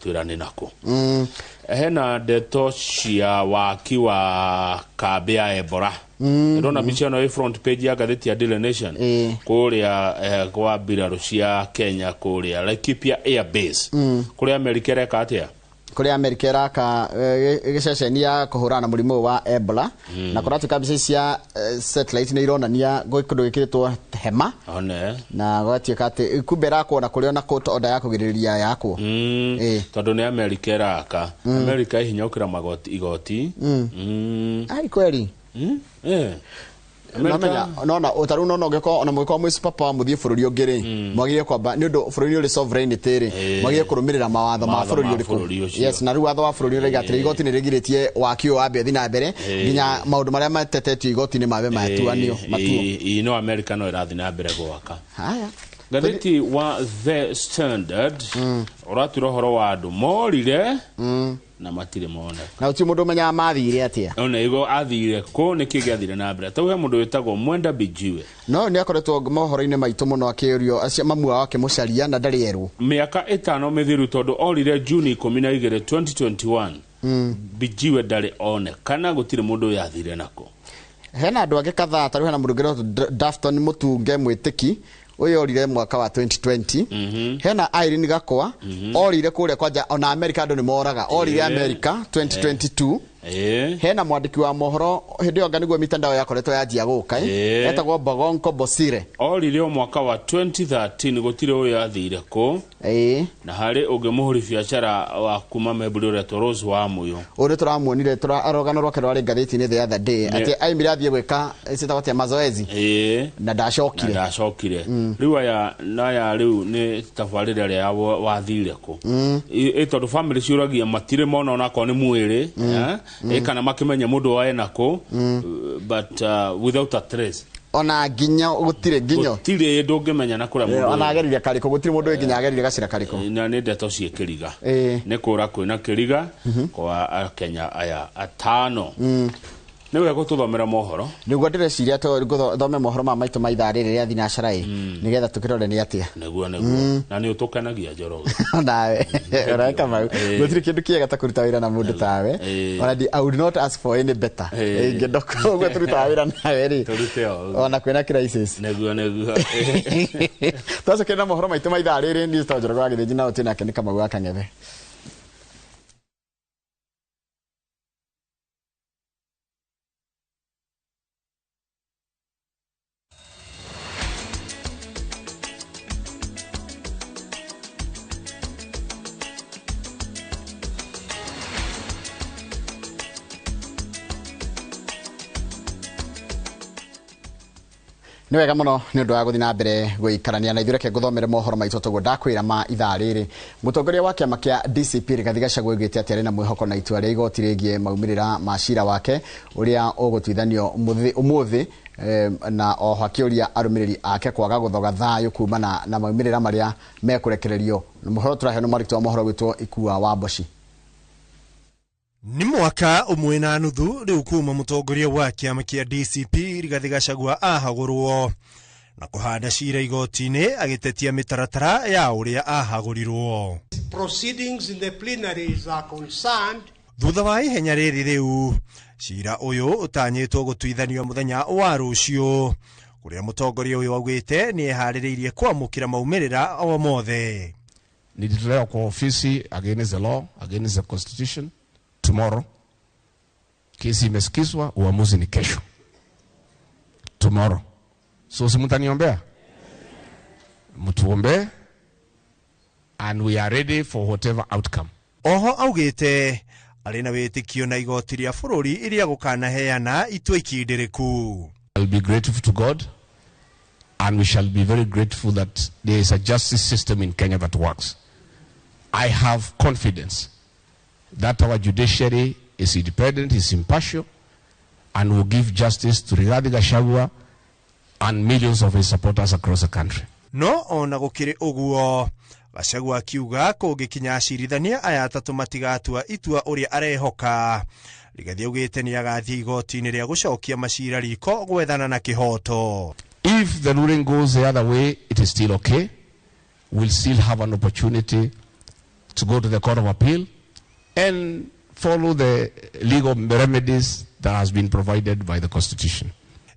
Ũgĩtwĩra nĩ nakũ. Hena ndeto cia waki wa kambĩ ya Ebola. Ndĩrona mbica ĩno ĩ front page ya ngathĩti ya Daily Nation. Kũrĩa kwa mbirarũ cia Kenya kũrĩa Laikipia Air Base, kũrĩa Amerika ĩreka atĩa? Kũrĩa Amerika ĩraka gĩceceni ya kũhũrana na mũrimũ ũyũ wa Ebola, na kũratuĩka mbica cia satellite nĩ ironania gwĩ kũndũ gwĩkĩrĩtwo hema one na gwatuĩka atĩ kumbe ĩrakwo na kũrĩ ona court order ya kũgirĩrĩria yakwo. Tondũ nĩ Amerika ĩraka. Amerika ĩ hinya gũkĩra magoti igoti. Ai, kweli? Namenya nona ũtarĩu nona ũngĩkorwo ona mũngĩkorwo mwĩ super power, mũthiĩ bũrũri ũngĩ rĩ, mwagĩrĩire kwamba, nĩ ũndũ bũrũri ũrĩ sovereignty rĩ, mwagĩrĩire kũrũmĩrĩra mawatho ma Mawatho bũrũri ma ũrĩkũ. bũrũri ũcio. Yes, na rĩu watho wa bũrũri ũraiga atĩrĩ, igoti nĩ rĩgirĩtie waki ũyũ wambe ũthiĩ na mbere nginya maũndũ marĩa matetetio igoti-inĩ mabe matuanio matuo. Ĩ, no Amerika no ĩrathiĩ na mbere gwaka. Haya. Ngathĩti wa The Standard ũratwĩra ũhoro wa andũ morire na matirĩ moneka. Na gũtirĩ mũndũ ũmenyaga mathire atĩa. Ona igo athire kũ, nĩkĩ gĩathire na mbere? Tau he mũndũ wĩtagwo Mwenda Bijiwe. No nĩ akoretwo mohoro-inĩ maitũ mũno akĩũrio acio mamu wao akĩmũcaria na ndarĩ erwo. Mĩaka 5 mĩthiru, tondũ orire Juni 12 2021, Bijiwe ndarĩ onekana, gũtirĩ mũndũ ũyũ athire nako. Hena andũ angĩ kadhaa, tarĩu hena mũndũ ũngĩ Dafton Mũtunge Mwĩtĩki, ũyũ orire mwaka wa 2020. Hena Irene Gakwa, orire kũrĩa kwanja ona Amerika andũ nĩ moraga, orire Amerika 2022. Hena mwandĩki wa mohoro, hĩndĩ ĩyo anga nĩguo mitandao yakoretwo yanjia gũka, etagwo Bogonko Bosire. Orire o mwaka wa 2013, gũtirĩ ũyũ athire kũ. Na harĩ ũngĩ mũhũri biacara wa kuma Memburi ũretwo Rose wa Mũyũ. Ũyũ nĩ tũramuonire, rũgano rwake rwarĩ ngathĩti-inĩ the other day, atĩ aimire athiĩ gwĩka ciĩtagwo atĩa, mazoezi, na na ndacokire. Ndacokire. Rĩu aya na aya rĩu nĩ tabarĩra ĩrĩa ya wathire kũ. Ĩ tondũ family ciũragia matirĩ mona onakorwo nĩ mwĩrĩ, kana makĩmenye mũndũ wae nakũ, but without a trace. Ona nginya gũtirĩ nginyo. Gũtirĩ ndũngĩmenya na kũrĩa mũndũ Ona agerire karĩkũ, gũtirĩ mũndũ ũĩ nginya agerire gacĩra karĩkũ. Na nĩ ndeto ciĩ kĩriga. Nĩ kũra kwĩna kĩriga kwa Akenya aya atano. Nĩ wega gũtũthomera mohoro. Nĩguo ndĩreciria thome mohoro ma maitũ ma ithaa rĩrĩ rĩa thinacara ĩ, nĩgetha tũkĩrore nĩ atĩa. Nĩguo, na nĩ ũtũkenagia, Njoroge. Nawe ũreka mau. Gũtirĩ kĩndũ kĩega ta kũruta wĩra na mũndũ tawe. Ona I would not ask for any better. Ingĩenda ũguo tũrutaga wĩra nawe rĩ, Tũrute o ũguo. Ona kwĩna crisis. Nĩguo. Twacokera na mohoro maitũ ma ithaa rĩrĩ, niĩ to Njoroge wa Gĩthĩnji, na ũtĩ nake nĩ Kamau wa Kang'ethe. Nĩ wega mũno nĩ ũndũ wa gũthiĩ na mbere gũikarania na ithuĩ. Reke ngũthomere mohoro maitũ toguo ndakwĩra ma ithaa rĩrĩ. Mũtongoria wa kĩama kĩa DCP Rigathi Gachagua oigĩte atĩ arĩ na mwĩhoko na itua rĩa igoti rĩgiĩ maumĩrĩra ma cira wake ũrĩa ũgũtuithanio ũmũthĩ, na oho akĩũria arũmĩrĩri ake kwaga gũthoga thayũ kumana na maumĩrĩra marĩa mekũrekererio. Mohoro tũraheo nĩ mwandĩki wa mohoro gwĩtwo Ikua wa Mboci. Nĩ mwaka ũmwe na nuthu rĩu kuma mũtongoria wa kĩama kĩa DCP Rigathi Gachagua ahagũrwo na kũhanda cira igoti-inĩ agĩtetia mĩtaratara ya ũrĩa ahagũrirwo. Proceedings in the plenaries are concerned, Thutha wa ihenya rĩrĩ, rĩu cira ũyũ ũtanyĩtwo gũtuithanio mũthenya wa rũciũ, kũrĩa mũtongoria ũyũ augĩte nĩ eharĩrĩirie kwamũkĩra maumĩrĩra o mothe. Nilitolewa kwa ofisi against the law, against the constitution. Tomorrow kesi imesikizwa, uamuzi ni kesho, tomorrow. So si mtaniombea, mtuombee, and we are ready for whatever outcome. Oho augĩte arĩ na wĩtĩkio na igoti rĩa bũrũri iria gũkanaheana itua ikindĩrĩku. I'll be grateful to God, and we shall be very grateful that there is a justice system in Kenya that works. I have confidence that our judiciary is independent, is impartial, and will give justice to Rigathi Gachagua and millions of his supporters across the country. No ona gũkĩrĩ ũguo, Gachagua akiuga kũngĩkinya acirithania aya atatũ matigatua itua ũrĩa arehoka, Rigathi augĩte nĩ agathiĩ igoti-inĩ rĩa gũcokia macira riko gwethana na kĩhoto. If the ruling goes the other way, it is still okay. We'll still have an opportunity to go to the Court of Appeal and follow the legal remedies that has been provided by the Constitution.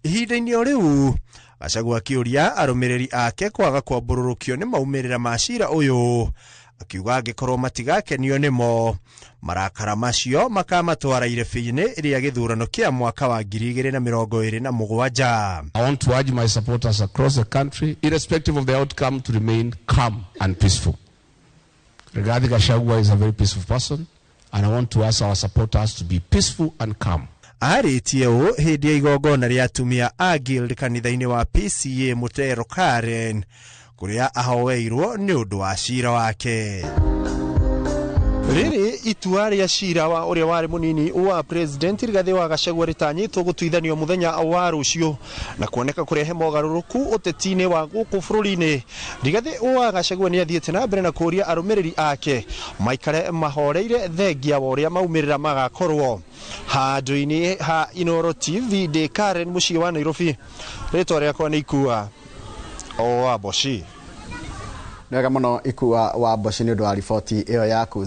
Ihinda-inĩ o rĩu Gachagua akĩũria arũmĩrĩri ake kwaga kwambũrũrũkio nĩ maumĩrĩra ma cira ũyũ, akiuga angĩkorwo matigakenio nĩmo, marakara macio makamatwara irebe-inĩ rĩa gĩthurano kĩa mwaka wa 2027. I want to urge my supporters across the country, irrespective of the outcome, to remain calm and peaceful. Rigathi Gachagua is a very peaceful person, and I want to ask our supporters to be peaceful and calm. Arĩtie ũũ hĩndĩ ya igongona rĩa atumia a Guild kanitha-inĩ wa PCA Mutero Karen, kũrĩa ahoeirwo nĩ ũndũ wa cira wake. Rĩrĩ itua rĩa cira wa ũrĩa warĩ mũnini wa president Rigathĩ wa Gachagua rĩtanyĩtwo gũtuithanio mũthenya wa rũciũ na kuoneka kũrehe mogarũrũku ũteti-inĩ wa gũkũ bũrũri-inĩ. Rigathĩ wa Gachagua nĩ athiĩte na mbere na kũũria arũmĩrĩri ake maikare mahoreire thengia wa ũrĩa maumĩrĩra magakorwo. Handũ-inĩ ha Inooro TV ndĩ Karen mũciĩ wa Nairobi, rĩtwa rĩakwa nĩ Ikua wa Mboci. Wega muno Ikua wa Mboci nĩ ũndũ wa riboti ĩyo yaku.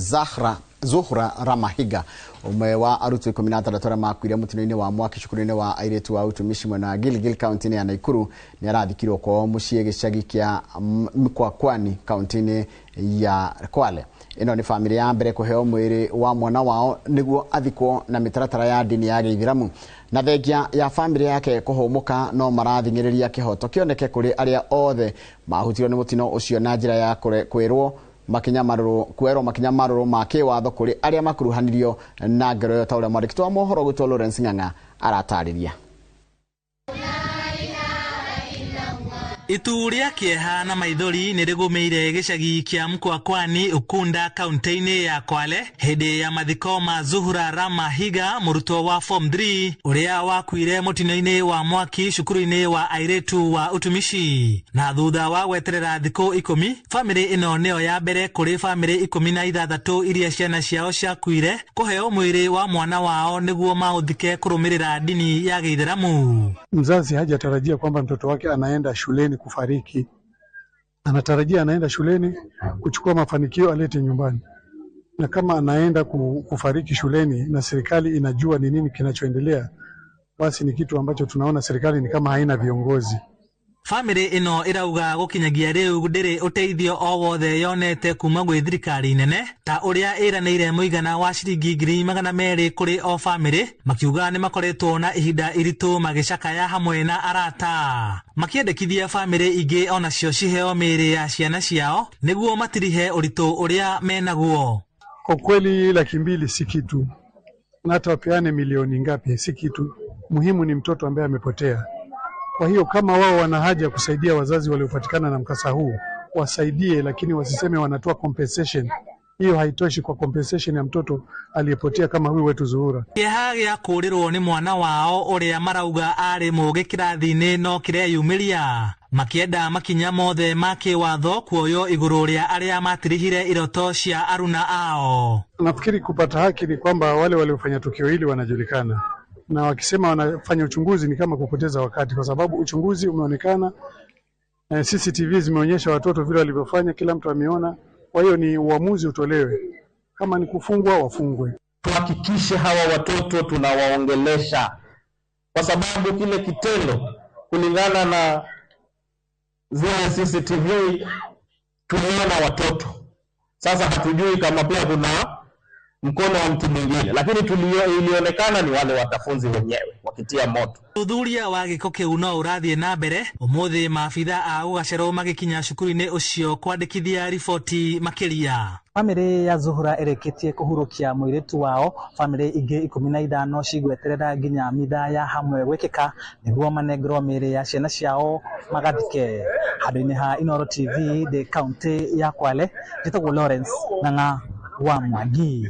Zuhra Ramahiga, ũmwe wa arutwo 16 arĩa makuire mũtino-inĩ wa mwaki cukuru-inĩ wa airĩtu wa utumishi mwena wa Gilgil kaunti-inĩ ya Nakuru, nĩ arathikirwo kwao mũciĩ gĩcagi kĩa Mkwakwani kaunti-inĩ ya Kwale. Ĩno nĩ bamĩrĩ ya mbere kũheo mwĩrĩ wa mwana wao nĩguo athikwo na mĩtaratara ya ndini ya gĩithĩramu. Na thengia ya bamĩrĩ yake kũhũmũka, no marathing'ĩrĩria kĩhoto kĩoneke kũrĩ arĩa othe mahutirio nĩ mũtino ũcio na njĩra ya kwĩrwo makinya marũrũ ma kĩwatho kũrĩ arĩa makuruhanirio na ngero ĩyo, ta ũrĩa mwandĩki wa mohoro gwĩtwo Lawrence Ng'ang'a aratarĩria. Itu rĩa kĩeha na maithori nĩ rĩgũmĩire gĩcagi kĩa Mkwakwani Ukunda kaunti-inĩ ya Kwale hĩndĩ ya mathiko ma Zuhura Ramahiga, mũrutwo wa form 3 ũrĩa wakuire mũtino-inĩ wa mwaki cukuru-inĩ wa airĩtu wa utumishi. Na thutha wa gweterera thikũ 10, bamĩrĩ ĩno nĩyo ya mbere kũrĩ bamĩrĩ 16 iria ciana ciao ciakuire kũheo mwĩrĩ wa mwana wao nĩguo maũthike kũrũmĩrĩra ndini ya Gĩithĩramu. Mzazi hajatarajia kwamba mtoto wake anaenda shuleni kufariki, anatarajia anaenda shuleni kuchukua mafanikio alete nyumbani. Na kama anaenda kufariki shuleni na serikali inajua ni nini kinachoendelea, basi ni kitu ambacho tunaona serikali ni kama haina viongozi. Bamĩrĩ ĩno ĩrauga gũkinyagia rĩu ndĩrĩ ũteithio o wothe yonete kuma gwĩ thirikari nene ta ũrĩa ĩranĩire mũigana wa ciringi 200,000 kũrĩ o bamĩrĩ, makiuga nĩ makoretwo na ihinda iritũ magĩcakaya hamwe na arata, makĩendekithia bamĩrĩ ingĩ onacio ciheo mĩĩrĩ ya ciana ciao nĩguo matirihe ũritũ ũrĩa menaguo. Kwa kweli 200,000 si kitu, na hata wapeane milioni ngapi si kitu. Muhimu ni mtoto ambaye amepotea. Kwa hiyo kama wao wana haja ya kusaidia wazazi waliopatikana na mkasa huu, wasaidie, lakini wasiseme wanatoa compensation. Hiyo haitoshi kwa compensation ya mtoto aliyepotea kama huyu wetu Zuhura. Kĩeha gĩa kũũrĩrwo nĩ mwana wao ũrĩa marauga arĩ mũũgĩ kĩrathi-inĩ no kĩreyumĩria, makĩenda makinya mothe ma kĩwatho kuoywo igũrũ rĩa arĩa matirihire iroto cia aruna ao. Nafikiri kupata haki ni kwamba wale waliofanya tukio hili wanajulikana, na wakisema wanafanya uchunguzi ni kama kupoteza wakati, kwa sababu uchunguzi umeonekana, CCTV zimeonyesha watoto vile walivyofanya, kila mtu ameona. Kwa hiyo ni uamuzi utolewe, kama ni kufungwa wafungwe. Tuhakikishe hawa watoto tunawaongelesha, kwa sababu kile kitendo kulingana na zile CCTV tumeona watoto. Sasa hatujui kama pia kuna mkono wa mtu mwingine, lakini ilionekana ni wale watafunzi wenyewe wakitia moto. Ũthuthuria wa gĩko kĩu no ũrathiĩ na mbere. Ũmũthĩ maabitha a gũgacerwo magĩkinya cukuru-inĩ ũcio kwandĩkithia riboti makĩria. Bamĩrĩ ya Zuhura ĩrĩkĩtie kũhurũkia mũirĩtu wao. Bamĩrĩ ingĩ 15 cigweterera nginya mitha ya hamwe gwĩkĩka nĩguo manengerwo mĩĩrĩ ya ciana ciao magathike. Handũ-inĩ ha Inooro TV ndĩ kaunti ya Kwale, njĩtagwo Lawrence Ng'ang'a wa Mwangi.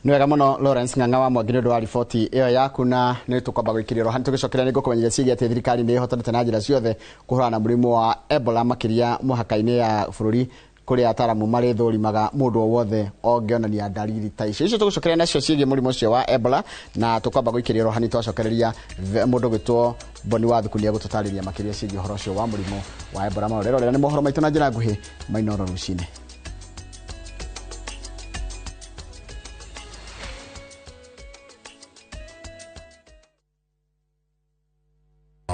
Nĩ wega mũno Lawrence Ng'ang'a wa Mwangi nĩ ũndũ wa riboti ĩyo yaku, na nĩ tũkwamba gwĩkĩrĩra roho tũgĩcokeria nĩ ngũkũmenyithia ciĩgiĩ atĩ thirikari nĩ ĩhotanĩte na njĩra ciothe kũhũrana na mũrimũ wa Ebola makĩria mũhaka-inĩ ya bũrũri kũrĩa ataramu marĩthũrimaga mũndũ o wothe ongĩonania ndariri ta icio. Icio tũgũcokeria nacio ciĩgiĩ mũrimũ ũcio wa Ebola, na tũkwamba gwĩkĩrĩra roho nĩ twacokereria mũndũ gwĩtwo Boni wa Thuku nĩ egũtũtarĩria makĩria ciĩgiĩ ũhoro ũcio wa mũrimũ wa Ebola. Marorero nĩ mohoro maitũ na njĩra nguhĩ ma Inooro rũcinĩ.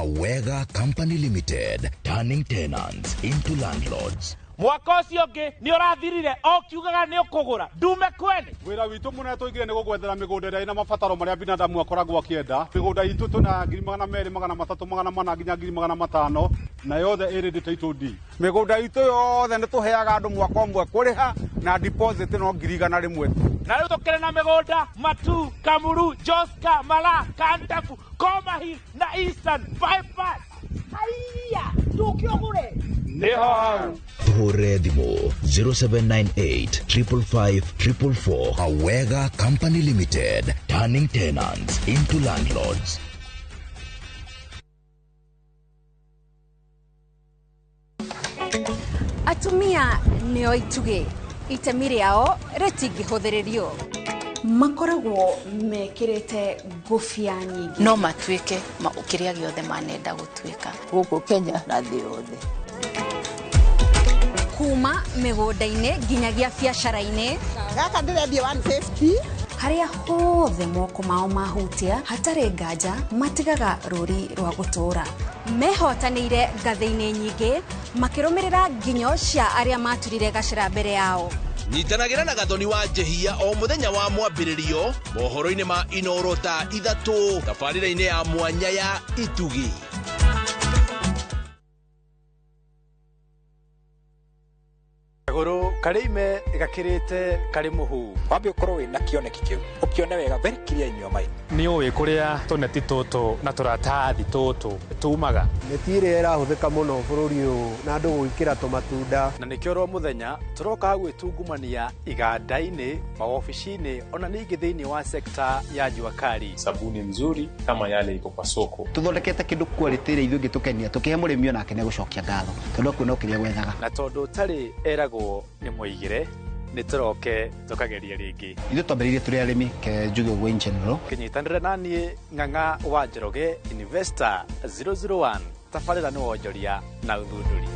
Awega Company Limited, turning tenants into landlords. Mwaka ũcio ũngĩ nĩ ũrathirire o kiugaga nĩ ũkũgũra ndume kwene. Wĩra witũ mũnene tũigire nĩ gũgwethera mĩgũnda ĩrĩa ĩna mabataro marĩa binadamu akoragwo akĩenda. Mĩgũnda itũ twĩna 200,000, 300, 400 nginya 500,000 na yothe ĩrĩ title deed. Mĩgũnda itũ yothe nĩ tũheaga andũ mwaka ũmwe kũrĩha na deposit no 100,000 tu. Na rĩu tũkĩrĩ na mĩgũnda Matu, Kamuru, Joska, Mala, Kantafu, Koma Hill na Eastern Bypass. Haiya, tũke ũgũre. Nĩho hau. Tũhũrĩre thimũ 0798 555 444. Awega Company Limited, turning tenants into landlords. Atumia nĩo itugĩ, itemi rĩao rĩtingĩhũthĩrĩrio. Makoragwo mekĩrĩte ngũbia nyingĩ. No matuĩke kĩrĩa gĩothe manenda gũtuĩka gũkũ Kenya na thĩ yothe. Kuma mĩgũnda-inĩ nginyagia biacara-inĩ. Gaka ndĩrendia 150. Harĩa hothe moko mao mahutia hatarĩ nganja matigaga rũri rwa gũtũũra. Mehotanĩire ngathĩ-inĩ nyingĩ makĩrũmĩrĩra nginyo cia arĩa maturire gacĩra mbere yao. Nyitanagĩra na Gathoni wa Njehia o mũthenya wa mwambĩrĩrio mohoro-inĩ ma Inoro thaa 3 tabarĩra-inĩ ya mwanya ya Itugi. Kagũrũ karĩ ime gakĩrĩte karĩ mũhu. Wambe ũkorwo wĩna kĩoneki kĩu, ũkĩone wega very clear in your mind. Nĩ ũĩ kũrĩa tũneti tũtũ na tũratathi tũtũ tumaga. Neti ĩrĩa ĩrahũthĩka mũno bũrũri ũyũ na andũ gwĩkĩra tũmatunda. Na nĩkĩo ro mũthenya tũroka gwĩtungumania iganda-inĩ, mawobici-inĩ ona ningĩ thĩinĩ wa sekta ya jua kali. Sabuni nzuri kama yale iko kwa soko. Tũthondekete kĩndũ quality ĩrĩa ithuĩ ĩngĩtũkenia, tũkĩhe mũrĩmi onake nĩegũcokia ngatho tondũ akuona o kĩrĩa gwethaga. Na tondũ ũtarĩ eragwo nĩ mũigĩre, nĩ tũroke tũkageria rĩngĩ. Ithuĩ twambĩrĩirie tũrĩ arĩmi, ke njuge ũguo in general. Kĩnyitanĩre na niĩ Ng'ang'a wa Njoroge, Investor 001, tabarĩra nĩ wonjoria na ũthundũri.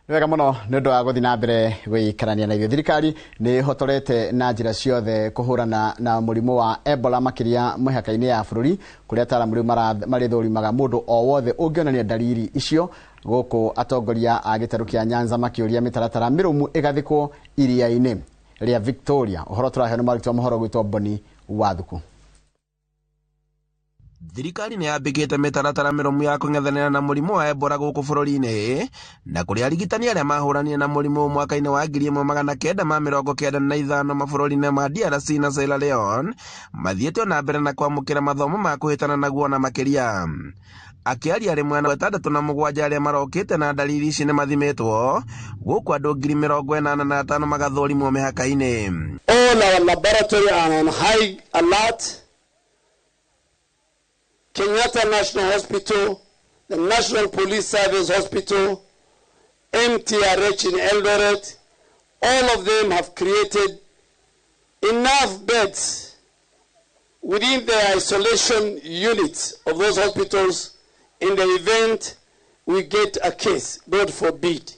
Nĩ wega mũno nĩ ũndũ wa gũthiĩ na mbere gũikarania na ithuĩ. Thirikari nĩ ĩhotorete na njĩra ciothe kũhũrana na mũrimũ wa Ebola makĩria mĩhaka-inĩ ya bũrũri kũrĩa ataaramu rĩu marĩthũrimaga mũndũ o wothe ũngĩonania dalili icio. Gũkũ atongoria a gĩtarũ kĩa Nyanza makĩũria mĩtaratara mĩrũmu ĩgathĩkwo iria-inĩ rĩa Victoria. Ũhoro tũraheo nĩ mwandĩki wa mohoro gwĩtwo Boni Wathuku. Thirikari nĩ yambĩkĩte mĩtaratara mĩrũmu ya kũng'ethanĩra na mũrimũ wa Ebola gũkũ bũrũri-inĩ na kũrĩa arigitani arĩa mahũranire na mũrimũ mwaka-inĩ wa 1995 mabũrũri-inĩ ma DRC na Sierra Leone mathiĩte na mbere na kwamũkĩra mathomo ma kũhĩtana naguo na makĩria. Akĩaria rĩmwe na 67 arĩa marokĩte na dalili ici nĩ mathimĩtwo gũkũ andũ 85,000 magathũrimwo mĩhaka-inĩ. All our laboratory are on high alert. Kenyatta National Hospital, the National Police Service Hospital, MTRH in Eldoret, all of them have created enough beds within the isolation units of those hospitals in the event we get a case, God forbid.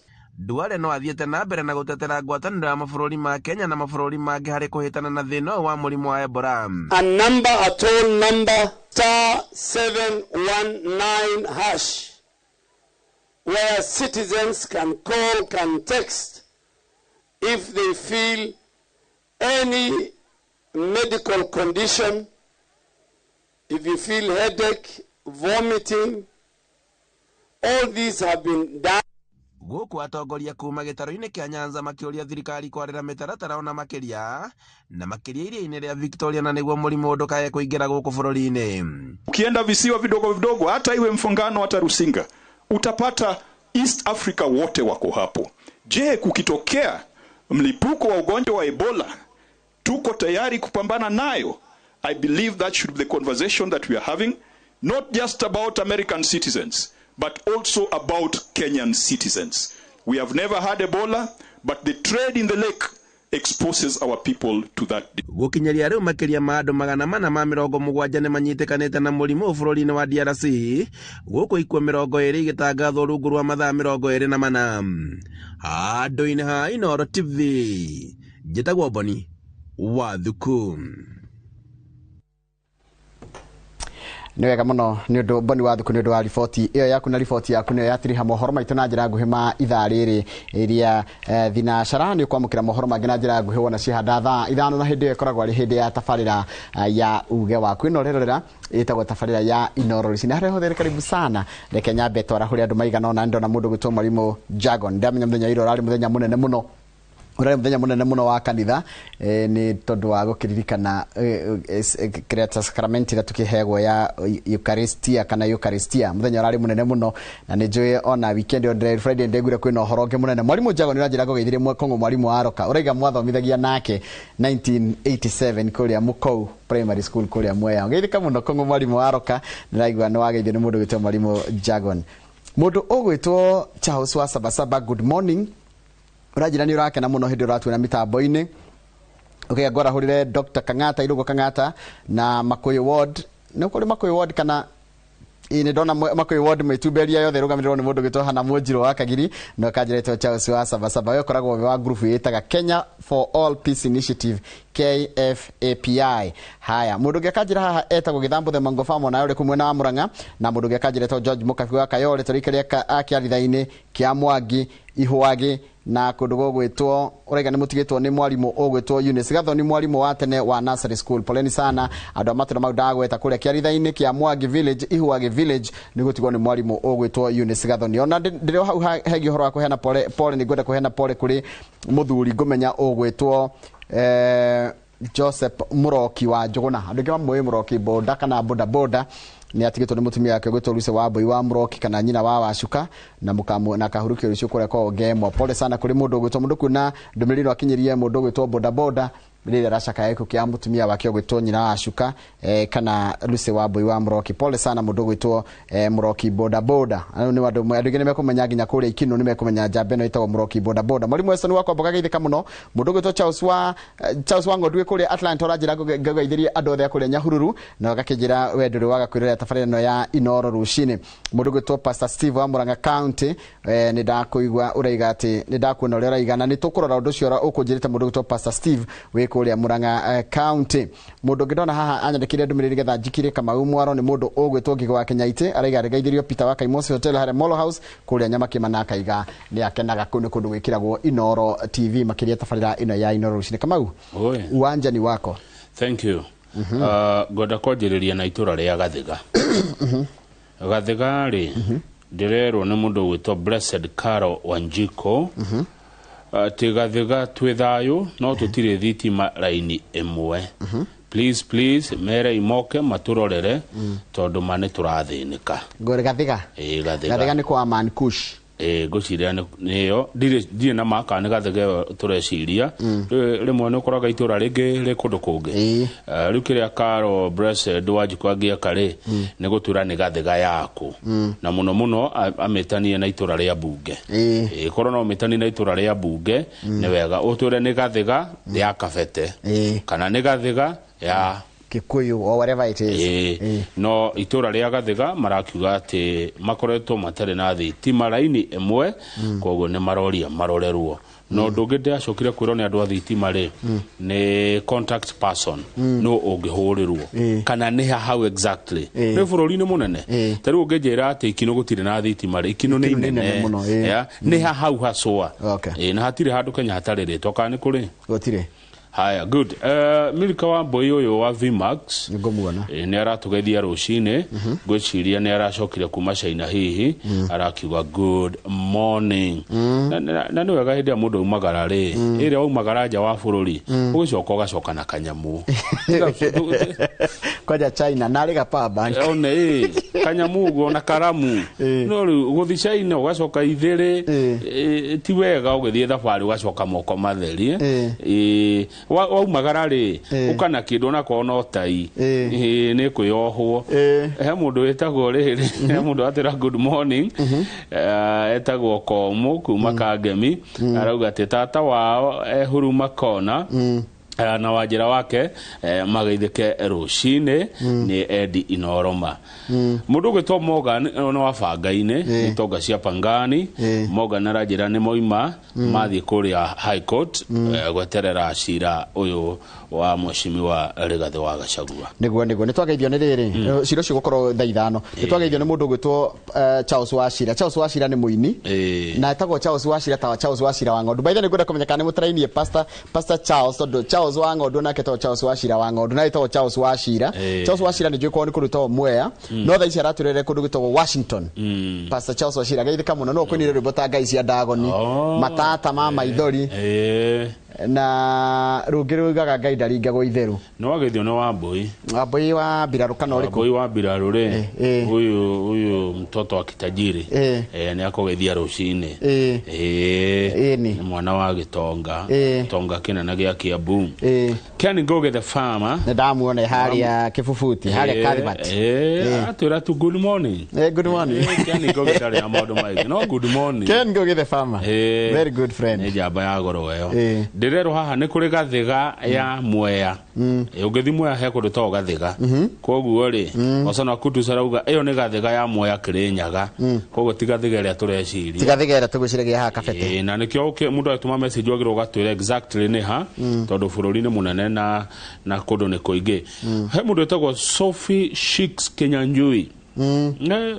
Duale no athiĩte na mbere na gũtetera ngwatanĩro ya mabũrũri ma Kenya na mabũrũri mangĩ harĩ kũhĩtana na thĩna ũyũ wa mũrimũ wa Ebola. A number, a toll number, *719#, where citizens can call, can text if they feel any medical condition, if you feel headache, vomiting, all these have been done. Gũkũ atongoria kuma gĩtarũ-inĩ kĩa Nyanza makĩũria thirikari kwarĩra mĩtaratara ona makĩria na makĩria iria-inĩ rĩa Victoria na nĩguo mũrimũ ndũkae kũingĩra gũkũ bũrũri-inĩ. Ukienda visiwa vidogo vidogo, hata iwe Mfangano hata Rusinga, utapata East Africa wote wako hapo. Je, kukitokea mlipuko wa ugonjwa wa Ebola, tuko tayari kupambana nayo? I believe that should be the conversation that we are having, not just about American citizens, but also about Kenyan citizens. We have never had Ebola, but the trade in the lake exposes our people to that. Gũkinyĩria rĩu makĩria ma andũ 470 nĩ manyitĩkanĩte na mũrimũ bũrũri-inĩ wa DRC, gũkũ ikuũ 20 igĩtangathwo rungu rwa mathaa 24. Handũ-inĩ ha Inooro TV, njĩtagwo Boni wa Thuku. Nĩ wega mũno nĩ ũndũ Boni wa Thuku nĩ ũndũ wa riboti ĩyo yaku, na riboti yaku nĩyo yatiriha mohoro maitũ na njĩra nguhĩ ma ithaa rĩrĩ rĩa thinacara. Nĩ ũkwamũkĩra mohoro mangĩ na njĩra nguhĩ wona ciahanda thaa 5, na hĩndĩ ĩyo ĩkoragwo arĩ hĩndĩ ya tabarĩra ya uge waku ĩno ũrerorera ĩtagwo tabarĩra ya Inooro Rũcinĩ. Harĩa hothe karibu sana. Reke nyambe twarahũre andũ maigana ũna. Ndona mũndũ gwĩtwo Mwarimũ Jagon, ndamenya mũthenya ira ũrarĩ mũthenya mũnene mũno, ũrarĩ mũthenya mũnene mũno wa kanitha, nĩ tondũ wa gũkĩririkana kĩrĩa ta sakramenti ĩrĩa tũkĩheagwo ya Eucharistia kana Eucharistia. Mũthenya ũrarĩ mũnene mũno, na nĩ njũĩ ona weekend ĩyo Friday ndegwire kwĩna ũhoro ũngĩ mũnene. Mwarimũ Jagon nĩ ũranjĩra ngũgeithirie Kong'o mwarimũ wa Roka, ũraiga mwathomithagia nake 1987 kũrĩa Mũkou Primary School kũrĩa Mwea. Ngeithĩka mũno Kong'o mwarimũ wa Roka, nĩraigua nĩ wageithio nĩ mũndũ gwĩtwo Mwarimũ Jagon. Mũndũ ũgwĩtwo Charles wa Sabasaba, good morning, ũranjĩra nĩ ũrakena mũno hĩndĩ ũratuona mĩtambo-inĩ. Okay, ngwarahũrĩre Dr. Kang'ata, Irũngũ Kang'ata na Makuyu Ward, nĩ kũrĩ Makuyu Ward kana ĩ nĩ ndona Makuyu Ward mĩtumberia yothe ĩrũgamĩrĩrwo nĩ mũndũ gwĩtwo Hana Mũnjirũ wa Kagiri, na ũkanjĩra ĩtwo Charles wa Sabasaba, we ũkoragwo wĩ wa group ĩtaga Kenya for All Peace Initiative, KFAPI. Haya, mũndũ ũngĩ akanjĩra haha etagwo Gĩthambũ the Mango Farm, onawe ũrĩ kũ mwena wa Murang'a, na mũndũ ũngĩ akanjĩra etagwo George Mũkabi wa Kayole, tũrĩikĩria kĩaritha-inĩ kĩa Mwangi Ihwagi na kũndũ gũgwĩtwo ũraiga nĩ mũtigĩtwo nĩ mwarimũ ũgwĩtwo Eunice Gathoni, mwarimũ wa tene wa nursery school. Poleni sana andũ a matũra mau ndagweta kũrĩa kĩaritha-inĩ kĩa Mwangi Village, Ihwagi Village, nĩ gũtigwo nĩ mwarimũ ũgwĩtwo Eunice Gathoni. Ona ndĩrĩ o hau hegiĩ ũhoro wa kũheana pole pole, nĩ ngwenda kũheana pole kũrĩ mũthuri ngũmenya ũgwĩtwo Joseph Mũroki wa Njũgũna. Andũ aingĩ mamũĩ Mũroki boda kana boda boda, nĩ atigĩtwo nĩ mũtumia wake ũgwĩtwo Lucy wa Mbui wa Mũroki kana nyina wa Wacuka, na mũkamu na kahurukio rũciũ kũrĩa kwao Ngemwa. Pole sana kũrĩ mũndũ ũgwĩtwo mũndũ kuona ndũmĩrĩri ĩno akinyirie mũndũ ũgwĩtwo boda boda rĩrĩa aracakaya gĩkuũ kĩa mũtumia wake ũgwĩtwo nyina wa Cuka, kana Lucy wa Mbui wa Mũroki. Pole sana mũndũ ũgwĩtwo Mũroki boda boda. Nĩ andũ aingĩ nĩ mekũmenya nginya kũrĩa Ikinũ nĩ mekũmenya njamba ĩno ĩtagwo Mũroki boda boda. Mwarimũ Weston wakwa mboga geithĩka mũno. Mũndũ ũgwĩtwo Charles wa Ng'ondu wĩ kũrĩa Atlanta, ũranjĩra ngũgeithĩrie andũ othe a kũrĩa Nyahururu, na ũgakĩnjĩra we ndũrĩ waga kwĩrorera tabarĩra ĩno ya Inooro rũcinĩ. Mũndũ ũgwĩtwo Pastor Steve wa Murang'a County, nĩ ndakũigua ũraiga atĩ nĩ ndakuona ũrĩa ũraiga, na nĩ tũkũrora ũndũ ũcio ũkũnjĩrĩte mũndũ ũgwĩtwo Pastor Steve wĩ kũrĩa Murang'a County. Mũndũ ũngĩ ndona haha anyandĩkĩire ndũmĩrĩri getha njikire Kamau Mwaro nĩ mũndũ ũgwĩtwo Ngĩgo wa Kenyaitĩ, araiga arĩgeithĩrio Peter wa Kaimosi Hotel harĩa Molo House kũrĩa Nyamakĩma, na akaiga nĩ akenaga kũu nĩ kũndũ gwĩkĩragwo Inooro TV, makĩria tabarĩra ĩno ya Inooro rũcinĩ. Kamau, Oi. uwanja ni wako. Thank you. Ngwenda kwanjĩrĩria na itũra rĩa Gathiga. Gathiga rĩ, ndĩrerwo nĩ mũndũ ũgwĩtwo Blessed Caro Wanjiko atĩ Gathiga twĩ thayũ no tũtirĩ thitima raini ĩmwe. Please, please, mere imoke matũrorere tondũ ma nĩ tũrathĩnĩka. Ngore Gathiga. Ĩĩ, Gathiga. Gathiga nĩ kwa Man Kush. Ĩĩ, ngwĩciria nĩyo ndirĩ na ma kana nĩ Gathiga ĩyo tũreciria. Rĩmwe nĩ ũkoraga itũra rĩngĩ rĩ kũndũ kũngĩ. Rĩu kĩrĩa Caro Blessed Wanjikũ angĩeka rĩ, nĩ gũtura nĩ Gathiga yaku, na mũno mũno amĩtanie na itũra rĩa mbunge. Ĩĩ, korwo no ũmĩtanie na itũra rĩa mbunge nĩ wega, ũtwĩre nĩ Gathiga ya Kabete kana nĩ Gathiga ya Kikuyu or whatever it is. Ĩĩ, no itũra rĩa Gathiga marakiuga atĩ makoretwo matarĩ na thitima raini ĩmwe, koguo nĩ maroria marorerwo. No ũndũ ũngĩ ndĩracokire kwĩrwo nĩ andũ a thitima rĩ, nĩ contact person, no ũngĩhũrĩrwo kana nĩ ha hau exactly. Nĩ bũrũri-inĩ mũnene, ta rĩu ũngĩnjĩra atĩ Ikinũ gũtirĩ na thitima rĩ, Ikinũ nĩ Ikinũ nĩ inene nene mũno, ĩĩ. Ya, nĩ ha hau hacwa. Ĩĩ, na hatirĩ handũ Kenya hatarĩ rĩtwa, kana nĩ kũrĩ? Gũtirĩ. Haya, good. Milika wa Mbui ũyũ wa Vmax nĩngũmuona. Nĩ aratũgeithia rũcinĩ, ngwĩciria nĩ aracokire kuma China hihi, arakiuga good morning. Na nĩ wega hĩndĩ ĩrĩa mũndũ aumagara rĩ, ĩrĩa waumagara nja wa bũrũri, ũgĩcoka ũgacoka na kanyamũ. Kwanja China narĩ ga power bank. One ĩ kanyamũ ũguo na karamu, no rĩu gũthi China ũgacoka ithĩrĩ, ti wega ũgĩthiĩ thabarĩ ũgacoka moko matheri. Waumagara rĩ, ũkana kĩndũ onakorwo no tai, nĩ kwĩyohwo. He mũndũ wĩtagwo rĩrĩ, he mũndũ atĩra good morning, etagwo Komũ kuma Kangemi, arauga atĩ tata wao Huruma Kona na wanjĩra wake mageithĩke rũcinĩ nĩ Eddie Inoroma. Mũndũ ũgwĩtwo Morgan nĩ wa Bangainĩ, nĩ itonga cia Pangani. Morgan aranjĩra nĩ moima mathiĩ kũrĩa High Court gweterera cira ũyũ wa mheshimiwa Rigathĩ wa Gachagua. Nĩguo nĩ twageithio nĩ rĩrĩ, cira ũcio gũkorwo thaa 5. Nĩ twageithio nĩ mũndũ ũgwĩtwo Charles Wachira. Charles Wachira nĩ mũini na etagwo Charles Wachira ta Charles Wachira wa Ng'ondu. By the way, nĩngwenda kũmenya kana nĩ mũtarainie Pastor Charles, tondũ Charles wa Ng'ondu nake etagwo Charles Wachira wa Ng'ondu, na etagwo Charles Wachira. Charles Wachira nĩ njũĩ kwao nĩ kũndũ gwĩtagwo Mwea, no thaa ici aratũrĩre kũndũ gwĩtagwo Washington. Pastor Charles Wachira, geithĩka mũno. No ũkũinire rwĩmbo ta Ngai cia Ndagoni, matata ma maithori, na rũngĩ rugaga Ngai ndaringagwo itherũ. Nĩ wageithio nĩ Wambui. Wambui wa mbirarũ kana ũrĩkũ? Wambui wa mbirarũ rĩ, huyu mtoto wa kitajiri, nĩ akũgeithia rũcinĩ. Nĩ mwana wa gĩtonga, gĩtonga kĩnene gĩa Kiambu. Ken Ngugi the farmer. Nĩ ndamuona harĩa Kĩbubuti, harĩa Cuthbert. Atwĩra tu good morning. Good morning. Ken Ngugi ndarĩ na maũndũ maingĩ, no good morning. Ken Ngugi the farmer. Very good friend. Nĩ njamba ya goro ĩyo. Ndĩrerwo haha nĩ kũrĩ gathĩga ya Mwea. Ũngĩthiĩ Mwea he kũndũ to gathĩga. Koguo rĩ, Osana Kutus arauga ĩyo nĩ gathĩga ya Mwea Kĩrĩnyaga. Koguo ti gathĩga ĩrĩa tũreciria. Ti gathĩga ĩrĩa tũgwĩciragia haha kabete. Na nĩkĩo mũndũ agĩtũma message wagĩrĩirwo ũgatwĩra exactly nĩ ha, tondũ bũrũri nĩ mũnene na kũndũ nĩ kũingĩ. He mũndũ wĩtagwo Sophie Shix Kinyanjui.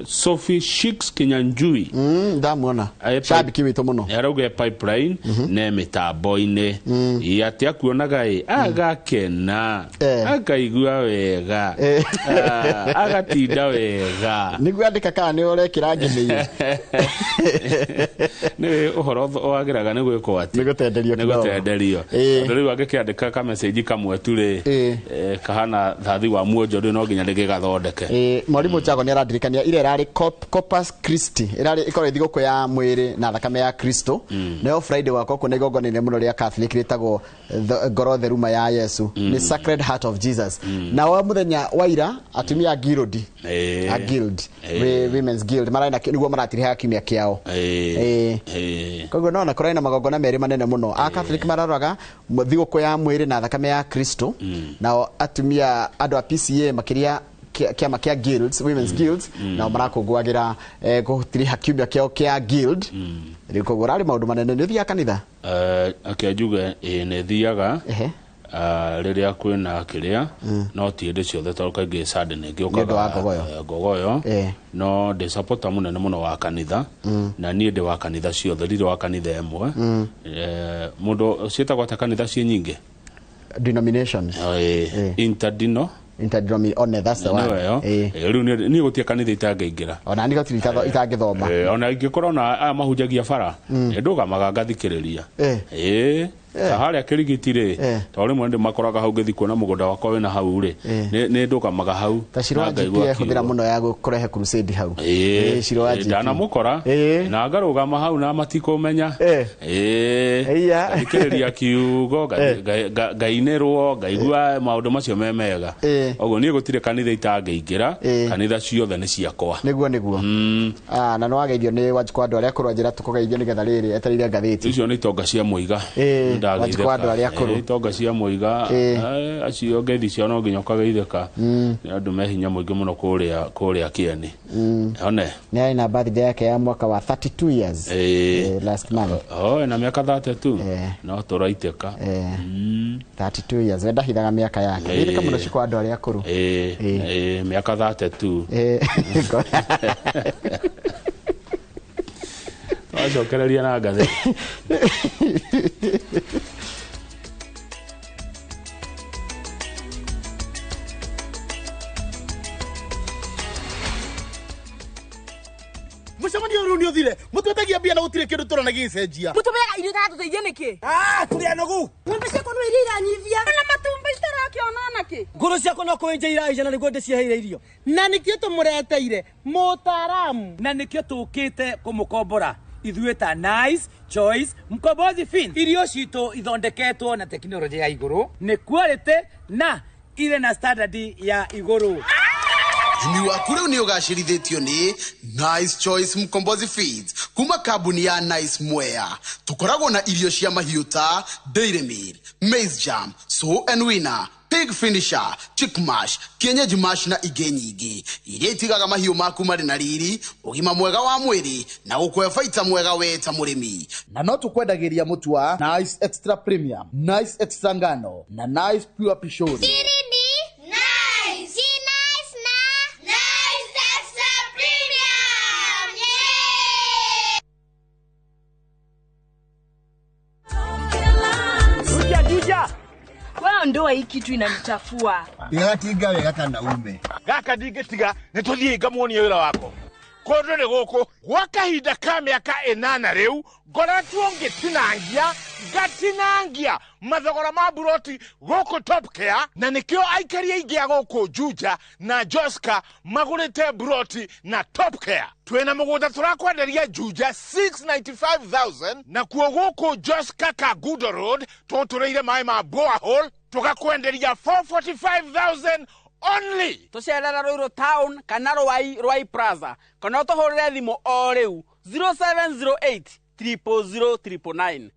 Sophie Shix Kinyanjui. Ndamuona. Shabiki witũ mũno. Arauga pipeline ne mĩtambo-inĩ. Atĩ akuonaga ĩ, agakena, akaigua wega, agatinda wega. Nĩguo andĩka kana nĩ ũrekĩra ngenĩire. Nĩ ũhoro wagĩraga nĩ gwĩkwo atĩ. Nĩ gũtenderio Nĩ gũtenderio. Tondũ rĩu angĩkĩandĩka ka message kamwe tu rĩ, kahana thathi wa muonjo rĩ, no nginya ndĩgĩgathondeke. Mwarimũ Jago nĩ arandirikania ira ĩrarĩ Corpus Christi, ĩrarĩ ĩkorwo ĩ thigũkũ ya mwĩrĩ na thakame ya Kristo. Nayo Friday wakwa kuna igongona inene mũno rĩa Catholic rĩtagwo ngoro theruma ya Yesu, nĩ Sacred Heart of Jesus. Na wa mũthenya wa ira atumia a guild, a guild, Women's Guild mararĩ na nĩguo maratirihaga kiumia kĩao. Koguo no na kũrarĩ na magongona merĩ manene mũno. A Catholic mararoraga thigũkũ ya mwĩrĩ na thakame ya Kristo, nao atumia andũ a PCA makĩria kĩama kĩa guilds, women's guilds, nao marakũngũagĩra gũtiriha kiumia kĩao kĩa guild. Rĩu koguo ũrarĩ maũndũ manene. Nĩ ũthiaga kanitha? Ake njuge nĩ thiaga rĩrĩa kwĩna kĩrĩa, no ti hĩndĩ ciothe tondũ kaingĩ Sunday nĩ Nĩ ũndũ wa ngĩũkaga ngogoyo. Ngogoyo. No ndĩ supporter mũnene mũno wa kanitha, na niĩ ndĩ wa kanitha ciothe, ndirĩ wa kanitha ĩmwe. Mũndũ ciĩtagwo atĩa kanitha ciĩ nyingĩ? Denominations. Interdino. Interdenominations, that's the one. Rĩu niĩ gũtirĩ kanitha itangĩingĩra. Ona niĩ gũtirĩ itangĩthoma. Ona ingĩkorwo na aya mahunjagia bara, ndũgamaga ngathikĩrĩria. Ta harĩa Kĩrigiti rĩ, tondũ rĩmwe nĩndĩmakoraga hau ngĩthiĩ kuona mũgũnda wakwa wĩna hau rĩ, nĩ ndũgamaga hau. Ta Shiro na wa ngaigua GP ehũthĩra kiugo. mũno ya kũrehe crusade hau. Shiro wa GP. Ndanamũkora, na ngarũgama hau na matikũmenya. Ngathikĩrĩria kiugo, ngainĩrwo, ngaigua maũndũ macio me mega. Ũguo niĩ gũtirĩ kanitha itangĩingĩra, kanitha ciothe nĩ ciakwa. Nĩguo. Na nĩ wageithio nĩ Wanjikũ andũ arĩa akũrũ, anjĩra tũkũgeithio nĩgetha rĩrĩ etereire ngathĩti. Icio nĩ itonga cia mũiga. Wanjikũ andũ arĩa akũrũ. Itonga cia mũiga, acio ngeithi ciao no nginya ũkageithĩka. Nĩ andũ me hinya mũingĩ mũno kũrĩa Kĩeni. One. Nĩ arĩ na birthday yake ya mwaka wa 32 years. Last month. Ena mĩaka 32. No tũraitĩka. 32 years. We ndahithaga mĩaka yake. Geithĩka mũno Shiko andũ arĩa akũrũ. Mĩaka 32. Wacokereria na ngathĩti. Mũcemanio ũyũ nĩ ũthire, mũtwetagia mbia na gũtirĩ kĩndũ tũrona gĩgĩcenjia. Mũtũmeaga irio itaratũteithia nĩkĩ? Tũrĩ anogu. Ng'ombe ciakwa no iria iranyivia. Na matumbĩ itarakĩona nakĩ? Ngũrũ ciakwa no kũenja iraija na nĩguo ndĩciheire irio. Na nĩkĩo tũmũreteire mũtaaramu. Na nĩkĩo tũkĩte kũmũkombora. Ithuĩ ta Nice Choice Mkombozi Feeds, irio citũ ithondeketwo na tekinoronjĩ ya igũrũ, nĩ quality na irĩ na standard ya igũrũ. Ũrĩmi waku rĩu nĩ ũgacĩrithĩtio nĩ Nice Choice Mkombozi Feeds kuma kambuni ya Nice Mwea. Tũkoragwo na irio cia mahiũ ta Dairy Meal, Maize Jam, Sow and Winner, Pig Finisher, Chick Mash, Kienyeji Mash na ingĩ nyingĩ iria itigaga mahiũ maku marĩ na riri, ũgima mwega wa mwĩrĩ na gũkũhe baita mwega we ta mũrĩmi. Na no tũkwendagĩria mũtu wa Nice Extra Premium, Nice Extra Ngano na Nice Pure Pishori. Nice. Nice na Nice Extra Premium. Juja juja. Wewe ndoa hii kitu inanichafua. Ndigatinga wega kana ume. Gaka ndingĩtiga nĩ tũthiĩ ngamuonie wĩra wako. Kũndũ nĩ gũkũ gwa kahinda ka mĩaka 8 rĩu ngoretwo ngĩtinangia ngatinangia mathogora ma buroti gũkũ Top Care, na nĩkĩo aikari aingĩ a gũkũ Juja na Joska magũrĩte buroti na Top Care. Twĩna mũgũnda tũrakwenderia Juja 695,000 nakuo gũkũ Joska Kagudo Road tũtũrĩire maĩ ma borehole tũgakwenderia 445,000 only. Tũcerera Ruiru Town kana Ruai Ruai Plaza kana ũtũhũrĩre thimũ o rĩu 0708 000 999.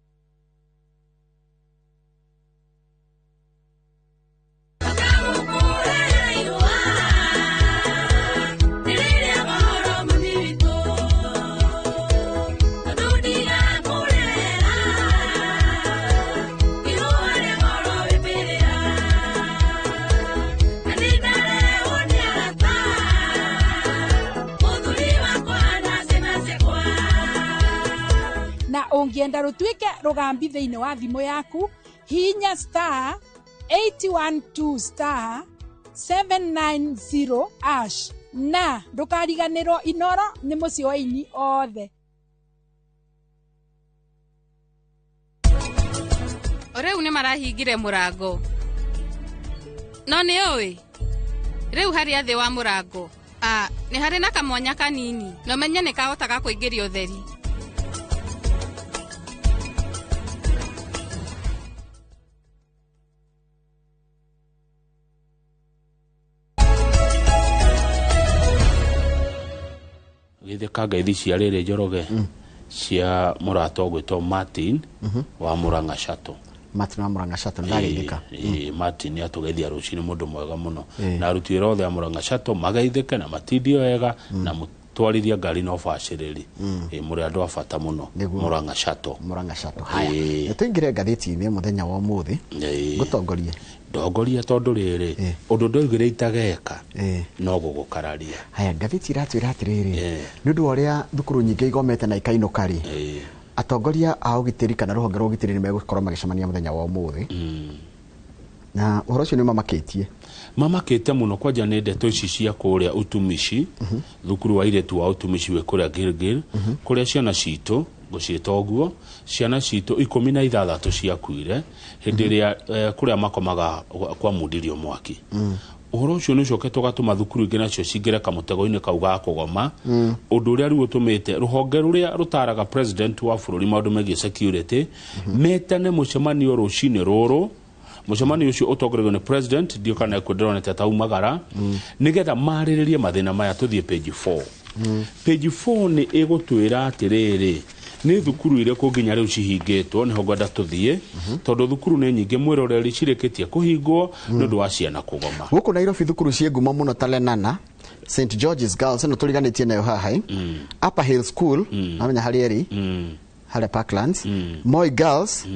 Na ũngĩenda rũtuĩke rũgambi thĩinĩ wa thimũ yaku, hihinya star 812 star 790 ash na ndũkariganĩrwo Inoro nĩ mũciĩ wa aini othe. Rĩu nĩ marahingire mũrango. No nĩ ũĩ rĩu harĩa thĩ wa mũrango nĩ harĩ na kamwanya kanini na ũmenye nĩ kahotaga kũingĩria ũtheri. Githika ngeithi cia rĩrĩ Njoroge cia mũrata ũgwĩtwo Martin wa Murang'a Shuttle. Martin wa Murang'a Shuttle ndageithĩka. Martin nĩatũgeithia rũcinĩ, mũndũ mwega mũno. Na aruti wĩra othe a Murang'a Shuttle mageithĩke na matindie wega na mũtwarithia ngari na ũbacĩrĩri. Mũrĩ andũ a bata mũno Murang'a Shuttle. Murang'a Shuttle. Haya, nĩtũingĩre ngathĩti-inĩ mũthenya wa ũmũthĩ. Ngũtongorie. Ndongoria tondũ rĩrĩ ũndũ ndoigire itageka no gũgũkararia. Haya, ngathĩti iratwĩra atĩrĩrĩ, nĩ ũndũ wa ũrĩa thukuru nyingĩ igomete na ikainũka rĩ, atongoria a ũgitĩri kana rũhonge rwa ũgitĩri nĩ megũkorwo magĩcemania mũthenya wa ũmũthĩ. Na ũhoro ũcio nĩ mamakĩtie. Mamakĩte mũno kwanja nĩ ndeto ici cia kũrĩa utumishi, thukuru wa airĩtu wa utumishi wĩ kũrĩa Gilgil, kũrĩa ciana citũ ngũciĩta ũguo, ciana citũ 16 ciakuire hĩndĩ ĩrĩa kũrĩa makomaga kwamundirio mwaki. Ũhoro ũcio nĩ ũcokete ũgatũma thukuru ingĩ nacio cingĩre kamũtego-inĩ kau ga kũgoma, ũndũ ũrĩa rĩu ũtũmĩte rũhonge rũrĩa rũtaraga president wa bũrũri maũndũ megiĩ security metane mũcemanio rũcinĩ rũrũ. Mũcemanio ũcio ũtongoretio nĩ president, ndiũ kana ndĩronete ta umagara, nĩgetha marĩrĩrie mathĩna maya. Tũthiĩ page 4. Page 4 nĩ ĩgũtwĩra atĩrĩrĩ, nĩ thukuru irĩkũ nginya rĩu cihingĩtwo, nĩho ngwenda tũthiĩ tondũ thukuru nĩ nyingĩ mwĩroreri cirĩkĩtie kũhingwo nĩ ũndũ wa ciana kũgoma. Gũkũ Nairobi thukuru ciĩ ngumo mũno ta Lenana, St George's Girls ĩno tũriganĩtie nayo haha, Upper Hill School, namenya harĩa ĩrĩ, harĩa Parklands, Moi Girls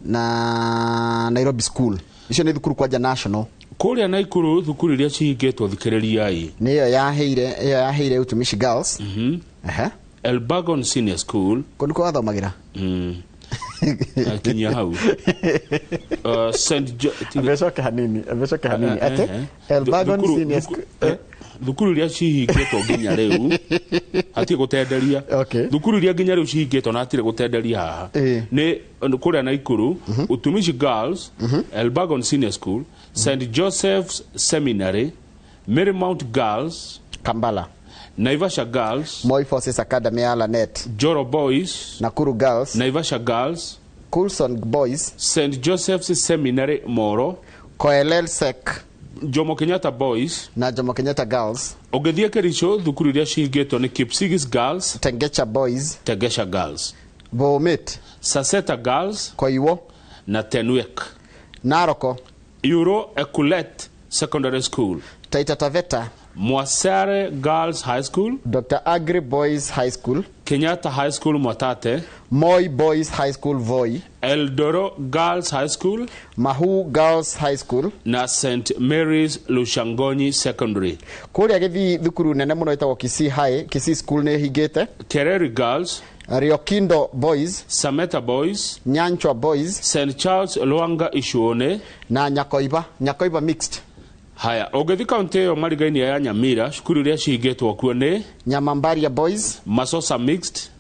na Nairobi School. Icio nĩ thukuru kwanja national. Kũrĩa Naikuru thukuru iria cihingĩtwo thikĩrĩriai nĩ ĩyo yaheire Utumishi Girls. Elbagon Senior School. Kũndũ kwa wathomagĩra? Kinyia hau. St. Abecoke hanini, abecoke hanini. Ate Elbagon Senior School. Thukuru iria cihingĩtwo nginya rĩu hatirĩ gũtenderia. Thukuru iria nginya rĩu cihingĩtwo na hatirĩ gũtenderia haha nĩ kũrĩa Naikuru, Utumishi Girls, Elbagon Senior School, St Joseph's Seminary, Marymount Girls Kambala Naivasha Girls, Moi Forces Academy ya Lanet, Joro Boys, Nakuru Girls, Naivasha Girls, Coulson Boys, St Joseph's Seminary Moro, Koelel Sek, Jomo Kenyatta Boys na Jomo Kenyatta Girls. Ũngĩthiĩ Kericho thukuru iria cihingĩtwo nĩ Kipsigis Girls, Tengecha Boys, Tegesha Girls, Bomet, Saseta Girls, Koiwo na Tenwek. Naroko, Euro Ekulet Secondary School, Taita Taveta, Mwasare Girls High School, Dr. Agri Boys High School, Kenyatta High School Mwatate, Moi Boys High School Voi, Eldoro Girls High School, Mahu Girls High School na St Mary's Lushangonyi Secondary. Kũrĩa gĩthii thukuru nene mũno ĩtagwo Kisii High, Kisii School nĩ hingĩte. Kereri Girls, Riokindo Boys, Sameta Boys, Nyanchwa Boys, St Charles Lwanga Ishuone na Nyakoiba, Nyakoiba Mixed. Haya, ũngĩthiĩ kaunti ĩyo marigaini ya Nyamira, cukuru iria cihingĩtwo kuo nĩ Nyamambaria Boys, Masosa Mixed,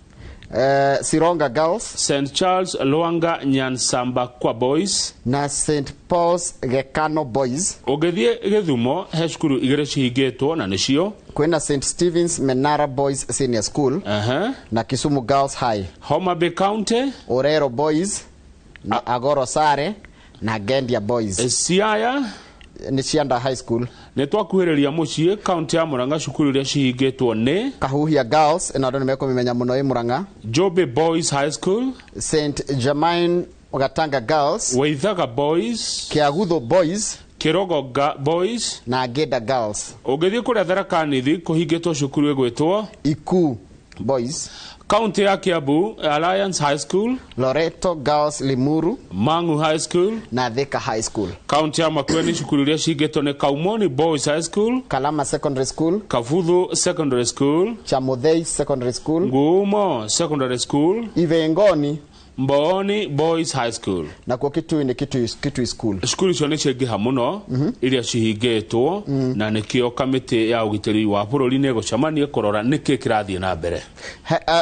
Sironga Girls, St Charles Lwanga Nyansamba kwa Boys na St Paul's Gekano Boys. Ũngĩthiĩ Gĩthumo he cukuru igĩrĩ cihingĩtwo na nĩcio kwĩna St Stevens Menara Boys Senior School na Kisumu Girls High. Homa Bay County, Orero Boys na Agoro Sare na Gendia Boys. Siaya nĩ Cianda High School. Nĩ twakuhĩrĩria mũciĩ kaunti ya Murang'a cukuru iria cihingĩtwo nĩ Kahuhia Girls na andũ nĩ mekũmĩmenya mũno ĩ Murang'a, Jobe Boys High School, St Germain Gatanga Girls, Waithaga Boys, Kiagutho Boys, Kirogo Boys na Ngenda Girls. Ũngĩthiĩ kũrĩa Tharaka Nithi kũhingĩtwo cukuru ĩgwĩtwo Ikuu Boys. Kaunti ya Kiambu, Alliance High School, Loreto Girls Limuru, Mangu High School na Thika High School. Kaunti ya Makueni cukuru iria cihingĩtwo nĩ Kaumoni Boys High School, Kalama Secondary School, Kavuthu Secondary School, Chamuthei Secondary School, Ngumo Secondary School, Ivengoni, Mbooni Boys High School. Nakuo Kitui nĩ Kitui School. Cukuru icio nĩ ciaingĩha mũno iria cihingĩtwo na nĩkĩo kamĩtĩ ya ũgitĩri wa bũrũri nĩ ĩgũcemania kũrora nĩkĩ kĩrathiĩ na mbere.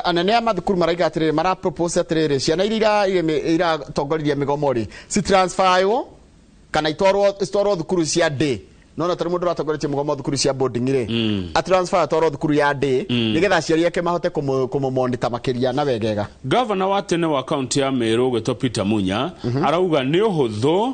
Anene a mathukuru maraiga atĩrĩrĩ, mara propose atĩrĩrĩ, ciana iria iratongoririe mĩgomo rĩ citransferwo kana itwarwo thukuru cia day. No na tarĩ mũndũ ũratongoretie mũgomo thukuru cia boarding rĩ, atransfer atwarwo thukuru ya day nĩgetha aciari ake mahote kũmũmonita makĩria na wegega. Gavana wa tene wa kaunti ya Meru ũgwĩtwo Peter Munya arauga nĩ ũhũthũ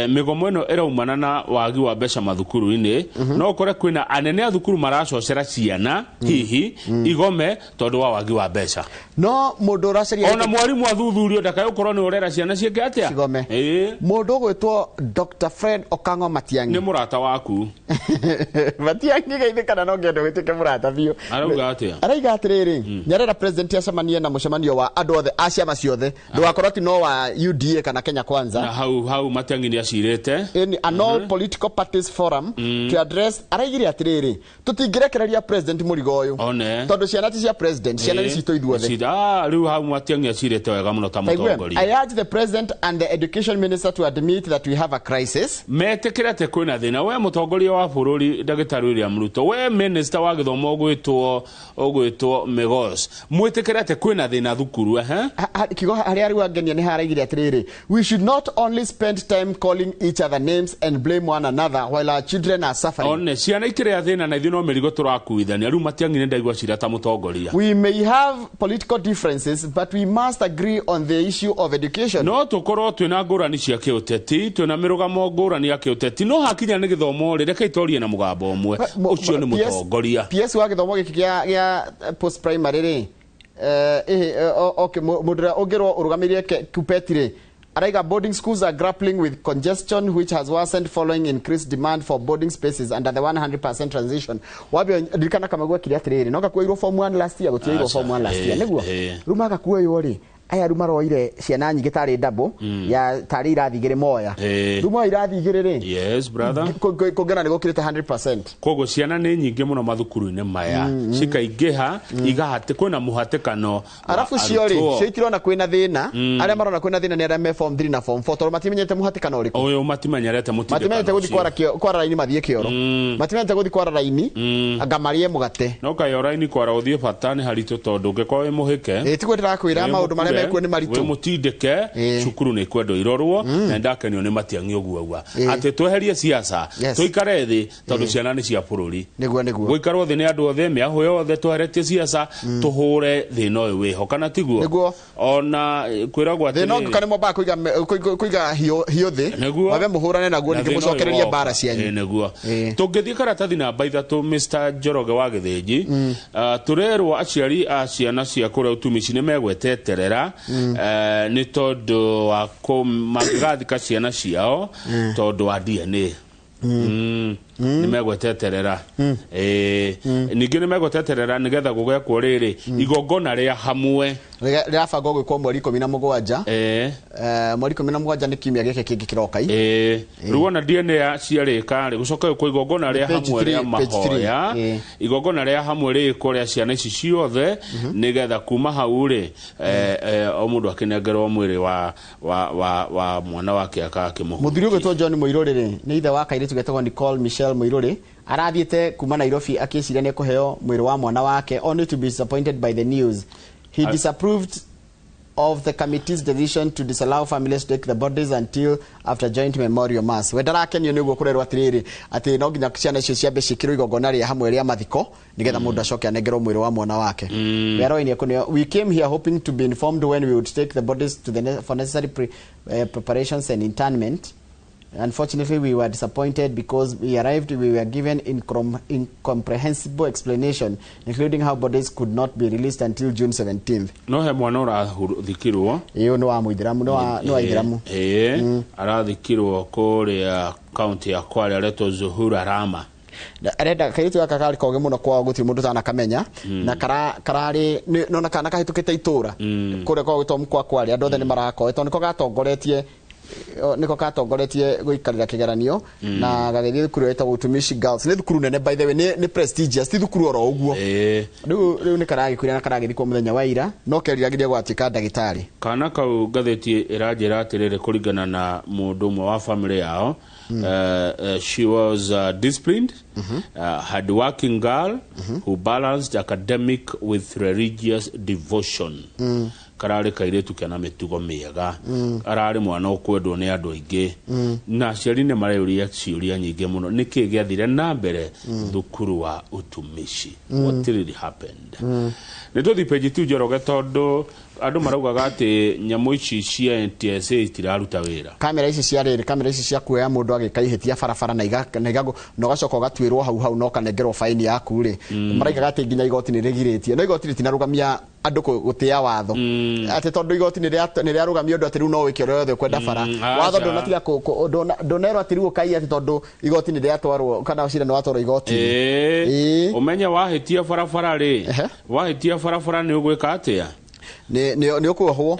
mĩgomo ĩno ĩraumana na wagi wa mbeca mathukuru-inĩ, no ũkore kwĩna anene a thukuru maracocera ciana hihi igome tondũ wa wagi wa mbeca. No mũndũ ũracaria ona mwarimũ athuthurio ndakae gũkorwo nĩ ũrera ciana ciĩke atĩa cigome. Mũndũ ũgwĩtwo Dr. Fred Okango Matiang'i nĩ mũrata waku. Matiang'i geithĩ kana no ngende gwĩtĩke mũrata biũ. Arauga atĩa? Arauga atĩrĩrĩ, nĩarera president acemanie na mũcemanio wa andũ othe a ciama ciothe, ndũgakorwo ti no wa UDA kana Kenya Kwanza. Na hau Matiang'i nĩ acirĩte. An all political parties forum to address. Araigire atĩrĩrĩ, tũtingĩrekereria president mũrigo ũyũ tondũ ciana ti cia president, ciana nĩ citũ ithuothe. Rĩu hau Matiang'i acirĩte wega mũno ta mũtongoria. I urge the president and the education minister to admit that we have a crisis. Metĩkĩre atĩ kwĩna thĩna. We mũtongoria wa bũrũri Ndagĩtarĩ William Ruto, we minister wa gĩthomo ũgwĩtwo Migos, mwĩtĩkĩre atĩ kwĩna thĩna thukuru. Kiugo harĩa rĩu angenia nĩ haraigire atĩrĩrĩ, we should not only spend time calling each other names and blame one another while our children are suffering. One ciana ikĩrĩa thĩna na ithuĩ no mĩrigo tũrakuithania. Rĩu Matiang'i nĩ ndaigua cira ta mũtongoria. We may have political differences but we must agree on the issue of education. No tũkorwo twĩna ngũrani cia kĩũteti, twĩna mĩrũgamo ngũrani ya kĩũteti, no hakinya nĩ gĩthomo rĩ, reke itorie na mũgambo ũmwe. Ũcio nĩ mũtongoria. PS wa gĩthomo gĩkĩ gĩa post primary rĩ, okay, mũndũ ũrĩa ũngĩrwo ũrũgamĩrĩire Kupet rĩ, araiga boarding schools are grappling with congestion which has worsened following increased demand for boarding spaces under the 100% transition. Wabio ndirikana kama gwekire atĩrĩrĩ, no gakuoirwo form 1 last year, gũtiairwo form 1 last year nĩguo rĩu magakuoywo rĩ, aya rĩu maroire ciana nyingĩ tarĩ double ya tarĩ irathi igĩrĩ moya, rĩu moya irathi igĩrĩ rĩ, yes brother, kũngĩona nĩ gũkĩrĩte 100%. Koguo ciana nĩ nyingĩ mũno mathukuru-inĩ maya, cikaingĩha igahate kwĩna mũhatĩkano. Arabu cio rĩ, cio itirona kwĩna thĩna. Arĩa marona kwĩna thĩna nĩ arĩa me form 3 na form 4 tondũ matimenyete mũhatĩkano ũrĩkũ. Ũyũ matimenyerete mũtindĩkano, matimenyete gũthiĩ kwara raini mathiĩ kĩoro, matimenyete gũthiĩ kwara raini anga marĩe mũgate. No kaĩ raini kwara ũthiĩ bata nĩ haritũ tondũ ũngĩkorwo wĩ mũhĩke. Ĩ tiguo ndĩrakwĩra maũndũ marĩa mekuo nĩ maritũ. Wĩ mũtindĩke cukuru nĩ kwendwo irorwo na ndakenio nĩ Matiang'i ũguo auga atĩ tweherie siasa tũikare thĩ tondũ ciana nĩ cia bũrũri. Nĩguo nĩguo. Gũikarwo thĩ nĩ andũ othe mĩahũ yothe tweheretie siasa tũhũre thĩna ũyũ wĩho kana tiguo? Nĩguo. Ona kwĩragwo atĩrĩrĩ thĩna ũngĩũka nĩ mwambaga kũiga hiũ thĩ mwambe mũhũrane naguo Na ningĩ thĩna ũyũ mũcokererie woka. mbara cianyu. Nĩguo. Tũngĩthiĩ karatathi namba 3 Mr. Njoroge wa Gĩthĩnji, tũrerwo aciari a ciana cia kũrĩa Utumishi nĩ megweteterera nĩ tondũ wa mangĩgathika ciana ciao tondũ wa DNA. Nĩ megweteterera. Ningĩ nĩ megweteterera nĩgetha gũgekwo rĩrĩ igongona rĩa hamwe rĩrabangwo gwĩkwo mweri 17. Mweri 17 nĩ kiumia gĩkĩ kĩngĩ kĩroka. Rĩu ona DNA ciarĩka rĩ gũcoka gwĩkwo igongona rĩa hamwe rĩa mahoya, igongona rĩa hamwe rĩkwo rĩa ciana ici ciothe nĩgetha kuma hau rĩ o mũndũ akĩnengerwo mwĩrĩ wa mwana wake akakĩmũhutia. Mũthuri ũgwĩtwo John Mũirũrĩ rĩ nĩ ithe wa kairĩtu getagwo Nicole Michelle Mũirũrĩ arathiĩte kuma Nairobi akĩciria nĩ kũheo mwĩrĩ wa mwana wake only to be disappointed by the news. He disapproved of the committee's decision to disallow families to take the bodies until after joint memorial mass. We ndarakenio nĩ ũguo kũrerwo atĩrĩrĩ atĩ no nginya ciana icio ciambe ciĩkĩrwo igongona rĩa hamwe rĩa mathiko nĩgetha mũndũ acoke anengerwo mwĩrĩ wa mwana wake. We came here hoping to be informed when we would take the bodies to the for necessary preparations and internment. Unfortunately, we were disappointed because we arrived, we were given incomprehensible explanation, including how bodies could not be released until June 17th. No he mwana ũrathikirwo. Iyo no wa Muithiramu, no wa Ithiramu. Arathikirwo kũrĩa kaunti ya Kwale aretwo Zuhura Rama. Arenda kairitu gaka kari koge muno kwao gutiri mundu tanakamenya na karari nona kana kahitukite itura kuria kwao gwitwo mkwa Kwale andu othe ni marakoe tondu niko gatongoretie guikarira kigeranio na gagithie thukuru ĩtagwo Utumishi Girls. Nĩ thukuru nene by the way, nĩ prestigious, ti thukuru oro ũguo. Rĩu nĩ karagĩkuire na karagĩthikwo mũthenya wa ira no keriragĩria gwatuĩka ndagĩtarĩ. Kana kau ngathĩti ĩranjĩra atĩrĩrĩ kũringana na mũndũ ũmwe wa family yao, she was disciplined, hardworking girl who balanced academic with religious devotion. Kararĩ kairĩtu kena mĩtugo mĩega, ararĩ mwana ũkwendwo nĩ andũ aingĩ, na aciari nĩ mareyũria ciũria nyingĩ mũno nĩkĩ gĩathire na mbere thukuru wa Utumishi. What really happened? Nĩ tũthiĩ page 2 Njoroge tondũ andũ maraugaga atĩ nyamũ ici cia NTSA itiraruta wĩra. Kamera ici cia rĩrĩ, kamera ici cia kuoya mũndũ agĩka ihĩtia barabara na ũgacoka ũgatuĩrwo hau hau na ũkanengerwo faini yaku rĩ, maraigaga atĩ nginya igoti nĩ rĩgirĩtie, no igoti rĩtinarũgamia andũ gũtĩa watho atĩ tondũ igoti nĩ rĩarũgamia ũndũ atĩ rĩu no wĩke ũrĩa wothe ũkwenda bara. Watho ndũnatiga ndũnerwo atĩ rĩu ũkaiya atĩ tondũ igoti nĩ rĩatwarwo kana cira nĩ watwarwo igoti-inĩ. Ũmenye wahĩtia barabara rĩ, wahĩtia barabara nĩ ũgwĩka atĩa? Nĩ ũkuohwo.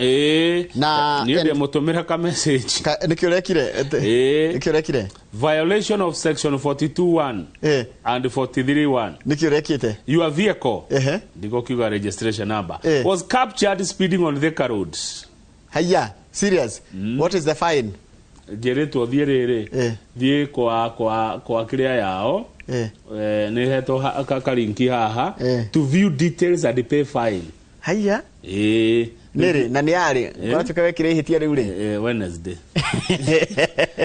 Na niĩ ndĩmũtũmĩra ka message. Nĩkĩ ũrekire? Nĩkĩ ũrekire? Violation of section 42(1) and 43(1). Nĩkĩ ũrekĩte? Your vehicle, ndĩgũkiuga registration number, was captured speeding on Thika Road. Haya, serious? What is the fine? Njĩrĩtwo thiĩ rĩrĩ, thiĩ kwa kĩrĩa yao, nĩ hetwo karinki haha, to view details and pay fine. Haya. Nĩrĩ na nĩ yarĩ ũratuĩka wekire ihĩtia rĩu rĩ? Wednesday.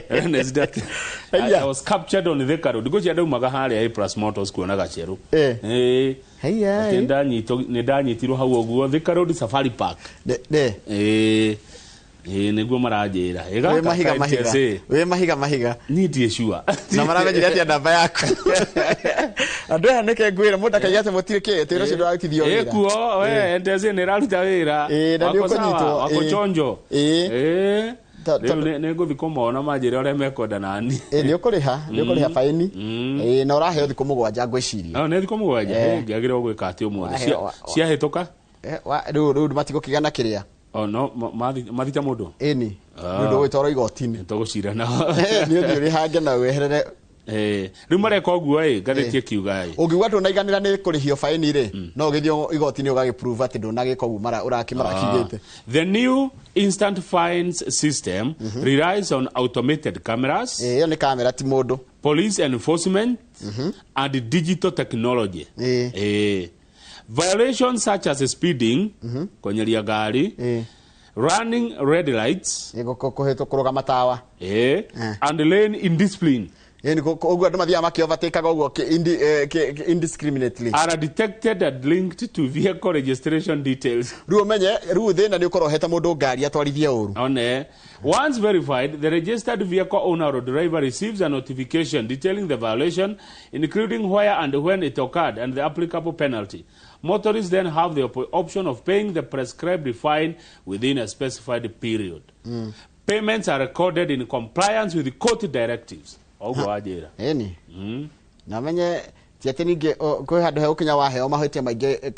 Wednesday. I was captured on Thika Road. Ngũcia ndaumaga harĩa A+ Motors kuona gacerũ. Haya. Nĩ ndanyitirwo hau ũguo Thika Road Safari Park. Nĩguo maranjĩra. Wĩ mahiga mahiga. Wĩ mahiga mahiga. Niĩ ndirĩ sure. Na maramenyire atĩa namba yaku? Andũ aya nĩke ngwĩra mũndũ akaiga atĩ mũtirĩ kĩ, atĩ wĩra ũcio ndũrarutithio wĩra. Ĩkuo, we NTSA nĩ ĩraruta wĩra. Na nĩ ũkũnyitwo. Wako chonjo. Rĩu nĩ ngũthiĩ kũmona manjĩre ũrĩa mekwenda nani. Nĩ ũkũrĩha, nĩ ũkũrĩha faini. Na ũraheo thikũ 7 ngwĩciria. Nĩ thikũ 7, ngĩagĩrĩirwo gwĩka atĩ ũmũthĩ. Ciahĩtũka? Rĩu matigũkĩgana kĩrĩa. No mathita mũndũ? Ĩni. Nĩ ũndũ ũgwĩtwarwo igoti-inĩ. Tũgũcira nao. Nĩ ũthiĩ ũrĩhange na weherere. Rĩu mareka ũguo ĩ, ngathĩti ĩkiuga ĩ. Ũngiuga ndũnaiganĩra nĩ kũrĩhio faini rĩ, no ũgĩthiĩ igoti-inĩ ũgagĩprove atĩ ndũnagĩka ũguo marakiugĩte. The new instant fines system relies on automated cameras. Ĩyo nĩ kamera ti mũndũ. Police enforcement and digital technology. Violations such as speeding, kwenyeria ngari, Running red lights kũrũgama matawa and lane indiscipline. Ũguo andũ mathiaga makĩovatĩkaga ũguo indiscriminately are detected and linked to vehicle registration details. Rĩu ũmenye rĩu thĩna nĩ ũkorwo ũhete mũndũ ngari atwarithie ũru. One, once verified, the registered vehicle owner or driver receives a notification detailing the violation, including where and when it occurred and the applicable penalty. Motorists then have the option of paying the prescribed fine within a specified period. Payments are recorded in compliance with the court directives. Ogo wajira. Eni. Na menye ti atĩ ningĩ kwĩ handũ hegũkinya waheo mahĩtia maingĩ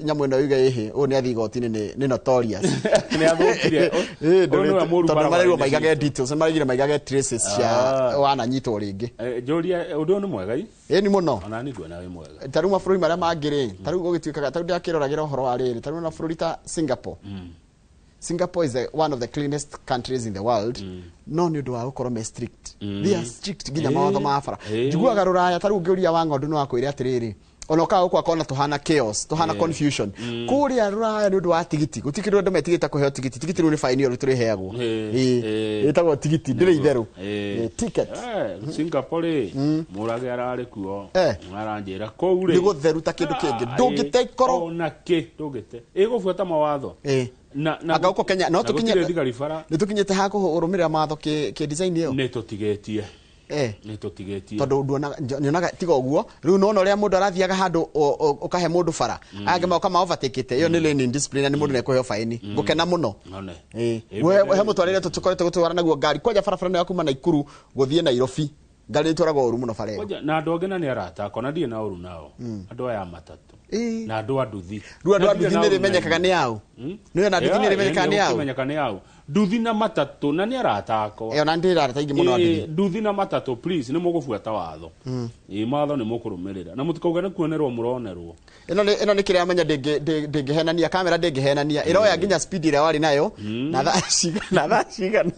nyamũ ĩno yuge ĩhĩ ũyũ nĩ athiĩ igoti-inĩ nĩ notorious. Nĩ athũkire. Tondũ marerirwo maigage details, nĩ maigage traces cia wananyitwo rĩngĩ. Njũria ũndũ ũyũ nĩ mwega i? Ĩni mũno. Ona niĩ nguona wĩ mwega. Ta rĩu mabũrũri marĩa mangĩ rĩ, ta rĩu gũgĩtuĩkaga ta rĩu ndĩrakĩroragĩra ũhoro wa rĩrĩ, ta rĩu na bũrũri ta Singapore. Singapore is one of the cleanest countries in the world. No nĩ ũndũ wa gũkorwo me strict. They are strict nginya mawatho ma bara. Njiguaga rũraya ta rĩu ũngĩũria wa ng'ondu no akwĩre atĩrĩrĩ, ona ũkaga gũkũ akona tũhana chaos, tũhana confusion. Kũrĩa rũraya nĩ ũndũ wa tigiti, gũtirĩ kĩndũ andũ metigĩte kũheo tigiti. Tigiti rĩu nĩ fine ĩyo tũrĩheagwo. Ĩtagwo tigiti, ndĩrĩ itherũ. Ticket. Singapore rĩ, Mũrage ararĩ kuo. Aranjĩra kũu rĩ. Nĩ gũtheru ta kĩndũ kĩngĩ. Ndũngĩte ikoro. Ona kĩ ndũngĩte. Ĩgũbuata mawatho. Na anga gũkũ Kenya no tũkinye nĩ tũkinyĩte ha kũrũmĩrĩra mawatho kĩ design ĩyo. Nĩ tũtigĩtie. Nĩ tũtigĩtie. Tondũ nyonaga tiga ũguo rĩu nona ũrĩa mũndũ arathiaga handũ ũkahe mũndũ bara angĩ moka ma overtake ĩyo nĩ lane indiscipline na nĩ mũndũ nĩekũheo faini. Ngũkena mũno. He mũtwarĩre tũkoretwo gũtwara naguo ngari kwanja barabara ĩno ya kuma Naikuru gũthiĩ Nairobi ngari itwaragwo ũru mũno bara ĩyo. Na andũ angĩ na nĩ arata akwa na ndirĩ na ũru nao. Andũ aya matatũ. Na andũ a nduthi. Rĩu andũ a nduthi nĩ rĩmenyekaga nĩ aũ? Nĩ ona nduthi nĩ rĩmenyekaga nĩ aũ? Rĩmenyekaga nĩ aũ. Nduthi na matatũ na nĩ arata akwa. Ona ndĩ arata aingĩ mũno a nduthi. Nduthi na matatũ please nĩ mũgũbuata watho. Mawatho nĩ mũkũrũmĩrĩra. Na mũtikauge nĩ kuonerwo mũronerwo. Ĩno nĩ kĩrĩa menya ndĩngĩhenania kamera ndĩngĩhenania. Ĩroya nginya speed ĩrĩa warĩ nayo na thaa cigana.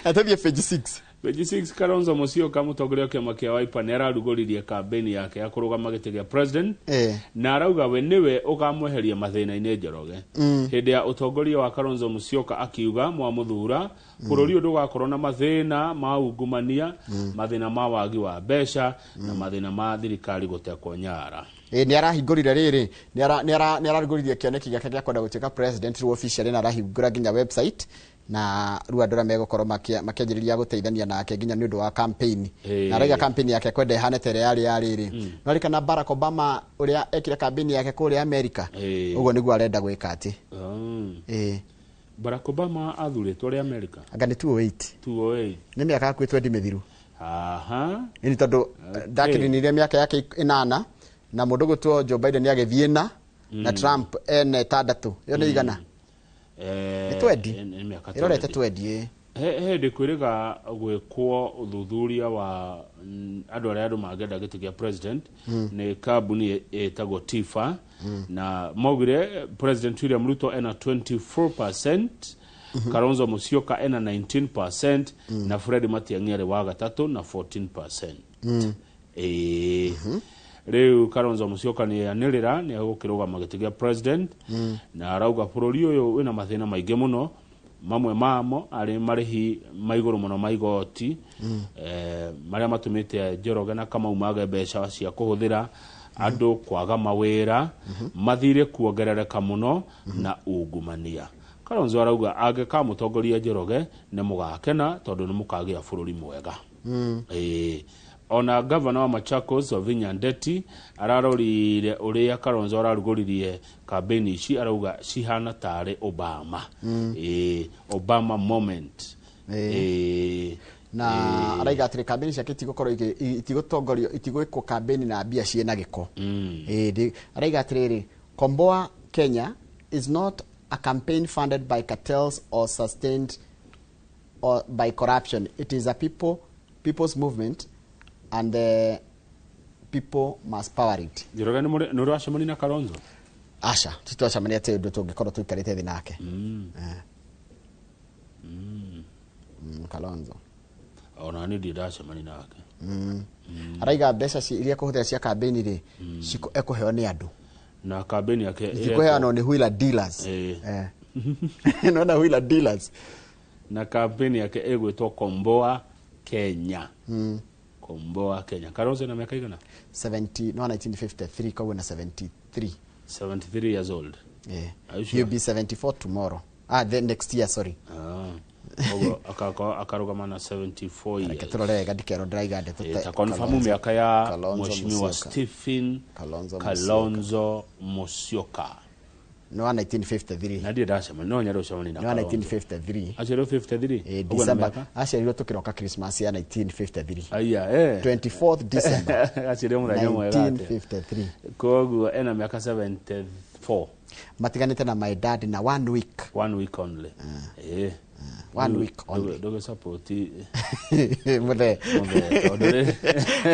Atũthiĩ page 6. Page 6 Kalonzo Musyoka mũtongoria wa kĩama kĩa Wiper nĩ ararugũririe kambĩini yake ya kũrũgama gĩtĩ gĩa president na arauga we nĩwe ũkamweheria mathĩna-inĩ Njoroge. Hĩndĩ ya ũtongoria wa Kalonzo Musyoka akiuga mwamũthura bũrũri ũyũ ndũgakorwo na mathĩna ma ungumania, mathĩna ma wagi wa mbeca na mathĩna ma thirikari gũtekwo nyara. Nĩ arahingũrire rĩrĩ, nĩ ararugũririe kĩoneki gĩake gĩa kwenda gũtuĩka president rĩu officially na arahingũra nginya website na rĩu andũ arĩa megũkorwo makĩanjĩrĩria gũteithania nake nginya nĩ ũndũ wa campaign. Na arauga campaign yake kwenda ĩhane ta ĩrĩa yarĩ ya rĩrĩ. No ririkana Barack Obama ũrĩa ekire campaign yake kũrĩa America. Ũguo nĩguo arenda gwĩka atĩ. Barack Obama athurĩtwo rĩ America? Anga nĩ 2008. 2008. Nĩ mĩaka hakuhĩ 20 mĩthiru. Nĩ tondũ ndakĩninire mĩaka yake 8 na mũndũ gũtwo Joe Biden agĩthiĩ na Trump ena 6. Ĩyo nĩ igana. Nĩ 20. Ĩrorete 20. Hĩndĩ kwĩrĩga gwĩkwo ũthuthuria wa andũ arĩa andũ mangĩenda gĩtĩ kĩa president nĩ kambuni ĩtagwo TIFA na maugire President William Ruto ena 24%, Kalonzo Musyoka ena 19% na Fred Matiang'i arĩ wa gatatũ na 14%. Rĩu Kalonzo Musyoka nĩ anĩrĩra nĩ egũkĩrũgama gĩtĩ kĩa president na arauga bũrũri ũyũ wĩna mathĩna maingĩ mũno, mamwe mamo arĩ marĩhi ma igũrũ mũno ma igoti marĩa matũmĩte Njoroge na Kamau mage mbeca cia kũhũthĩra, andũ kwaga mawĩra, mathirĩ kuongerereka mũno na ungumania. Kalonzo arauga angĩkamũtongoria Njoroge nĩ mũgakena tondũ nĩ mũkagĩa bũrũri mwega. Ona gavana wa Machakos Wavinya Ndeti ararorire ũrĩa Kalonzo ararugũririe kambĩini ici arauga cihana tarĩ Obama. Obama moment. Na araiga atĩrĩ kambĩini ciake itigũkorwo itigũtongorio itigwĩkwo kambĩini na mbia ciĩna gĩko. Araiga atĩrĩrĩ, Komboa Kenya is not a campaign funded by cartels or sustained or by corruption. It is a people's movement and the people must power it. Njoroge nĩ ũracemania na Kalonzo? Aca, titwacemania atĩ ũndũ tũngĩkorwo tũikarĩte thĩ nake. Kalonzo. Ona niĩ ndirĩ ndacemania nake. Araiga mbeca iria kũhũthĩra cia kambĩini rĩ, ekũheo nĩ andũ. Na kambeni yake Ikikuheanwo nĩ Wheeler Dealers. Nona Wheeler Dealers. Na kampeni yake ĩgwĩtwo Komboa Kenya. Komboa Kenya. Kalonzo na miaka igana? 70, no, 1953, koguo na 73. 73 years old. Yeah. Are you sure? He'll be 74 tomorrow. Ah, the next year, sorry. Ah. Koguo akarũgama na 74 years. Reke tũrore wega ndikerwo ndĩraiga ndeto Ta confirm miaka ya Kalonzo Mheshimiwa Musyoka. Stephen Kalonzo Kalonzo Musyoka. Nĩ wa 1953. Na ndirĩ ndacemania, no nyende gũcemania na Nĩ wa Kalonzo. 1953. Aciarirwo 53? Eh, Ũguo na December. mĩaka? Aciarirwo tũkĩroka Christmas ya 1953. Aya, eh. 24th December. Aciarirwo mũthenya mwega atĩa? 1953. Koguo ena mĩaka 74. Matiganĩte na my dad na one week. One week only. Eh. One week only. Ndũgĩ support Mũthee. Mũthee, tondũ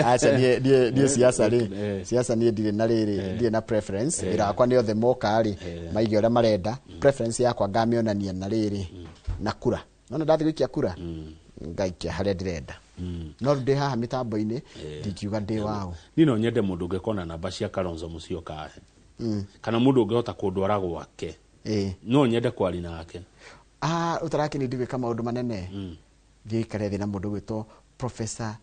Aca niĩ siasa rĩ, Eh. siasa niĩ ndirĩ na rĩrĩ, ndirĩ na preference. Eh. Wĩra wakwa nĩ othe moka rĩ, maige ũrĩa marenda. Preference yakwa ngamĩonania na rĩrĩ, na kura. Nona ndathiĩ gũikia kura, ngaikia harĩa ndĩrenda. No rĩu ndĩ haha mĩtambo-inĩ, ndingiuga ndĩ waũ. Niĩ no nyende mũndũ ũngĩkona namba cia Kalonzo Musyoka ahe. Kana mũndũ ũngĩhota kũndwara gwake. No nyende kwaria nake. Ah, ũtarakĩnindi gwĩka maũndũ manene. Thiĩ ũikare thĩ na mũndũ ũgwĩtwo Professor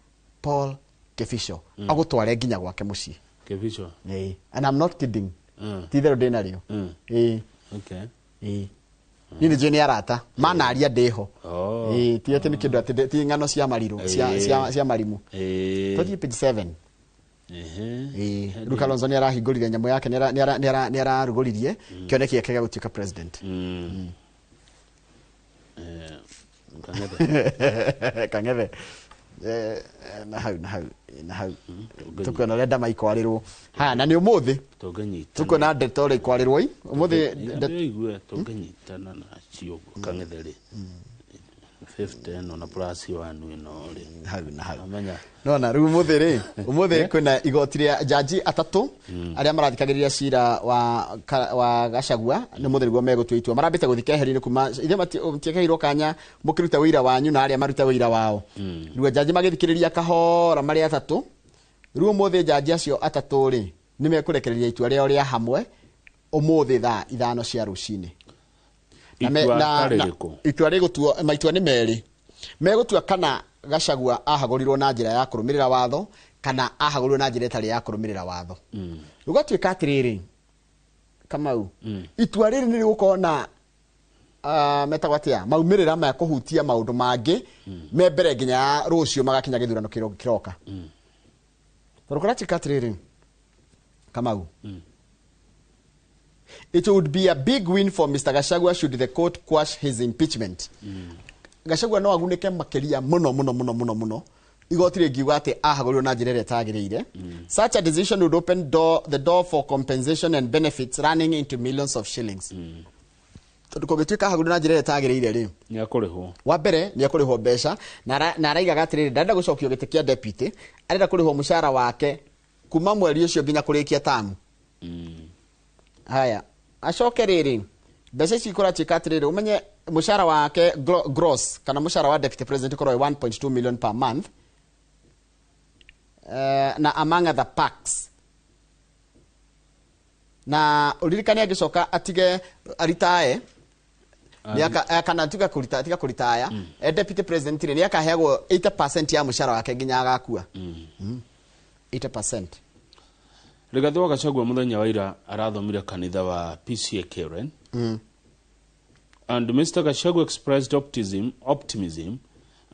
Paul Kibicho. Agũtware nginya gwake mũciĩ. Kibicho. Ĩĩ. And I'm not kidding. Ti itherũ ndĩ narĩo. Ĩĩ. Okay. Ĩĩ. Niĩ nĩ njũĩ nĩ arata. Manaria ndĩho. Oh. Ĩĩ, ti atĩ nĩ kĩndũ atĩ ti ng'ano cia marirũ, cia marimũ. Tũthiĩ page 7. Ehe. Rĩu Kalonzo nĩ arahingũrire nyamũ yake, nĩ ararugũririe kĩoneki gĩake gĩa gũtuĩka president. Kang'ethe. Kang'ethe. Na hau na hau na hau tukuona ũrĩa ndama ikwarĩrwo haya na nĩ ũmũthĩ Tũngĩnyitana. tukuona ndeto ũrĩa ikwarĩrwo i ũmũthĩ Igue tũngĩnyitana nacio Kang'ethe rĩ. 50 ĩno na plus 1 ĩno rĩ. Hau na hau. Amenya. Nona rĩu ũmũthĩ rĩ, ũmũthĩ kwĩna igoti rĩa jaji atatũ arĩa marathikagĩrĩria cira wa Gachagua nĩ ũmũthĩ nĩguo megũtua itua. Marambĩte gũthiĩ keheri-inĩ kuma ithuĩ matiakeheirwo kanya mũkĩruta wĩira wanyu na arĩa maruta wĩira wao. Rĩu jaji magĩthikĩrĩria kahora marĩ atatũ. Rĩu ũmũthĩ jaji acio atatũ rĩ nĩ mekũrekereria itua rĩao rĩa hamwe ũmũthĩ thaa 5 cia rũcinĩ. Itua ta rĩrĩkũ? Itua rĩgũtuo, maitua nĩ merĩ. Megũtua kana Gachagua ahagũrirwo na njĩra ya kũrũmĩrĩra watho kana ahagũrirwo na njĩra ĩtarĩ ya kũrũmĩrĩra watho. Gũgatuĩka atĩrĩrĩ, Kamau, itua rĩrĩ nĩ rĩgũkorwo na metagwo atĩa, maumĩrĩra ma kũhutia maũndũ mangĩ me mbere nginya ya rũciũ magakinya gĩthurano kĩroka. Tondũ kũratuĩka atĩrĩrĩ, Kamau, it would be a big win for Mr. Gachagua should the court quash his impeachment. Gachagua no agunĩke makĩria mũno mũno mũno mũno mũno igoti rĩngiuga atĩ ahagũrirwo na njĩra ĩrĩa ĩtagĩrĩire. Such a decision would open the door for compensation and benefits running into millions of shillings. Tondũ kũngĩtuĩka ahagũrirwo na njĩra ĩrĩa ĩtagĩrĩire rĩ, Nĩ akũrĩhwo. wa mbere nĩ akũrĩhwo mbeca na araigaga atĩrĩrĩ, ndarenda gũcokio gĩtĩ kĩa deputy, arenda kũrĩhwo mũcara wake kuma mweri ũcio nginya kũrĩkia tamu. Haya, acoke rĩrĩ, mbeca ici kũratuĩka atĩrĩrĩ, ũmenye mũcara wake gross kana mũcara wa deputy president ũkorwo wĩ 1.2 million per month, na among other perks. Na ũririkane angĩcoka atige aritae, kana tiga kũrita, tiga kũritaya, deputy president rĩ, nĩakaheagwo 80% ya mũcara wake nginya agakua. 80%. Rigathi wa Gachagua mũthenya wa ira arathomire kanitha wa PCA Karen. And Mr. Gachagua expressed optimism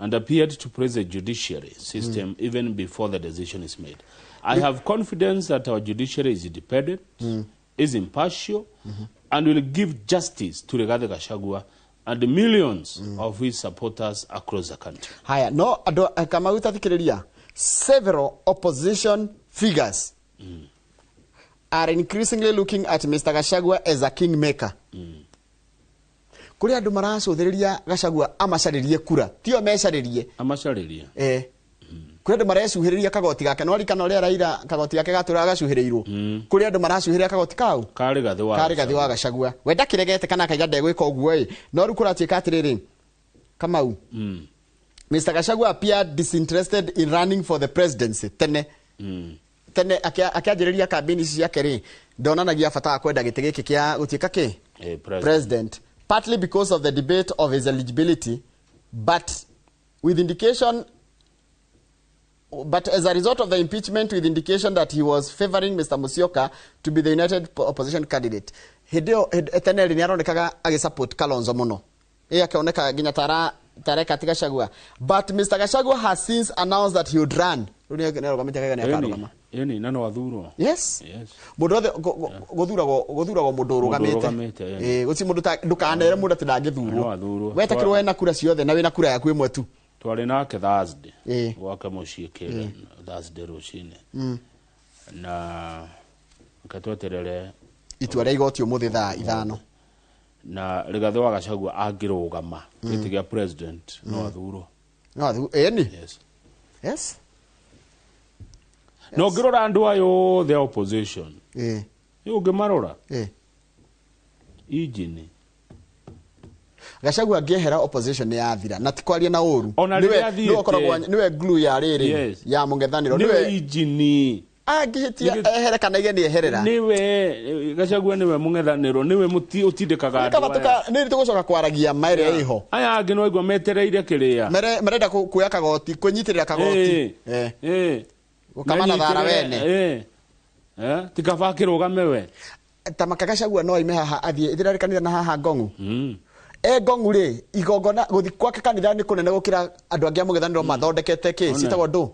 and appeared to praise the judiciary system even before the decision is made. I have confidence that our judiciary is independent, is impartial, and will give justice to Rigathi Gachagua and the millions of his supporters across the country. Haya, no, ando, kama utathikiriria, several opposition figures are increasingly looking at Mr. Gachagua as a kingmaker. Kuri andu maracũthĩrĩria Gachagua amacarĩrie kura, tio mecarĩrie. Amacarĩrie. Kuri andu marecuhĩrĩria kagoti gake, no ririkana ũrĩa Raila kagoti gake gatũraga gacuhĩrĩirwo. Kuri andu maracuhĩrĩria kagoti kau? Ka Rigathi wa Ka Rigathi wa Gachagua. We ndakĩregete kana akaiga ndegwĩka ũguo ĩ. No rĩu kũratuĩka atĩrĩrĩ, Kamau. Mr. Gachagua appeared disinterested in running for the presidency tene. Tene akĩanjĩrĩria kambĩini ici ciake rĩ, Ndonanagia bata wa kwenda gĩtĩ gĩkĩ kĩa gũtuĩka kĩ president. President, partly because of the debate of his eligibility, but with indication but as a result of the impeachment, with indication that he was favoring Mr. Musyoka to be the united opposition candidate. Hĩndĩ ĩyo tene rĩ nĩ aronekaga agĩsupport Kalonzo mũno, ĩ akĩoneka nginya tara tareka ti Gachagua, but Mr. Gachagua has since announced that he would run. Rĩu nĩ arũgamĩte akauga nĩ akarũgama. Ĩni na no athurwo. Yes. Yes. Mũndũ othe gũthuragwo mũndũ ũrũgamĩte. Ũrũgamĩte, ĩ gũtirĩ mũndũ ndũkanere mũndũ atĩ ndangĩthurwo. No athurwo. Wetĩkĩrwo wena kura ciothe na wĩna kura yaku ĩmwe tu. Twarĩ nake Thursday gwake mũciĩ Karen, Thursday rũcinĩ, na reke tweterere itua rĩa igoti ũmũthĩ thaa 5. Na Rigathĩ wa Gachagua angĩrũgama gĩtĩ gĩa president, no athurwo. No ĩni. Yes. Yes. Na ũngĩrora andũ aya othe a opposition, ĩ ũngĩmarora injini Gachagua angĩehera, opposition nĩ yathira, na ti kwaria na ũru. Ona Nĩwe rĩrĩa nĩwe ũkoragwo athiĩte. nĩwe glue ya rĩrĩ ya mũng'ethanĩro. Nĩwe nĩwe injini. Angĩhĩtia ehere kana ige nĩ eherera. Nĩwe Gachagua, nĩwe mũng'ethanĩro, nĩwe ũtindĩkaga andũ Kaba aya. tuka nĩ tũgũcoka kwaragia ma ĩrĩa ĩho. Aya angĩ no aigua metereire kĩrĩa Marenda kuoya kagoti, kwĩnyitĩrĩra kagoti. Gũkama na thara wene. Ti kaba akĩrũgame we. Ta maka Gachagua no aime haha athiĩ ithĩra kanitha na haha Ngong'u. E Ngong'u rĩ, igongona gũthi gwake kanitha nĩ kũnene gũkĩra andũ angĩ a mũng'ethanĩro mathondekete kĩ ciĩtagwo ndũ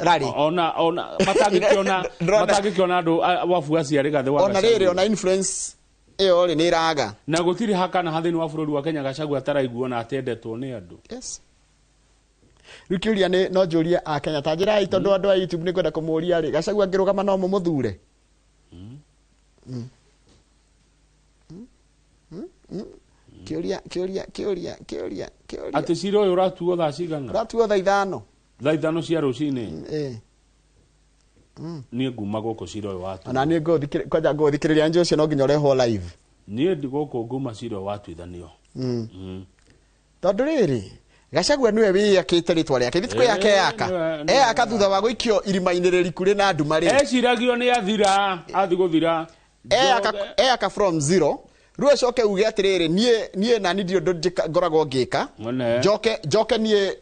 rari. Ona matangĩkĩona matangĩkĩona andũ wabuaci a Rigathĩ wa Ona rĩrĩ Gachagua. Ona influence ĩyo rĩ nĩ ĩraga. Na gũtirĩ hakana ha thĩinĩ wa bũrũri wa Kenya Gachagua ataraiguo na atendetwo nĩ andũ. Yes. Rĩu kĩũria nĩ no njũrie a Kenya, ta njĩrai, tondũ andũ a YouTube nĩ kwenda kũmũria rĩ, Gachagua angĩrũgama no mũmũthure? Kĩũria, kĩũria, kĩũria, kĩũria, kĩũria. Atĩ cira ũyũ ũratuo thaa cigana? Ũratuo thaa 5. Thaa 5 cia rũcinĩ. Ĩ. Niĩ nguma gũkũ cira ũyũ watuo. Ona niĩ kwanja ngũthikĩrĩria njũ ũcio no nginya ũrehwo live. Niĩ ndi gũkũ nguma cira ũyũ watuithanio. Tondũ rĩrĩ Gachagua nĩwe wĩyakĩte rĩtwa rĩake, ithuĩ ti kwĩyaka eyaka. Eyaka thutha wa gũikio irima-inĩ rĩriku rĩna nduma rĩ. Eciragio nĩ athira, athi gũthira. Eyaka from zero. Rĩu acoke uge atĩrĩrĩ, niĩ nani ndirĩ ũndũ ngoragwo ngĩka. Mwene. Njoke niĩ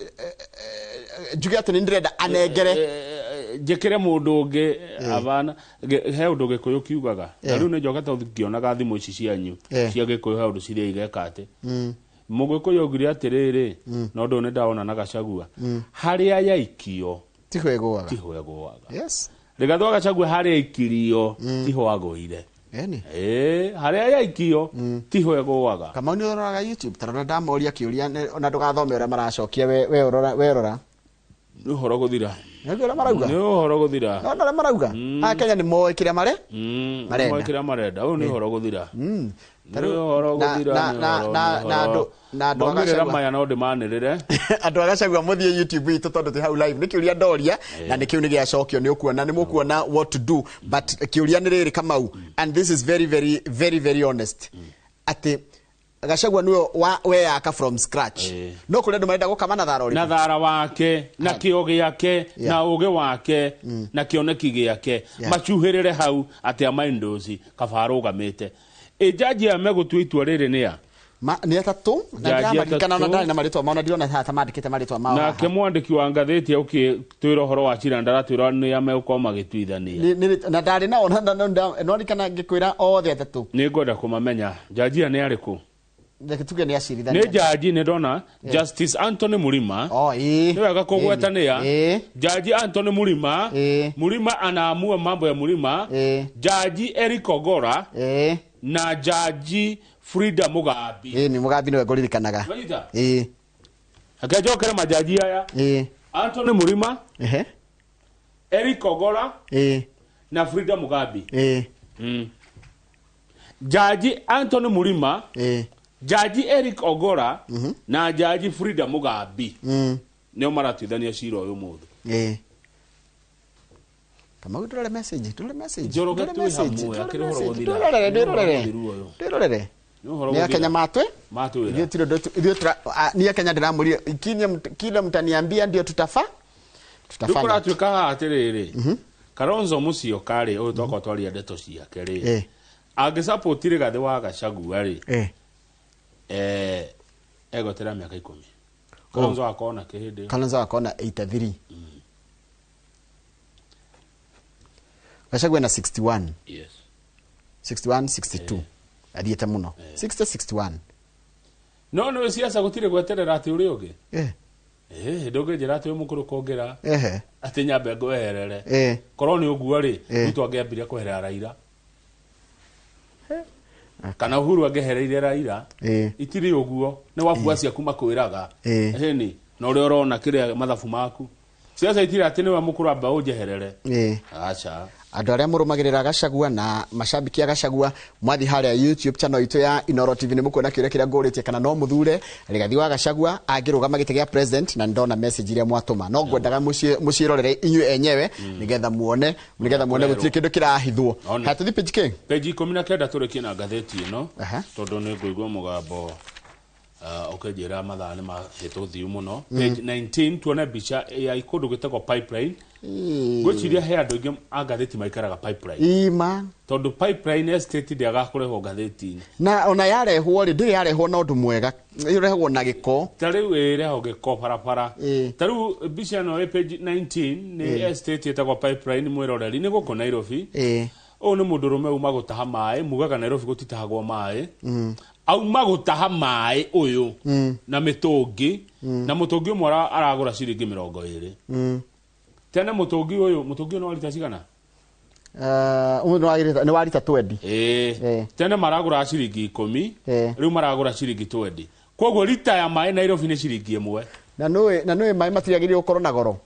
njuge atĩ nĩ ndĩrenda anengere. Njĩkĩre mũndũ ũngĩ abana he ũndũ Gĩkũyũ kiugaga. Na rĩu nĩ njokete ngĩonaga thimũ ici cianyu cia Gĩkũyũ he ũndũ ciria igeka atĩ. Mũgĩkũyũ augire atĩrĩrĩ, na ũndũ ũyũ nĩ ndawona na Gachagua. Harĩa yaikio tiho ĩgũaga. Tiho ĩgũaga. Yes. Rigathĩ wa Gachagua harĩa aikirio tiho agũire. Eni. Harĩa yaikio tiho ĩgũaga. Kamau nĩ ũroraga YouTube, ta rora ndamoria kĩũria ona ndũgathome ũrĩa maracokia, we ũrora, we rora. Nĩ ũhoro gũthira. Nĩ ũrĩa marauga? Nĩ ũhoro gũthira. No, no, ũrĩa marauga? A Kenya nĩ moĩ kĩrĩa mare? Marenda. Nĩ moĩ kĩrĩa marenda. Ũyũ nĩ ũhoro gũthira. Ta Nĩ rĩu ũhoro gũthira, nĩ ũhoro, nĩ ũhoro. na andũ a Maumĩrĩra Gachagua. maya no ndĩmanĩrĩre. Andũ a Gachagua mũthiĩ YouTube itũ tondũ twĩ hau live. Nĩ kĩũria ndoria na nĩ kĩu nĩ gĩacokio, nĩ ũkuona, nĩ mũkuona what to do, but kĩũria nĩ rĩrĩ, Kamau, and this is very, very, very, very honest, atĩ Gachagua nĩwe weyaka from scratch, no kũrĩ andũ marenda gũkama na thara ũrĩkũ? Na thara wake, na kĩo gĩake, na ũgĩ wake, na kĩoneki gĩake, macuhĩrĩre hau atĩ amaindoci kaba arũgamĩte. Ĩ jaji aya megũtua itua rĩrĩ nĩ a? Nĩ atatũ, na Jaji ndĩramaririkana, ona atatũ. ndarĩ na marĩtwa mao, na ndirona haha ta mandĩkĩte marĩtwa mao haha. Nake mwandĩki wa ngathĩti ũkĩtwĩra ũhoro wa cira ndaratwĩra nĩ a megũkorwo magĩtuithania. Na ndarĩ nao, no ririkana ngĩkwĩra othe atatũ. Nĩ ngwenda kũmamenya. Jaji aya nĩ arĩkũ? Reke tuge nĩ acirithania. Nĩ jaji, nĩ ndona Justice Anthony Murima. Oh, ĩĩ. Nĩ wega kũgweta nĩ a. Ĩĩ. Jaji Anthony Murima. Ĩĩ. Murima anaamua mambo ya Murima. Ĩĩ. Jaji Eric Ogora. Ĩĩ. Na Jaji Frida Mugambi. Ĩĩ, nĩ Mugambi nĩwe ngũririkanaga. Wanyita? Ĩĩ. Reke njokere majaji aya. Ĩĩ. Anthony Murima. Ehe. Eric Ogora. Ĩĩ. Na Frida Mugambi. Ĩĩ. Jaji Anthony Murima. Ĩĩ. Jaji Eric Ogora na Jaji Frida Mugambi nĩo maratuithania cira ũyũ mũthĩ. Ĩĩ. Kamau, ndũrore message, ndũrore message. Njoroge ndũrore twĩ message, hamwe, ndũrore akĩrĩ ũhoro message, gũthira. ndũrorere, Nĩ ũhoro ndũrorere. gũthiru ũyũ. Ndũrorere. Nĩ ũhoro Nĩ Akenya gũthira. matwe? Matwĩra. Ithuĩ tirĩ ũndũ ithuĩ niĩ Akenya ndĩramũria, kile mtaniambia ndio Rĩu tutafanya. kũratuĩka haha atĩrĩrĩ, Kalonzo Musyoka rĩ, ũyũ twakorwo twaria ndeto ciake rĩ, angĩsupport Rigathĩ wa Gachagua rĩ, egweterera mĩaka 10. Kalonzo akona kĩ hĩndĩ ĩyo? Kalonzo akona 83. Gachagua na 61. Yes. 61 62. Athiĩte mũno. 60 61. No nĩ siasa gũtirĩ gweterera atĩ ũrĩa ũngĩ. Ndũngĩnjĩra atĩ wĩ mũkũrũ kũngĩra. Atĩ nyambe ngweherere. Korwo nĩ ũguo rĩ, Ruto angĩambirie kweherera Raila. Kana Uhuru angĩehereire Raila. Itirĩ ũguo, nĩ wabua ciaku makwĩraga. Hĩni, na ũrĩa ũrona kĩrĩa mathabu maku. Siasa itirĩ atĩ nĩwe mũkũrũ amba ũnjeherere. Aca. Andũ arĩa mũrũmagĩrĩra Gachagua na macambiki a Gachagua mwathi harĩa YouTube channel itũ ya Inooro TV nĩ mũkuona kĩũria kĩrĩa ngũrĩtie kana no mũthure Rigathi wa Gachagua angĩrũgama gĩtĩ gĩa president, na ndona message iria mwatũma, no ngwendaga mũciĩrorere inyuĩ enyewe nĩgetha muone gũtirĩ kĩndũ kĩrahithwo. Haya, tũthiĩ page kĩ? Page 19 tũrĩkie na ngathĩti ĩno, tondũ nĩ ngũigua mũgambo ũkĩnjĩra mathaa nĩ mahĩtũthiu mũno. Page 19 tuone mbica ya kũndũ gwĩtagwo Pipeline. Ngwĩciria he andũ aingĩ a ngathĩti maikaraga Pipeline. Ima. Tondũ Pipeline estate ndĩagaga kũrehwo ngathĩti-inĩ. Na ona yarehwo rĩ, ndĩrĩ yarehwo na ũndũ mwega, ĩrehagwo na gĩko. Ta rĩu ĩrehagwo gĩko barabara. Ta rĩu mbica ĩno ĩ page 19 nĩ estate ĩtagwo Pipeline mwĩroreri, nĩ gũkũ Nairobi. Ũyũ nĩ mũndũrũme uma gũtaha maĩ, mugaga Nairobi gũtitahagwo maĩ. Auma gũtaha maĩ ũyũ na mĩtũngi, na mũtũngi ũmwe aragũra ciringi 20. Tene mũtũngi ũyũ no rita cigana? Nĩ wa rita 20. Tene maragũra ciringi 10, rĩu maragũra ciringi 20. Koguo rita ya maĩ Nairobi nĩ ciringi 1. Na nũĩ maĩ matiagĩrĩirwo gũkorwo na goro.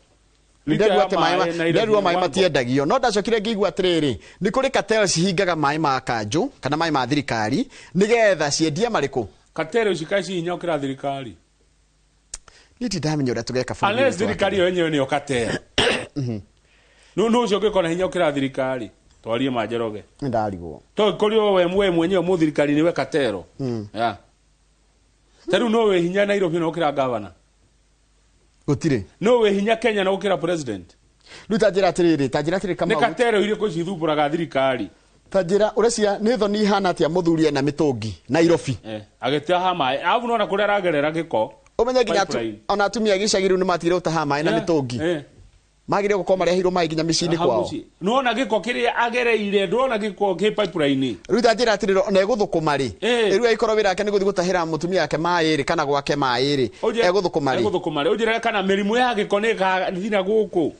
Nderua maĩ matiendagio. No ndacokire ngĩigua atĩrĩrĩ, nĩ kũrĩ cartel cihingaga maĩ ma kanjũ kana maĩ ma thirikari nĩgetha ciendie marĩkũ. Cartel ici kaĩ cihinya gũkĩra thirikari? Niĩ ti ndamenya ũrĩa tũgeka bũrũri. Unless thirikari yo yenyewe nĩyo cartel. No no ũcio ũngĩkorwo na hinya gũkĩra thirikari, twarie ma Njoroge. Ndarigwo. To kũrĩ we mwenyewe mũthirikari nĩwe cartel. Yeah. Ta rĩu no wĩ hinya Nairobi na gũkĩra governor. Gũtirĩ. No wĩ hinya Kenya na gũkĩra president. Rĩu ta njĩra atĩrĩrĩ, ta njĩra atĩrĩrĩ Kamau. Nĩ cartel irĩkũ cithumbũraga thirikari? Ta njĩra ũrecia nĩ thoni ihana atĩa mũthuri ena mĩtũngi Nairobi. Agĩtaha maĩ. Arabu nĩwona kũrĩa aragerera gĩko. Ũmenye nginya ona atumia a gĩcagi rĩu nĩmatigire gũtaha maĩ na mĩtũngi. Magĩrĩire gũkorwo mareheirwo maĩ nginya mĩciĩ-inĩ kwao. Nĩwona gĩko kĩrĩa agereire, ndũrona gĩko kĩ pipeline. Rĩu ta njĩra atĩrĩrĩ, ona egũthũkũma rĩ, rĩu angĩkorwo wĩra wake nĩ gũthiĩ gũtahĩra mũtumia wake maĩ rĩ, kana gwake maĩ rĩ, egũthũkũma rĩ? Egũthũkũma rĩ? Ũnjĩre kana mĩrimũ ya gĩko nĩ ĩgathira gũkũ.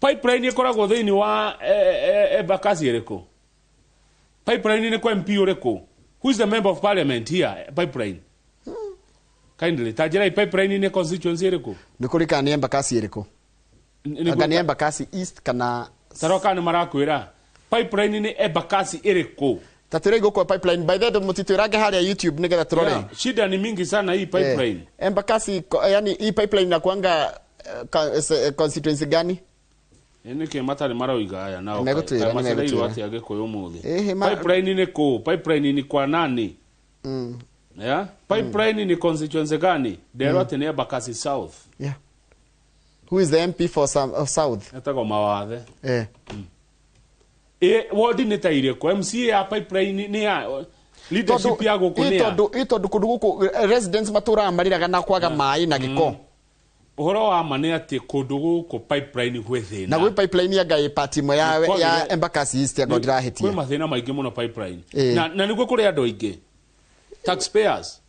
Pipeline ĩkoragwo thĩinĩ wa Embakasi ĩrĩkũ? Pipeline nĩ kwa MP ũrĩkũ? Who is the member of parliament here? Pipeline. Kindly, ta njĩra pipeline nĩ constituency ĩrĩkũ? Nĩ kũrĩ kana nĩ Embakasi ĩrĩkũ? Anga nĩ Embakasi East kana Taroka nĩ marakwĩra pipeline nĩ Embakasi ĩrĩkũ? Ta twĩre gũkũ pipeline by the way mũtitwĩrange harĩa YouTube nĩgetha tũrore. Shida ni mingi sana hii pipeline. Embakasi, yani hii pipeline inakuanga constituency gani? Nĩkĩ matarĩ maroiga aya nao? Macereirwo atĩa Gĩkũyũ ũmũthĩ? Pipeline nĩ kũ? Pipeline ni kwa nani? Yeah? Pipeline ni constituency gani? Nderwo atĩ nĩ Embakasi South. Yeah. Who is the MP for South? Etagwo Mawathe. Ward nĩ ta irĩkũ? MCA ya pipeline nĩ ya leadership ya gũkũ nĩ ya. Tondũ kũndũ gũkũ residents matũraga marĩraga na kwaga maĩ na gĩko. Ũhoro wa ma nĩ atĩ kũndũ gũkũ pipeline gwĩ thĩna. Na gwĩ pipeline ya Ngai party ĩmwe ya Embakasi East ya ndĩrahĩtia. Kwĩ mathĩna maingĩ mũno pipeline. Na nĩguo kũrĩ andũ aingĩ. Taxpayers.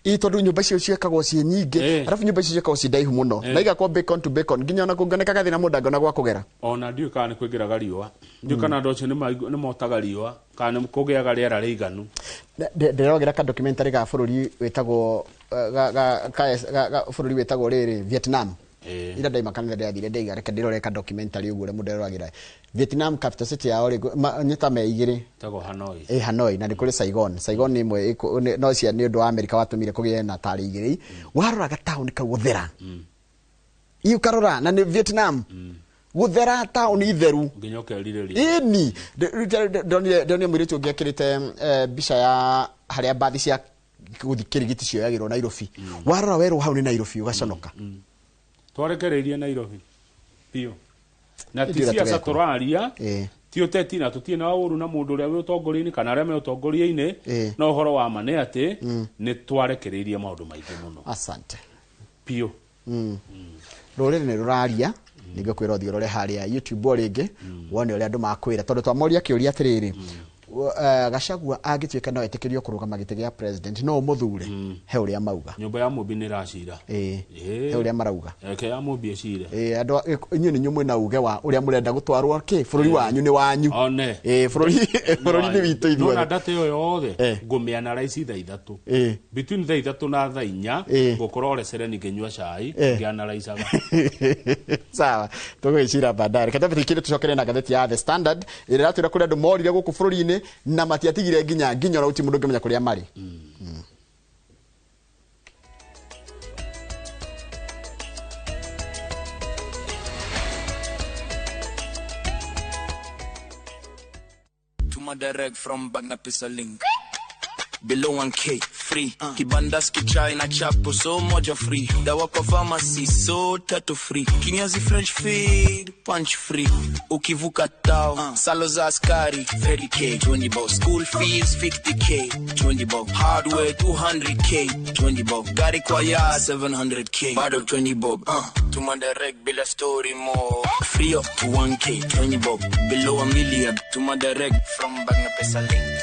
Tondũ nyũmba icio ciakagwo ciĩ nyingĩ, arabu nyũmba icio ciakagwo ciĩ ndaihu mũno, na igakwo bacon to bacon, nginya ona kũngĩoneka gathĩna mũndũ angĩona gwa kũgera. Ona ndiũĩ kana nĩ kũingĩraga riũa, ndiũĩ kana andũ acio nĩ motaga riũa, kana nĩ kũgĩaga rĩera rĩiganu. Ndĩrogera ka documentary ga bũrũri wĩtagwo bũrũri wĩtagwo rĩrĩ Vietnam. Ira ndaima kanitha ndĩrathire ndaiga reke ndĩrore ka documentary ũguo ũrĩa mũndũ eroragĩra. Vietnam capital city yao rĩ nĩ ta me igĩrĩ. Ĩtagwo Hanoi. Hanoi na nĩ kũrĩ Saigon. Saigon nĩ ĩmwe no cia nĩ ũndũ wa Amerika watũmire kũgĩe na tarĩ igĩrĩ. Warora gataũni kau gũthera. Ũkarora na nĩ Vietnam. Gũthera taũni itheru. Nginya ũkerirĩria. Ĩni ndonire mũirĩtu ũngĩ ekĩrĩte mbica ya harĩa mbathi cia gũthiĩ Kĩrigiti cioyagĩrwo Nairobi. Warora werwo hau nĩ Nairobi ũgaconoka. Twarekereirie Nairobi biũ. Na ti Ithuĩ siasa tũrekwo. tũraria, Ĩĩ. ti ũteti, na tũtirĩ na ũru na mũndũ ũrĩa wĩ ũtongoria-inĩ kana arĩa me ũtongoria-inĩ. Ĩĩ. No ũhoro wa ma nĩ atĩ nĩ twarekereirie maũndũ maingĩ mũno. Asante. Biũ. Rũrĩrĩ nĩ rũraria, ningĩ kwĩra ũthiĩ ũrore harĩa YouTube o rĩngĩ wone ũrĩa andũ makwĩra, tondũ twamoria kĩũria atĩrĩrĩ, Gachagua angĩtuĩka no etĩkĩrio kũrũgama gĩtĩ gĩa president, no ũmũthure? He ũrĩa mauga. Nyũmba ya mũmbi nĩ ĩracira. Ĩĩ, he ũrĩa marauga. Reke ya mũmbi ĩcire. Ĩĩ, andũ inyuĩ nĩ inyuĩ mwĩna uge wa ũrĩa mũrenda gũtwarwo kĩ bũrũri wanyu nĩ wanyu. One. Ĩĩ, bũrũri nĩ witũ Nona ithuothe. ndata ĩyo yothe ngũmĩanalaici thaa 3. Between thaa 3 na thaa 4 ngũkorwo resereni ngĩnyua cai, ngĩanalaicaga. Sawa, tũgwĩcira baadaye. Reke twambe tũikire, tũcokere na ngathĩti ya The Standard ĩrĩa ĩratwĩra kũrĩa andũ morire gũkũ bũrũri-inĩ na matiatigire nginya ona gũtirĩ mũndũ ũngĩmenya kũrĩa marĩ. Tuma direct from Bagna Pesa link. Below 1K free. Kibandaski chai na chapo so moja free. Dawa kwa pharmacy so tatu free. Kinyazi French feed punch free. Ukivuka tao salo za askari 30K 20 bob. School fees 50K 20 bob. Hardware 200K 20 bob. Gari kwa ya 700K bado 20 bob. Tuma direct bila story more. Free up to 1K 20 bob. Below a million. Tuma direct from Bagna Pesa link.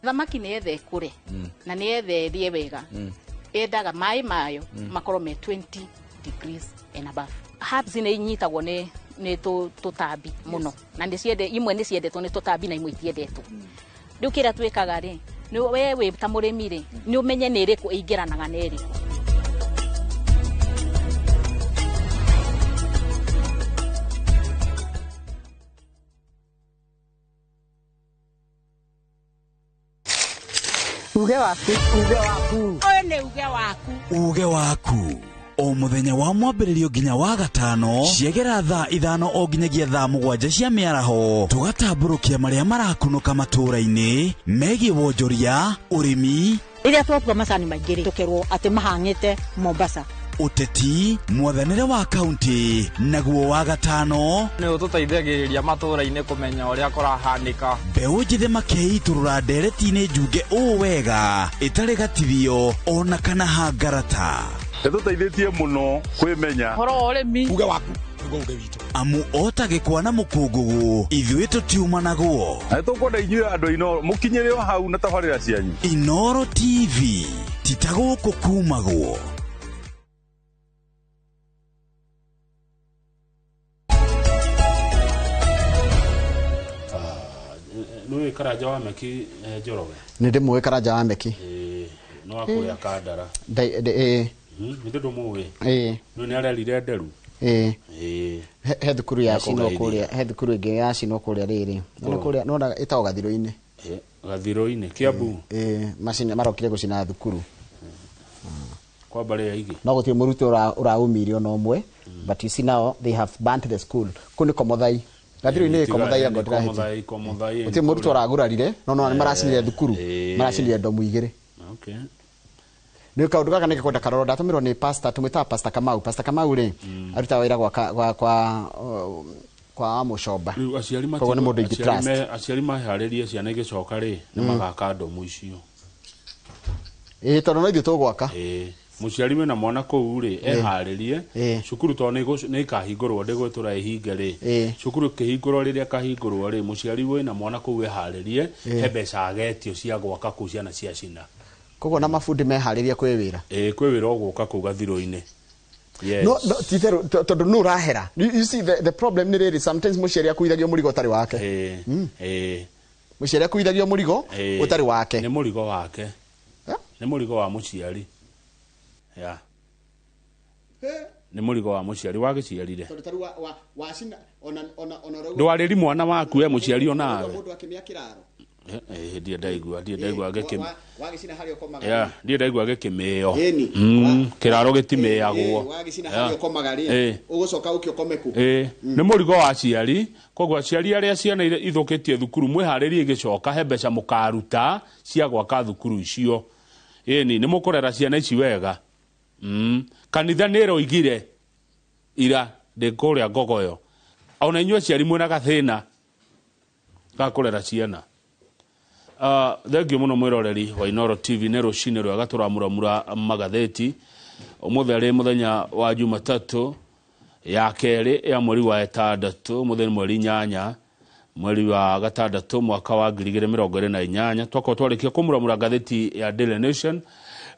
Thamaki nĩ yetha ĩkũre na nĩ yetha ĩrĩe wega, yendaga maĩ mayo makorwo me 20 degrees and above. Herbs nĩ inyitagwo nĩ tũtambi mũno, na nĩ ciende, imwe nĩ ciendetwo nĩ tũtambi na imwe itiendetwo. Rĩu kĩrĩa twĩkaga rĩ, nĩ we wĩ ta mũrĩmi rĩ, nĩ ũmenye nĩ ĩrĩkũ ĩingĩranaga na ĩrĩkũ. Uge waku. Uge waku. Ũyũ nĩ uge waku. Uge waku o mũthenya wa mwambĩrĩrio nginya wa gatano ciegera thaa 5 o nginyagia thaa 7 cia mĩaraho, tũgatambũrũkia marĩa marakunũka matũũra-inĩ megiĩ wonjoria, ũrĩmi. Rĩrĩa twakua macani maingĩ rĩ, tũkerwo atĩ mahang'ĩte Mombasa. Ũteti, mwathanĩre wa kaunti, naguo wa gatano nĩ ũtũteithagĩrĩria matũũra-inĩ kũmenya ũrĩa kũrahanĩka. Mbeũ njĩthĩ makeitũrũra ndereti-inĩ njunge ũũ wega ĩtarĩ gatithio ona kana hangarata. Ĩtũteithĩtie mũno kwĩmenya. Ũhoro wa ũrĩmi. Uge waku nĩguo uge witũ. Amu ota gĩkwa na mũkũngũgũ ithuĩ tũtiumanagwo. Na nĩtũkwenda inyuĩ andũ a Inooro mũkinyĩre o hau na tabarĩra cianyu. Inooro TV ti ta gũkũ kumagwo. Nĩ Karanja wa Meki, Njoroge? Nĩ ndĩmũĩ Karanja wa Meki. Ĩĩ, nĩ wa kũrĩa Kandara. Ĩĩ. Nĩ ndũmũĩ? Ĩĩ. Nĩ nĩ arerire nderu? Ĩĩ. Ĩĩ. He thukuru ya Nĩ cinwo akũgeithia. kũrĩa, he thukuru ĩngĩ ya cinwo kũrĩa rĩrĩ. Nĩ Oh. kũrĩa, nĩwona ĩtagwo Gathirũ-inĩ. Ĩĩ, Gathirũ-inĩ, Kiambu. Ĩĩ, macina marokire gũcina thukuru. Kwa mbarĩ ya igĩ. No gũtirĩ mũrutwo ũraumire ona ũmwe, but you see now they have burnt the school. Kũu nĩ Komothai. Gathirũ-inĩ Ĩĩ, Komothai tiga- anga nĩ ndĩrahĩtia. Komothai, Komothai, Gũtirĩ mũrutwo ũragurarire, no nĩ maracinire thukuru. Ĩĩ. Maracinire ndomu igĩrĩ. Okay. Nĩ kaũndũ gaka nĩ gekwenda karoro, ndatũmĩrwo nĩ pastor, tũmwĩtaga Pastor Kamau. Pastor Kamau rĩ, arutaga wĩra kwa Mũcomba. Rĩu aciari Koguo nĩ mũndũ ingĩ trust. Aciari maharĩrie ciana igĩcoka rĩ, nĩ magaka ndomu icio. Ĩĩ, tondũ no ithuĩ tũgwaka. Ĩĩ, mũciari wĩna mwana kũu rĩ, eharĩrie cukuru tondũ nĩ ĩkahingũrwo, ndĩgwĩtũra ĩhinge rĩ. Cukuru ĩkĩhingũrwo, rĩrĩa ĩkahingũrwo rĩ, mũciari wĩna mwana kũu eharĩrie, he mbeca agetio cia gwaka kũu ciana cia cina. Koguo na mabundi meharĩrie kwĩ wĩra. Ĩĩ, kwĩ wĩra ũgũka kũu Gathirũ-inĩ. Yes. No, no, ti itherũ, tondũ nũ ũrahera. You see, the problem nĩ rĩrĩ, sometimes mũciari akuithagio mũrigo ũtarĩ wake. Ĩĩ. Mũciari akuithagio mũrigo ũtarĩ wake. Nĩ mũrigo wake. Nĩ mũrigo wa mũciari. Ya. Nĩ mũrigo wa mũciari wagĩciarire. Tondũ tarĩu wacina ona ũrauga- Ndwarĩri mwana waku we mũciari onawe. Mũndũ akĩmĩa kĩraro. Ndirĩ ndaigua, ndirĩ ndaigua gĩkĩ- Wagĩcina harĩa ũkomaga. Ya, ndirĩ ndaigua gĩkĩmĩo. Ĩni. Kĩraro gĩtimĩagwo. Wagĩcina Ya. harĩa ũkomaga rĩ, ũgũcoka ũke ũkome kũ? Ĩĩ, nĩ mũrigo wa aciari. Koguo aciari arĩa ciana ithũkĩtie thukuru mwĩharĩrie igĩcoka, he mbeca mũkaruta cia gwaka thukuru icio. Ĩni, nĩ mũkũrera ciana ici wega. Kanitha nä ĩroigire ira ndä kũrĩa ngogoyo ona inyuĩ aciari mwĩna gathĩna ga kũrera ciana. Thengio mũno mwĩroreri wa Inooro TV nĩ rũcinĩ rwega tũramuramura magathĩti ũmũthĩ arĩ mũthenya wa Jumatatũ ya kerĩ ya mweri wa ĩtandatũ mũthenya mweri 8 mweri wa gatandatũ mwaka wa 2028. Twakorwo twarĩkia kũmuramura ngathĩti ya Daily Nation,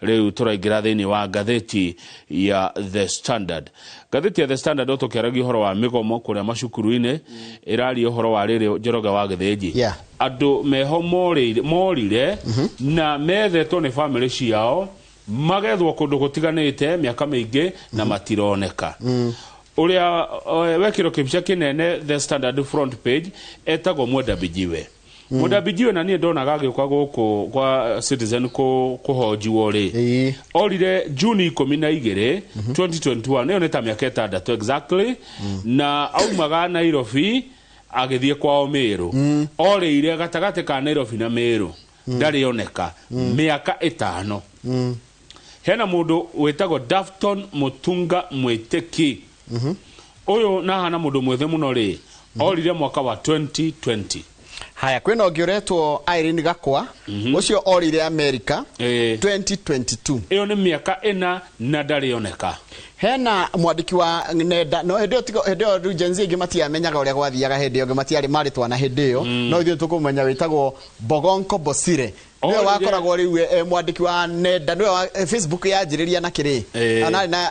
rĩu tũraingĩra thĩinĩ wa ngathĩti ya The Standard. Ngathĩti ya The Standard tũkĩaragia ũhoro wa mĩgomo kũrĩa macukuru-inĩ, ĩraria ũhoro wa rĩrĩ Njoroge wa Gĩthĩnji. Andũ meho morire na methetwo nĩ bamĩrĩ ciao magethwo kũndũ gũtiganĩte mĩaka mĩingĩ na matironeka. Ũrĩa wekĩrwo kĩbica kĩnene The Standard front page etagwo Mwenda Bijiwe. Mwenda Bijiwe na niĩ ndonaga agĩũka gũkũ kwa Citizen kũhonjiwo rĩ, orire Juni 12 2021, ĩyo nĩ ta mĩaka 6 exactly, na aumaga Nairobi agĩthiĩ kwao Meru. Orĩire gatagatĩ ka Nairobi na Meru, ndarĩ oneka mĩaka 5. Hena mũndũ wĩtagwo Dafton Mutunga Mwĩtĩki. Ũyũ na hana mũndũ mwĩthĩ mũno rĩ, orire mwaka wa 2020. Haya, kwĩna ũngĩ ũretwo Irene Gakwa, ũcio orire America 2022. Ĩyo nĩ mĩaka 4 na ndarĩ oneka. Hena mwandĩki wa nenda, no hĩndĩ ĩyo rĩu Gen Z ingĩ matiamenyaga ũrĩa gwathiaga hĩndĩ ĩyo, angĩ matiarĩ marĩ twana hĩndĩ ĩyo, no ithuĩ tũkũmenya wĩtagwo Bogonko Bosire. Nĩwe wakoragwo rĩu mwandĩki wa nenda, nĩwe wa Facebook yanjĩrĩria na kĩrĩ,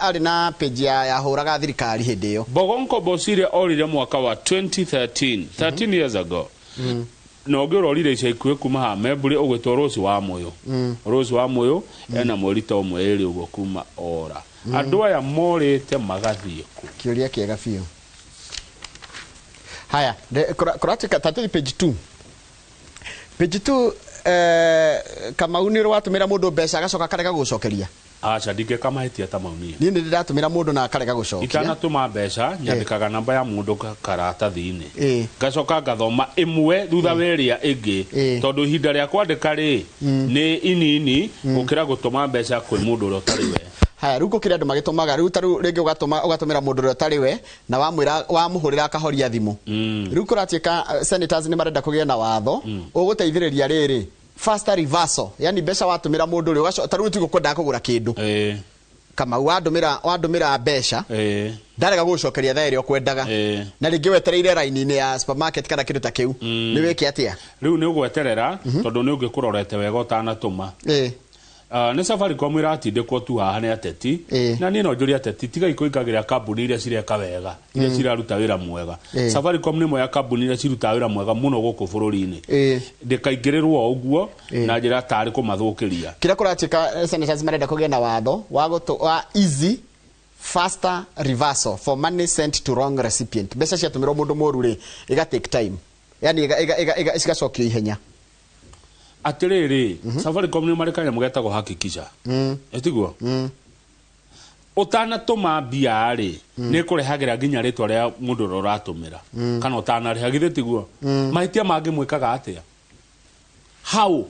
arĩ na page yahũraga thirikari hĩndĩ ĩyo. Bogonko Bosire orire mwaka wa 2013, 13 years ago. Na ũngĩ ũrorire ica ikuhĩ kuma haha Memburi ũgwĩtwo Rose wa Mũyũ. Rose wa Mũyũ ena mweri ta ũmwe ĩrĩ ũguo kuma ora. Andũ aya morĩte magathiĩ kũ? Kĩũria kĩega biũ. Haya, kũratuĩka ta tũthiĩ page 2. Page 2, Kamau nĩ watũmĩra mũndũ mbeca agacoka akarega gũcokeria. Aca ndingĩka mahĩtia ta mau niĩ. Niĩ nĩ ndĩratũmĩra mũndũ na akarega gũcokia. Itanatũma mbeca nyandĩkaga namba ya mũndũ karatathi-inĩ, ngacoka ngathoma ĩmwe thutha wa ĩrĩa ĩngĩ, tondũ ihinda rĩa kwandĩka rĩ nĩ inini gũkĩra gũtũma mbeca kwĩ mũndũ ũrĩa ũtarĩ we. Haya, rĩu gũkĩrĩ andũ magĩtũmaga rĩu ta rĩu rĩngĩ ũgatũmĩra mũndũ ũrĩa ũtarĩ we na wamwĩra wamũhũrĩra akahoria thimũ. Rĩu kũratuĩka senators nĩ marenda kũgĩa na watho ũgũteithĩrĩria rĩrĩ faster reversal, yani mbeca watũmĩra mũndũ rĩ ta rĩu tuge ũkwendaga kũgũra kĩndũ, Kamau wandũmĩra mbeca ndarega gũgũcokeria thaa ĩrĩa ũkwendaga, na rĩngĩ wetereire raini-inĩ ya supermarket kana kĩndũ ta kĩu, nĩ wĩke atĩa? Rĩu nĩ ũgweterera tondũ nĩ ũngĩkũrorete wega ũtanatũma. Nĩ Safaricom ĩratindĩkwo tu haha nĩ ateti, na niĩ no njũrie ateti tigai kũingagĩra kambuni iria cireka wega, iria ciraruta wĩra mwega. Safaricom nĩ ĩmwe ya kambuni iria cirutaga wĩra mwega mũno gũkũ bũrũri-inĩ. Ndĩkaingĩrĩrwo o ũguo na njĩra tarĩ kũmathũkĩria. Kĩrĩa kũratuĩka senators marenda kũgĩa na watho wa easy faster reversal for money sent to wrong recipient. Mbeca ciatũmĩrwo mũndũ mũru rĩ, iga take time, yani cigacokio ihenya. Atĩrĩrĩ, Safaricom nĩ marĩ kanyamũ getagwo hakikisha. Ĩtiguo? Ũtanatũma mbia rĩ, nĩ ĩkũrehagĩra nginya rĩtwa rĩa mũndũ ũrĩa ũratũmĩra, kana ũtanarĩha, githĩ tiguo? Mahĩtia mangĩ mwĩkaga atĩa? How?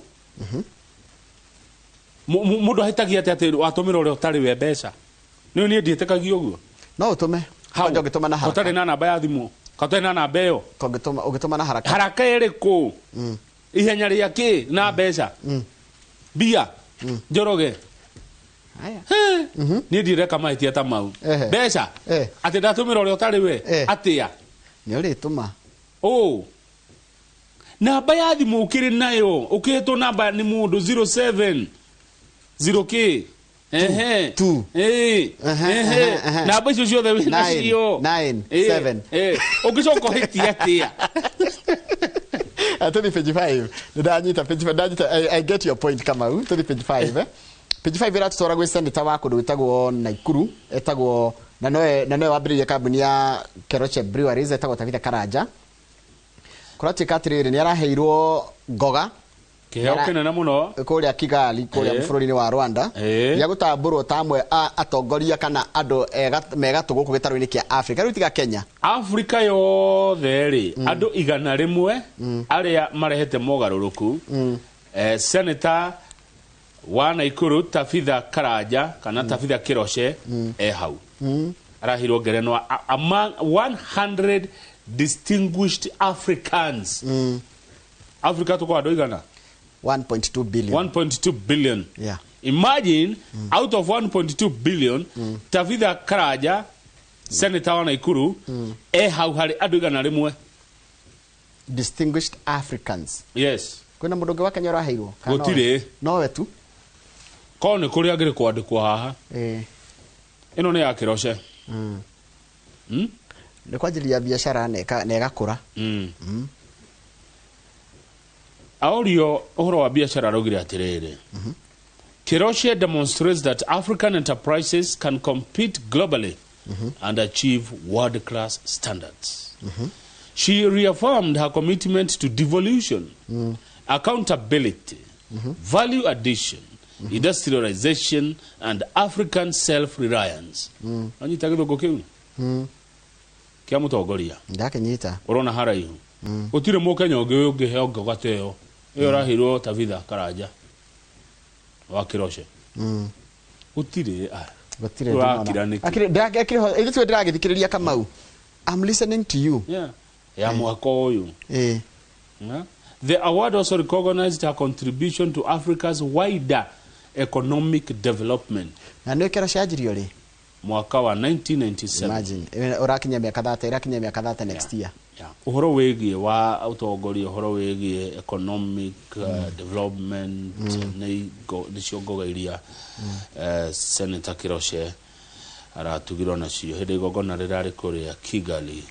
Mũndũ ahĩtagia atĩa atĩ watũmĩra ũrĩa ũtarĩ we mbeca? Nĩ niĩ ndiĩtĩkagia ũguo. No ũtũme. Kwanja ũngĩtũma na haraka. Ũtarĩ na namba ya thimũ, ũtarĩ na namba ĩyo. Ũngĩtũma na haraka. Haraka ĩrĩkũ? Ihenya rĩa kĩ na mbeca mbia Njoroge. Niĩ ndireka mahĩtia ta mau. Mbeca atĩ ndatũmĩra ũrĩa ũtarĩ we atĩa? Nĩ ũrĩtũma. Namba ya thimũ ũkĩrĩ nayo, ũkĩhetwo namba nĩ mũndũ 07 0k ehe 2 ehe namba icio ciothe wĩ nacio 9 7 ũngĩcoka ũhĩtie atĩa? Tũthiĩ page 5. Ndanyita page 5, ndanyita. I get your point Kamau. Tũthiĩ page 5. Page 5 ĩratũtwara gwĩ senator wa kũndũ gwĩtagwo Naikuru, etagwo na nowe wambĩrĩirie kambuni ya Keroche Breweries, etagwo Tabitha Karanja. Kũratuĩka atĩrĩrĩ, nĩ araheirwo ngoga kĩheo kĩnene mũno kũrĩa Kigali, kũrĩa bũrũri-inĩ wa Rwanda, gĩa gũtambũrwo ta amwe a atongoria kana andũ megatũ gũkũ gĩtarũ-inĩ kĩa Afrika. Rĩu tiga Kenya, Afrika yothe rĩ, andũ 100 arĩa marehete mogarũrũku. Senator Wa Naikuru Tabitha Karanja kana Tabitha Kiroce e hau. Arahirwo ngerenwa among 100 distinguished Africans. Africa tuko andũ igana? 1.2 billion. 1.2 billion. Yeah. Imagine out of 1.2 billion, Tabitha Karanja, senator wa Naikuru, e hau harĩ andũ 100. Distinguished Africans. Yes. Kwĩna mũndũ ũngĩ wa Kenya ũraheirwo? Kana nowe? Gũtirĩ. Nowe tu. Korwo nĩ kũrĩ angĩrĩ kwandĩkwo haha. Ĩno nĩ ya Kĩroce. Nĩ kwanjĩrĩria biacara na ĩgakũra. Aorio ũhoro wa biacara araugire atĩrĩrĩ, Kiroche demonstrates that African enterprises can compete globally and achieve world-class standards. She reaffirmed her commitment to devolution, accountability, value addition, industrialization, and African self-reliance. Anyita gĩthũngũ kĩu kĩa mũtongoria? Ndakĩnyita. Ũrona haraihu gũtirĩ mũkenya ũngĩ ũngĩheo ngogate ĩyo ĩyo ũraheirwo Tabitha Karanja wa Kiroce. Gũtirĩ. Gũtirĩ. Ũrakira nĩkĩ? Ithuĩ ndĩragĩthikĩrĩria Kamau. I'm listening to you. Yeah. Ya mwaka ũyũ. Yeah. The award also recognized her contribution to Africa's wider economic development. Na nĩ Kiroce anjirio rĩ? Mwaka wa 1997. Imagine. Ũrakinyia mĩaka 30, ĩrakinyia mĩaka 30 next year. Yeah. Ũhoro wĩgiĩ wa ũtongoria, ũhoro wĩgiĩ economic development nĩ nĩcio ngoga iria Senator Kiroce aratugirwo nacio hĩndĩ igongona rĩrarĩ kũrĩa Kigali,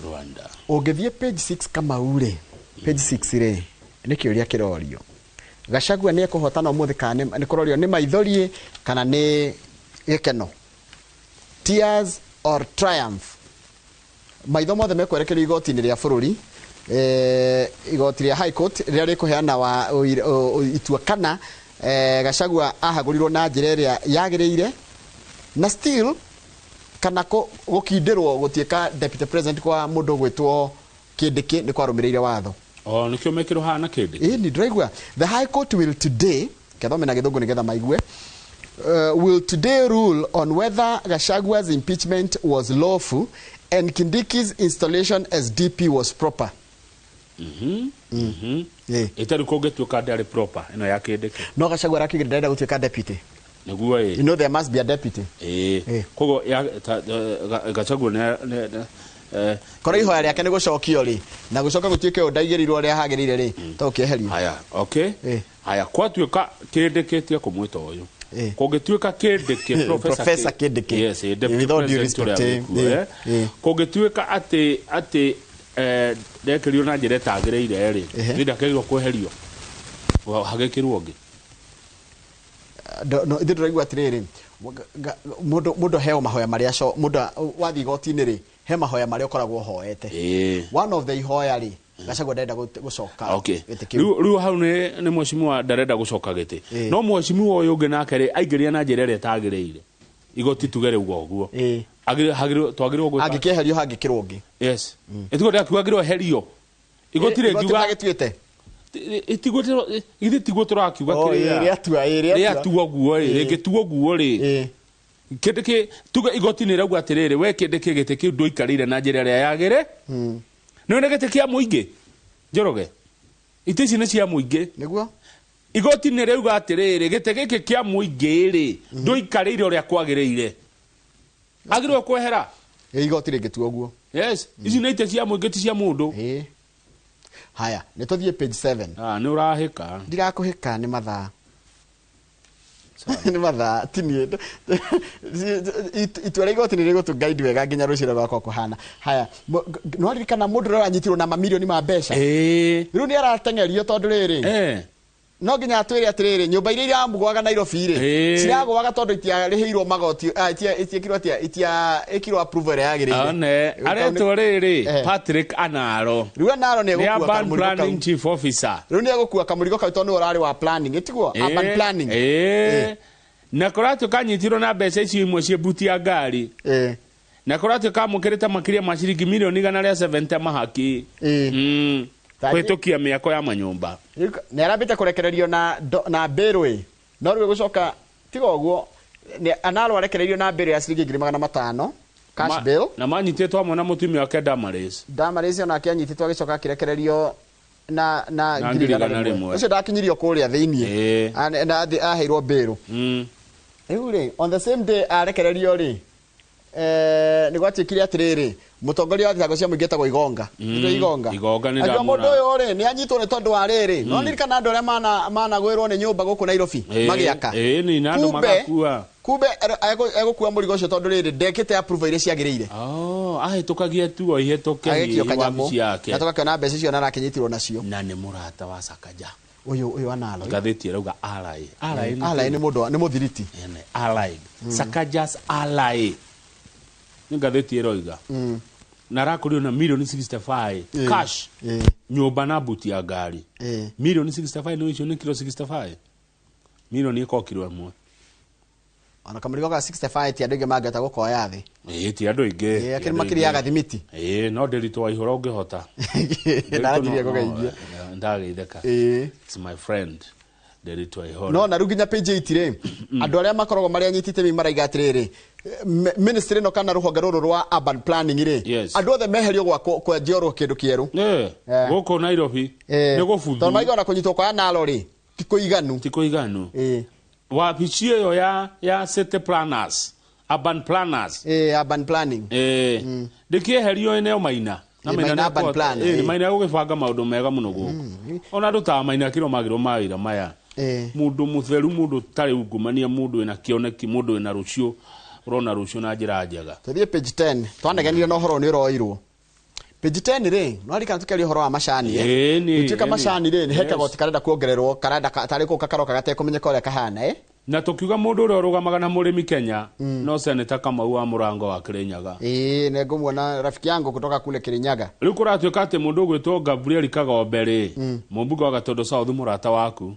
Rwanda. Ũngĩthiĩ page 6 Kamau rĩ, page 6 rĩ, nĩ kĩũria kĩrorio. Gachagua nĩ ekũhotana ũmũthĩ kana nĩ kũrorio nĩ maithori kana nĩ gĩkeno? Tears or triumph? Maitho mothe mekwerekerio igoti-inĩ rĩa bũrũri, igoti rĩa High Court rĩrĩa rĩkũheana wa itua kana Gachagua ahagũrirwo na njĩra ĩrĩa yagĩrĩire na still kana gũkindĩrwo gũtuĩka deputy president kwa mũndũ ũgwĩtwo Kindiki nĩ kwarũmĩrĩire watho. O nĩkĩo mekĩrwo haha na Kindiki. Ĩĩ nĩ ndĩraigua. The High Court will today, kĩathome na gĩthũngũ nĩgetha maigue, will today rule on whether Gachagua's impeachment was lawful and Kindiki's installation as DP was proper. Ĩtarĩ kũngĩtuĩka ndarĩ proper ĩno ya Kindiki. No Gachagua arakĩgĩrĩra ndarenda gũtuĩka deputy. Nĩguo ĩ. You know there must be a deputy. Ĩĩ. Koguo ya Gachagua nĩ Korwo ihoya rĩake nĩ gũcokio rĩ, na gũcoka gũtuĩke ũũ ndaigĩrĩirwo ũrĩa hagĩrĩire rĩ, to ũkĩeherio. Haya, okay. Haya, kwatuĩka Kindiki tia kũmwĩta ũyũ. Kũngĩtuĩka Kindiki, Professor Kindiki. Yes, deputy With all due president ũrĩa respect, wĩkuo, Kũngĩtuĩka atĩ ndekĩrirwo na njĩra ĩtagĩrĩire rĩ, nĩ ndakĩrĩirwo kweherio. Hagĩkĩrwo ũngĩ. No, ithuĩ tũraigua atĩrĩrĩ, mũndũ heo mahoya marĩa mũndũ wathiĩ igoti-inĩ rĩ, he mahoya marĩa ũkoragwo ũhoete. One of the ihoya rĩ, Gachagua ndarenda gũcoka gĩtĩ kĩu. Rĩu hau nĩ mheshimiwa ndarenda gũcoka gĩtĩ. No mheshimiwa ũyũ ũngĩ nake rĩ, aingĩria na njĩra ĩrĩa ĩtagĩrĩire. Igoti tuge rĩu ũguo. Twagĩrĩirwo gwĩka. Angĩkĩeherio hangĩkĩrwo ũngĩ. Yes. Ĩtiguo ndĩrakiuga eherio. Igoti rĩngiuga magĩtuĩte. Ithuĩ tiguo tũrakiuga kĩrĩa. Rĩatua, rĩatua. Rĩatua ũguo rĩ, rĩngĩtua ũguo rĩ. Kindiki tuge igoti nĩ rĩrauga atĩrĩrĩ, we Kindiki gĩtĩ kĩu ndũikarĩire na njĩra ĩrĩa yagĩrĩ. Nĩ nĩ gĩtĩ kĩa mũingĩ. Njoroge. Itĩ ici nĩ cia mũingĩ. Nĩguo? Igoti nĩ rĩauga atĩrĩrĩ, gĩtĩ gĩkĩ kĩa mũingĩ rĩ, ndũikarĩire ũrĩa kwagĩrĩire. Agĩrĩirwo kwehera. Igoti rĩngĩtua ũguo. Yes, ici nĩ itĩ cia mũingĩ ti cia mũndũ. Haya, nĩ tũthiĩ page 7. Nĩ ũrahĩka. Ndirakũhĩka nĩ mathaa. Nĩ mathaa ti niĩ. Itua rĩa igoti nĩ rĩgũtũ guide wega nginya rũciũ rwakwa kũhana. Haya, nĩ waririkana mũndũ ũrĩa ũranyitirwo na mamirioni ma mbeca? Rĩu nĩ arateng'erio tondũ rĩrĩ. No nginya atwĩre atĩrĩrĩ, nyũmba iria iramũgwaga Nairobi rĩ, ciragũaga tondũ itiarĩhĩirwo magoti, itiekirwo atĩa, itiekirwo approval ĩrĩa yagĩrĩire. One, aretwo rĩrĩ, Patrick Anaro. Rĩu Anaro nĩ egũkua Urban kamũrigo kau. Planning Chief Officer. Rĩu nĩ egũkua kamũrigo kau tondũ nĩwe ũrarĩ wa planning, ĩtiguo? Urban planning. Na kũratuĩka anyitirwo na mbeca icio imwe ciĩ mbuti ya ngari. Na kũratuĩka amũkĩrĩte makĩria ma ciringi mirioni 170 mahaki. Kũhĩtũkia mĩako ya manyũmba. Nĩ arambĩte kũrekererio na bail ĩ, no rĩu gũcoka tiga ũguo Analo arekereirio na bail ya ciringi 500,000 cash bail. Na manyitĩtwo hamwe na mũtumia wake Damaris. Damaris onake anyitĩtwo agĩcoka akĩrekererio na 100,000. Ũcio ndakinyirio kũrĩa thĩiniĩ na aheirwo bail. Rĩu rĩ, on the same day arekererio rĩ, nĩ gwatuĩkire atĩrĩrĩ, mũtongoria wa thitango cia mũingĩ etagwo Igonga. Igonga. Igonga nĩ ndamũra. Mũndũ ũyũ rĩ, nĩ anyitwo nĩ tondũ wa rĩrĩ. No ndirikana andũ arĩa managwĩrwo nĩ nyũmba gũkũ Nairobi magĩaka. Ĩĩ na andũ magakua. Kumbe egũkua mũrigo ũcio tondũ rĩrĩ ndekĩte approval iria ciagĩrĩire. Ahĩtũkagia tu o ihĩtũke wabici yake. Na tũgakĩona mbeca icio na arakĩnyitirwo nacio. Na nĩ mũrata wa Sakaja. Ũyũ Analo. Ngathĩti ĩrauga ally. Ally nĩ mũndũ nĩ mũthiriti. Ally. Sakaja's ally. Nĩ ngathĩti ĩroiga. Na arakũrio na milioni 65 cash. Nyũmba na buti ya ngari. Milioni 65 nĩ icio nĩ kilo 65. Milioni ĩko kilo ĩmwe. Ona kamũrigo ga 65 ti andũ aingĩ mangĩhota gũkoya thĩ. Ĩĩ ti andũ aingĩ. Ĩĩ akĩrĩ makĩria ya gathimiti. Ĩĩ no ndĩritũ wa ihũra ũngĩhota. Ndaranjirie kũgeithia. Ndageithĩka. Ĩĩ. It's my friend. Ndĩritũ wa ihũra. No na rĩu nginya page 8 rĩ, andũ arĩa makoragwo marĩ anyiti itemi maraiga atĩrĩrĩ, ministry ĩno kana rũhonge rũrũ rwa urban planning rĩ, andũ othe meherio gwa kwenjiorwo kĩndũ kĩerũ. Gũkũ Nairobi nĩ gũbuthu. Tondũ maraiga ona kũnyitwo kwa Analo rĩ, ti kũiganu. Ti kũiganu. Wabici ĩyo ya city planners, urban planners. Urban planning. Ndĩkĩeherio ĩneo Maina. Na Maina urban plan. Maina gũgĩbanga maũndũ mega mũno gũkũ. Ona andũ ta Maina kĩro magĩrwo mawĩra maya. Mũndũ mũtheru, mũndũ ũtarĩ ungumania, mũndũ wĩna kĩoneki, mũndũ wĩna rũciũ, ũrona rũciũ na njĩra njega. Tũthiĩ page 10. Twanegenire na ũhoro nĩ ũroirwo. Page 10 rĩ, no arikana tũkĩaria ũhoro wa macani. Gũtuĩka macani rĩ, nĩ he kagoti karenda kuongererwo, karenda tarĩ kũu kakaroka gatekũmenyeka ũrĩa kahana. Na tũkiuga mũndũ ũrĩa ũrũgamaga na mũrĩmi Kenya, no Senator Kamau wa Mũrango wa Kirinyaga. Ĩĩ nĩ ngũmuona rafiki yangu kutoka kule Kirinyaga. Rĩu kũratuĩka atĩ mũndũ ũgwĩtwo Gabriel Kagombe rĩ, mũmbunge wa Gatondo South mũrata waku.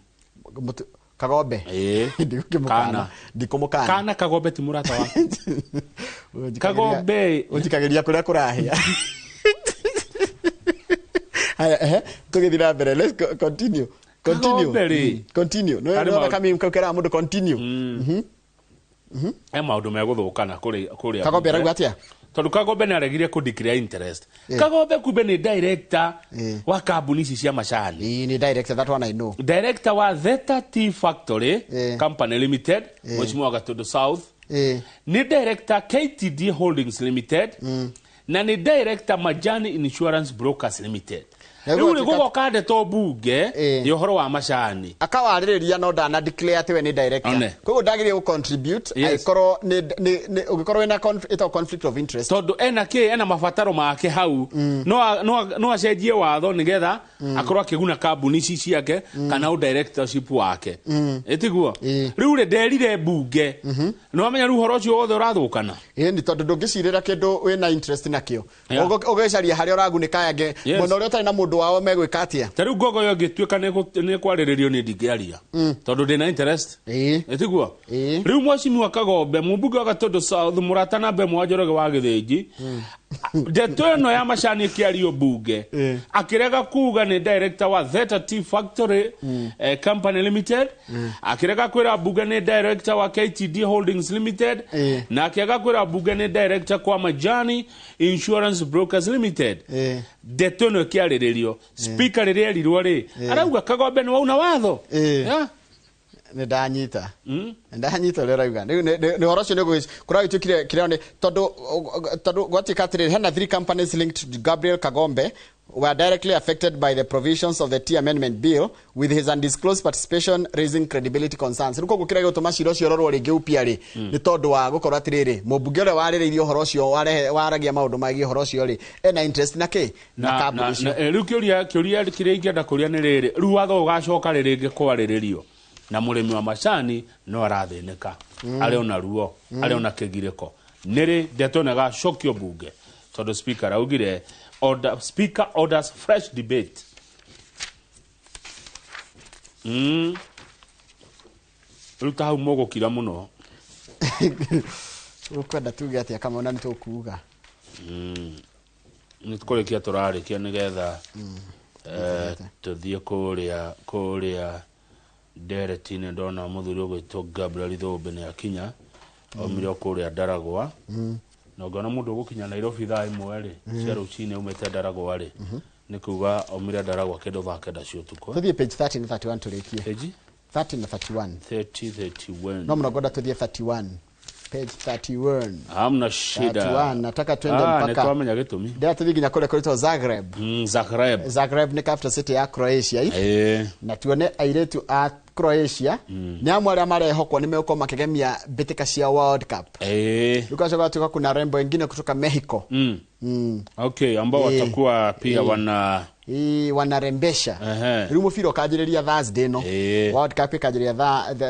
Kagombe. Ndikũmũkana. Ndikũmũkana. Kana Kagombe ti mũrata waku. Kagombe. Ũnjikagĩria kũrĩa kũrahĩa. Haya, tũgĩthiĩ na mbere. Let's continue. Continue. Continue. No no kami mkokera mũndũ continue. He maũndũ megũthũkana kũrĩa. Kagombe arauga atĩa? Tondũ Kagombe nĩ aregire kũ declare interest. Kagombe kumbe nĩ director wa kambuni ici cia macani. Nĩ director, that one I know. Director wa Theta Tea Factory Company Limited, Mheshimiwa Gatondo South. Nĩ director KTD Holdings Limited. Na nĩ director Majani Insurance Brokers Limited. Rĩu rĩ gũgoka ndeto mbunge ya ũhoro wa macani. Akawarĩrĩria no ndana declare atĩ we nĩ director. Koguo ndagĩrĩire gũ contribute angĩkorwo nĩ ũngĩkorwo wĩna ĩtagwo conflict of interest. Tondũ ena kĩ ena mabataro make hau no acenjie watho nĩgetha akorwo akĩguna kambuni ici ciake kana ũ directorship wake. Ĩtiguo? Rĩu rĩ nderire mbunge. No amenya rĩu ũhoro ũcio wothe ũrathũkana. Ĩĩ nĩ tondũ ndũngĩcirĩra kĩndũ wĩna interest nakĩo. Ũgĩcaria harĩa ũragunĩka angĩ mũno ũrĩa ũtarĩ na mũndũ wao megwĩka atĩa. Ta rĩu ngogo ĩyo ĩngĩtuĩka nĩ kwarĩrĩrio nĩ ndingĩaria. Tondũ ndĩna interest. Ĩtiguo? Rĩu Mheshimiwa Kagombe mũmbunge wa Gatondo South mũrata namba ĩmwe wa Njoroge wa Gĩthĩnji, ndeto ĩno ya macani ĩkĩario mbunge akĩrega kuga nĩ director wa Theta Tea Factory Company Limited, akĩrega kwĩra mbunge nĩ director wa KTD Holdings Limited, na akĩaga kwĩra mbunge nĩ director kwa Majani Insurance Brokers Limited. Ndeto ĩno ĩkĩarĩrĩrio speaker rĩrĩa erirwo rĩ arauga Kagombe nĩ wauna watho. Nĩ ndanyita. Ndanyita ũrĩa ũrauga. Rĩu nĩ ũhoro ũcio nĩ kũragĩtuĩkire kĩrĩa nĩ tondũ gwatuĩka atĩrĩrĩ, hena 3 companies linked to Gabriel Kagombe were directly affected by the provisions of the Tea Amendment Bill with his undisclosed participation raising credibility concerns. Rĩu koguo kĩrĩa gĩgũtũma cira ũcio ũrorwo rĩngĩ upya rĩ nĩ tondũ wa gũkorwo atĩrĩrĩ, mũmbunge ũrĩa warĩrĩirie ũhoro ũcio waragia maũndũ megiĩ ũhoro ũcio rĩ ena interest na kĩ na kambuni icio. Rĩu kĩũria kĩrĩa ingĩenda kũria nĩ rĩrĩ, rĩu watho ũgacoka rĩ rĩngĩ kwarĩrĩrio na mũrĩmi wa macani no arathĩnĩka, arĩ ona ruo, arĩ ona kĩgirĩko. Nĩrĩ ndeto ĩno ĩgacokio mbunge tondũ speaker augire speaker orders fresh debate. Rĩu ta hau mũgũkira mũno. Ũkwenda tuge atĩa Kamau na nĩ tũkuga? Nĩ tũkũrĩkia tũrarĩkia nĩgetha Tuthiĩ kũrĩa ndereti-inĩ ndona mũthuri ũgwĩtwo Gabriel Thũmbĩ nĩ akinya aumire o kũrĩa Ndaragwa. Na ũngĩona mũndũ ũgũkinya Nairobi thaa 1 rĩ cia rũcinĩ aumĩte Ndaragwa rĩ nĩ kuga aumire Ndaragwa kĩndũ thaa 9 cia ũtukũ. Tuthiĩ page 30 na 31 tũrĩkie. Page 30 na 31. 30 31. No mũno ngwenda tuthiĩ 31. Page 31. Hamna shida. 31 nataka twende mpaka. Nitwamenya gĩtũmi. Ndio tuthiĩ nginya kũrĩa kũrĩtwo Zagreb. Zagreb. Zagreb nĩ capital city ya Croatia. Na tuone airĩtu a Croatia nĩ amwe arĩa marehokwo nĩ megũkorwo makĩgemia mbĩtĩka cia World Cup. Rĩu gatuka kuna rembo wengine kutoka Mexico. Okay, ambao watakuwa pia wana wanarembesha. Rĩu mũbira ũkanjĩrĩria Thursday no. World Cup ĩkanjĩrĩria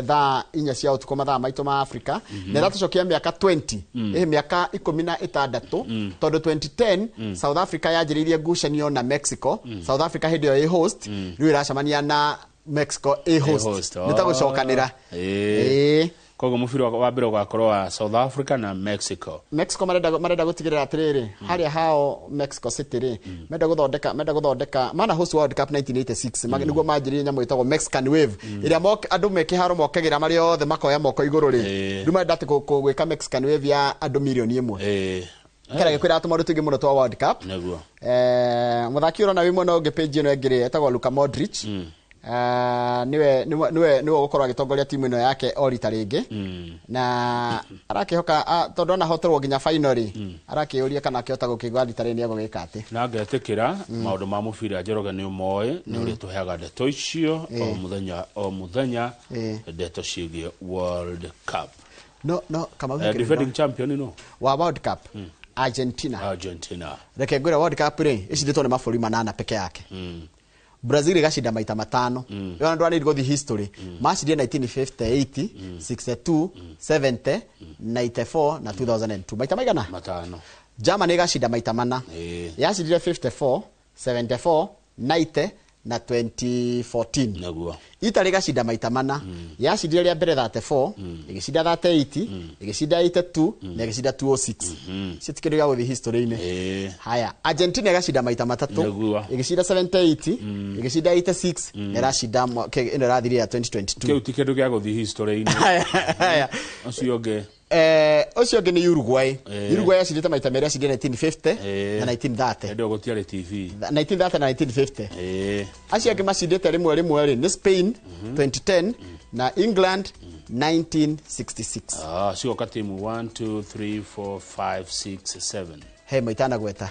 thaa 4 cia ũtukũ mathaa maitũ ma Africa. Na ĩratũcokia mĩaka 20. Mĩaka 16 tondũ 2010 South Africa yanjĩrĩirie ngucanio na Mexico. South Africa hĩndĩ ĩyo ĩ host, rĩu ĩracemania na Mexico ĩ host. Nĩ ta gũcokanĩra. Koguo mũbira wa mbere ũgakorwo wa South Africa na Mexico. Mexico marenda gũtigĩrĩra atĩrĩrĩ harĩa hao Mexico City rĩ menda gũthondeka mana host World Cup 1986 nĩguo manjĩrĩrie nyamũ ĩtagwo Mexican Wave ĩrĩa andũ mekĩharo mokagĩra marĩ othe makoya moko igũrũ rĩ rĩu marenda atĩ gwĩka Mexican Wave ya andũ mirioni 1. Kĩrĩa gĩkwĩra tũmaũndũ tũingĩ mũno twa World Cup. Nĩguo. Mũthaki ũrona wĩ mwena ũngĩ page ĩno ĩngĩ rĩ etagwo Luka Modric. Niwe ũgũkorwo agĩtongoria timu ĩno yake o rita rĩngĩ na arakĩhoka tondũ anahoterwo nginya final rĩ arakĩũria kana akĩhota gũkĩgwa rita rĩrĩ nĩegũgĩka atĩ. Na ngetĩkĩra maũndũ ma mũbira Njoroge nĩ ũmoĩ nĩ ũrĩa tũheaga ndeto icio o mũthenya ndeto ciĩgiĩ World Cup. No Kamau defending champion no wa World Cup Argentina. Reke ngwĩre World Cup rĩ icindĩtwo nĩ mabũrũri 8 peke yake. Brazil ĩgacinda maita 5. Ĩyo andũ anĩ gũthiĩ history. Macindire 1958, 62, 70, 94 na 2002. Maita maigana? 5. Germany ĩgacinda maita 4. Yacindire 54, 74, 90 na 2014. Nĩguo. Italy ĩgacinda maita 4. Yacindire rĩa mbere 34, ĩgĩcinda 38, ĩgĩcinda 82 na ĩgĩcinda 206. Icio ti kĩndũ gĩa gũthiĩ history-inĩ. Haya, Argentina ĩgacinda maita 3. Ĩgĩcinda 78, ĩgĩcinda 86 na ĩracinda ĩno ĩrathirire ya 2022. Kĩu ti kĩndũ gĩa gũthiĩ history-inĩ. Haya. Ũcio ũngĩ. Ũcio ũngĩ nĩ Uruguay. Uruguay yacindĩte maita 2 yacindire 1950 na 1930. Hĩndĩ ĩyo gũtiarĩ TV. 1930 na 1950. Acio angĩ macindĩte rĩmwe rĩmwe rĩ nĩ Spain 2010 na England 1966. Cioka timu 1 2 3 4 5 6 7. He maitana gweta.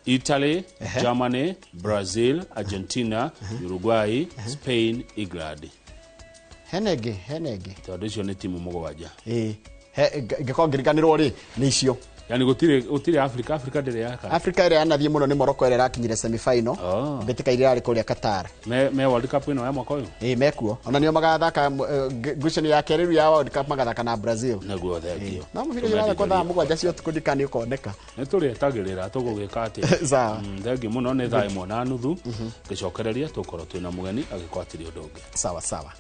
Italy, Germany, Brazil, Argentina, Uruguay, Spain, England. Henege. Tondũ icio nĩ timu 7. Ngĩkorwo ngĩriganĩrwo rĩ nĩ icio. Yani gũtirĩ Africa ndĩrĩ yaka. Africa ĩrĩa yanathiĩ mũno nĩ Morocco ĩrĩa ĩrakinyire semi final. Mbĩtĩka iria yarĩ kũrĩa Qatar. Me World Cup ĩno ya mwaka ũyũ? Mekuo. Ona nĩo magathaka ngucanio ya kerĩ rĩu ya World Cup magathaka na Brazil. Nĩguo thengio. No mũbira ũcio ũrathakwo thaa 7 cia ũtukũ ndikani ũkoneka. Nĩ tũrĩetagĩrĩra tũgũgĩka atĩa. Sawa. Thengio mũno nĩ thaa 1:30 ngĩcokereria tũkorwo twĩna mũgeni agĩkwatĩria ũndũ ũngĩ. Sawa sawa.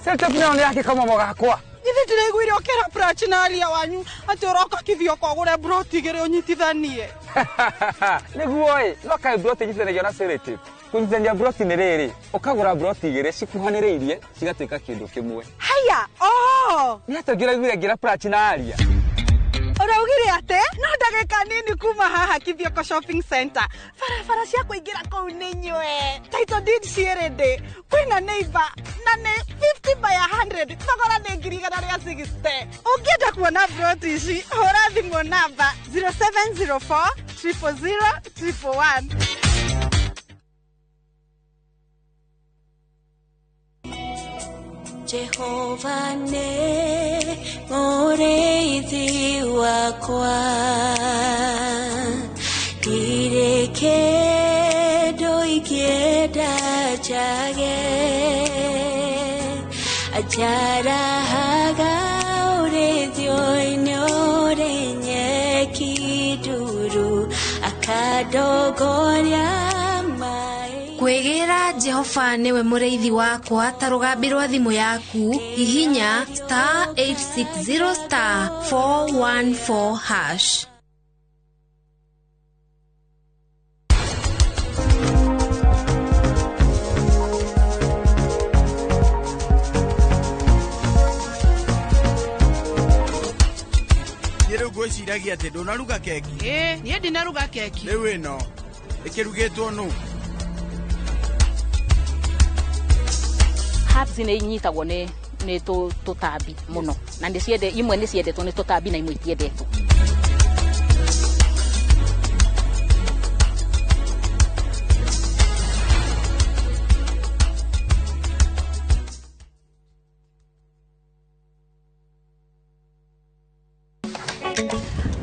Selotep ĩno nĩ yake kamamo gakwa. Ithe ndĩraiguire ũkĩra Prachinalia wanyu atĩ ũroka Kithioko ũgũre broti igĩrĩ ũnyitithanie. Nĩguo ĩ, no kaĩ broti inyitithanagio na selotep. Kũnyitithania broti nĩ rĩrĩ, ũkagũra broti igĩrĩ cikuhanĩrĩirie cigatuĩka kĩndũ kĩmwe. Haya, oho. Nĩ atĩa ũngĩraiguire ngĩra Prachinalia? Ũraugire atĩ no ndagĩka nini kuma haha Kithioko Shopping Center barabara cia kũingĩra kũu nĩ nyue title deed ciĩ ready kwĩna neighbor na nĩ 50 by 100 thogora nĩ 160,000. Ũngĩenda kuona broti ici hũra thimũ namba 0704 000 111. Jehova ne mũrĩithi wakwa ndirĩ kĩndũ ingĩenda njage anjarahaga ũrĩithio-inĩ ũrĩ nyeki nduru. Jehova nĩwe mũrĩithi wakwa ta rũgambi rwa thimũ yaku, hihinya star 860 star 414 hash. Niĩ rĩu ngwĩciragia atĩ ndũnaruga keki. Ĩĩ, niĩ ndinaruga keki. Rĩu ĩno ĩkĩrugĩtwo nũ? Herbs nĩ inyitagwo nĩ tũtambi mũno, na nĩ ciende imwe nĩ ciendetwo nĩ tũtambi na imwe itiendetwo.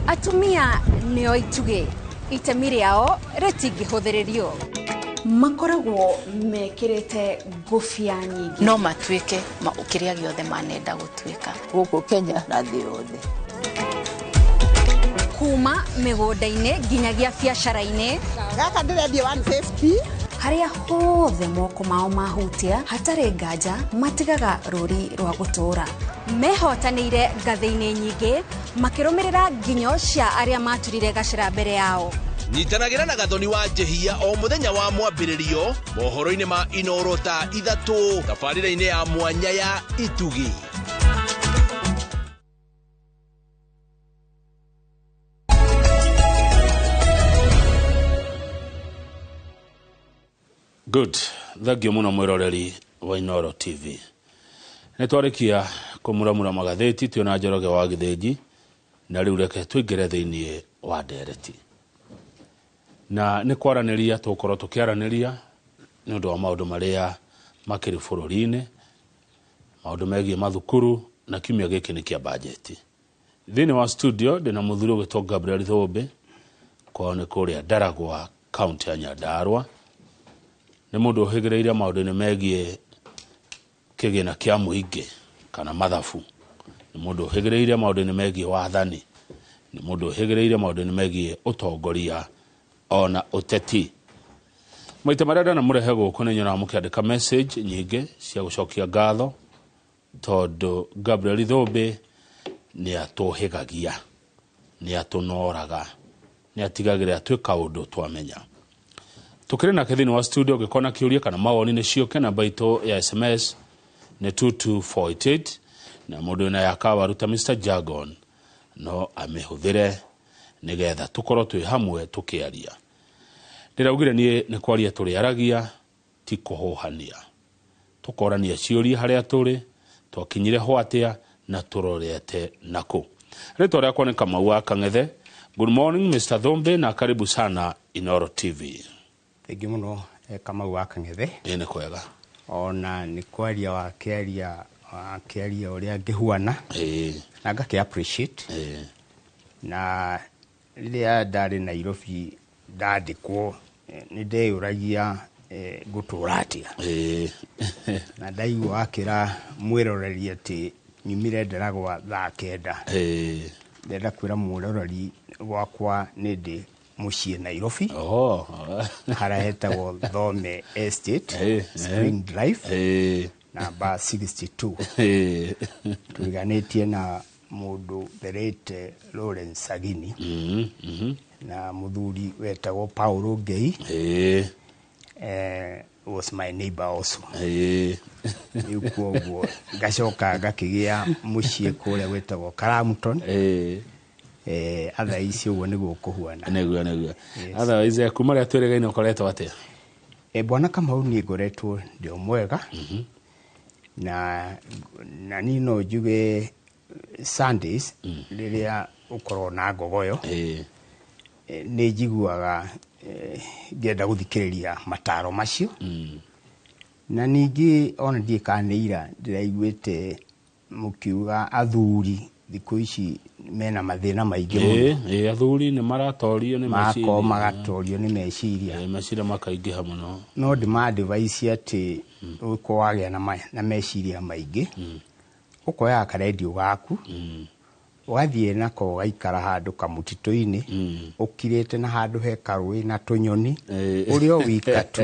Atumia nĩo itugĩ, itemi rĩao rĩtingĩhũthĩrĩrio. Makoragwo mekĩrĩte ngũbia nyingĩ. No matuĩke kĩrĩa gĩothe manenda gũtuĩka. Gũkũ Kenya na thĩ yothe. Kuma mĩgũnda-inĩ nginyagia biacara-inĩ. Gaka ndĩrendia 150. Harĩa hothe moko mao mahutia hatarĩ nganja matigaga rũri rwa gũtũũra. Mehotanĩire ngathĩ-inĩ nyingĩ makĩrũmĩrĩra nginyo cia arĩa maturire gacĩra mbere yao. Nyitanagĩra na Gathoni wa Njehia o mũthenya wa mwambĩrĩrio mohoro-inĩ ma Inoro thaa 3 tabarĩra-inĩ ya mwanya ya Itugi. Good, thengio mũno mwĩroreri wa Inoro TV. Nĩ twarĩkia kũmuramura magathĩti twĩna Njoroge wa Gĩthĩnji, na rĩu reke tũingĩre thĩinĩ wa ndereti. Na nĩ kwaranĩria tũgũkorwo tũkĩaranĩria nĩ ũndũ wa maũndũ marĩa makĩrĩ bũrũri-inĩ, maũndũ megiĩ mathukuru, na kiumia gĩkĩ nĩ kĩa bajeti. Thĩinĩ wa studio ndĩna mũthuri ũgwĩtwo Gabriel Thũmbĩ, kwao nĩ kũrĩa Ndaragwa, kaunti ya Nyandarua. Nĩ mũndũ ũhĩgĩrĩire maũndũ-inĩ megiĩ kĩgĩna kĩa mũingĩ kana mathabu. Nĩ mũndũ ũhĩgĩrĩire maũndũ-inĩ megiĩ wathani. Nĩ mũndũ ũhĩgĩrĩire maũndũ-inĩ megiĩ ũtongoria ona ũteti. Maita marĩa ndanamũrehe gũkũ nĩ nyonaga mũkĩandĩka message nyingĩ cia gũcokia ngatho, tondũ Gabriel Thũmbĩ nĩ atũhĩgagia, nĩ atũnoraga, nĩ atigagĩrĩra twĩ kaũndũ twamenya. Tũkĩrĩ nake thĩinĩ wa studio, ũngĩkorwo na kĩũria kana mawoni nĩ ciũke, namba itũ ya SMS nĩ 22488, na mũndũ wĩna ya kawaru ta Mr. Jargon no amĩhũthĩre nĩgetha tũkorwo twĩ hamwe tũkĩaria. Ndĩraugire niĩ nĩ kwaria tũrĩaragia, ti kũhũhania. Tũkorania ciũria harĩa tũrĩ, twakinyire ho atĩa na tũrorete nakũ. Rĩtwa rĩakwa nĩ Kamau wa Kang'ethe. Good morning Mr. Thũmbĩ na karibu sana Inoro TV. Thengiũ mũno Kamau wa Kang'ethe. Ĩĩ nĩ kwega. Ona nĩ kwaria wakĩaria ũrĩa ngĩhuana. Na ngakĩ appreciate. Na rĩrĩa ndarĩ Nairobi ndandĩkwo nĩ ndeyũragia ngũtũra atĩa. Na ndaigua wakĩra mwĩroreri atĩ nyumire Ndaragwa thaa 9. Ndenda kwĩra mwĩroreri gwakwa nĩ ndĩ mũciĩ Nairobi. Harĩa hetagwo Thome Estate, Spring Drive, namba 62. Tũriganĩtie na mũndũ therete Lawrence Sagini na mũthuri wetagwo Paulo Ngei. Was my neighbor also. Rĩu kwoguo ngacoka ngakĩgĩa mũciĩ kũrĩa gwĩtagwo Karamton. Otherwise ũguo nĩguo kũhuana. Nĩguo. Otherwise kuma rĩrĩa twĩrĩgaine ũkoretwo atĩa? Bwana Kamau, niĩ ngoretwo ndĩ o mwega. Na niĩ no njuge Sundays rĩrĩa ũkorwo na ngogoyo, nĩ njiguaga ngĩenda gũthikĩrĩria mataro macio. Na ningĩ ona ndiĩ kana nĩ ira ndĩraiguĩte mũkiuga athuri thikũ ici mena mathĩna maingĩ mũno. Athuri nĩ maratorio nĩ meciria. Makorwo magatorio nĩ meciria. Meciria makaingĩha mũno. No ndĩma-advise atĩ ũkorwo wagĩa na meciria maingĩ, ũkoyaga karendio gaku, ũgathiĩ nako ũgaikara handũ kamũtitũ-inĩ, ũkirĩte na handũ he karũĩ na tũnyoni, ũrĩ o wika tu.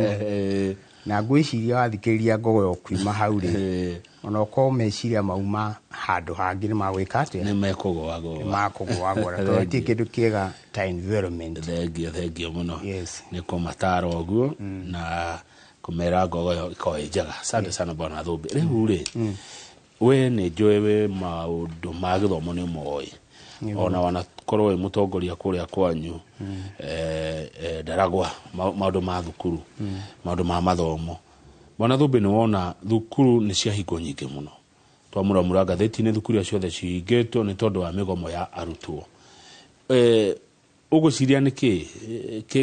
Na ngwĩciria wathikĩrĩria ngogoyo kuima hau rĩ, ona okorwo meciria mauma handũ hangĩ nĩ magwĩka atĩa, nĩ mekũgũagũa, nĩ makũgũagũa, tondũ ti kĩndũ kĩega ta environment. Thengio, thengio mũno. Nĩ kũmatara ũguo na kũmera ngogoyo ĩkorwo ĩ njega. Asante sana bwana Thũmbĩ. Rĩu rĩ, we nĩ njũĩ wĩ maũndũ ma gĩthomo nĩ moĩ, ona wanakorwo wĩ mũtongoria kũrĩa kwanyu Ndaragwa, maũndũ ma thukuru, maũndũ ma mathomo. Bwana Thũmbĩ, nĩ wona thukuru nĩ ciahingwo nyingĩ mũno, twamũramũra ngathĩti-inĩ thukuru iria ciothe cihingĩtwo nĩ tondũ wa mĩgomo ya arutwo. Ũgwĩciria nĩ kĩ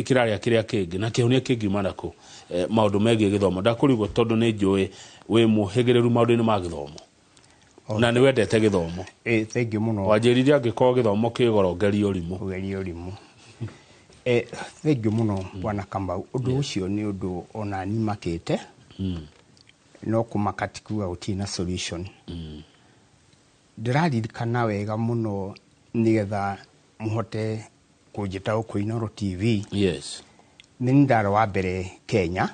kĩrarĩa kĩrĩa kĩngĩ na kĩhonia kĩngiuma nakũ maũndũ megiĩ gĩthomo? Ndakũrigwo tondũ nĩ njũĩ wĩ mũhĩgĩrĩru maũndũ-inĩ ma gĩthomo na nĩ wendete gĩthomo. Thank you mũno. Wanjĩrire angĩkorwo gĩthomo kĩ goro ngeria ũrimũ. Ũgeria ũrimũ. Thank you mũno bwana Kamau. Ũndũ ũcio nĩ ũndũ ona niĩ makĩte, no kũmaka ti kuga gũtirĩ na solution. Ndĩraririkana wega mũno nĩgetha mũhote kũnjĩta gũkũ Inooro TV. Nĩ niĩ ndarĩ wa mbere Kenya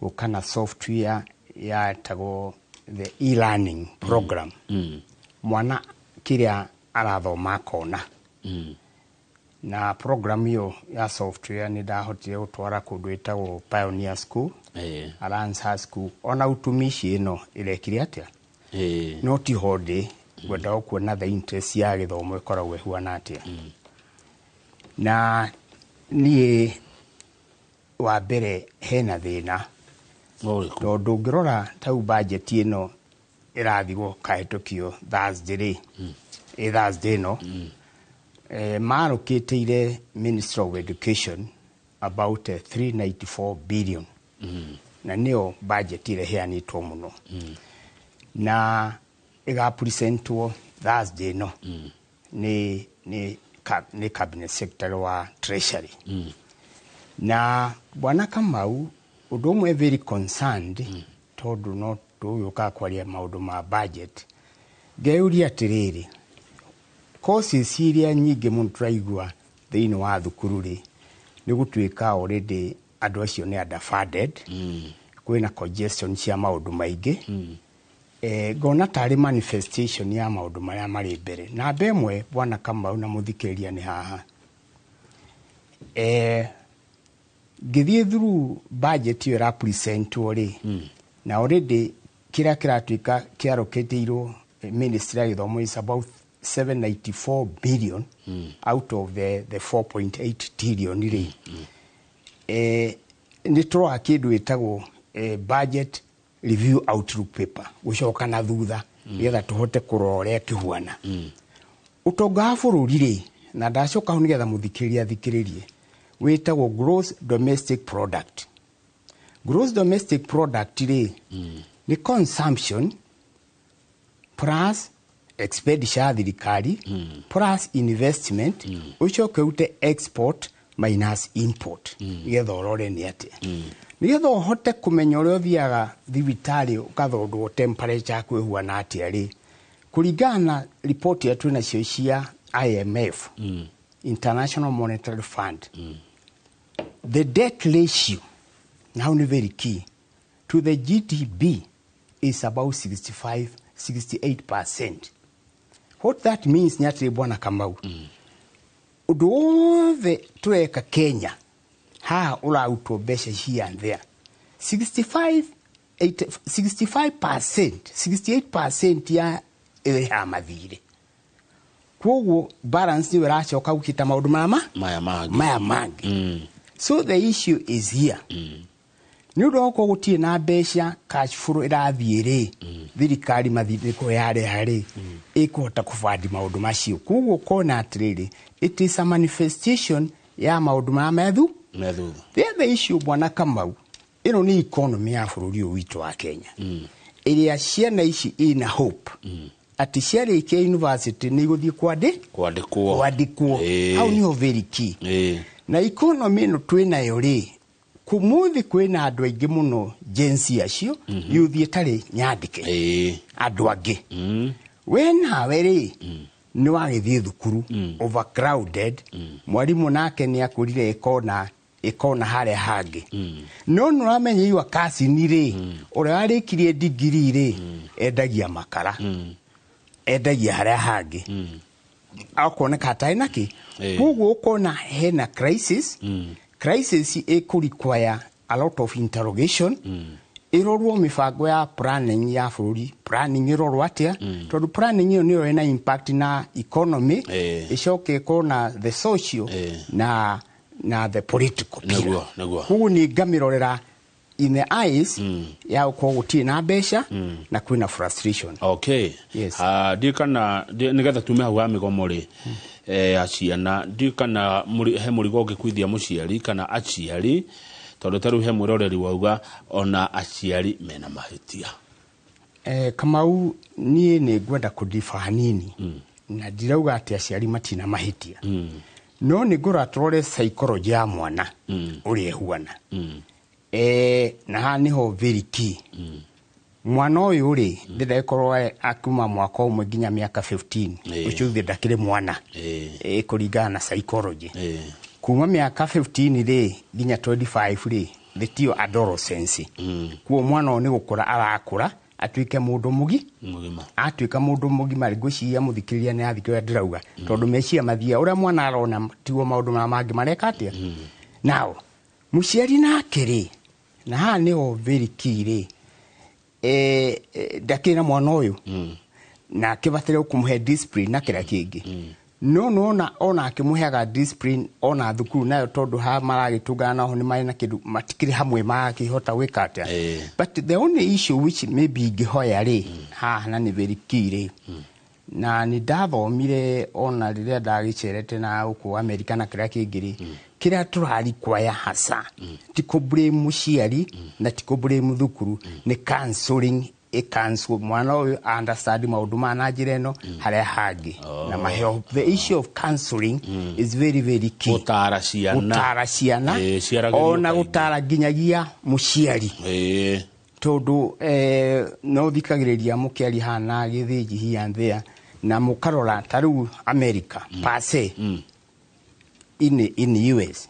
gũka na software yetagwo the e-learning program. Mwana kĩrĩa arathoma akona. Na program ĩyo ya software nĩ ndahotire gũtwara kũndũ ĩtagwo Pioneer School, Alliance High School, ona utumishi ĩno ĩrekire atĩa? No ti ho ndĩ, ngwendaga kuona the interest ya gĩthomo ĩkoragwo ĩhuana atĩa. Na niĩ wa mbere hena thĩna, tondũ ũngĩrora tau budget ĩno ĩrathiĩ gũkahĩtũkio Thursday rĩ, ĩ Thursday ĩno, marũkĩtĩire Ministry of Education about 394 billion. Na nĩyo budget ĩrĩa ĩheanĩtwo mũno. Na ĩgapresentwo Thursday ĩno nĩ cabinet secretary wa Treasury. Na bwana Kamau, ũndũ ũmwe very concerned, tondũ no tũgĩũka kwaria maũndũ ma budget, ngeyũria atĩrĩrĩ, courses iria nyingĩ mũno tũraigua thĩinĩ wa thukuru rĩ, nĩ gũtuĩka already andũ acio nĩ underfunded, kwĩna congestion cia maũndũ maingĩ. Ngona tarĩ manifestation ya maũndũ marĩa marĩ mbere. Namba ĩmwe bwana Kamau na mũthikĩrĩria nĩ haha, ngĩthiĩ through budget ĩyo ĩrapresentwo rĩ, na already kĩrĩa kĩratuĩka kĩarokĩtĩirwo ministry ya gĩthomo is about 794 billion out of the 4.8 trillion rĩ. Nĩ tũroa kĩndũ gĩtagwo budget review outlook paper, gũcoka na thutha nĩgetha tũhote kũrora ũrĩa kĩhuana ũtonga wa bũrũri rĩ. Na ndacoka hau nĩgetha mũthikĩrĩria athikĩrĩrie, wĩtagwo gross domestic product. Gross domestic product rĩ, nĩ consumption plus expenditure ya thirikari plus investment, ũcoke ũrute export minus import, nĩgetha ũrore nĩ atĩa, nĩgetha ũhote kũmenya ũrĩa ũthiaga thibitarĩ ũkathondwo temperature yaku ĩhuana atĩa rĩ, kũringana na report ĩrĩa twĩ nacio cia IMF, International Monetary Fund, the debt ratio now nĩ very key to the GDP is about 65 68%. What that means nĩ atĩrĩ bwana Kamau, ũndũ wothe tũreka Kenya haha ũrarutwo mbeca here and there, 65 65% 68% ya ĩrĩhaga mathirĩ, koguo balance nĩyo ĩracoka gũkĩta maũndũ mama maya mangĩ, maya mangĩ. So the issue is here, nĩ ũndũ wa gũkorwo gũtirĩ na mbeca, cash flow ĩrathiĩ rĩ, thirikari mathirĩ kũ yareha rĩ, ĩkũhota kũbandi maũndũ macio. Koguo ũkona atĩrĩrĩ, it is a manifestation ya maũndũ marĩa methu me thutha. The other issue bwana Kamau, ĩno nĩ economy ya bũrũri ũyũ witũ wa Kenya, ĩrĩa ciana ici ina hope atĩ ciarĩkia university nĩ igũthiĩ kwandĩkwo, kwandĩkwo. Hau niho very key. Na economy ĩno twĩnayo rĩ, kũmũthĩ kwĩna andũ aingĩ mũno Gen Z acio, youth ĩtarĩ nyandĩke, andũ angĩ. We nawe rĩ, nĩ wagĩthiĩ thukuru overcrowded, mwarimũ nake nĩ akũrire ĩkona Ĩkona harĩa hangĩ. No nĩ ũramenya iwa kacini rĩ, ũrĩa warĩkirie ndigiri rĩ, endagia makara, endagia harĩa hangĩ, akoneka atarĩ nakĩ. Koguo ũkona hena crisis. Crisis ĩkũ require a lot of interrogation, ĩrorwo mĩbango ya planning ya bũrũri, planning ĩrorwo atĩa, tondũ planning ĩyo nĩyo ĩna impact na economy, ĩcoke ĩkorwo na the social na the political pillar. Nĩguo, nĩguo. Koguo nĩ ngamĩrorera in the eyes ya gũkorwo gũtirĩ na mbeca na kwĩna frustration. Okay. Yes. Ah, ndiũ kana nĩgetha tume hau ha mĩgomo rĩ, ya ciana, ndiũ kana he mũrigo ũngĩkuithia mũciari kana aciari, tondũ ta rĩu he mwĩroreri wauga ona aciari mena mahĩtia. Kamau, niĩ nĩ ngwenda kũdifa hanini, na ndirauga atĩ aciari matina mahĩtia, no nĩ ngũrora tũrore psychology ya mwana ũrĩa ĩhuana. Na haha nĩho very key. Mwana ũyũ rĩ, ndĩrenda ĩkorwo akuma mwaka ũmwe nginya mĩaka 15, ũcio thĩ ndakĩrĩ mwana, kũringana na psychology. Kuma mĩaka 15 rĩ nginya 25 rĩ, thĩ tiyo adolescence. Kuo mwana ũyũ nĩ gũkũra arakũra atuĩke mũndũ mũgi mũgima. Atuĩka mũndũ mũgima rĩ, ngwĩciria mũthikĩrĩria nĩ athikĩrĩria ndĩrauga, tondũ meciria mathiaga ũrĩa mwana arona tiguo maũndũ marĩa mangĩ mareka atĩa. Now mũciari nake rĩ, na haha nĩho very key rĩ, ndakĩrĩ na mwana ũyũ na akĩbataire kũmũhe discipline na kĩrĩa kĩngĩ, no nona ona akĩmũheaga discipline ona thukuru nayo, tondũ ha maragĩtũngana naho nĩ marĩ na kĩndũ matikĩrĩ hamwe makĩhota gwĩka atĩa. But the only issue which maybe ingĩhoya rĩ haha, na nĩ very key rĩ, na nĩ ndathomire ona rĩrĩa ndagĩcerete na gũkũ Amerika na kĩrĩa kĩngĩ rĩ, kĩrĩa tũrarikwaya hasa ti kũ blame mũciari na ti kũ blame thukuru, nĩ counseling ĩ-counsel mwana ũyũ understand maũndũ maya na njĩra ĩno harĩa hangĩ na maheo. The issue of counseling is very very key. Gũtara ciana. Gũtara ciana. Ciaragĩrio ona kaingĩ. Gũtara nginyagia mũciari, tondũ no thikagĩrĩria mũkĩaria haha na gĩthĩnji here and there, na mũkarora ta rĩu America per se, in US,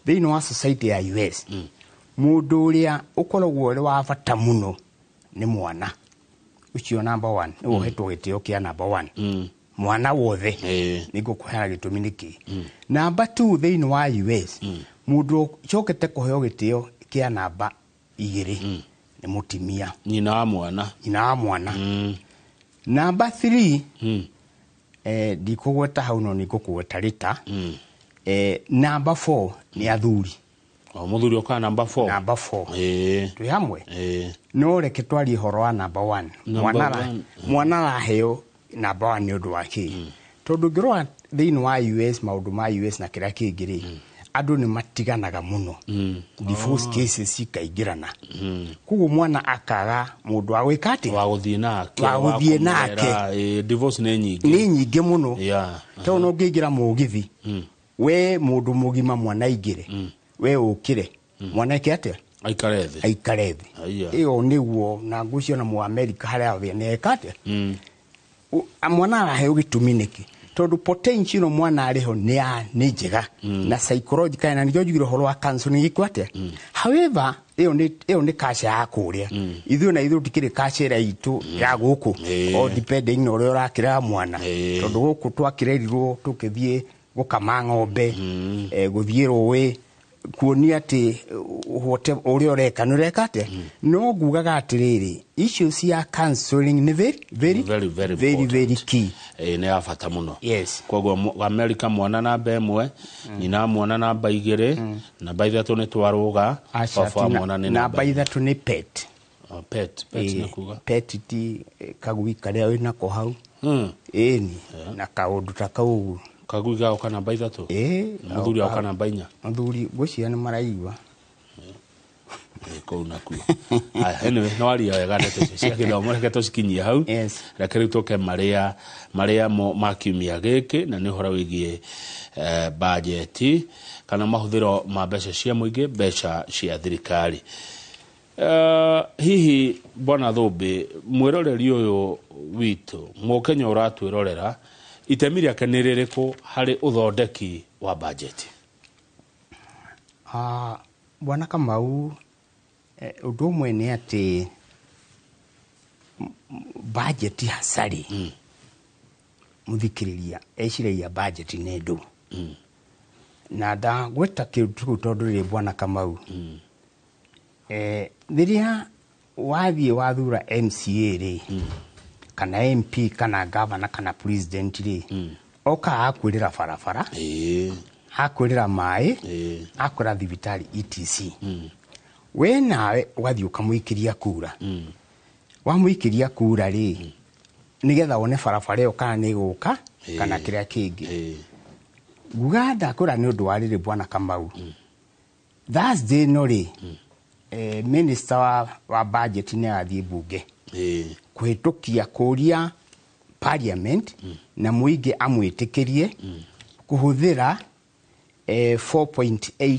thĩinĩ wa society ya US, mũndũ ũrĩa ũkoragwo ũrĩ wa bata mũno nĩ mwana ũcio number one, nĩwe ũhetwo gĩtĩo kĩa number one, mwana wothe. Nĩ ngũkũheana gĩtũmi nĩkĩ. Number two, thĩinĩ wa US, mũndũ ũcokete kũheo gĩtĩo kĩa namba 2 nĩ mũtimia. Nyina wa mwana. Nyina wa mwana. Number 3, ndikũgweta hau no nĩngũkũgweta rĩta. Number 4 nĩ athuri. O mũthuri ũkaga number 4. Number 4. Twĩ hamwe. No reke twarie ũhoro wa number 1. Number Mwana one. Mwana araheo number 1 nĩ ũndũ wa kĩ? Tondũ ũngĩrora thĩinĩ wa US, maũndũ ma US na kĩrĩa kĩngĩ rĩ, andũ nĩ matiganaga mũno, divorce cases cikaingĩrana, koguo mwana akaga mũndũ wa gwĩka atĩa? Wa gũthiĩ nake. Wa gũthiĩ nake. Kũmũrera, divorce nĩ nyingĩ. Nĩ nyingĩ mũno. Tondũ no ũngĩingĩra mũgithi, we mũndũ mũgima, mwana aingĩre, we ũkĩre, mwana eke atĩa? Aikare thĩ. Aikare thĩ. Aya. Ĩyo nĩguo na ngwĩciria na mu America harĩa othe nĩ eka atĩa? Mwana araheo gĩtũmi nĩkĩ? Tondũ potential mwana arĩho nĩ ya nĩ njega na psychological, na nĩkĩo njugire ũhoro wa counseling ĩkwo atĩa. However, ĩyo nĩ culture ya kũrĩa. Ithuĩ na ithuĩ tũtikĩrĩ culture ĩrĩa itũ ya gũkũ, all depending na ũrĩa ũrakĩrera mwana, tondũ gũkũ twakĩrerirwo tũkĩthiĩ gũkama ng'ombe, gũthiĩ rũĩ, kuonia atĩ ũrĩa ũreka nĩ ũreka atĩa. No ngugaga atĩrĩrĩ, issues cia counseling nĩ very very very very very important. Very key. Nĩ ya bata mũno. Yes. Koguo America mwana namba 1, nyina mwana namba 2, namba 3 nĩ twarũga, Aca, baba wa ti mwana nĩ namba namba 3 nĩ pet. Oh, pet, pet nĩ kuga? Pet ti kagui karĩa wĩnako hau. Ĩni na kaũndũ ta kau ũguo. Kagui gaoka namba 3? Ĩĩ. Mũthuri aoka namba 4? Mũthuri ngwĩciria nĩ maraigua. Kũu nakuo. Aya, anyway, no aria wega ndeto icio cia gĩthomo, reke tũcikinyie hau. Reke rĩu tũke marĩa ma kiumia gĩkĩ, na nĩ ũhoro wĩgiĩ bajeti kana mahũthĩro ma mbeca cia mũingĩ, mbeca cia thirikari. Hihi Bwana Thũmbĩ, mwĩroreri ũyũ witũ Mũkenya ũratwĩrorera, itemi rĩake nĩ rĩrĩkũ harĩ ũthondeki wa bajeti? Bwana Kamau, ũndũ ũmwe nĩ atĩ budget hasari mũthikĩrĩria eciragia budget nĩ ndũ na ndagwĩta kĩndũ kĩu tondũ rĩrĩ Bwana Kamau, rĩrĩa wathiĩ wathura MCA rĩ, kana MP, kana governor, kana president rĩ, oka akwĩrĩra barabara, akwĩrĩra maĩ, akwĩra thibitarĩ, etc. We nawe ũgathiĩ ũkamũikĩria kura. Wamũikĩria kura rĩ, nĩgetha wone barabara ĩyo kana nĩ ĩgũka kana kĩrĩa kĩngĩ. Nguga ndakwĩra nĩ ũndũ wa rĩrĩ, Bwana Kamau, Thursday no rĩ, minister wa budget nĩ agathiĩ bunge kũhĩtũkia kũria parliament na mũingĩ amwĩtĩkĩrie kũhũthĩra 4.8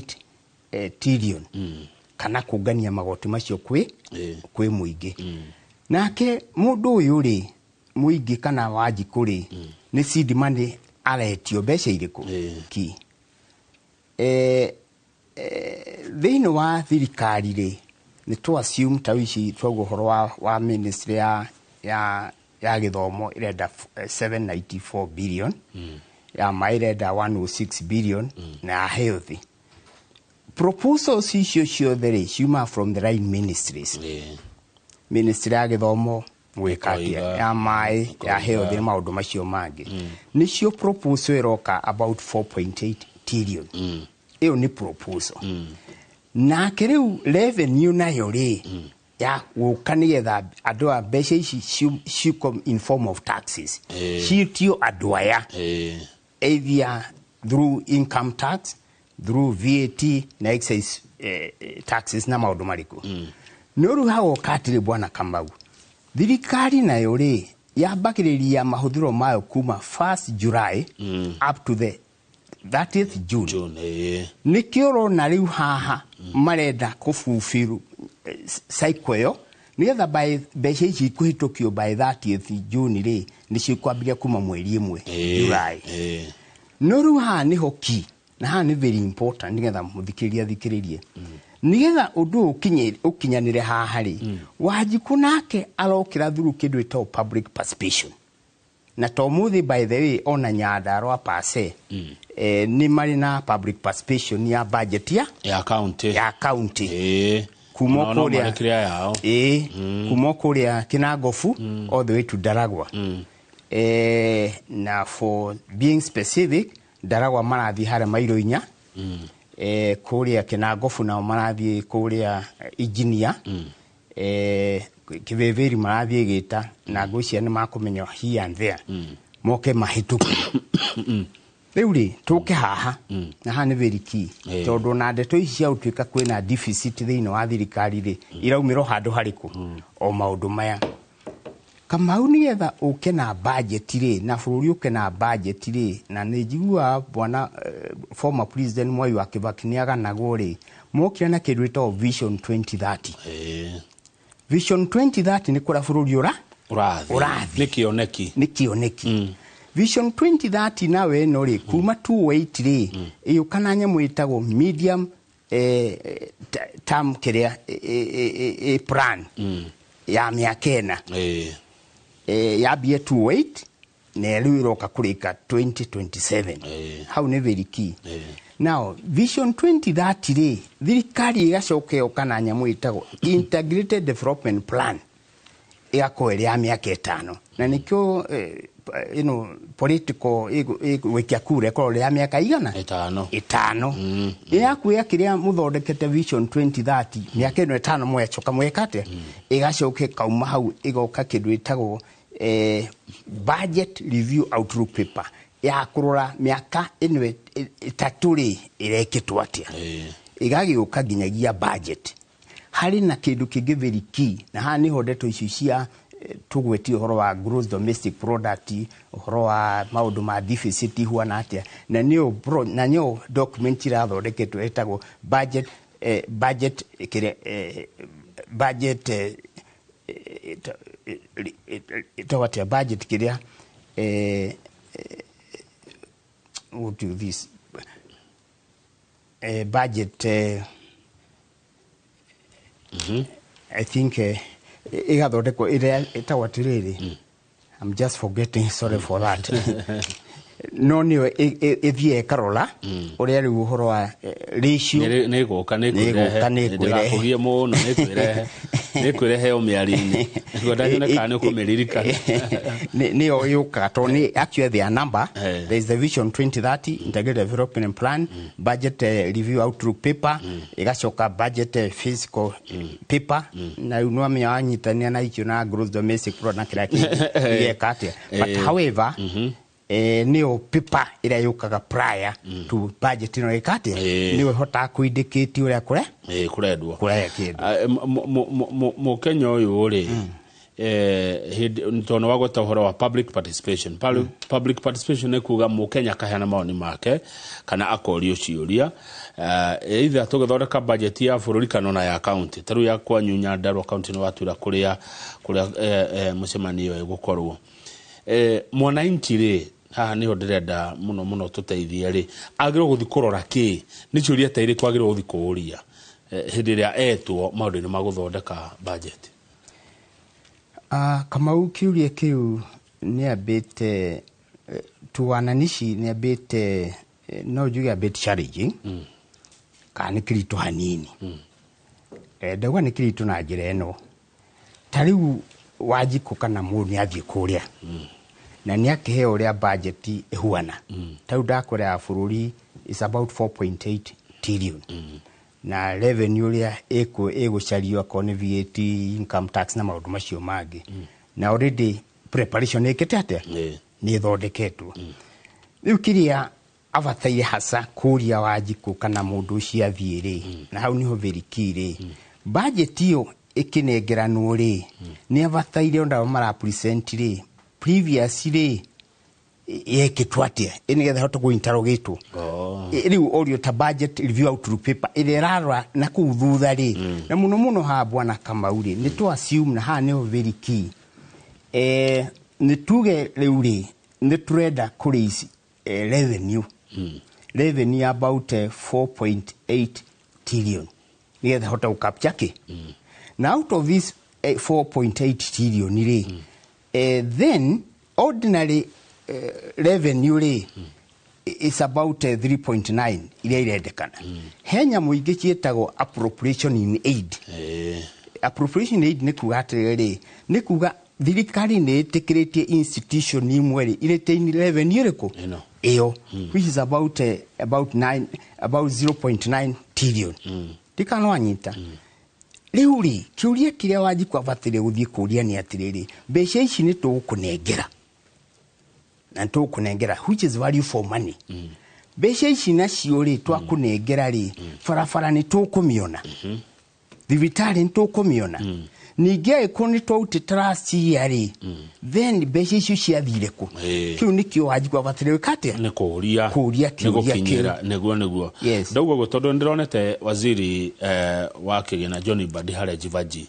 trillion kana kũngania magoti macio kwĩ mũingĩ. Nake mũndũ ũyũ rĩ, mũingĩ kana Wanjikũ rĩ, nĩ seed money aretio mbeca irĩkũ ki thĩinĩ wa thirikari rĩ, nĩ tũ assume ta ici twauga ũhoro wa ministry ya gĩthomo ĩrenda 794 billion, ya maĩ ĩrenda 106 billion, na ya health. Proposals icio ciothe rĩ, ciuma from the right ministries. Ministry ya gĩthomo gwĩka atĩa, ya maĩ, ya health na maũndũ macio mangĩ, nĩcio proposal ĩroka about 4.8 trillion. Ĩyo nĩ proposal. Nake rĩu revenue nayo rĩ, ya gũka nĩgetha andũ a mbeca ici ci come in form of taxes, ciĩtio andũ aya either through income tax, through VAT na excise taxes na maũndũ marĩkũ. No rĩu hagoka atĩrĩ, Bwana Kamau, thirikari nayo rĩ, yambagĩrĩria mahũthĩro mayo kuma 1st July up to the 30th June. June. Nĩkĩo ũrona rĩu haha marenda kũbubĩru cycle ĩyo nĩgetha by mbeca ici ikũhĩtũkio by 30th June rĩ, nĩcio ikwambĩrĩria kuma mweri ĩmwe July. No rĩu haha nĩho key, na haha nĩ very important nĩgetha mũthikĩrĩria athikĩrĩrie, nĩgetha ũndũ ũyũ ũkinyanĩre haha rĩ, Wanjikũ nake arokĩra through kĩndũ ĩtagwo public participation. Na to mũthĩ, by the way, ona Nyandarua pase nĩ marĩ na public participation ya budget ya ya county. Ya county. Kuma Ona no kũrĩa marĩ kĩrĩa yao. Kuma kũrĩa Kinangofu all the way to Ndaragwa. Na for being specific, Ndaragwa marathiĩ harĩa mairo 4, kũrĩa Kinangofu nao marathiĩ kũrĩa Engineer, Kĩvĩvĩri marathiĩ Gĩta, na ngwĩciria nĩ makũmenya here and there moke mahĩtũke. Rĩu rĩ, tũke haha, na haha nĩ very key, tondũ ona ndeto ici cia gũtuĩka kwĩna deficit thĩinĩ wa thirikari rĩ, iraumĩra o handũ harĩkũ? O maũndũ maya, Kamau. Nĩgetha ũke na budget rĩ, na bũrũri ũke na budget rĩ, na nĩ njiguaga bwana former president Mwai wa Kibaki nĩ aganagwo rĩ, mokire na kĩndũ gĩtagwo Vision 2030. Vision 2030 nĩ kũrĩa bũrũri ũra ũrathiĩ. Ũrathiĩ. Nĩ kĩoneki. Nĩ kĩoneki. Vision 2030 nawe ĩno rĩ, kuma 2008 rĩ, ĩyũka na nyamũ ĩtagwo medium term kĩrĩa plan ya mĩaka 4. Yambie 2008 na rĩu ĩroka kũrĩka 2027. Hau nĩ very key. Now Vision 2030 rĩ, thirikari ĩgacoka ĩgoka na nyamũ ĩtagwo Integrated Development Plan, ĩgakorwo ĩrĩ ya mĩaka 5, na nĩkĩo political gwĩkia kura ĩkorwo ĩrĩ ya mĩaka igana? 5. 5. Ĩyakuoya kĩrĩa mũthondekete Vision 2030, mĩaka ĩno 5 mwecoka mweka atĩa? Ĩgacoka ĩkauma hau ĩgoka kĩndũ ĩtagwo Budget Review Outlook Paper ya kũrora mĩaka ĩno 3 rĩ, ĩrekĩtwo atĩa, ĩgagĩũka nginyagia budget. Harĩ na kĩndũ kĩngĩ very key, na haha nĩho ndeto icio cia tũgwetie ũhoro wa gross domestic product, ũhoro wa maũndũ ma deficit ihuana atĩa, na nĩyo document irathondeketwo ĩtagwo budget kĩrĩa budget ĩtagwo atĩa, budget kĩrĩa what do this Budget I think ĩgathondekwo ĩrĩa ĩtagwo atĩrĩrĩ, I'm just forgetting, sorry for that, no nĩyo ĩthiĩ ĩkarora ũrĩa rĩu ũhoro wa ratio. Nĩ gũka, nĩ Nĩ ĩgũka, kwĩrehe. Nĩ ĩkwĩrehe. Ndĩrakũgie mũno, nĩ kwĩrehe o mĩario-inĩ ngwenda nyone kana nĩ ũkũmĩririkana. Nĩyo yũkaga tondũ nĩ actually their number. There is the Vision 2030 Integrated Development Plan, budget review outlook paper, ĩgacoka budget fiscal paper, na rĩu nĩwamenya wanyitania na icio na gross domestic product na kĩrĩa kĩngĩ igeka atĩa, but however nĩyo paper ĩrĩa yũkaga prior to budget ĩno ĩka atĩa, nĩyo ĩhotaga kũ-indicate ũrĩa kũre Kũrendwo. Kũrehe kĩndũ. Mũkenya ũyũ rĩ, hĩndĩ tondũ wagweta ũhoro wa public participation, public participation nĩ kuga mũkenya akaheana mawoni make kana akorio ciũria, either tũgĩthondeka budget ya bũrũri kana ona ya county. Ta rĩu ya kwanyu Nyandarua county nĩ watwĩra kũrĩa mũcemanio ĩgũkorwo. Mwananchi rĩ, haha niho ndĩrenda mũno mũno tũteithie rĩ, agĩrĩirwo gũthiĩ kũrora kĩ, nĩ ciũria ta irĩkũ agĩrĩirwo gũthiĩ kũũria hĩndĩ ĩrĩa etwo maũndũ-inĩ ma gũthondeka budget? Kamau, kĩũria kĩu nĩ ambĩte tu wananici nĩ ambĩte no njuge ambĩte challenging kana nĩ kĩritũ hanini. Ndauga nĩ kĩritũ na njĩra ĩno, ta rĩu Wanjikũ kana mũndũ nĩ athiĩ kũrĩa na nĩ akĩheo ũrĩa budget ĩhuana. Ta rĩu ndakwĩra ya bũrũri is about 4.8 trillion, na revenue ũrĩa ĩgũcario akorwo nĩ VAT, income tax na maũndũ macio mangĩ, na already preparation ĩkĩte atĩa, nĩ ĩthondeketwo. Rĩu kĩrĩa abataire hasa kũria Wanjikũ kana mũndũ ũcio athiĩ rĩ, na hau niho very key rĩ, budget ĩyo ĩkĩnengeranwo rĩ, nĩ abataire ona mara present rĩ, previous rĩ yekĩtwo atĩa, ĩ nĩgetha hote kũ interrogate. Rĩu orio ta budget review outlook paper ĩrĩa ĩrarora na kũu thutha rĩ, na mũno mũno haha bwana Kamau rĩ, nĩ tũ assume, na haha nĩho very key, nĩ tuge rĩu rĩ nĩ tũrenda kũ raise revenue about 4.8 trillion nĩgetha hote gũ capture kĩ, na out of this 4.8 trillion rĩ, then ordinary revenue rĩ is about 3.9 iria irendekana. He nyamũ ingĩ ciĩtagwo appropriation in aid. Appropriation aid nĩ kuga atĩrĩrĩ, nĩ kuga thirikari nĩ ĩtĩkĩrĩtie institution imwe rĩ iretain revenue ĩrĩkũ Ĩno. Ĩyo, which is about 9, about 0.9 trillion. Ndikana wanyita. Rĩu rĩ, kĩũria kĩrĩa Wanjikũ abataire gũthiĩ kũria nĩ atĩrĩrĩ, mbeca ici nĩ tũgũkũnengera na tũgũkũnengera which is value for money, mbeca ici nacio rĩ twakũnengera rĩ, barabara nĩ tũkũmĩona, thibitarĩ nĩ tũkũmĩona, ningĩ angĩkorwo nĩ twautĩte last year rĩ, then mbeca icio ciathire kũ? Kĩu nĩkĩo Wanjikũ abataire gwĩka atĩa? Nĩ kũũria. Kũũria nĩ kĩũria kĩu. Gũkinyĩra nĩguo. Ndauga ũguo tondũ nĩndĩronete waziri wa kĩgĩna John Mbadi harĩa Jivaji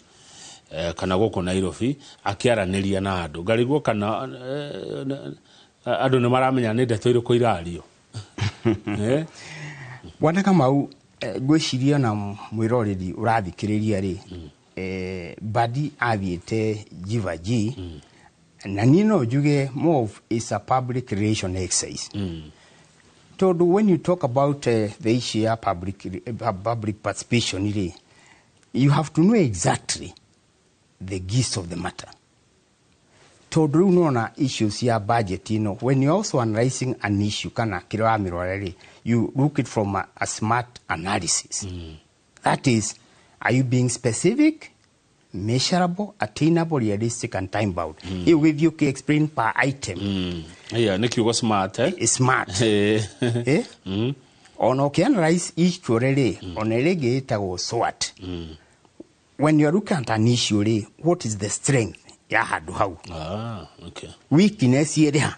kana gũkũ Nairobi akĩaranĩria na andũ, ngarigwo kana andũ nĩ maramenya nĩ ndeto irĩkũ irario. Bwana Kamau, ngwĩciria na mwĩroreri ũrathikĩrĩria rĩ, Mbadi athiĩte Jivaji, na niĩ no njuge more of is a public relation exercise, tondũ when you talk about the issue ya public participation rĩ, you have to know exactly the gist of the matter, tondũ rĩu nona issues ya budget ĩno, when you're also analyzing an issue kana kĩrĩa ũramĩrora rĩ, you look it from a smart analysis. That is, are you being specific, measurable, attainable, realistic and time bound? Ĩyo gĩthiĩ ũkĩ explain per item. Yeah, nĩ kiugo smart, eh? Smart. Eh? Ona ũkĩ-analyze issue rĩ, ona ĩrĩa ĩngĩ ĩtagwo SWOT. When you are looking at an issue rĩ, what is the strength ya handũ hau? Ah, okay. Weakness ĩrĩ ha?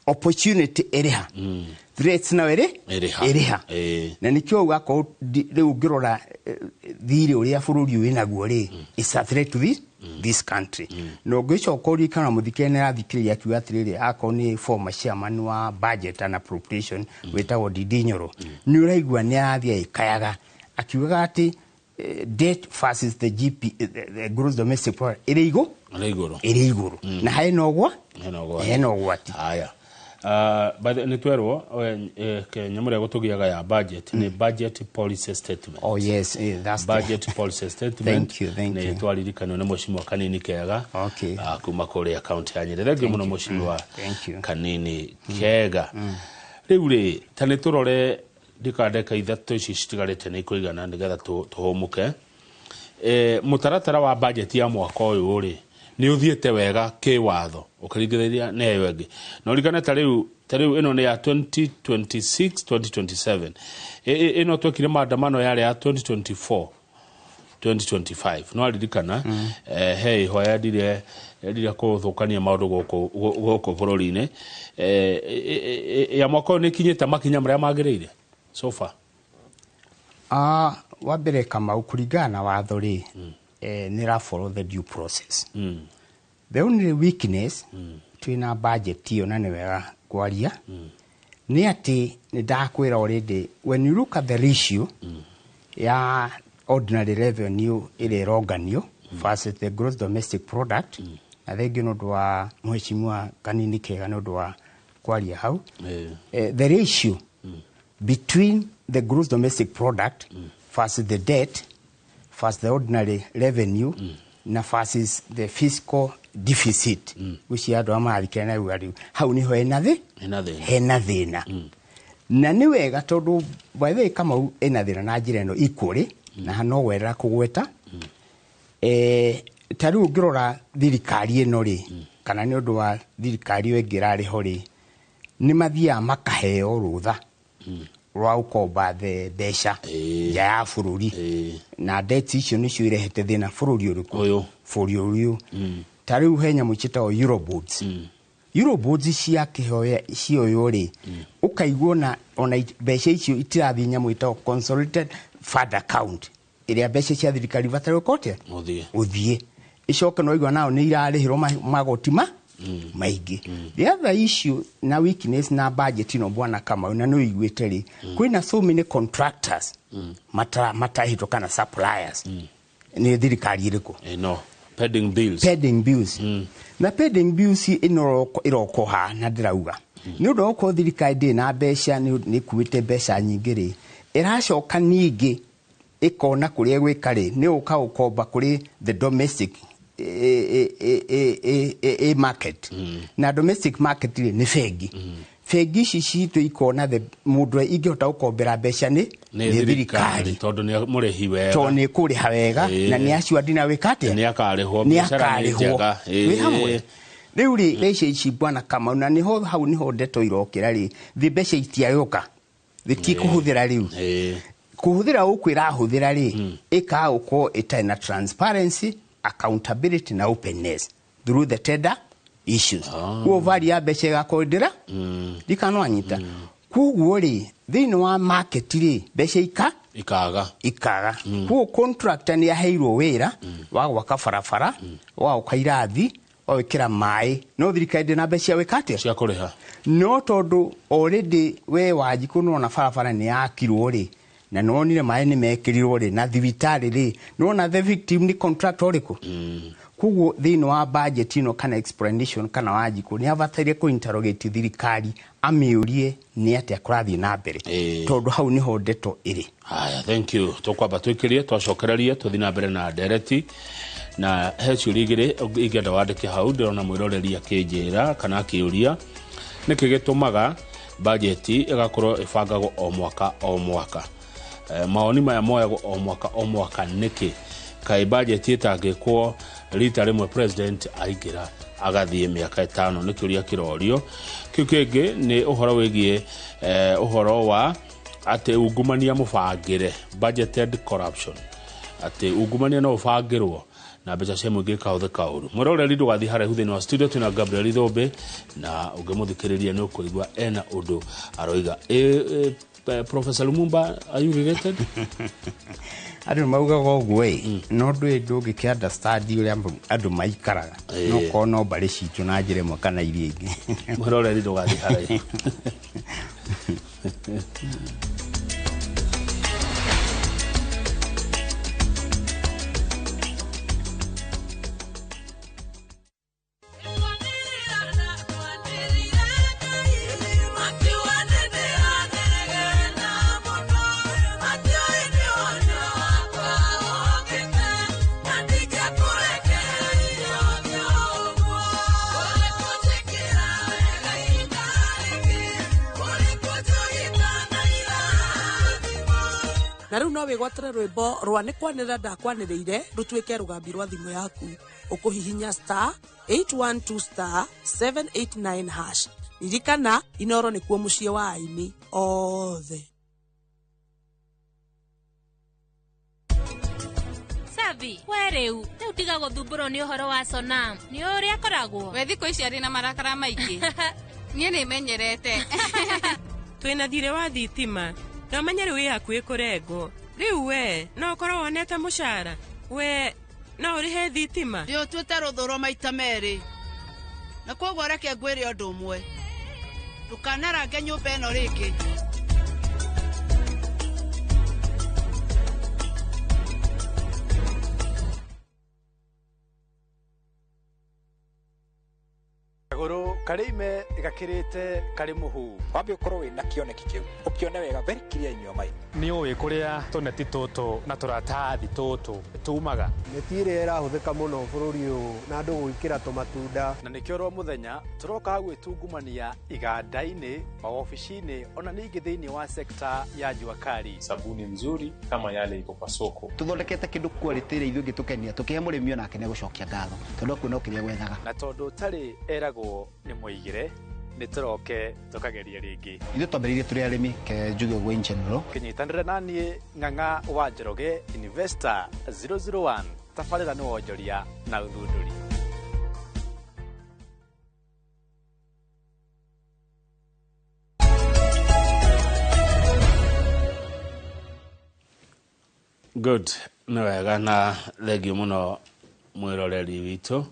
Opportunity ĩrĩ ha? Threats nayo ĩrĩ Ĩrĩ ha? Ĩrĩ ha? Na nĩkĩo ũgakorwo rĩu ũngĩrora thirĩ ũrĩa bũrũri ũyũ wĩnaguo rĩ, is a threat to this This country na ũngĩcoka ũririkana mũthikĩrĩria nĩ arathikĩrĩria akiuga atĩrĩrĩ, akorwo nĩ former chairman wa budget and appropriation wĩtagwo Ndindi Nyoro, nĩ ũraigua nĩ arathiĩ agĩkayaga akiugaga atĩ debt versus the GP, the gross domestic product ĩrĩ igũ Ĩrĩ igũrũ. Ĩrĩ igũrũ na hena ũgwa Hena ũgwati. Hena ũgwati. Haya. By the nĩ twerwo nyamũ ĩrĩa gũtũgiaga ya budget nĩ budget policy statement. Oh yes, that's the Budget policy statement. Thank you, thank nĩ you. twaririkanio nĩ mheshimiwa Kanini Kega. Okay. Kuma kũrĩa kaunti ya Nyĩrĩ. Thank you mũno, mheshimiwa Thank you. Kanini Kega. Rĩu rĩ, ta nĩ tũrore ndika ndeka 3 ici citigarĩte nĩ ikũigana nĩgetha tũhũmũke. Mũtaratara wa budget ya mwaka ũyũ rĩ, nĩ ũthiĩte wega kĩwatho ũkĩringithania na ĩyo ĩngĩ, na ũririkane ta rĩu ĩno nĩ ya 2026 2027. Ĩno twekire maandamano yarĩ ya 2024 2025, no aririkana he ihoya endire kũthũkania maũndũ gũkũ bũrũri-inĩ. Ya mwaka ũyũ nĩ ikinyĩte makinya marĩa magĩrĩire so far? Wa mbere, Kamau, kũringana na watho rĩ, nĩ ra follow the due process. The only weakness twĩna budget ĩyo, na nĩ wega kwaria, nĩ atĩ nĩ ndakwĩra already, when you look at the ratio ya ordinary revenue ĩrĩa ĩronganio versus the gross domestic product, na thengiũ nĩ ũndũ wa mheshimiwa Kanini Kega nĩ ũndũ wa kwaria hau, the ratio between the gross domestic product versus the debt versus the ordinary revenue na versus the fiscal deficit, gwĩciria andũ arĩa marathikĩrĩria na rĩu hau nĩho hena thĩ Hena thĩna. Hena thĩna, na nĩ wega tondũ by the way, Kamau, ĩna thĩna na njĩra ĩno equally, na no werera kũgweta ta rĩu ũngĩrora thirikari ĩno rĩ, kana nĩ ũndũ wa thirikari ĩyo ĩngĩ ĩrarĩ ho rĩ, nĩ mathiaga makaheo rũtha rwa gũkomba the mbeca nja ya bũrũri, na debt icio nĩcio irehete thĩna bũrũri ũrĩkũ? Ũyũ. Bũrũri ũyũ. Ta rĩu he nyamũ ciĩtagwo Eurobonds. Eurobonds cia kĩhoya cioywo rĩ, ũkaigua ona mbeca icio itirathiĩ nyamũ ĩtagwo consolidated fund account ĩrĩa mbeca cia thirikari ibataire gũkorwo atĩa? Ũthiĩ. Ũthiĩ icoke no igua nao nĩ irarĩhĩrwo magoti ma maingĩ. The other issue na weakness na budget ĩno, bwana Kamau, na nĩ ũiguĩte rĩ, kwĩna so many contractors matahĩtwo kana suppliers nĩ thirikari ĩrĩkũ? No pending bills. Pending bills, na pending bills ĩno ĩrokoha na ndĩrauga nĩ ũndũ wa gũkorwo thirikari ndĩrĩ na mbeca, nĩ ĩkuĩte mbeca nyingĩ rĩ, ĩracoka ningĩ ĩkona kũrĩa ĩgwĩka rĩ, nĩ gũka gũkomba kũrĩ the domestic market, na domestic market rĩ, nĩ bengi. Bengi ici citũ ikona the mũndũ ũrĩa ingĩhota gũkombera mbeca nĩ nĩ thirikari tondũ nĩ mũrĩhi wega. Tondũ nĩ kũrĩha wega. Na nĩ acio andina wĩka atĩa? Nĩ akarĩhwo. Nĩ biacara nĩ akarĩhwo. njega. Wĩ hamwe rĩu rĩ, mbeca ici, bwana Kamau, na nĩho hau nĩho ndeto irokĩra rĩ, thĩ mbeca itiagĩũka thĩ rĩu kũhũthĩra gũkũ ĩrahũthĩra rĩ, ĩkaga gũkorwo ĩtarĩ na transparency, accountability na openness through the tender issues. Kuo value ya mbeca ĩgakorwo ndĩra ndikanwanyita. Koguo rĩ, thĩinĩ wa market rĩ, mbeca ika ikaga. Ikaga. Koguo contractor nĩ aheirwo wĩra wa gwaka barabara, wa gwaka irathi, wa gwĩkĩra maĩ, no thirikari ndĩ na mbeca cia gwĩka atĩa? Cia kũrĩha. No tondũ already we Wanjikũ nĩwona barabara nĩ yakirwo rĩ, na nĩwonire maĩ nĩ mekĩrirwo rĩ, na thibitarĩ rĩ, nĩwona the victim nĩ contractor ũrĩkũ? Koguo thĩinĩ wa budget ĩno kana explanation kana Wanjikũ nĩ abataire kũ interrogate thirikari, amĩũrie nĩ atĩa kũrathiĩ na mbere, tondũ hau nĩho ndeto ĩrĩ. Haya, thank you. Tũkwamba twĩkĩrie, twacokererie tũthiĩ na mbere na ndereti, na he ciũria 2 ingĩenda wandĩke hau. Ndĩrona mwĩroreri akĩnjĩra kana akĩũria nĩkĩ gĩtũmaga bajeti ĩgakorwo ĩbangagwo o mwaka o mwaka. Maoni maya moyagwo o mwaka o mwaka nĩkĩ? Kaĩ bajeti ĩtangĩkwo rita rĩmwe president aingĩra agathiĩ mĩaka 5? Nĩ kĩũria kĩrorio kĩu. Kĩngĩ nĩ ũhoro wĩgiĩ ũhoro wa atĩ ungumania mũbangĩre, budgeted corruption, atĩ ungumania no ũbangĩrwo Na mbeca cia mũingĩ ikahũthĩka ũru. Mwĩroreri, ndũgathiĩ haraihu. Thĩinĩ wa studio twĩna Gabriel Thũmbĩ, na ũngĩmũthikĩrĩria nĩ ũkũigua ena ũndũ aroiga. Professor Lumumba, are you related? Andũ nĩ maugaga ũguo ĩ, no ndũĩ ndũngĩkĩ understand ũrĩa andũ maikaraga. No korwo no mbarĩ citũ na njĩra ĩmwe kana iria ingĩ. Mwĩroreri, ndũgathiĩ haraihu. Na rĩu no wĩgwatĩre rwĩmbo rwa nĩ kwanĩrĩra ndakwanĩrĩire rũtuĩke rũgambi rwa thimũ yaku. Ũkũhihinya *812*789#. Ririkana, Inoro nĩkuo mũciĩ wa aini othe. Savi, we rĩu rĩu tiga gũthumbũrwo nĩ ũhoro wa Sonam. Nĩ ũrĩa akoragwo. We thikũ ici arĩ na marakara maingĩ. Niĩ nĩ menyerete. Twĩna thirĩ wa thitima na ũmenye rĩu wĩ hakuhĩ kũrengwo. Rĩu we no ũkorwo wonete mũcara, we no ũrĩhe thitima. Ndĩũtuĩte rũthũro maita merĩ, na koguo reke ngwĩre ũndũ ũmwe: ndũkanarange nyũmba ĩno rĩngĩ. Kagũrũ karĩ ime gakĩrĩte karĩ mũhu. Wambe ũkorwo wĩna kĩoneki kĩu, ũkĩone wega, very clear in your mind. Nĩ ũĩ kũrĩa tũneti tũtũ na tũratathi tũtũ tumaga? Neti ĩrĩa ĩrahũthĩka mũno bũrũri ũyũ na andũ gwĩkĩra tũmatunda. Na nĩkĩo ro mũthenya tũroka gwĩtungumania iganda-inĩ, maobici-inĩ, ona ningĩ thĩinĩ wa sekta ya jua kali. Sabuni nzuri kama yale iko kwa soko. Tuthondekete kindu quality ĩrĩa ithuĩ ĩngĩtũkenia, tũkĩhe mũrĩmi onake nĩ egũcokia ngatho tondũ akuona o kĩrĩa gwethaga. Na tondũ ũtarĩ eragwo nĩ mũigĩre, nĩ tũroke tũkageria rĩngĩ. Ithuĩ twambĩrĩirie tũrĩ arĩmi, ke njuge ũguo in general. Kĩnyitanĩre na niĩ Ng'ang'a wa Njoroge, Investor 001, tabarĩra nĩ wonjoria na ũthundũri. Good, nĩ wega na thengio mũno mwĩroreri witũ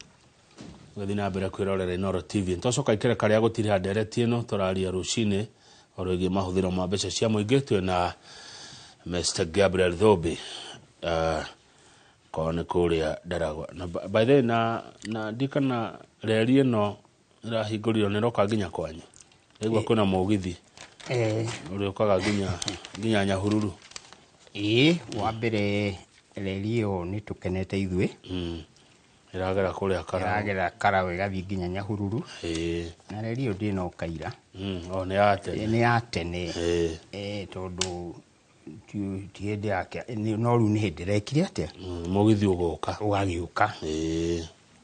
gũthiĩ na mbere kwĩrorera Inooro TV. Twacoka ikereka rĩa gũtiriha ndereti ĩno tũraria rũcinĩ ũhoro wĩgiĩ mahũthĩro ma mbeca cia mũingĩ. Twĩna Mr Gabriel Thũmbĩ, korwo nĩ kũrĩa Ndaragwa. Na by the way, na ndikana reri ĩno ĩrahingũrirwo nĩ ĩroka nginya kwanyu. Ndaigua kwĩna mũgithi ũrĩa ũkaga nginya Nyahururu. Ĩĩ, wa mbere reri ĩyo nĩ tũkenete ithuĩ. Ĩragera kũrĩa Karaũ. Ĩragera Karaũ ĩgathiĩ nginya Nyahururu. Na reri ĩyo ndĩnoka ira. O nĩ ya tene. Nĩ ya tene. Tondũ ti hĩndĩ yake, no rĩu nĩ hĩndĩ ĩrekire atĩa? Mũgithi ũgoka. Ũgagĩũka.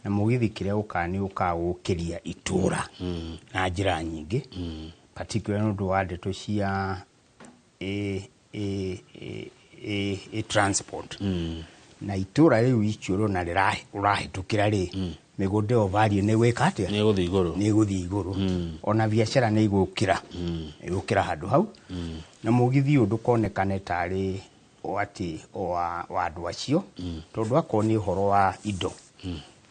Na mũgithi kĩrĩa ũkaga nĩ ũkaga gũkĩria itũra na njĩra nyingĩ. Particularly nĩ ũndũ wa ndeto cia transport. Na itũra rĩu icio na ũrahĩtũkĩra rĩ, mĩgũnda ĩyo value nĩ ĩgwĩka atĩa? Nĩ ĩgũthiĩ igũrũ. Nĩ ĩgũthiĩ igũrũ. Ona biacara nĩ igũkĩra. Ĩgũkĩra handũ hau. Na mũgithi ũyũ ndũkonekane tarĩ o atĩ o wa andũ acio, tondũ akorwo nĩ ũhoro wa indo,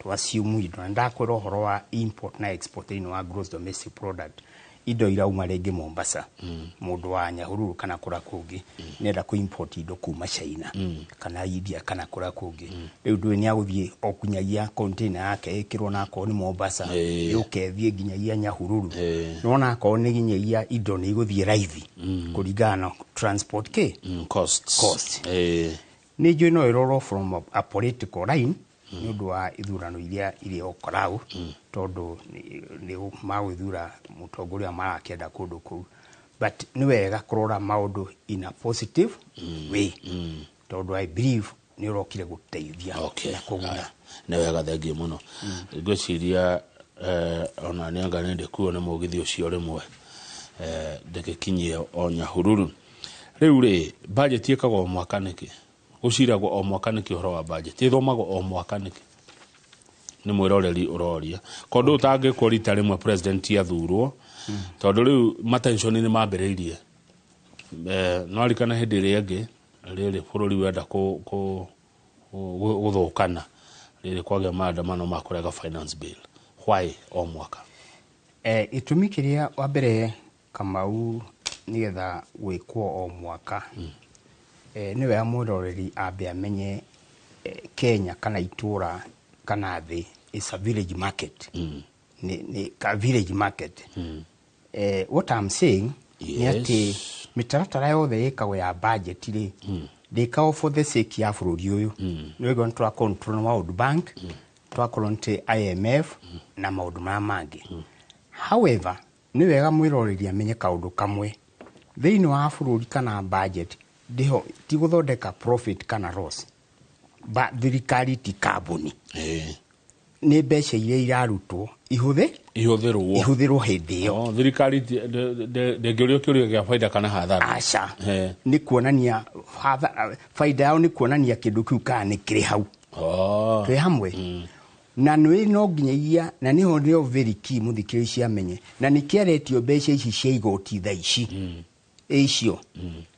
to assume indo, na ndakwĩra ũhoro wa import na export thĩinĩ wa gross domestic product, indo irauma rĩngĩ Mombasa, mũndũ wa Nyahururu kana kũrĩa kũngĩ nĩenda kũ import indo kuma China kana India kana kũrĩa kũngĩ. Rĩu ndũĩ nĩ agũthiĩ o nginyagia container yake ĩkĩrwo na akorwo nĩ Mombasa, yũke ĩthiĩ nginyagia Nyahururu. Nĩwona akorwo nĩ nginyagia indo nĩ igũthiĩ raithi kũringana na transport kĩ? Costs. Cost. Nĩ njũĩ no ĩrorwo from a political line nĩ ũndũ wa ithurano iria irĩ o Karau, tondũ nĩ magwĩthura mũtongoria marakĩenda kũndũ kũu, but nĩ wega kũrora maũndũ in a positive way, tondũ I believe nĩ ũrokire gũteithia na kũguna. Nĩ wega, thengio mũno. Ngwĩciria ona nĩ anga nĩ ndĩkuo nĩ mũgithi ũcio rĩmwe, ndĩgĩkinyie o Nyahururu. Rĩu rĩ, budget ĩkagwo o mwaka nĩkĩ? Gũciragwo o mwaka nĩkĩ ũhoro wa budget? Ĩthomagwo o mwaka nĩkĩ? Nĩ mwĩroreri ũroria kondũ ũtangĩkwo rita rĩmwe president athurwo, tondũ rĩu matension nĩ mambĩrĩirie. No arikana hĩndĩ ĩrĩa ĩngĩ rĩrĩ bũrũri wenda gũthũkana, rĩrĩ kwagĩa maandamano ma kũrega finance bill. Why o mwaka? Gĩtũmi kĩrĩa wa mbere, Kamau, nĩgetha gwĩkwo o mwaka, nĩ wega mwĩroreri ambe amenye Kenya kana itũra kana thĩ is a village market. Nĩ ka village market. What I'm saying nĩ atĩ mĩtaratara yothe ĩkagwo ya budget rĩ, ndĩkagwo for the sake ya bũrũri ũyũ. Nĩ wĩgwo nĩ tũra control na World Bank, twakorwo nĩ IMF na maũndũ marĩa mangĩ. However, nĩ wega mwĩroreri amenye kaũndũ kamwe: thĩinĩ wa bũrũri kana budget ndĩho ti gũthondeka profit kana loss. Ba thirikari ti kambuni. Nĩ mbeca iria irarutwo ihũthĩ ihũthĩrwo ihũthĩrwo hĩndĩ ĩyo. Oh, thirikari ndĩngĩũrio kĩũria gĩa baida kana hathara. Aca. Nĩ kuonania baida yao, nĩ kuonania kĩndũ kĩu kana nĩ kĩrĩ hau. Twĩ hamwe na nĩ no nginyagia na nĩho nĩo very key mũthikĩrĩria ciamenye, na nĩ kĩaretio mbeca ici cia igoti thaa ici icio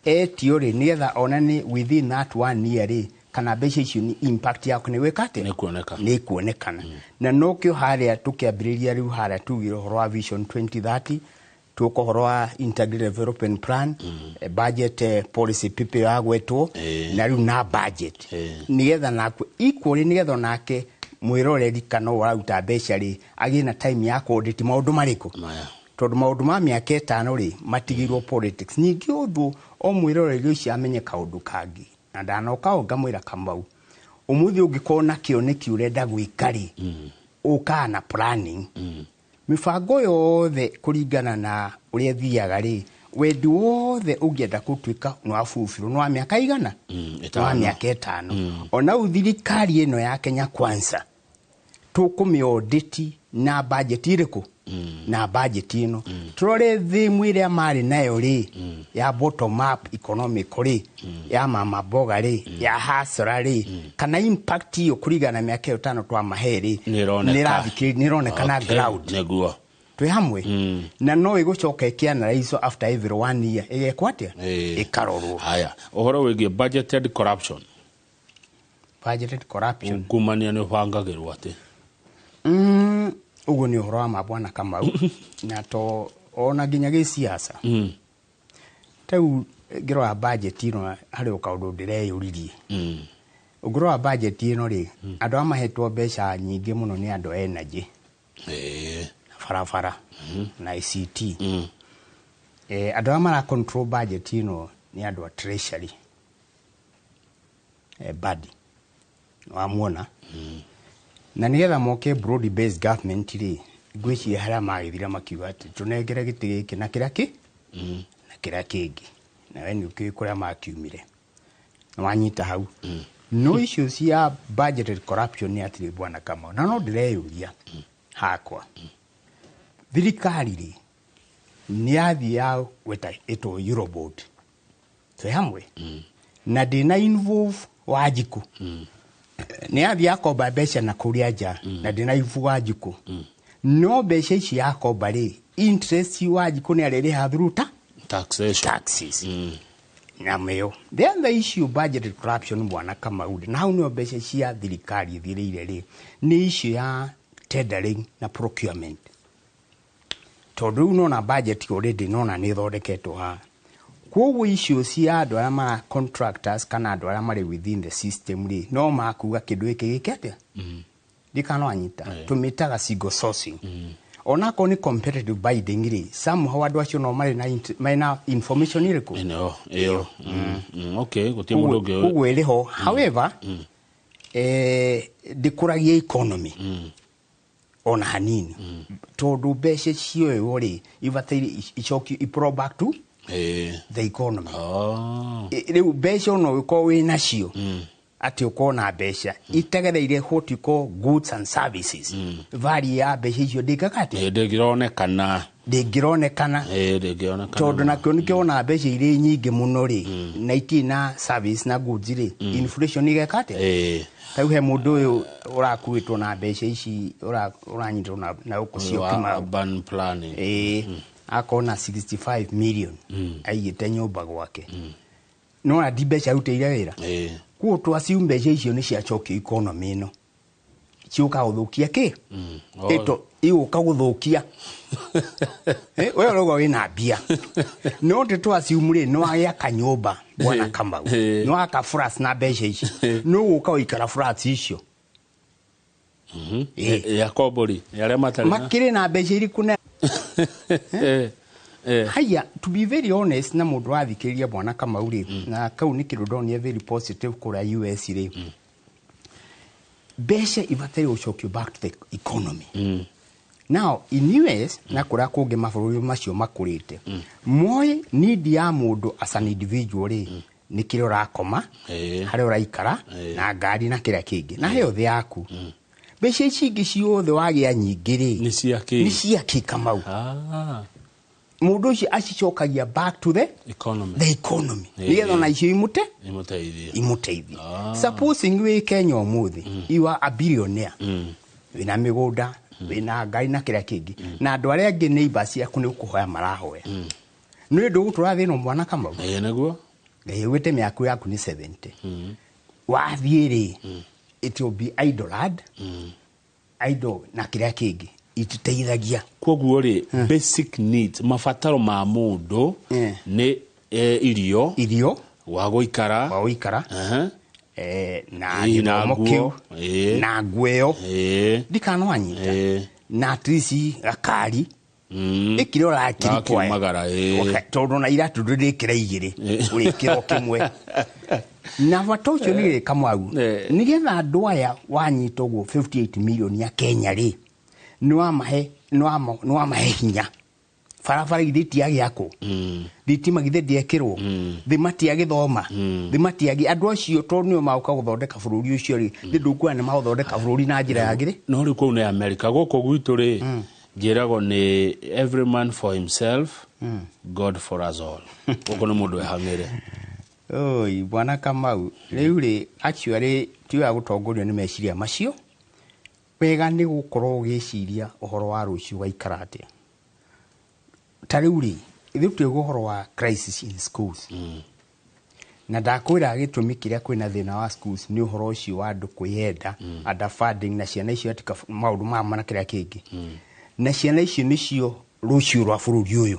etio rĩ, nĩgetha onane within that one year rĩ, kana mbeca icio nĩ impact yaku nĩ gwĩka atĩa? Nĩ kuoneka. Nĩ kuonekana. Na nokĩo harĩa tũkĩambĩrĩria rĩu harĩa tugire ũhoro wa Vision 2030, tuka ũhoro wa Integrated Development Plan, budget policy PP yagwetwo na rĩu na budget, nĩgetha naku equally, nĩgetha onake mwĩroreri kana ũraruta mbeca rĩ, agĩe na time ya kũ-audit maũndũ marĩkũ, tondũ maũndũ ma mĩaka 5 rĩ, matigĩirwo politics. Ningĩ ũthũ o mwĩroreri ũcio amenye kaũndũ kangĩ, na ndanoka o ngamwĩra, Kamau, ũmũthĩ ũngĩkorwo na kĩoneki ũrenda gwĩka rĩ, ũkaga na planning, mĩbango yothe kũringana na ũrĩa thiaga rĩ, wendi wothe ũngĩenda gũtuĩka nĩ wa fulfill nĩ wa mĩaka igana, nĩ wa 5. mĩaka 5. Ona rĩu thirikari ĩno ya Kenya Kwanza tũkũmĩaudit na budget ĩrĩkũ? Na budget ĩno tũrore theme ĩrĩa marĩ nayo rĩ, ya bottom up economic rĩ, ya mama mboga rĩ, ya hasara rĩ, kana impact ĩyo kũringana na mĩaka ĩyo 5 twamahe rĩ, Nĩ ĩroneka. nĩ ĩroneka na ground. Twĩ hamwe? Na no ĩgũcoka ĩkĩanalyzwo after every one year, ĩgekwo atĩa? Ĩkarorwo. Haya, ũhoro wĩgiĩ budgeted corruption. Budgeted corruption. Ungumania nĩ ũbangagĩrwo atĩ? Ũguo nĩ ũhoro wa ma, bwana Kamau, na to ona nginya gĩciaca. Rĩu ngĩrora budget ĩno, harĩ o kaũndũ ndĩreyũririe. Ũngĩrora budget ĩno rĩ, andũ arĩa mahetwo mbeca nyingĩ mũno nĩ andũ a energy na barabara na ICT. Andũ arĩa mara control budget ĩno nĩ andũ a treasury. Badi wamuona na nĩgetha moke broad based government rĩ, ngwĩciria harĩa magĩthira makiuga atĩ tũnengere gĩtĩ gĩkĩ na kĩrĩa kĩ na kĩrĩa kĩngĩ, na we nĩ ũkĩũĩ kũrĩa makiumire na wanyita hau. No icio cia budgeted corruption nĩ atĩrĩ, bwana Kamau, na no ndĩreyũria hakwa, thirikari rĩ, nĩ yathiĩ ya gweta ĩtwo Eurobond, twĩ hamwe, na ndĩna involve Wanjikũ. Nĩ yathiĩ yakomba mbeca na kũrĩa nja na ndĩna involve Wanjikũ, no mbeca ici yakomba rĩ, interest Wanjikũ nĩ arĩrĩha through ta taxation. Taxes. Na mĩo the other issue, budgeted corruption, bwana Kamau, na hau nĩho mbeca cia thirikari ithirĩire rĩ, nĩ issue ya tendering na procurement, tondũ rĩu nona budget already nona nĩ ĩthondeketwo haha. Koguo icio cia andũ arĩa mara contractors kana andũ arĩa marĩ within the system rĩ, no makuga kĩndũ gĩkĩ gĩke atĩa, ndikana wanyita, tũmĩtaga single sourcing. Onakorwo nĩ competitive bidding rĩ, somehow andũ acio no marĩ na marĩ na information ĩrĩkũ? Ĩno ĩyo. Okay, gũtirĩ mũndũ ũngĩ. Koguo ĩrĩ ho. However, ndĩkũragia economy ona hanini, tondũ mbeca cioywo rĩ, ibataire icokio i back to the economy. Rĩu mbeca ona ũgĩkorwo wĩ nacio, atĩ ũkorwo na mbeca itegereire what you call goods and services, value ya mbeca icio ndĩkaga atĩa? Ndĩngĩronekana. Ndĩngĩronekana. Ndĩngĩonekana. Tondũ nakĩo nĩkĩo wona mbeca irĩ nyingĩ mũno rĩ, na itirĩ na service na goods rĩ, inflation ĩgeka atĩa? Ta rĩu he mũndũ ũyũ ũrakuĩtwo na mbeca ici, ũranyitwo na gũkũ cio Wa Kimau. Urban planning. Akorwo na 65 million aigĩte nyũmba gwake, no na ndi mbeca arutĩire wĩra. Koguo twaciu mbeca icio nĩ ciacokio economy ĩno, ciũka gũthũkia kĩ? Ĩto igũka gũthũkia. We ũrauga wĩna mbia, no ndĩ twaciu rĩ, nĩ wagĩaka nyũmba, bwana Kamau, nĩ waka flats na mbeca ici, nĩ ũgũka gũikara flats icio. Ya kombori ya arĩa matarĩ na Makĩrĩ na mbeca irĩkũ na haya? To be very honest, na mũndũ wathikĩrĩria bwana Kamau rĩ, na kau nĩ kĩndũ ndonire very positive kũrĩa US rĩ, mbeca ibataire gũcokio back to the economy. Now in US na kũrĩa kũngĩ mabũrũri macio makũrĩte, moĩ need ya mũndũ as an individual rĩ, nĩ kĩrĩa ũrakoma, harĩa ũraikara, na ngari na kĩrĩa kĩngĩ, na health yaku. Mbeca ici ingĩ ciothe wagĩa nyingĩ rĩ, nĩ cia kĩ? Nĩ cia kĩ, Kamau? Mũndũ ũcio acicokagia back to the economy. The economy, nĩgetha ona icio imũte imũteithie. Imũteithie. Supposing wĩ Kenya ũmũthĩ, you are a billionaire, wĩna mĩgũnda, wĩna ngari na kĩrĩa kĩngĩ, na andũ arĩa angĩ neighbors ciaku nĩ kũhoya marahoya, nĩ ũndũ ũgũtũra thĩna, mwana Kamau. Ĩĩ, nĩguo. Wĩte mĩaka yaku nĩ 70, wathiĩ rĩ, it will be idle idle na kĩrĩa kĩngĩ ititeithagia. Koguo rĩ, basic needs, mabataro ma mũndũ nĩ irio, irio, wa gũikara, wa gũikara, na na gĩthomo nguo. Kĩu na nguo ĩyo ndikanawanyita, na at least gakari ĩkĩrĩa ũrakĩrikwa. Gakiumagara, ĩĩ. Tondũ na iratũ ndũrĩkĩra igĩrĩ, ũrĩkĩra o kĩmwe, na bata ũcio nĩ Kamau, nĩgetha andũ aya wanyita ũguo 58 million ya Kenya rĩ, nĩ wamahe hinya. Barabara githĩ itiagĩakwo, thitima githĩ ndĩekĩrwo, thĩ matiagĩthoma, thĩ matiagĩ andũ acio, tondũ nĩo magoka gũthondeka bũrũri ũcio rĩ, nĩ ndũkuona nĩ magũthondeka bũrũri na njĩra yagĩrĩ. No rĩu kũu nĩ America, gũkũ gwitũ rĩ, njĩragwo nĩ every man for himself, God for us all. Gũkũ nĩ mũndũ ehang'ĩre. Oi, bwana Kamau, rĩu rĩ, actually tiwega gũtongorio nĩ meciria macio. Wega nĩ gũkorwo ũgĩciria ũhoro wa rũciũ waikara atĩa. Ta rĩu rĩ, ithuĩ twĩgwo ũhoro wa crisis in schools, na ndakwĩra gĩtũmi kĩrĩa kwĩna thĩna wa schools nĩ ũhoro ũcio wa andũ kwĩyenda, underfunding, na ciana icio atika maũndũ maya na kĩrĩa kĩngĩ, na ciana icio nĩcio rũciũ rwa bũrũri ũyũ.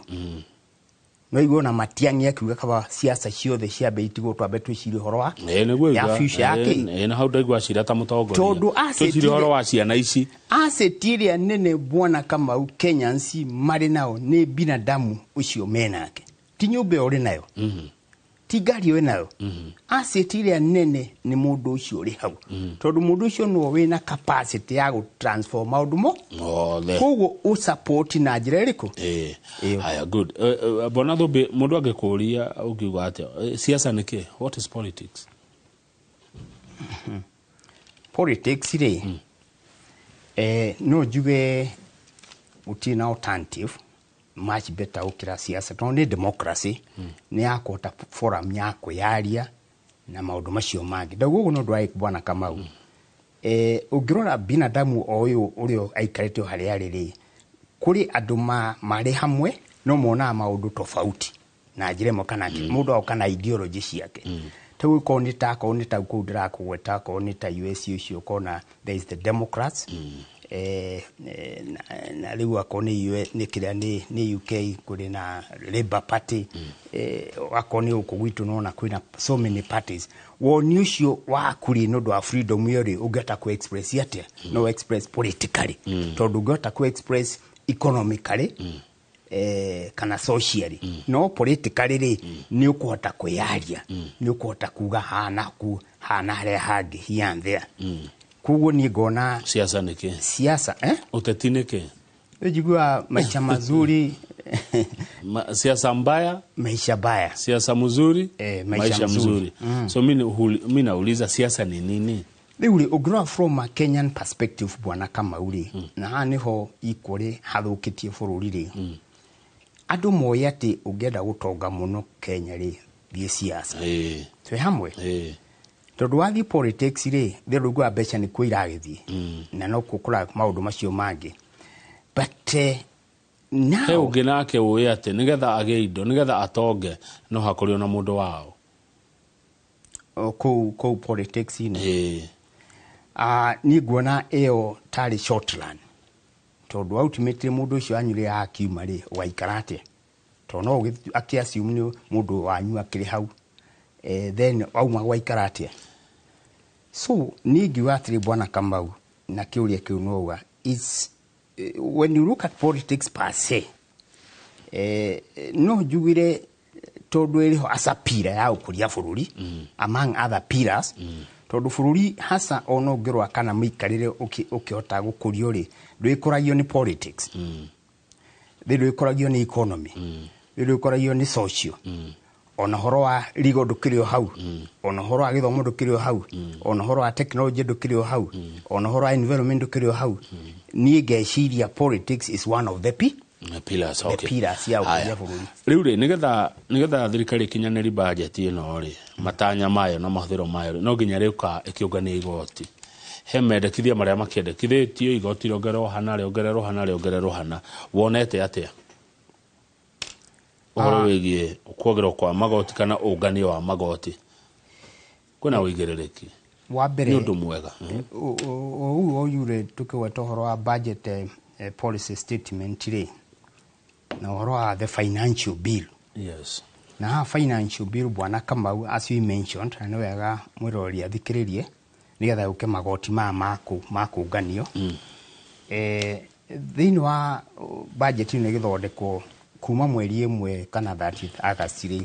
No igua na Matiang'i akiuga kaba ciaca ciothe ciambe itigwo, twambe twĩcirie ũhoro wa Ĩĩ, nĩguo. ya Igua. future ya kĩ. Ĩĩ, na hau ndaigua cira ta mũtongoria. Tondũ asset twĩcirie ũhoro wa ciana ici. Asset ĩrĩa nene, bwana Kamau, Kenyans marĩ nao nĩ binadamu ũcio menake, ti nyũmba ĩyo ũrĩ nayo, ti ngari ĩyo nayo. Asset ĩrĩa nene nĩ mũndũ ũcio ũrĩ hau, tondũ mũndũ ũcio nĩwe wĩna capacity ya gũ transform maũndũ mo. Mothe. Koguo ũsupport na njĩra ĩrĩkũ? Ĩĩ, haya, good. Bwana Thumbi, mũndũ angĩkũria ũngiuga atĩa? Siasa nĩ kĩ? What is politics? Politics rĩ, no njuge gũtirĩ na alternative much better gũkĩra siasa, tondũ nĩ democracy, nĩ ya kũhota forum ya kwĩyaria na maũndũ macio mangĩ. Ndauga ũguo nĩ ũndũ wa bwana Kamau, ũngĩrora binadamu o ũyũ ũrĩa aikarĩte o harĩa arĩ rĩ, kũrĩ andũ marĩ hamwe no monaga maũndũ tofauti na njĩra ĩmwe kana ĩngĩ. Mũndũ agoka na ideology ciake. Ta rĩu korwo nĩ ta akorwo nĩ ta kũu ndĩrakũgweta, akorwo nĩ ta US ũcio, ũkona there is the Democrats, na rĩu akorwo nĩ US, nĩ kĩrĩa nĩ UK kũrĩ na Labour Party, akorwo nĩ gũkũ gwitũ nona kwĩna so many parties. Woni ũcio waku rĩ, nĩ ũndũ wa freedom ĩyo rĩ, ũngĩhota kũ express atĩa? No express politically, tondũ ũngĩhota kũ express economically kana socially, no politically rĩ, nĩ ũkũhota kwĩyaria, nĩ ũkũhota kuga hana ku hana harĩa hangĩ, here and there. Koguo niĩ ngona Siasa nĩ kĩ? Siasa, eh? Ũteti nĩ kĩ? Njiguaga maisha mazuri. Siasa mbaya, maisha baya. Siasa mzuri, maisha maisha mzuri. mzuri. So mi nauliza, siasa ni nini? Rĩu rĩ, ũngĩrora from a Kenyan perspective, bwana Kamau rĩ, na haha nĩho equally hathũkĩtie bũrũri rĩ, Andũ moĩ atĩ ũngĩenda gũtonga mũno Kenya rĩ, thiĩ siasa. Twĩ hamwe? Tondũ wathiĩ politics rĩ, thĩ ndũiguaga mbeca nĩkuo iragĩthiĩ, na no kũkũra maũndũ macio mangĩ, but now He ũngĩ nake ũĩ atĩ nĩgetha agĩe indo, nĩgetha atonge, no hakũrĩ ona mũndũ wao. O, kũu politics-inĩ. Ah, niĩ nguona ĩyo tarĩ short run, tondũ ultimately mũndũ ũcio wanyu rĩrĩa akiuma rĩ, ũgaikara atĩa? Tondũ no akĩ assume nĩ mũndũ wanyu akĩrĩ hau, then auma gwaikara atĩa? So niĩ ngiuga atĩrĩ, Bwana Kamau, na kĩũria kĩu nouga it's when you look at politics per se, no njugire tondũ ĩrĩho as a pillar ya gũkũria bũrũri, among other pillars, tondũ bũrũri hasa ona ũngĩrora kana mũikarĩre ũkĩhota gũkũrio rĩ, ndwĩkũragio nĩ politics, thĩ ndwĩkũragio nĩ economy, thĩ ndwĩkũragio nĩ social, ona ũhoro wa legal ndũkĩrĩ o hau, ona ũhoro wa gĩthomo ndũkĩrĩ o hau, ona ũhoro wa technology ndũkĩrĩ o hau, ona ũhoro wa environment ndũkĩrĩ o hau. Niĩ ngeciria politics is one of the pillars, the pillars ya ũkũria bũrũri. Rĩu rĩ, nĩgetha thirikari ĩkinyanĩri budget ĩno rĩ, matanya mayo na mahũthĩro mayo rĩ, no nginya rĩũka ĩkĩũngania igoti. He mendekithia marĩa makĩendekithĩtio, igoti rĩongererwo hana, rĩongererwo hana, rĩongererwo hana. Wonete atĩa ũhoro wĩgiĩ kuongererwo kwa magoti kana ũngania wa magoti? Kwĩna ũigĩrĩrĩki? Wa mbere, Nĩ ũndũ mwega? Ũũ oiure tũkĩgweta ũhoro wa budget policy statement rĩ, na ũhoro wa the financial bill, na haha financial bill, Bwana Kamau, as you mentioned, na nĩ wega mwĩroreri athikĩrĩrie nĩgetha yũke magoti maya makũnganio. Thĩinĩ wa budget ĩno ĩgĩthondekwo kuma mweri 1 kana 30th August rĩ,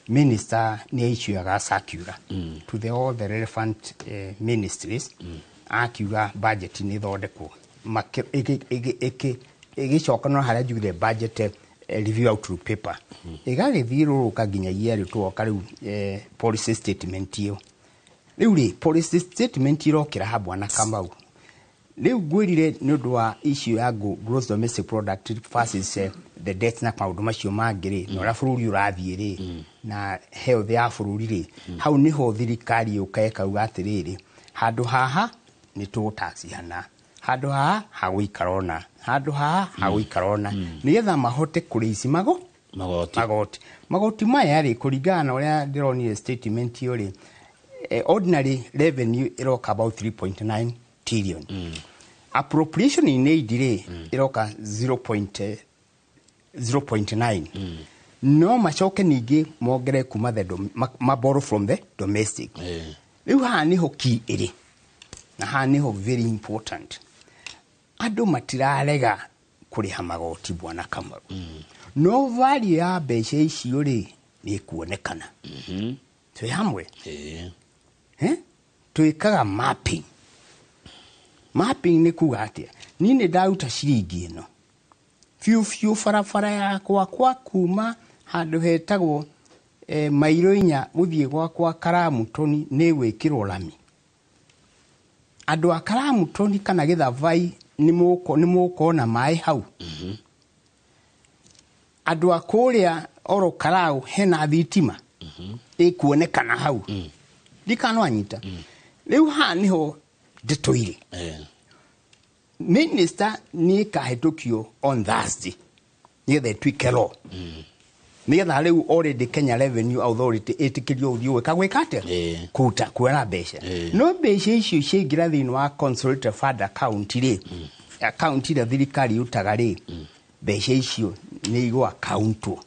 minister nĩ issuaga circular to the all the relevant ministries, akiuga budget nĩ ĩthondekwo. Ĩgĩcoka no harĩa njugire budget review outlook paper ĩgagĩthiũrũrũka nginyagia rĩ twoka rĩu policy statement ĩyo. Rĩu rĩ, policy statement ĩrokĩra ha, Bwana Kamau? Rĩu ngwĩrire nĩ ũndũ wa issue ya gross domestic product versus the debt na maũndũ macio mangĩ rĩ, na ũrĩa bũrũri ũrathiĩ rĩ, na health ya bũrũri rĩ, hau nĩho thirikari yũka ĩkauga atĩrĩrĩ, handũ haha nĩ tũgũtax hana, handũ haha hagũikara ũna, handũ haha hagũikara ũna, nĩgetha mahote kũrĩici mago magoti. Magoti maya rĩ, kũringana na ũrĩa ndĩronire statement ĩyo rĩ, ordinary revenue ĩroka about 3.9 trillion. Appropriation in aid rĩ, ĩroka 0.9. No macoke ningĩ mongere kuma the ma borrow from the domestic. Rĩu haha nĩho key ĩrĩ, na haha nĩho very important. Andũ matirarega kũrĩha magoti, Bwana Kamau, no value ya mbeca icio rĩ, nĩ ĩkuonekana. Twĩ hamwe? Eh? Twĩkaga mapping. Mapping nĩ kuga atĩa? Niĩ nĩ ndaruta ciringi ĩno biũ biũ, barabara yakwa kwa kuma handũ hetagwo mairo 4 gũthiĩ gwakwa Karamutoni nĩ gwĩkĩrwo rami. Andũ a Karamutoni kana Gĩthavai nĩ mũkona maĩ hau. Andũ a kũrĩa oro Karau hena thitima ĩkuonekana hau. Ndikana wanyita. Rĩu haha nĩho ndeto irĩ. Minister nĩ ĩkahĩtũkio on Thursday nĩgetha ĩtuĩke law, nĩgetha rĩu already Kenya Revenue Authority ĩtĩkĩrio ũthiĩ gwĩka atĩa? Kũruta kuoya mbeca. No mbeca icio ciaingĩra thĩinĩ wa consolidated fund account rĩ, account ĩrĩa thirikari ĩrutaga rĩ, mbeca icio nĩ igũ accountwo.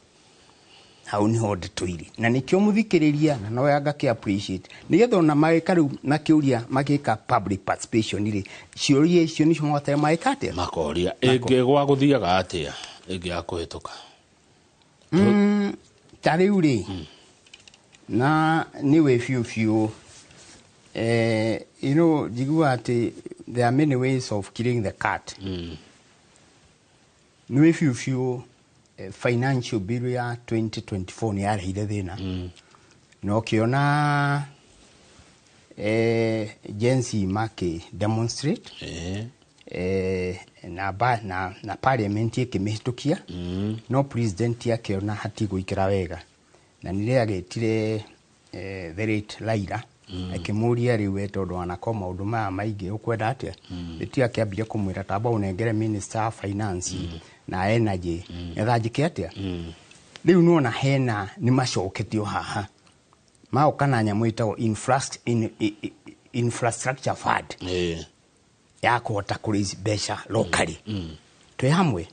Hau niho ndeto irĩ, na nĩkĩo mũthikĩrĩria na no yanga appreciate, nĩgetha ona magĩka rĩu makĩũria magĩka public participation rĩ, ciũria icio nĩcio mahotaga magĩka atĩa? Makoria. Ĩngĩgwa gũthiaga atĩa ĩngĩ ya kũhĩtũka? Ta rĩu rĩ, na nĩwe biũ biũ, njiguaga atĩ there are many ways of killing the cat. Nĩwe biũ biũ, financial bill ya 2024 nĩ yarehire thĩna, na ũkĩona Gen Z makĩ demonstrate. Na parliament ĩkĩmĩhĩtũkia, no president akĩona hatigũikara wega, na nĩrĩo agĩtire the late Raila, akĩmũria, rĩu we tondũ wanako maũndũ maya maingĩ ũkwenda atĩa? Nĩtio akĩambire kũmwĩra, tamba ũnengere minister of finance na energy nĩgetha njĩke atĩa. Rĩu nĩwona hena nĩ macoketio haha, magoka na nyamũ ĩtagwo infrastructure fund ya kũhota kũ raise mbeca locally twĩ hamwe,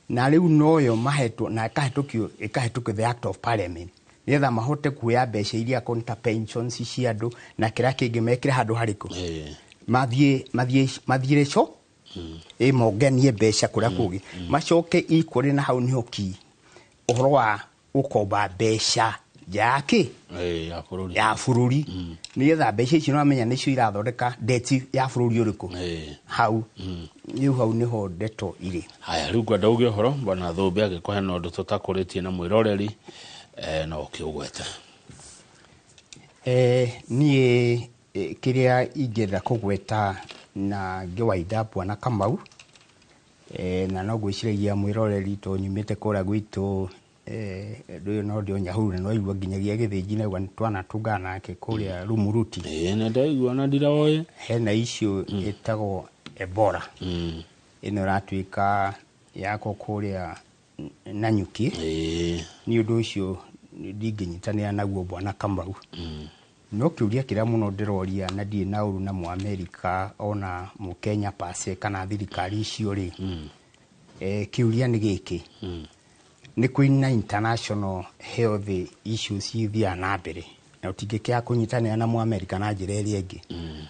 na rĩu noyo mahetwo na ĩkahĩtũkio the act of parliament, nĩgetha mahote kuoya mbeca iria akorwo nĩ ta pensions cia andũ na kĩrĩa kĩngĩ, mekĩre handũ harĩkũ, mathiĩ co ĩ monganie mbeca kũrĩa kũngĩ, macoke ikũrĩ na hau nĩho ki ũhoro wa gũkomba mbeca nja ya kĩ ya bũrũri. Ya bũrũri, nĩgetha mbeca icio nĩwamenya nĩcio irathondeka debt ya bũrũri ũrĩkũ hau. Rĩu hau nĩho ndeto irĩ. Haya, rĩu ngwenda uge ũhoro bwana Thũmbĩ, angĩkorwo hena ũndũ tũtakũrĩtie na mwĩroreri, no ũkĩũgwete. Niĩ kĩrĩa ingĩenda kũgweta na ngĩwaitha bwana Kamau, na no ngwĩciragia mwĩroreri to nyumĩte kũrĩa gwitũ, ũndũ ũyũ no ndio Nyahururu, na no nginyagia Gĩthĩnji, naigua twanatũngana nake kũrĩa Rumuruti. Ĩĩ, nĩ ndaigua na ndiraoĩ. Hena issue ĩtagwo Ebola, ĩno ĩratuĩka yakwo kũrĩa Nanyuki. Nĩ ũndũ ũcio ndingĩnyitanĩra naguo bwana Kamau, no kĩũria kĩrĩa mũno ndĩroria, na ndirĩ na ũru na Mũamerika ona Mũkenya pase kana thirikari icio rĩ, kĩũria nĩ gĩkĩ: nĩ kwĩna international health issues ithiaga na mbere, na ũtingĩkĩaga kũnyitanĩra na Mũamerika na njĩra ĩrĩa ĩngĩ,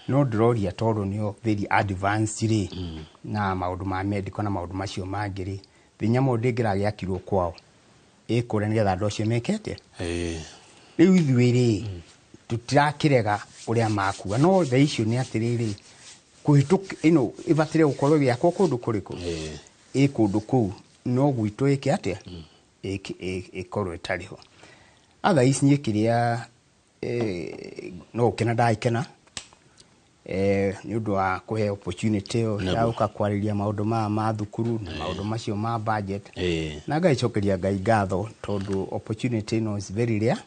no ndĩroria tondũ nĩo very advanced rĩ, na maũndũ ma medical na maũndũ macio mangĩ rĩ, thĩ nyamũ ndĩngĩragĩakirwo kwao ĩkũrĩa nĩgetha andũ acio meke atĩa? Rĩu ithuĩ rĩ, tũtirakĩrega ũrĩa makua, no the issue nĩ atĩrĩrĩ, kũhĩtũk ĩno ĩbataire gũkorwo ĩgĩakwo kũndũ kũrĩkũ? Ĩ kũndũ kũu, no gwitũ ĩke atĩa? Ĩkorwo ĩtarĩ ho. Otherwise niĩ kĩrĩa no gũkena ndagĩkena nĩ ũndũ wa kũhe opportunity ĩyo ya gũka kwarĩria maũndũ maya ma thukuru na maũndũ macio ma budget, na ngagĩcokeria Ngai ngatho tondũ opportunity ĩno is very rare,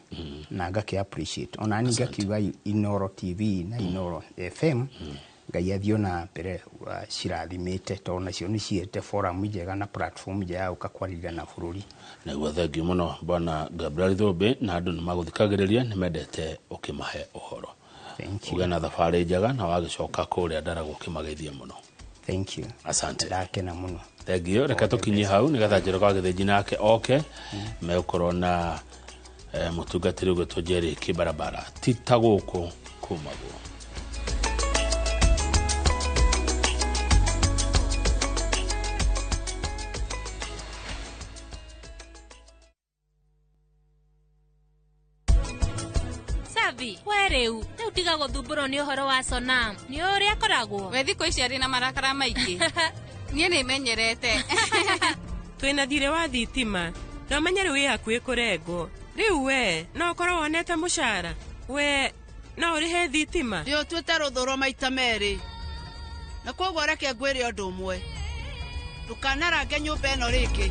na ngakĩ appreciate ona niĩ ngakiuga Inoro TV na Inoro FM, Ngai athiĩ na mbere cirathimĩte, tondũ nacio nĩ ciĩte forum njega na platform njega ya gũka kwarĩria na bũrũri. Naguo thengiũ mũno bwana Gabriel Thũmbĩ, na andũ nĩ magũthikagĩrĩria, nĩ mendete ũkĩmahe ũhoro. Ũgĩe na thabarĩ njega, na wagĩcoka kũrĩa Ndaragwo ũkĩmageithie mũno. Thank you. Asante. Ndakena mũno. Thengiũ. Reke tũkinyie hau nĩgetha Njoroge wa Gĩthĩnji nake oke, megũkorwo na mũtungatĩri ũgwĩtwo Jerry Kĩbarabara, ti ta gũkũ kumagwo. Savi, we rĩu tiga gũthumbũrwo nĩ ũhoro wa Sonam, nĩ ũrĩa akoragwo. We thikũ ici arĩ na marakara maingĩ. Niĩ nĩ menyerete. Twĩna thirĩ wa thitima na ũmenye rĩu wĩ hakuhĩ kũrengwo. Rĩu we no ũkorwo wonete mũcara, we no ũrĩhe thitima. Rĩu ũtuĩte rũthũro maita merĩ, na koguo reke ngwĩre ũndũ ũmwe: ndũkanarange nyũmba ĩno rĩngĩ.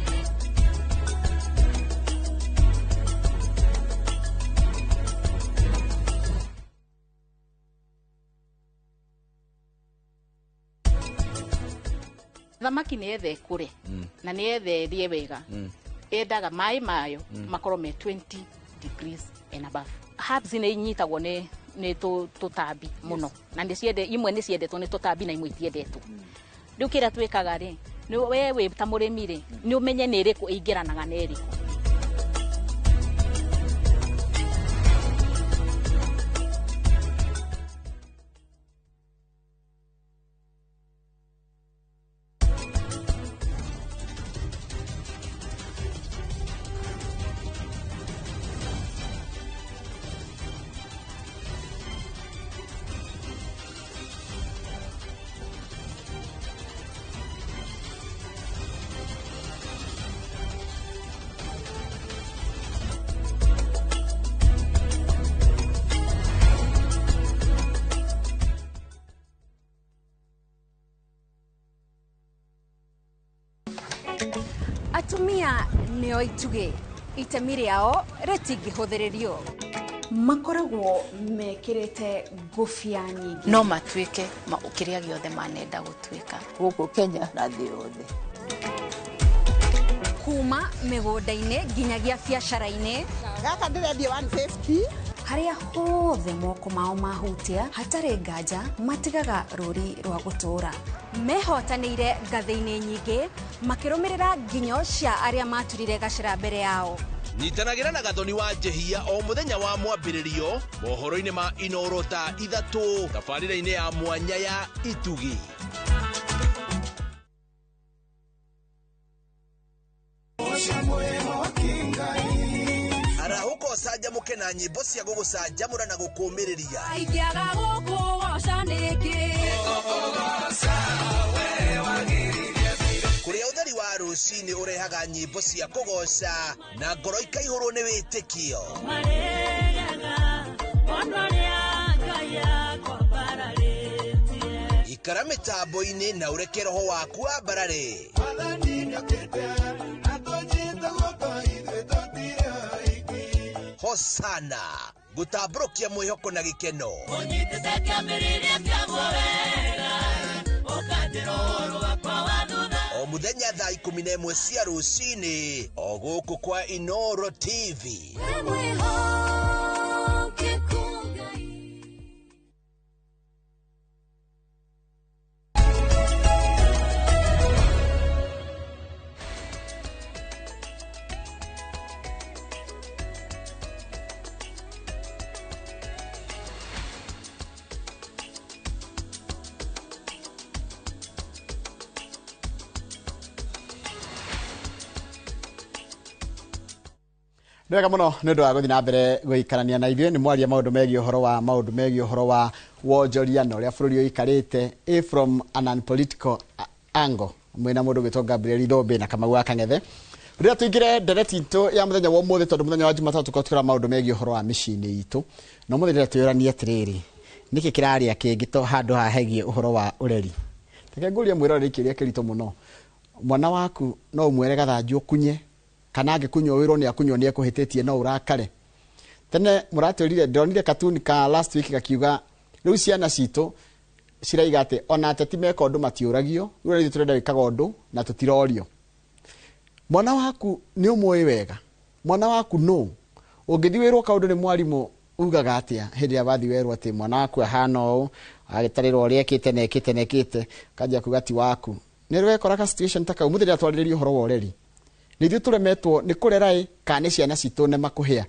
Thamaki nĩ yetha ĩkũre na nĩ yetha ĩrĩe wega, yendaga maĩ mayo makorwo me 20 degrees and above. Herbs nĩ inyitagwo nĩ tũtambi mũno, na nĩ ciende imwe nĩ ciendetwo nĩ tũtambi na imwe itiendetwo. Rĩu kĩrĩa twĩkaga rĩ, nĩ we wĩ ta mũrĩmi rĩ, nĩ ũmenye nĩ ĩrĩkũ ĩingĩranaga na ĩrĩkũ. Atumia nĩo itugĩ, itemi rĩao rĩtingĩhũthĩrĩrio. Makoragwo mekĩrĩte ngũbia nyingĩ. No matuĩke kĩrĩa gĩothe manenda gũtuĩka. Gũkũ Kenya na thĩ yothe. Kuma mĩgũnda-inĩ nginyagia biacara-inĩ. Gaka ndĩrendia 150. Harĩa hothe moko mao mahutia, hatarĩ nganja matigaga rũri rwa gũtũũra. Mehotanĩire ngathĩ-inĩ nyingĩ, makĩrũmĩrĩra nginyo cia arĩa maturire gacĩra mbere yao. Nyitanagĩra na Gathoni wa Njehia o mũthenya wa mwambĩrĩrio mohoro-inĩ ma Inoro thaa 3 tabarĩra-inĩ ya mwanya ya Itugi. Arahũka ũcanjamũke na nyĩmbo cia gũgũcanjamũra na gũkũũmĩrĩria. Ingĩaga gũkũgoca nĩkĩ? Kũrĩa ũtheri wa rũcinĩ ũrehaga nyĩmbo cia kũgoca na ngoro ikaihũrwo nĩ wĩtĩkio. Ikara mĩtambo-inĩ na ũreke roho waku wambarare. Hosana gũtambũrũkia mwĩhoko na gĩkeno. O mũthenya thaa 11 cia rũcinĩ o gũkũ kwa Inoro TV. Wega muno nĩ ũndũ wa gũthiĩ na mbere gũikarania na ithuĩ nĩ mwaria maũndũ megiĩ ũhoro wa maũndũ megiĩ ũhoro wa wonjoria na ũrĩa bũrũri ũikarĩte a from an unpolitical angle mwĩna mũndũ ũgwĩtwo Gabriel Thũmbĩ na Kamau wa Kang'ethe. Rĩrĩa tũingĩre ndereti itũ ya mũthenya wa ũmũthĩ tondũ mũthenya wa Jumatatũ tũkorwo tũkĩrora maũndũ megiĩ ũhoro wa mĩciĩ-inĩ itũ na ũmũthĩ rĩrĩa twĩyũranie atĩrĩrĩ nĩkĩ kĩrarĩa kĩngĩ to handũ haha hegiĩ ũhoro wa ũreri. Reke ngũrie mwĩroreri kĩũria kĩritũ mũno, mwana waku no ũmwĩre gathanju ũkunye kana angĩkunywo wĩrwo nĩ akunywo nĩ ekũhĩtĩtie no ũrakare. Tene mũratwĩrire ndĩronire katuni ka last week gakiuga rĩu ciana citũ ciraiga atĩ ona ateti meka ũndũ matiũragio, rĩu ithuĩ tũrenda gwĩkaga ũndũ na tũtirorio. Mwana waku nĩ ũmũĩ wega, mwana waku nũ ũngĩthiĩ wĩrwo kaũndũ nĩ mwarimũ ugaga atĩa hĩndĩ ĩrĩa wathiĩ werwo atĩ mwana waku ahana ũũ agĩtarĩrwo ũrĩa ekĩte na ekĩte na ekĩte kanjia kuga ti waku. Nĩ wekora ka situation ta kau mũthĩ twarĩrĩria ũhoro wa ũreri. Nĩ ithuĩ tũremetwo nĩ kũrera ĩ kana nĩ ciana citũ nĩ makũhĩa.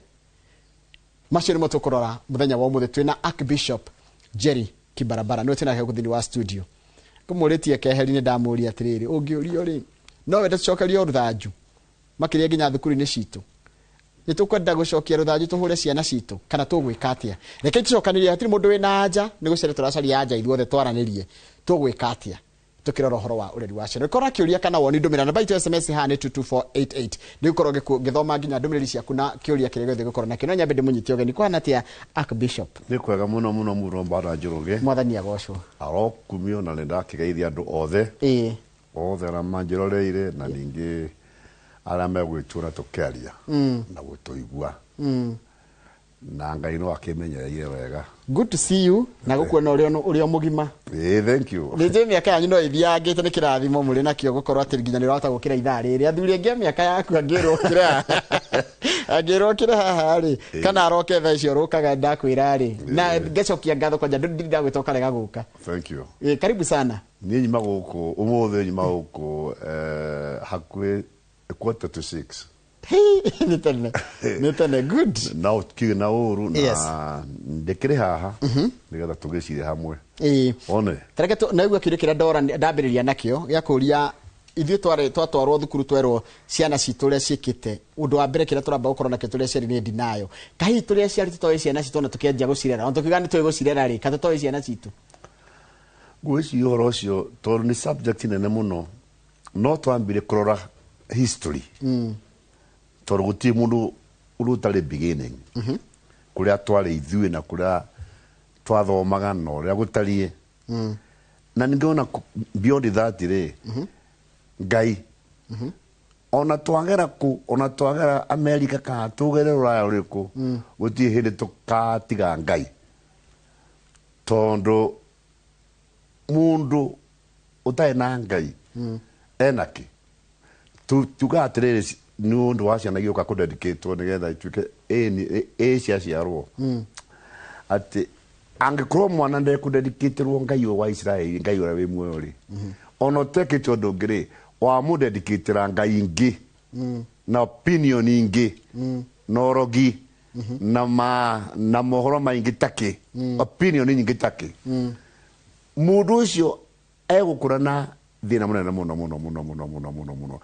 Macio nĩmo tũkũrora mũthenya wa ũmũthĩ twĩna Archbishop Jerry Kibarabara nĩwe twĩnake gũkũ thĩinĩ wa studio. Ngũmũrĩtie keheri-inĩ ndamũria atĩrĩrĩ ũngĩũrio rĩ no wende tũcokerio rũthanju makĩria nginya thukuru-inĩ citũ. Nĩ tũkwenda gũcokia rũthanju tũhũre ciana citũ kana tũgwĩka atĩa? Reke tũcokanĩrie hatirĩ mũndũ wĩna anja nĩ gũcaria tũracaria anja ithuothe twaranĩrie tũgwĩka atĩa tukirora ũhoro wa ũreri wa ciana. Korwo kĩũria kana woni ndũmĩra namba itũ SMS haha nĩ 22488 nĩ gũkorwo ngĩthoma nginya ndũmĩrĩri ciaku na kĩũria kĩrĩa gĩothe gũkorwo nakĩo. No nyambe ndĩmũnyite ũgeni kũhana atĩa Archbishop? Nĩ kwega mũno mũno mũno Mbara Njoroge. Mwathani agocwo. Arokumio na nĩ ndakĩgeithia andũ othe. Ĩĩ. Othe arĩa manjĩroreire na ningĩ arĩa megwĩtũra tũkĩaria na gũtũigua. Na Ngai no akĩmenyereire wega. Good to see you na gukuona ũrĩa mũgima. Thank you. Nĩ njũĩ mĩaka yanyu no ĩthiangĩte nĩ kĩrathimo mũrĩ nakĩo gũkorwo atĩ nginya nĩ ũrahota gũkĩra ithaa rĩrĩ. Athuri aingĩ a mĩaka yaku angĩrwo ũkĩre haha rĩ kana aroke thaa icio ũrũkaga ndakwĩra rĩ na ngacokia ngatho kwanja ndirĩ ndagwĩta ũkarega gũka. Thank you. Karibu sana. Niĩ nyuma gũkũ ũmũthĩ nyuma gũkũ hakuhĩ 5:45. Nĩ tene good. Na ũtikire na ũru na ndĩkĩrĩ haha nĩgetha tũgĩcire hamwe. One. Tareke naigua kĩũria kĩrĩa ndora ndambĩrĩria nakĩo gĩa kũũria ithuĩ twatwarwo thukuru twerwo ciana citũ ũrĩa ciĩkĩte ũndũ wa mbere kĩrĩa tũramba gũkorwo nakĩo tũrĩ aciari nĩ denial. Kahihi tũrĩ aciari tũtoĩ ciana citũ na tũkĩanjia gũcirera ona tũkiuga nĩ tũĩ gũcirera rĩ ka tũtoĩ ciana citũ. Ngwĩciria ũhoro ũcio tondũ nĩ subject nene mũno no twambire kũrora history. Tondũ gũtirĩ mũndũ ũndũ ũtarĩ beginning. Kũrĩa twarĩ ithuĩ na kũrĩa twathomaga na ũrĩa gũtariĩ. Na ningĩ ona beyond that rĩ Ngai Ona twagera ku, ona twagera America kana tugere Ruraya uriku, gutirĩ hĩndĩ tũkatiga Ngai. Tondũ mundu ũtarĩ na Ngai ena kĩ? Tuga atĩrĩrĩ, nĩ ũndũ wa ciana igĩũka kũdedicatwo nĩgetha ituĩke ĩ ciaciarwo, atĩ angĩkorwo mwana ndekũdedicatĩrwo Ngai ũyũ wa Isiraeli, Ngai ũrĩa wĩ muoyo rĩ, ona ũtekĩte ũndũ ũngĩ rĩ, wamũdedicatĩra Ngai ingĩ na opinion ingĩ na ũrogi na ma na mohoro maingĩ takĩ, opinion nyingĩ takĩ, mũndũ ũcio egũkũra na thĩna mũnene mũno mũno mũno mũno mũno mũno mũno.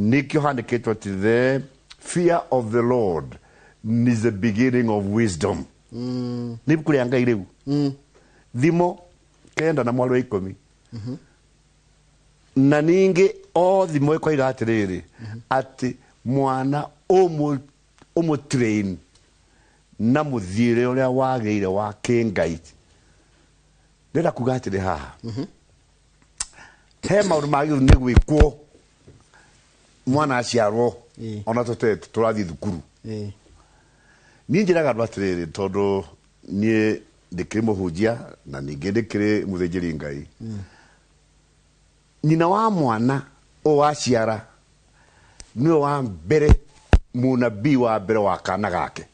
Nĩkĩo handĩkĩtwo atĩ the fear of the Lord is the beginning of wisdom. Nĩ ibuku rĩa Ngai rĩu, Thimo 9 na mwaro wa 10. Na ningĩ o thimo ĩkoiga atĩrĩrĩ, atĩ mwana ũmũtrain na mũthiĩre ũrĩa wagĩrĩire wa kĩngai. Ndĩrenda kuga atĩrĩ haha, he maũndũ magĩrĩirwo nĩ gwĩkwo mwana aciarwo ona tũte tũrathiĩ thukuru. Niĩ njĩraga andũ atĩrĩrĩ, tondũ niĩ ndĩkĩrĩ mũhunjia na ningĩ ndĩkĩrĩ mũthĩnjĩri Ngai, nyina wa mwana ũyũ waciara nĩwe wa mbere, mũnabii wa mbere wa kana gake.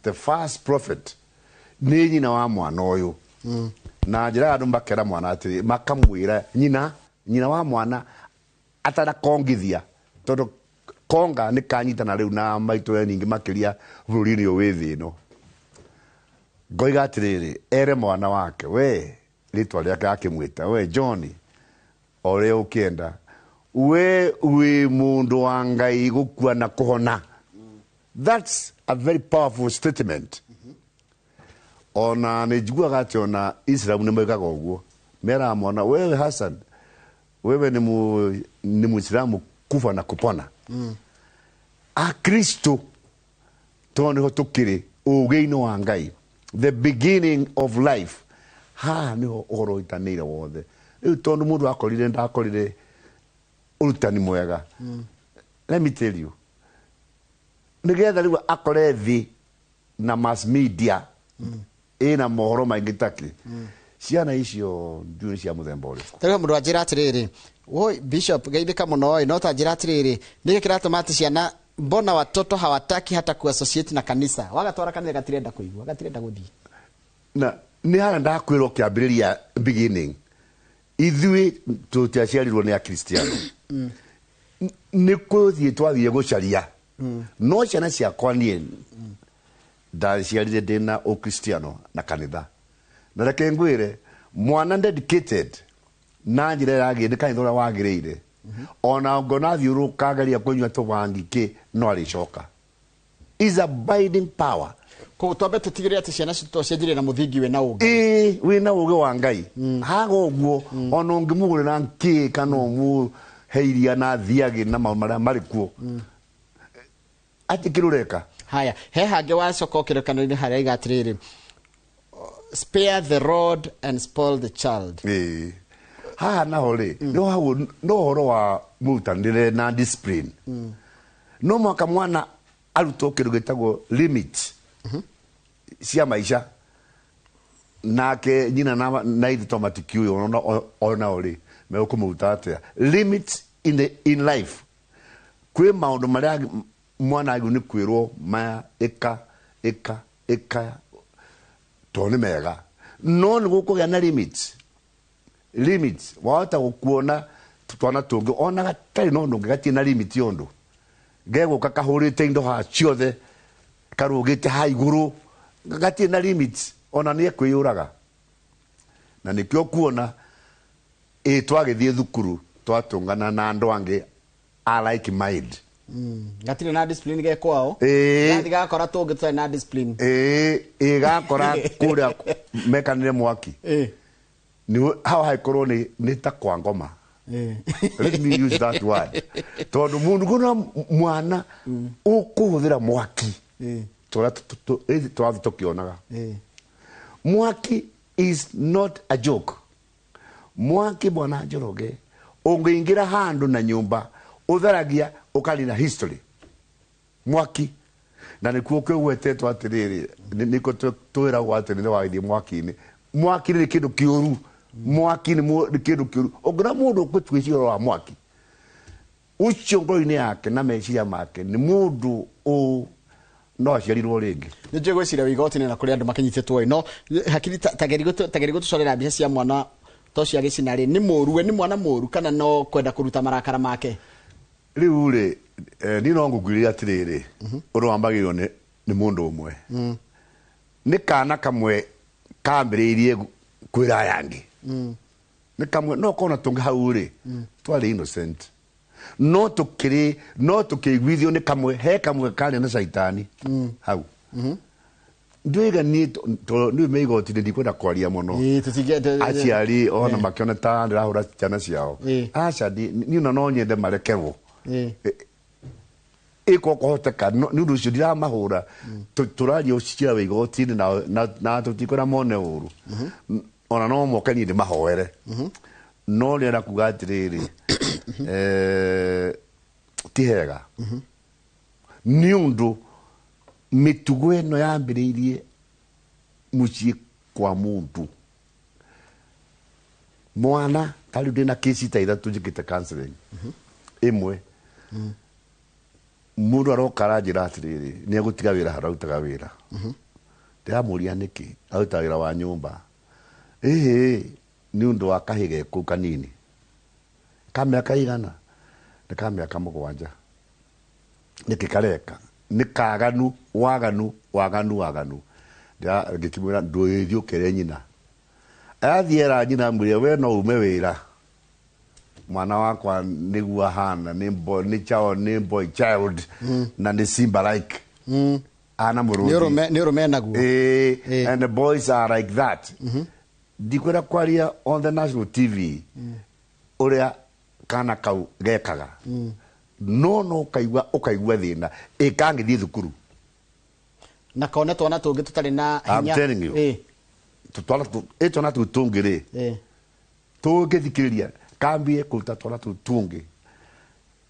The first prophet nĩ nyina wa mwana ũyũ. Na njĩraga andũ makera mwana atĩrĩ, makamwĩra nyina wa mwana atanakongithia, tondũ konga nĩ kanyitana rĩu na maitũ we nyingĩ makĩria bũrũri-inĩ ũyũ wĩ thĩ ĩno. Ngoiga atĩrĩrĩ, ere mwana wake, we rĩtwa rĩake akĩmwĩta, we John, o ũrĩa ũkĩenda, we wĩ mũndũ wa Ngai gũkua na kũhona. That's a very powerful statement. Ona nĩ njiguaga atĩ ona Islam nĩ moigaga ũguo, meraga mwana, wewe Hassan, wewe ni Muislamu kufa na kupona. Akristo tondũ nĩho tũkĩrĩ ũũgĩ-inĩ wa Ngai, the beginning of life, haha nĩho ũhoro ũitanĩire wothe. Rĩu tondũ mũndũ akorire ndakorire ũrutani mwega, let me tell you, nĩgetha rĩu akore thĩ na mass media ĩna mohoro maingĩ takĩ, ciana icio ndiũĩ cia mũthemba ũrĩkũ. Tarĩu mũndũ anjĩra atĩrĩrĩ, woi Bishop geithĩka mũno ĩ, no ta njĩra atĩrĩrĩ, nĩkĩ kĩratũma atĩ ciana, mbona watoto hawataki hata kuassociate na kanisa, wagatwara kanitha gatirenda kũigua, gatirenda gũthiĩ. Na nĩ harĩa ndakwĩrwo kĩambĩrĩria beginning, ithuĩ tũtiaciarirwo nĩ akristiano, nĩ kũthiĩ twathire gũcaria. No ciana ciakwa niĩ ndaciarire ndĩna ũkristiano na kanitha. Na reke ngwĩre, mwana dedicated na njĩra ĩrĩa yagĩrĩire nĩ kanitha ũrĩa wagĩrĩire, ona ngona thiũrũrũka ageria kũnyua tũbangi kĩ, no arĩcoka. Is a binding power. Koguo twambe tũtigĩrĩre atĩ ciana citũ cianjĩrĩrie na mũthingi wĩna ũũgĩ. Ĩĩ, wĩna ũũgĩ wa Ngai. Haga ũguo, ona ũngĩmũgũrĩra nkĩ kana ũmũhe iria na athiage na maũndũ marĩa marĩ kuo, atĩ kĩrĩa ũreka. Haya, he hangĩ wacoka ũkĩrĩkanĩro-inĩ harĩa aiga atĩrĩrĩ, spare the rod and spoil the child. Ĩĩ. Haha naho rĩ, no hau no ũhoro wa mũrutanĩre na discipline. No mwaka mwana arutwo kĩndũ gĩtagwo limit cia maica, nake nyina na ithe to matikĩũĩ onao rĩ, megũkũmũruta atĩa limit in life. Kwĩ maũndũ marĩa mwana agĩrĩirwo nĩ kwĩrwo maya, ĩka ĩka ĩka, tondũ nĩ mega, no nĩ gũkũgĩa na limit. Limit wahota gũkuona twana tũngĩ ona gatarĩ na ũndũ ũngĩ, gatirĩ na limit ya ũndũ, gegũka kahũrĩte indo haha ciothe, karũgĩte haha igũrũ, gatirĩ na limit, ona nĩ ekwĩyũraga. Na nĩkĩo kuona ĩ twagĩthiĩ thukuru twatũngana na andũ angĩ a like mind. Gatirĩ na discipline ge kwao. Gathi gakora tũngĩ tũtarĩ na discipline. Ĩĩ, gakora kũrĩa mekanire mwaki. Nĩ hau haikorwo nĩ ta kwa ngoma. Let me use that word. Tondũ mũndũ kuna mwana ũkũhũthĩra mwaki. Tũrĩa tũrathiĩ tũkĩonaga. Mwaki is not a joke. Mwaki bwana Njoroge, ũngĩingĩra handũ na nyũmba Ũtharagia ũkarina history. Mwaki. Na nĩkuo kwĩgwetetwo atĩrĩrĩ, nĩkuo twĩragwo atĩ nĩ wagĩthiĩ mwaki-inĩ. Mwaki nĩ kĩndũ kĩũru. Mwaki nĩ kĩndũ kĩũru. Ũngĩona mũndũ ũgũtuĩcia ũhoro wa mwaki, ũcio ngoro-inĩ yake na meciria make nĩ mũndũ no aciarirwo rĩngĩ. Nĩ njũĩ gwĩciria wĩ igoti-inĩ na kũrĩ andũ makĩnyitĩtwo ĩ, no hakiri ta geri gũtũcorera mbica cia mwana to cia gĩcina rĩ, nĩ mũũru we, nĩ mwana mũũru kana no kwenda kũruta marakara make? Rĩu rĩ, niĩ no ngũkwĩre atĩrĩrĩ, ũndũ wambagĩrĩrio nĩ mũndũ ũmwe. Nĩ kana kamwe kambĩrĩirie kwĩra aya angĩ. Nĩ kamwe, no kona tũngĩ hau rĩ, twarĩ innocent. No tũkĩrĩ, no tũkĩiguithio nĩ kamwe, he kamwe karĩ na caitani hau. Ndwĩga niĩ nĩ me igoti-inĩ ndikwenda kwaria mũno. Aciari ona makĩona ta ndĩrahũra ciana ciao. Aca, niĩ ona no nyende marekerwo. Ĩko kũhoteka, nĩ ũndũ ũcio ndiramahũra. Tũraria ũcira wa igoti-inĩ na tũtikwenda mone ũru. Ona no moke niĩ ndĩmahoere. No nĩenda kuga atĩrĩrĩ, ti hega. Nĩ ũndũ mĩtugo ĩno yambĩrĩirie mũciĩ kwa mũndũ. Mwana, ta rĩu ndĩna kesi ta ithatũ njĩkĩte counseling. Ĩmwe, mũndũ aroka aranjĩra atĩrĩrĩ, nĩ egũtiga wĩra harĩa arutaga wĩra. Ndĩramũria nĩkĩ, arutaga wĩra wa nyũmba. Ĩhĩ, nĩ ũndũ wa kahĩ ge kũu kanini. Ka mĩaka igana? Nĩ ka mĩaka 7. Nĩkĩ kareka? Nĩ kaganu, waganu, waganu, waganu. Ngĩkĩmwĩra ndũgĩthiĩ ũkere nyina. Athiĩ era nyina amwĩre we no ume wĩra. Mwana wakwa nĩguo ahana, nĩ boy, nĩ child, nĩ boy child, na nĩ simba like. Ana mũrũthi. Nĩ ũrũme naguo. And the boys are like that. Ndikwenda kwaria on the national TV ũrĩa kana kau gekaga. No no ũkaigua thĩna ĩkangĩthiĩ thukuru. Na kone twana tũngĩ tũtarĩ na I'm hinya. telling you. Twana tũu tũngĩ rĩ, tũngĩthikĩrĩria kambie kũruta twana tũu tũngĩ.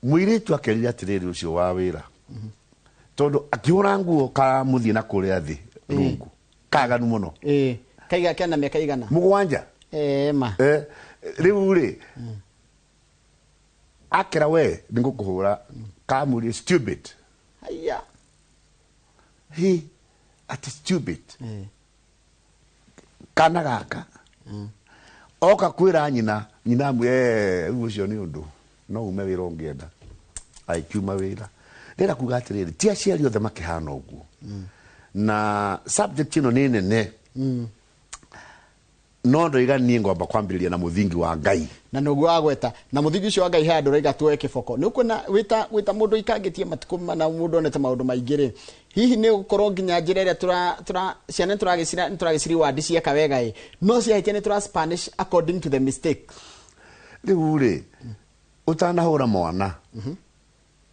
Mũirĩtu akerire atĩrĩrĩ ũcio wa wĩra. Tondũ akĩhũra nguo karamũthiĩ na kũrĩa thĩ rungu. Kaganu mũno. Kaiga kena mĩaka igana? 7. Ma. Rĩu rĩ, akera we nĩ ngũkũhũra, kamũrie stupid. Haiya. He ati stupid. Kana gaka. Oka kwĩra nyina, nyina amwĩre, rĩu ũcio nĩ ũndũ. No ume wĩra ũngĩenda. Agĩkiuma wĩra. Ndĩrenda kuga atĩrĩrĩ, ti aciari othe makĩhana ũguo. Na subject ĩno nĩ nene. No ndoiga niĩ ngwamba kwambĩrĩria na mũthingi wa Ngai. Na nĩguo wagweta. Na mũthingi ũcio wa Ngai he andũ ũraiga tuoe kĩboko. Nĩ ũkuona wĩta mũndũ ũikangĩtie matukũ mana mũndũ onete maũndũ maingĩ rĩ. Hihi nĩ ũgũkorwo nginya njĩra ĩrĩa ciana nĩ tũragĩciri ward cieka wega ĩ. No ciahĩtia nĩ tũra Spanish according to the mistake. Rĩu rĩ, ũtanahũra mwana,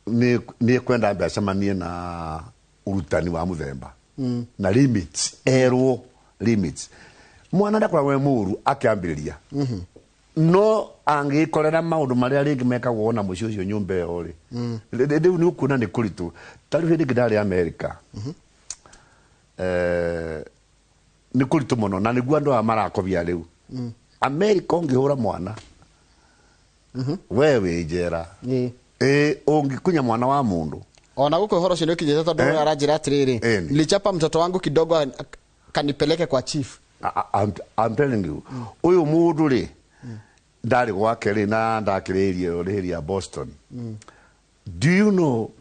nĩ kwenda ambe acemanie na ũrutani wa mũthemba. Na limits, erwo limits. Mwana ndakoragwo e mũũru akĩambĩrĩria. No angĩkorera maũndũ marĩa rĩngĩ mekagwo na mũciĩ ũcio nyũmba ĩyo rĩ. Rĩu nĩ ũkuona nĩ kũritũ. Ta rĩu hĩndĩ ĩngĩ ndarĩ America. Nĩ kũritũ mũno na nĩguo andũ aya marakobia rĩu. America ũngĩhũra mwana, we wĩ njera. Ũngĩkunya mwana wa mũndũ. Ona gũkũ ũhoro ũcio nĩ ũkinyĩte tondũ aranjĩra atĩrĩrĩ, nilichapa mtoto wangu kidogo kanipeleke kwa chief. I'm telling you, ũyũ mũndũ rĩ, ndarĩ gwake rĩ na ndakĩrĩirie rĩhĩria Boston. Do you know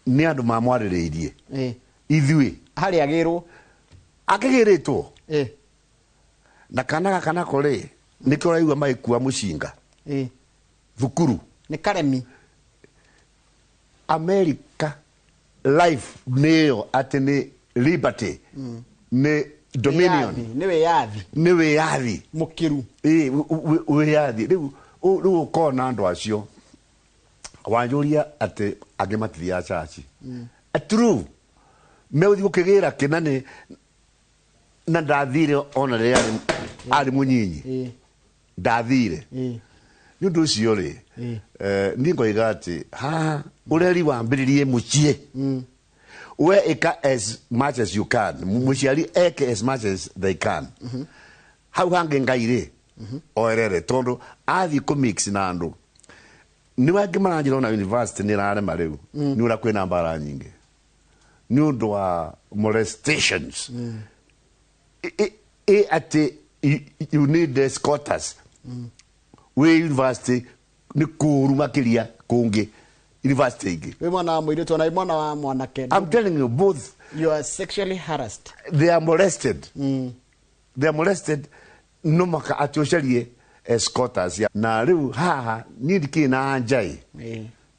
nĩ andũ mamwarĩrĩirie? Ithuĩ. Harĩa agĩrwo. Akĩgĩrĩtwo. Na kana gaka nako rĩ, nĩkĩo ũraigua magĩkua mũcinga. Thukuru. Nĩ karemi. America life nĩyo atĩ nĩ liberty. Nĩ dominion. Nĩ wĩyathi. Nĩ wĩyathi. Mũkĩru. Wĩyathi. Rĩu, rĩu ũkona andũ acio. Wanjũria atĩ angĩ matithiaga church. True. Megũthiĩ gũkĩgĩra kĩ na nĩ na ndathire ona rĩrĩa arĩ mũnyinyi. Ndathire. Nĩ ũndũ ũcio rĩ, niĩ ngoiga atĩ haha ũreri wambĩrĩrie mũciĩ. We ĩka as much as you can, mũciari eke as much as they can. Hau hangĩ Ngai rĩ oerere, tondũ athiĩ kũmix na andũ nĩ wangĩ maranjĩra ona university nĩ ĩrarema rĩu, nĩ ũrĩa kwĩna mbara nyingĩ nĩ ũndũ wa molestations. Ĩ atĩ you need escorters wĩ university nĩ kũũru makĩria kũngĩ university ingĩ. Wĩ mwana wa mũirĩtu ona wĩ mwana wa mwanake. I'm telling you, both. You are sexually harassed. They are molested. They are molested no maka atĩ ũcarie escorters na rĩu haha niĩ ndikĩrĩ na anjai,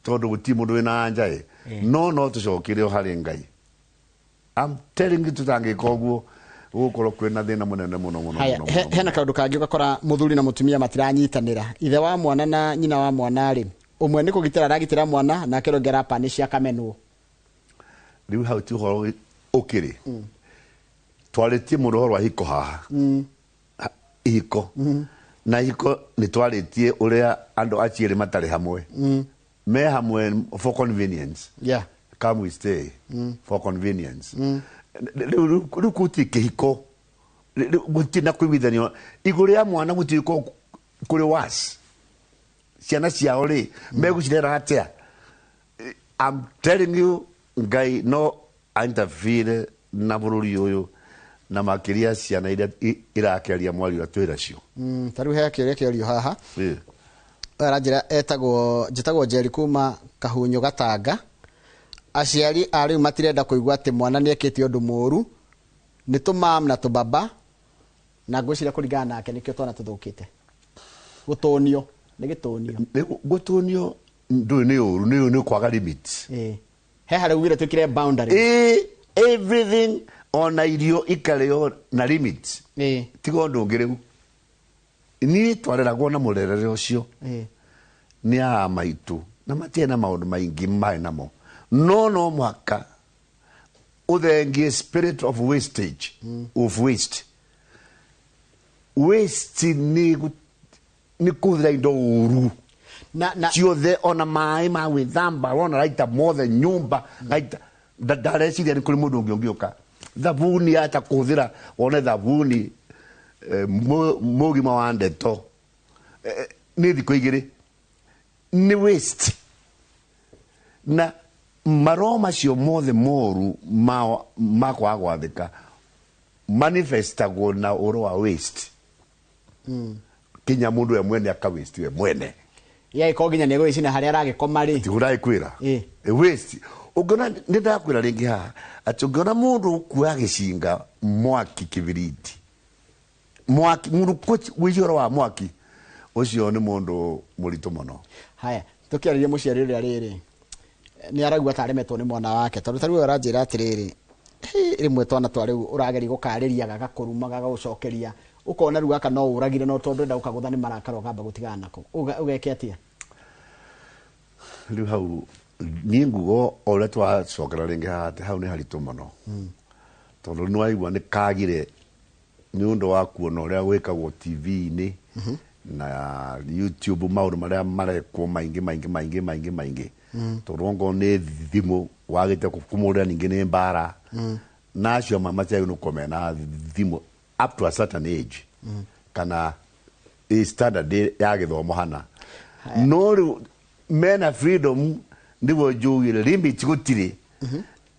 tondũ gũtirĩ mũndũ wĩna anjai, no tũcokere o harĩ Ngai. I'm telling you, tũtangĩka ũguo gũgũkorwo kwĩna thĩna mũnene mũno mũno. Haya, mũno mũno. Hena kaũndũ kangĩ, ũgakora mũthuri na mũtumia matiranyitanĩra, ithe wa mwana na nyina wa mwana rĩ, ũmwe nĩ kũgitĩra aragitĩra mwana, nake ũrĩa ũngĩ arapanisha akamenwo. Rĩu hau ti ũhoro ũkĩrĩ twarĩtie mũno ũhoro wa ihiko haha. Ihiko na ihiko nĩ twarĩtie ũrĩa andũ aciĩrĩ matarĩ hamwe, me hamwe for convenience. Come we stay for convenience. Rĩu gũtirĩ kĩhiko. Rĩu gũtirĩ na kũiguithanio igũrũ rĩa mwana, gũtirĩ kũrĩ was ciana ciao rĩ megũcirera atĩa? I'm telling you, Ngai no interfere na bũrũri ũyũ, na makĩria ciana iria irakĩaria mwario ũrĩa twĩ nacio. Ta rĩu he kĩũria kĩorio haha. Ũyũ aranjĩra etagwo, njĩtagwo Njeri kuma Kahunyo Gatanga. Aciari a rĩu matirenda kũigua atĩ mwana nĩ ekĩte ũndũ mũũru, nĩ tũmam na tũbaba, na ngwĩciria kũringana nake nĩkĩo twana tũthũkĩte. Gũtũnio nĩ gĩtũnio. Gũtũnio ndũĩ nĩ ũru, nĩ kwaga limit. He harĩa ugire twĩkĩre boundary. Everything ona irio ikarĩo na limit. Tiga ũndũ ũngĩ rĩu niĩ twareragwo na mũrerere ũcio nĩ aa maitũ, na matiarĩ na maũndũ maingĩ marĩ namo, no mũhaka ũthengie spirit of wastage, of waste. Waste nĩ kũhũthĩra indo ũru na ciothe, ona maĩ ma gwĩthamba wona raita mothe nyũmba raita. Ndareciria nĩ kũrĩ mũndũ ũngĩ ũngĩũka thabuni ata kũhũthĩra wone thabuni mũgima wa ndeto nĩ thikũ igĩrĩ, nĩ waste. Na maroho macio mothe moru ma kwaga gwathĩka manifestagwo na ũhoro wa waste, kinya mũndũ we mwene aka waste we mwene. Ye ko nginya nĩ egũgĩcina harĩa aragĩkoma rĩ. Tigũragĩkwĩra waste. Ũngĩona, nĩ ndakwĩra rĩngĩ haha atĩ ũngĩona mũndũ ũkuoya gĩcinga mwaki, kĩbiriti mwaki, mũndũ gwĩcia ũhoro wa mwaki ũcio nĩ mũndũ mũritũ mũno. Haya, tũkĩarĩria mũciari ũrĩa rĩrĩ nĩ araigua ta aremetwo nĩ mwana wake, tondũ ta rĩu ũranjĩra atĩrĩrĩ, rĩmwe twana twa rĩu ũrageria gũkarĩria gagakũruma gagagũcokeria, ũkona rĩu gaka no ũragire, no tondũ ndenda gũkagũtha nĩ marakara ũkamba gũtigana nako. Ũgeke atĩa? Rĩu hau niĩ nguga o ũrĩa twacokera rĩngĩ haha atĩ hau nĩ haritũ mũno, tondũ nĩ waigua nĩ kagire nĩ ũndũ wa kuona ũrĩa gwĩkagwo TV-inĩ na YouTube, maũndũ marĩa marekwo maingĩ maingĩ maingĩ maingĩ maingĩ, tondũ ongorwo nĩ thimũ wagĩte kũmũrĩra ningĩ nĩ mbara, na acio amwe matiagĩrĩirwo nĩ gũkorwo mena thimũ up to a certain age kana ĩ standard ya gĩthomo hana, no rĩu mena freedom nĩguo njugire limit gũtirĩ.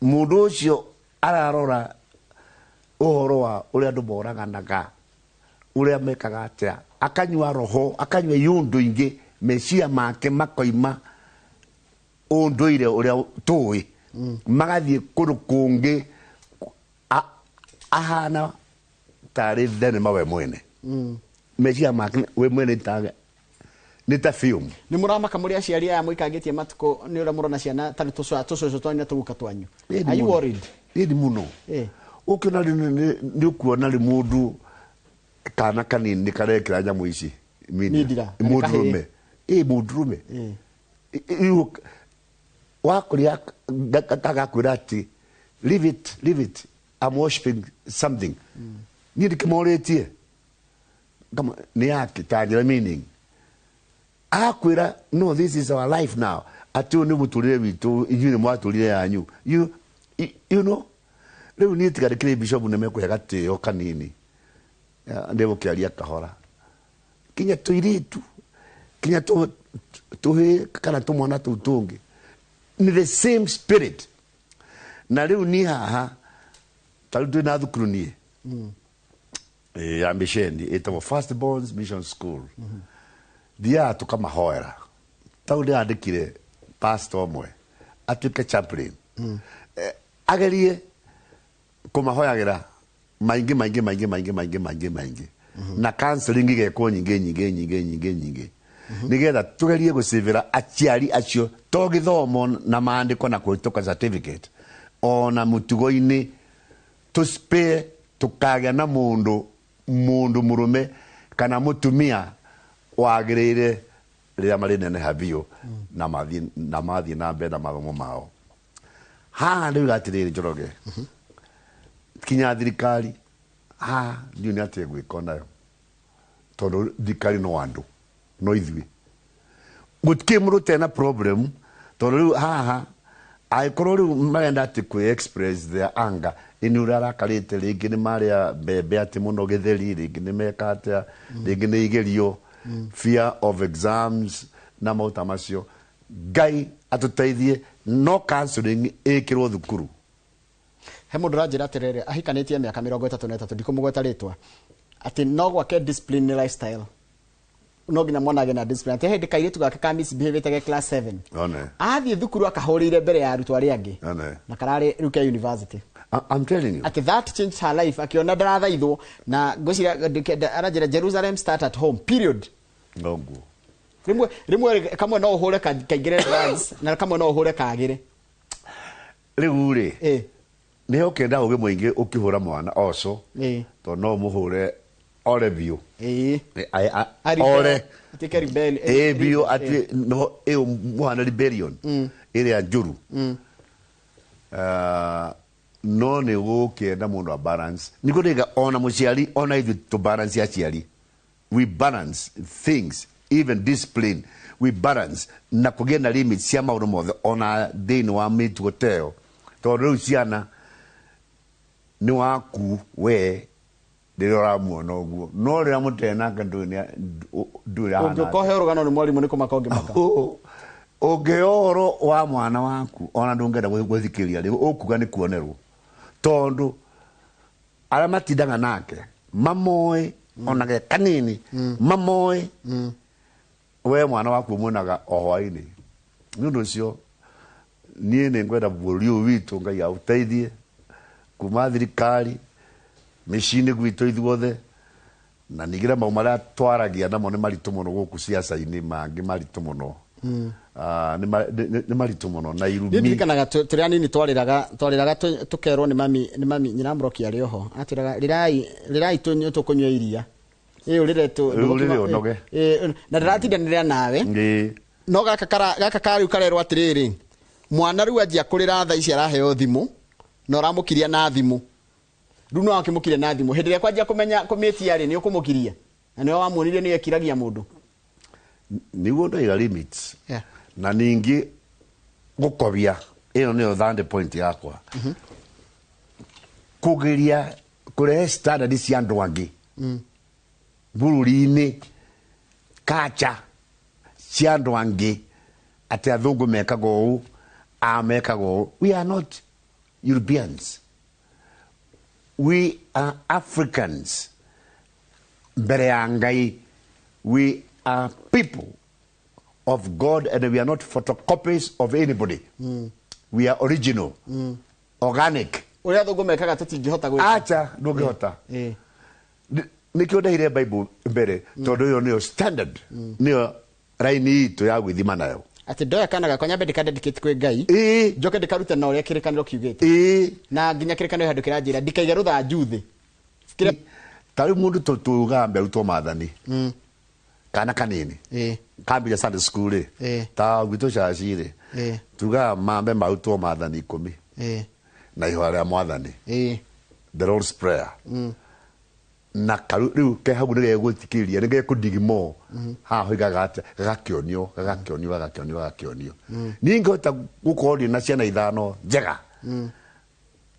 Mũndũ ũcio ararora ũhoro wa ũrĩa andũ moraganaga, ũrĩa mekaga atĩa, akanyua roho, akanyua iũndũ ingĩ, meciria make makoima ũndũire ũrĩa tũĩ, magathiĩ kũndũ kũngĩ, ahana tarĩ thenema we mwene. Meciria make we mwene nĩ ta film. Nĩ mũramaka mũrĩ aciari aya mũikangĩtie matukũ nĩ ũrĩa mũrona ciana ta tũcũcũ twanyu na tũguka twanyu? Are you worried? Ĩni mũno. Ũkĩona rĩu nĩ ũkuona rĩ mũndũ kana kanini karekĩra nyamũ ici Mindira, na nĩ mũndũrũme. kahĩĩ. Mũndũrũme. Rĩu wakũrĩa gagakwĩra atĩ leave it, leave it, I'm worshiping something. Niĩ ndĩkĩmorĩtie nĩ yake ta njĩra meaning. Akwĩra no, this is our life now, atĩ ũyũ nĩ mũtũrĩre witũ, inyuĩ nĩ mwatũrire yanyu. You know, rĩu niĩ tiga ndĩkĩrĩ bishop nĩ mekũhe gatĩo kanini. Ndĩgũkĩaria kahora kinya tũirĩtu, kinya tũhĩ kana tũmwana tũu tũngĩ, nĩ the same spirit. Na rĩu niĩ haha ta rĩu twĩ na thukuru niĩ ya misheni ĩtagwo First Borns Mission School. Thiaga tũkamahoera. Tau ndĩrandĩkire pastor ũmwe atuĩke chaplain, agerie kũmahoyagĩra maingĩ maingĩ maingĩ maingĩ maingĩ maingĩ maingĩ, na counseling igekwo nyingĩ nyingĩ nyingĩ nyingĩ nyingĩ, nĩgetha tũgerie gũcĩvĩra aciari acio, to gĩthomo na maandĩko na kũhĩtũka certificate, ona mũtugo-inĩ tũspare tũkagĩa na mũndũ mũndũ mũrũme kana mũtumia wagĩrĩire rĩrĩa marĩ neneha biũ na mathiĩ na mbere na mathomo mao. Haha ndĩuga atĩrĩrĩ, Njoroge, kinya thirikari haha ndiũ nĩ atĩa gwĩka onayo, tondũ thirikari no andũ no ithuĩ, gũtikĩ mũndũ tena problem. Tondũ rĩu haha angĩkorwo rĩu marenda atĩ kwĩ express their anger, ĩnĩ ũrĩa arakarĩte, rĩngĩ nĩ marĩa mbembe atĩ mũno gĩtheri, rĩngĩ nĩ meka atĩa, rĩngĩ nĩ igerio, fear of exams na maũta macio, Ngai atũteithie, no counseling ĩkĩrwo thukuru. He mũndũ ũranjĩra atĩrĩrĩ, ahikanĩtie mĩaka 33, ndikũmũgweta rĩtwa, atĩ no gwake discipline nĩ lifestyle, no nginya mwana agĩe na discipline, atĩ hĩndĩ kairĩtu gake ka misbehavĩte ge class 7, One. athiĩ thukuru akahũrĩire mbere ya arutwo arĩa angĩ, One. na kararĩ rĩu ke university. I'm telling you. Atĩ that changed her life, akĩona ndarathaithwo na ngwĩciria aranjĩra Jerusalem start at home, period. Noguo. Rĩmwe rĩmwe kamwe no ũhũre kaingĩre drugs, na kamwe no ũhũre kagĩre. Rĩu rĩ, nĩ ũkĩenda ũgĩ mũingĩ ũkĩhũra mwana oco, tondũ no ũmũhũre ore biũ. Ore. Atuĩke rebel. Ĩ biũ, atĩ no ĩyo mũhana rebellion ĩrĩa njũru. No nĩ gũkĩenda mũndũ a balance, nĩguo ndĩga ona mũciari, ona ithuĩ tũ balance aciari, we balance things, even discipline we balance, na kũgĩe na limit cia maũndũ mothe, ona thĩinĩ wa mĩtugo ta ĩyo, tondũ rĩu ciana nĩ waku we rĩrĩa ũramuona ũguo, no rĩrĩa mũtarĩ nake ndũĩ ahana. Ũngĩũka ũheo rũgano nĩ mwarimũ, nĩ kũmaka ũngĩmaka. Ũngĩheo ũhoro wa mwana waku, ona ndũngĩenda gwĩthikĩrĩria, rĩu ũkuga nĩ kuonerwo, tondũ arĩa matindaga nake mamoĩ, ona ge kanini mamoĩ we mwana waku ũmuonaga o hwaĩ-inĩ. Nĩ ũndũ ũcio niĩ nĩ ngwenda bũrũri ũyũ witũ Ngai aũteithie, kuma thirikari, mĩciĩ-inĩ gwitũ ithuothe, na ningĩ na mau marĩa twaragia namo nĩ maritũ mũno gũkũ ciaca-inĩ, mangĩ maritũ mũno. Nĩ maritũ mũno na niĩ irumi. Ndirikanaga tũrĩ anini twarĩraga tũkerwo nĩ mami nyina mũroki arĩ oho, atwĩraga, "Rĩrai, rĩrai, tũkũnyua iria ĩ ũrĩre Rĩu ũrĩre ũnoge. Ĩ, na ndĩratindanĩra nawe." No gaka gaka karĩu karerwo atĩrĩrĩ, mwana rĩu anjia kũrĩra thaa ici araheo thimũ, na ũramũkiria na thimũ. Rĩu no akĩmũkiria na thimũ, hĩndĩ ĩrĩa kwanjia kũmenya kũmĩtia rĩ, nĩ ũkũmũkiria, na nĩwe wamuonirie nĩwe ekiragia mũndũ. Nĩguo ndaiga limits. Na ningĩ gũkobia ĩyo nĩyo third point yakwa, kũgeria kũrehe standard cia andũ angĩ bũrũri-inĩ, kacha cia andũ angĩ, atĩ athũngũ mekaga ũũ, a mekaga ũũ. We are not Europeans, we are Africans. Mbere ya Ngai we are people of God and we are not photocopies of anybody. We are original, organic. Ũrĩa athũngũ mekaga tũtingĩhota gwĩka. Acha, ndũngĩhota. Nĩkĩo ndahire Bible mbere, tondũ ĩyo nĩyo standard, nĩyo raini itũ ya gwĩthima nayo. Atĩ ndoya kana gakwa nyambe ndĩkadedicate kwĩ Ngai, njoke ndĩkarute na ũrĩa kĩrĩkanĩro kiugĩte, na nginya kĩrĩkanĩro handũ kĩranjĩra ndikaige rũthanju thĩ. Ta rĩu mũndũ tugaga mbere arutwo maathani, kana kanini kambia Sunday school rĩ, ta gwitũ caci rĩ, tugaga mambe marutwo maathani 10 na ihoya rĩa Mwathani, the Lord's Prayer. Na karu rĩu ke hau nĩgegũthikĩrĩria nĩgekũndigimo haha hoigaga atĩa gagakĩonio gagakĩonio gagakĩonio gagakĩonio. Niĩ ngĩhota gũkorwo ndĩ na ciana 5 njega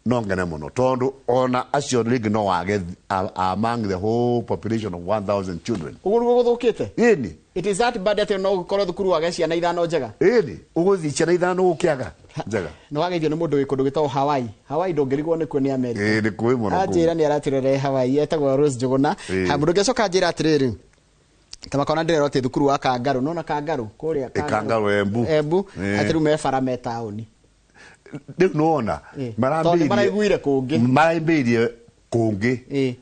no ngene mũno tondũ ona acio rĩngĩ no wage among the whole population of 1000 children. Ũguo nĩguo gũthũkĩte? Ĩni. It is that bad atĩ no gũkorwo thukuru wage ciana 5 njega? Ĩni, ũgũthiĩ ciana 5 gũkĩaga njega. Nĩ wageithio nĩ mũndũ wĩ kũndũ gwĩtagwo Hawaii. Hawaii ndũngĩrigwo nĩkuo nĩ America. Ĩĩ nĩ kũĩ mũno kũu. Anjĩra nĩ aratũrere Hawaii, etagwo Rose Njũgũna. Ha, mũndũ ũngĩ acoka anjĩra atĩrĩrĩ, ta makona ndĩrerwo atĩ thukuru wa Kangarũ, nĩwona Kangarũ kũrĩa Kangarũ Embu. Embu, atĩ rĩu me bara me taũni. Rĩu nĩwona, Tondũ nĩ maraiguire kũngĩ. Marambĩrĩirie kũngĩ.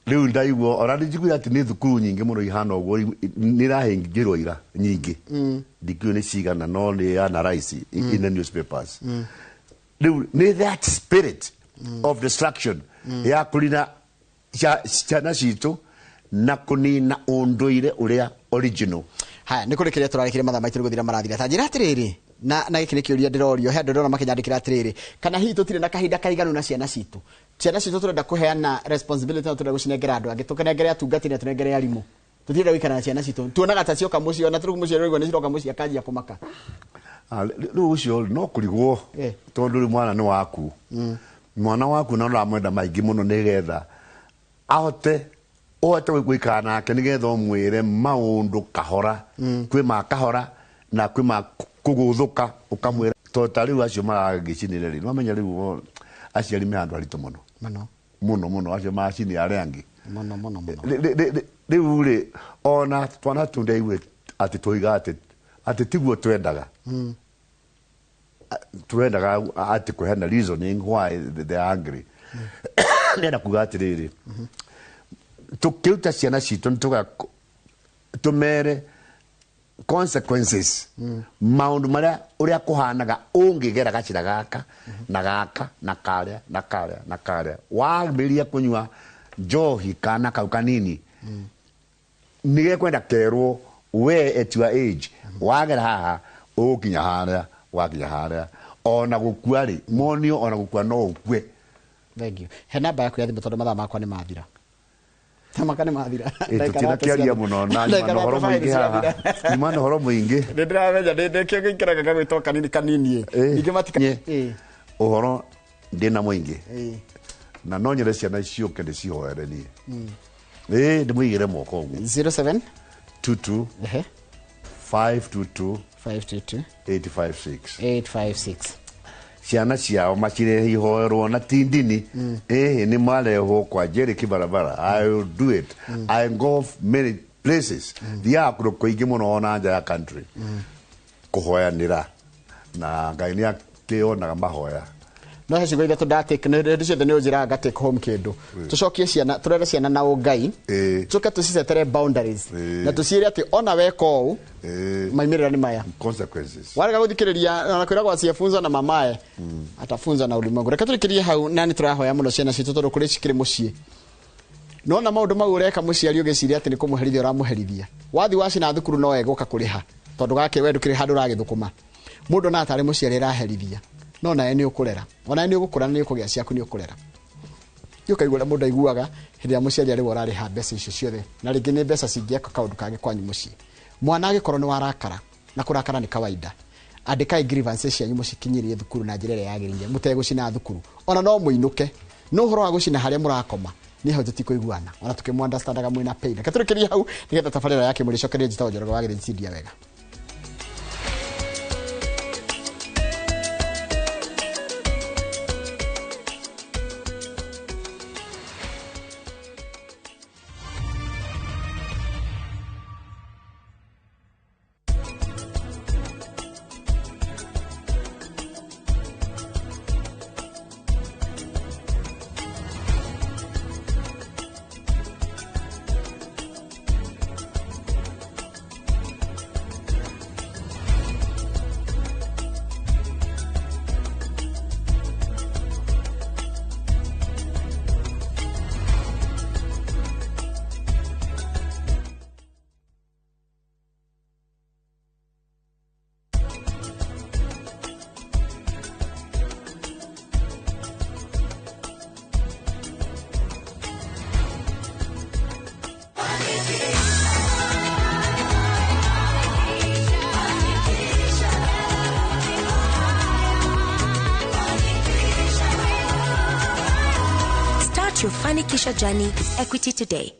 Rĩu ndaigua ona nĩ njiguire atĩ nĩ thukuru nyingĩ mũno ihana ũguo nĩ irahingĩrwo ira nyingĩ. Ndikĩũĩ nĩ cigana no nĩ analyze in the newspapers. Rĩu nĩ that spirit of destruction ya kũnina ciana citũ na kũnina ũndũire ũrĩa original. Haya, nĩ kũrĩkĩrĩria tũrarĩkĩria mathaa maitũ nĩ gũthira marathira. Ta njĩra atĩrĩrĩ, na gĩkĩ nĩ kĩũria ndĩrorio, he andũ ndĩrona makĩnyandĩkĩra atĩrĩrĩ, kana hihi tũtirĩ na kahinda kaiganu na ciana citũ. Ciana citũ tũrenda kũheana responsibility na tũrenda gũcinengera andũ angĩ, tũkenengere atungatĩri na tũnengere arimũ. Tũtirenda gũikara na ciana citũ. Tuonaga ta cioka mũciĩ, ona tũrĩ mũciĩ rĩu nĩ ciroka mũciĩ akanjia kũmaka. Rĩu ũcio no kũrigwo tondũ rĩu mwana nĩ waku. Mwana waku na ũramwenda maingĩ mũno nĩgetha ahote ũhote gũikara nake nĩgetha ũmwĩre maũndũ kahora. Kwĩ ma kahora na kwĩ ma kũgũthũka ũkamwĩra. Tondũ ta rĩu acio maragĩcinĩre rĩ, nĩwamenya rĩu aciari me handũ haritũ mũno. Mũno. Mũno mũno acio maracini arĩa angĩ. Mũno mũno mũno. Rĩu rĩ, ona twana tũu ndaigua atĩ twoiga atĩ tiguo twendaga. Twendaga atĩ kũheana reasoning why they are angry. Ndĩrenda kuga atĩrĩrĩ, tũkĩruta ciana citũ nĩ tũmere consequences maũndũ marĩa ũrĩa kũhanaga ũngĩgera gacĩra gaka na gaka na karĩa na karĩa na karĩa. Wambĩrĩria kũnyua njohi kana kau kanini nĩgekwenda kerwo we at your age wagera haha ũgũkinya harĩa wakinya harĩa ona gũkua rĩ monio ona gũkua no ũkue. Thank you. He namba yaku ya thimũ tondũ mathaa makwa nĩ mathira. Tamaka nĩ mathira. Tũtinakĩaria mũno na nyuma na ũhoro mũingĩ haha. Nyuma na ũhoro mũingĩ. Nĩ ndĩramenya nĩkĩo gĩikaraga gagwĩtwo kanini kanini. Ningĩ matika ũhoro ndĩna mũingĩ. Na no nyende ciana ciũke ndĩcihoere niĩ. Ndĩmũigĩre moko ũguo. 07 22 522 522 856 856. Ciana ciao macirehe ihoerwo na ti ndini. Nĩ marehwo kwa Jerry Kibarabara. I will do it. I go many places. Thiaga kũndũ kũingĩ mũno ona nja ya country kũhoyanĩra na Ngai nĩ akĩonaga mahoya. No he ciugo ithatũ ndatake nĩ hĩndĩ ciothe nĩ ũnjĩraga nga take home kĩndũ. Tũcokie ciana, tũrere ciana na ũngai, tũke tũcicetere boundaries na tũciĩre atĩ ona weka ũũ maimĩrĩra nĩ maya. Consequences. Warega gũthikĩrĩria na kwĩragwo asiyefunzwa na mamae atafunzwa na ulimwengu. Reke tũrĩkĩrie hau na nĩ tũrahoya mũno ciana citũ tondũ kũrĩ cikĩrĩ mũciĩ. Nona maũndũ mau ũreka mũciari ũgĩciria atĩ nĩ kũmũherithia ũramũherithia. Wathi wacina thukuru no egũka kũrĩha tondũ gake we ndũkĩrĩ handũ ũragĩthũkũma. Mũndũ na atarĩ mũciari araherithia. No nawe nĩ ũkũrera. Ona nĩ ũgũkũra nĩ ũkũgĩa ciaku nĩ ũkũrera. Ũkaigua ũrĩa mũndũ aiguaga hĩndĩ ĩrĩa mũciari arĩ we ũrarĩha mbeca icio ciothe na rĩngĩ nĩ mbeca cingĩaka kaũndũ kangĩ kwanyu mũciĩ. Mwana angĩkorwo nĩ warakara na kũrakara nĩ kawaida, andĩkai grievances cianyu mũcikinyĩrie thukuru na njĩra ĩrĩa yagĩrĩire mũtegũcina thukuru. Ona no mũinũke no ũhoro wa gũcina harĩa mũrakoma nĩ hau tũtikũiguana ona tũkĩmũ-understandaga mwĩna pain. Reke tũrĩkĩrie hau nĩgetha tabarĩra yake mũrĩcokerie njĩtagwo Njoroge wa Gĩthĩnji wega. Start your Fanikisha journey with Equity today.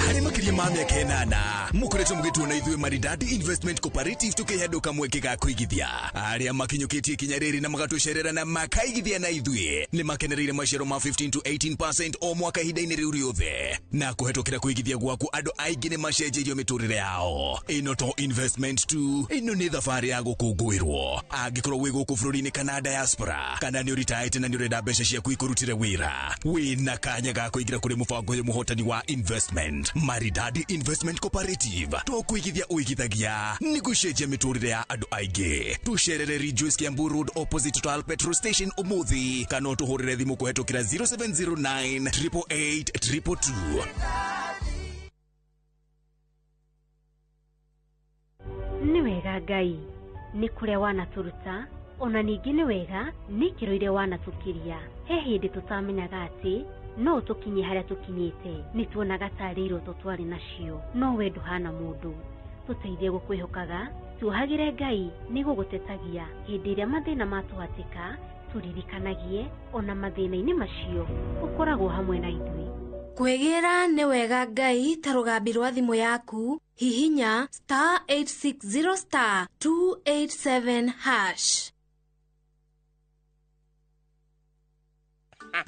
Harĩ makĩria ma mĩaka 8 mũkoretwo mũgĩtuona ithuĩ Maridadi Investment Cooperative tũkĩhe kamweke ga kũigithia. Arĩa makinyũkĩtie ikinya rĩrĩ na magatũcerera na makaigithia na ithuĩ nĩ makenereire maciaro ma 15 to 18% o mwaka ihinda-inĩ rĩu rĩothe, na kũhetũkĩra kũigithia gwaku andũ aingĩ nĩ macenjeirio mĩtũrĩre yao. Ĩno to investment tu, ĩno nĩ thabarĩ ya gũkũngũĩrwo. Angĩkorwo wĩ gũkũ bũrũri-inĩ kana diaspora, kana nĩ ũritaĩte na nĩ ũrenda mbeca ciaku ikũrutĩre wĩra, wĩna kanya ga kũingĩra kũrĩ mũbango ũyũ mũhotani wa investment. Maridadi Investment Cooperative, to kũigithia ũigithagia nĩ gũcenjia mĩtũrĩre ya andũ aingĩ. Tũcerere Ridgeways Kiambu Road opposite Total Petrol Station ũmũthĩ, kana ũtũhũrĩre thimũ kũhetũkĩra 0709 888 222. Nĩ wega Ngai nĩ kũrĩa wanatũruta, ona ningĩ nĩ wega nĩ ikĩro iria wanatũkĩria. He hĩndĩ tũtamenyaga atĩ no tũkinye harĩa tũkinyĩte, nĩ tuonaga tarĩ iroto twarĩ nacio, no we ndũhana mũndũ. Tũteithie gũkwĩhokaga, tuohagĩre Ngai nĩ gũgũtetagia hĩndĩ ĩrĩa mathĩna matũhatĩka, tũririkanagie ona mathĩna-inĩ macio ũkoragwo hamwe na ithuĩ. Kwĩgĩra nĩ wega Ngai ta rũgambi rwa thimũ yaku, hihinya star 860 star 287 hash.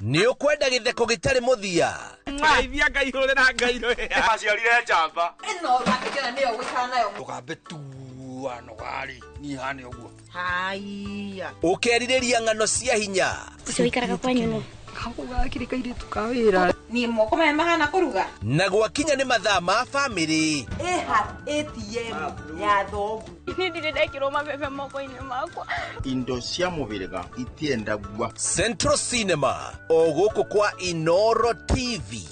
Nĩ ũkwenda gĩtheko gĩtarĩ mũthia? Ngeithia Ngai hũrĩra Ngai rwĩya. Aciarire njamba. Ĩno ũrakĩkena nĩyo gũikara nayo. Ndũkambe tua nogarĩ niĩ hane ũguo. Haiya. Ũkerirĩria ng'ano cia hinya. Ũcio ũikaraga kwanyu nũ? Kau gakĩrĩ kairĩtu ka wĩra. Niĩ moko maya mahana kũruga. Na gwakinya nĩ mathaa ma bamĩrĩ. Ĩha ATM ya thoguo. Niĩ ndirĩ ndekĩrwo mabebe moko-inĩ makwa. Indo cia mũhĩrĩga itiendagua. Central Cinema o gũkũ kwa Inoro TV.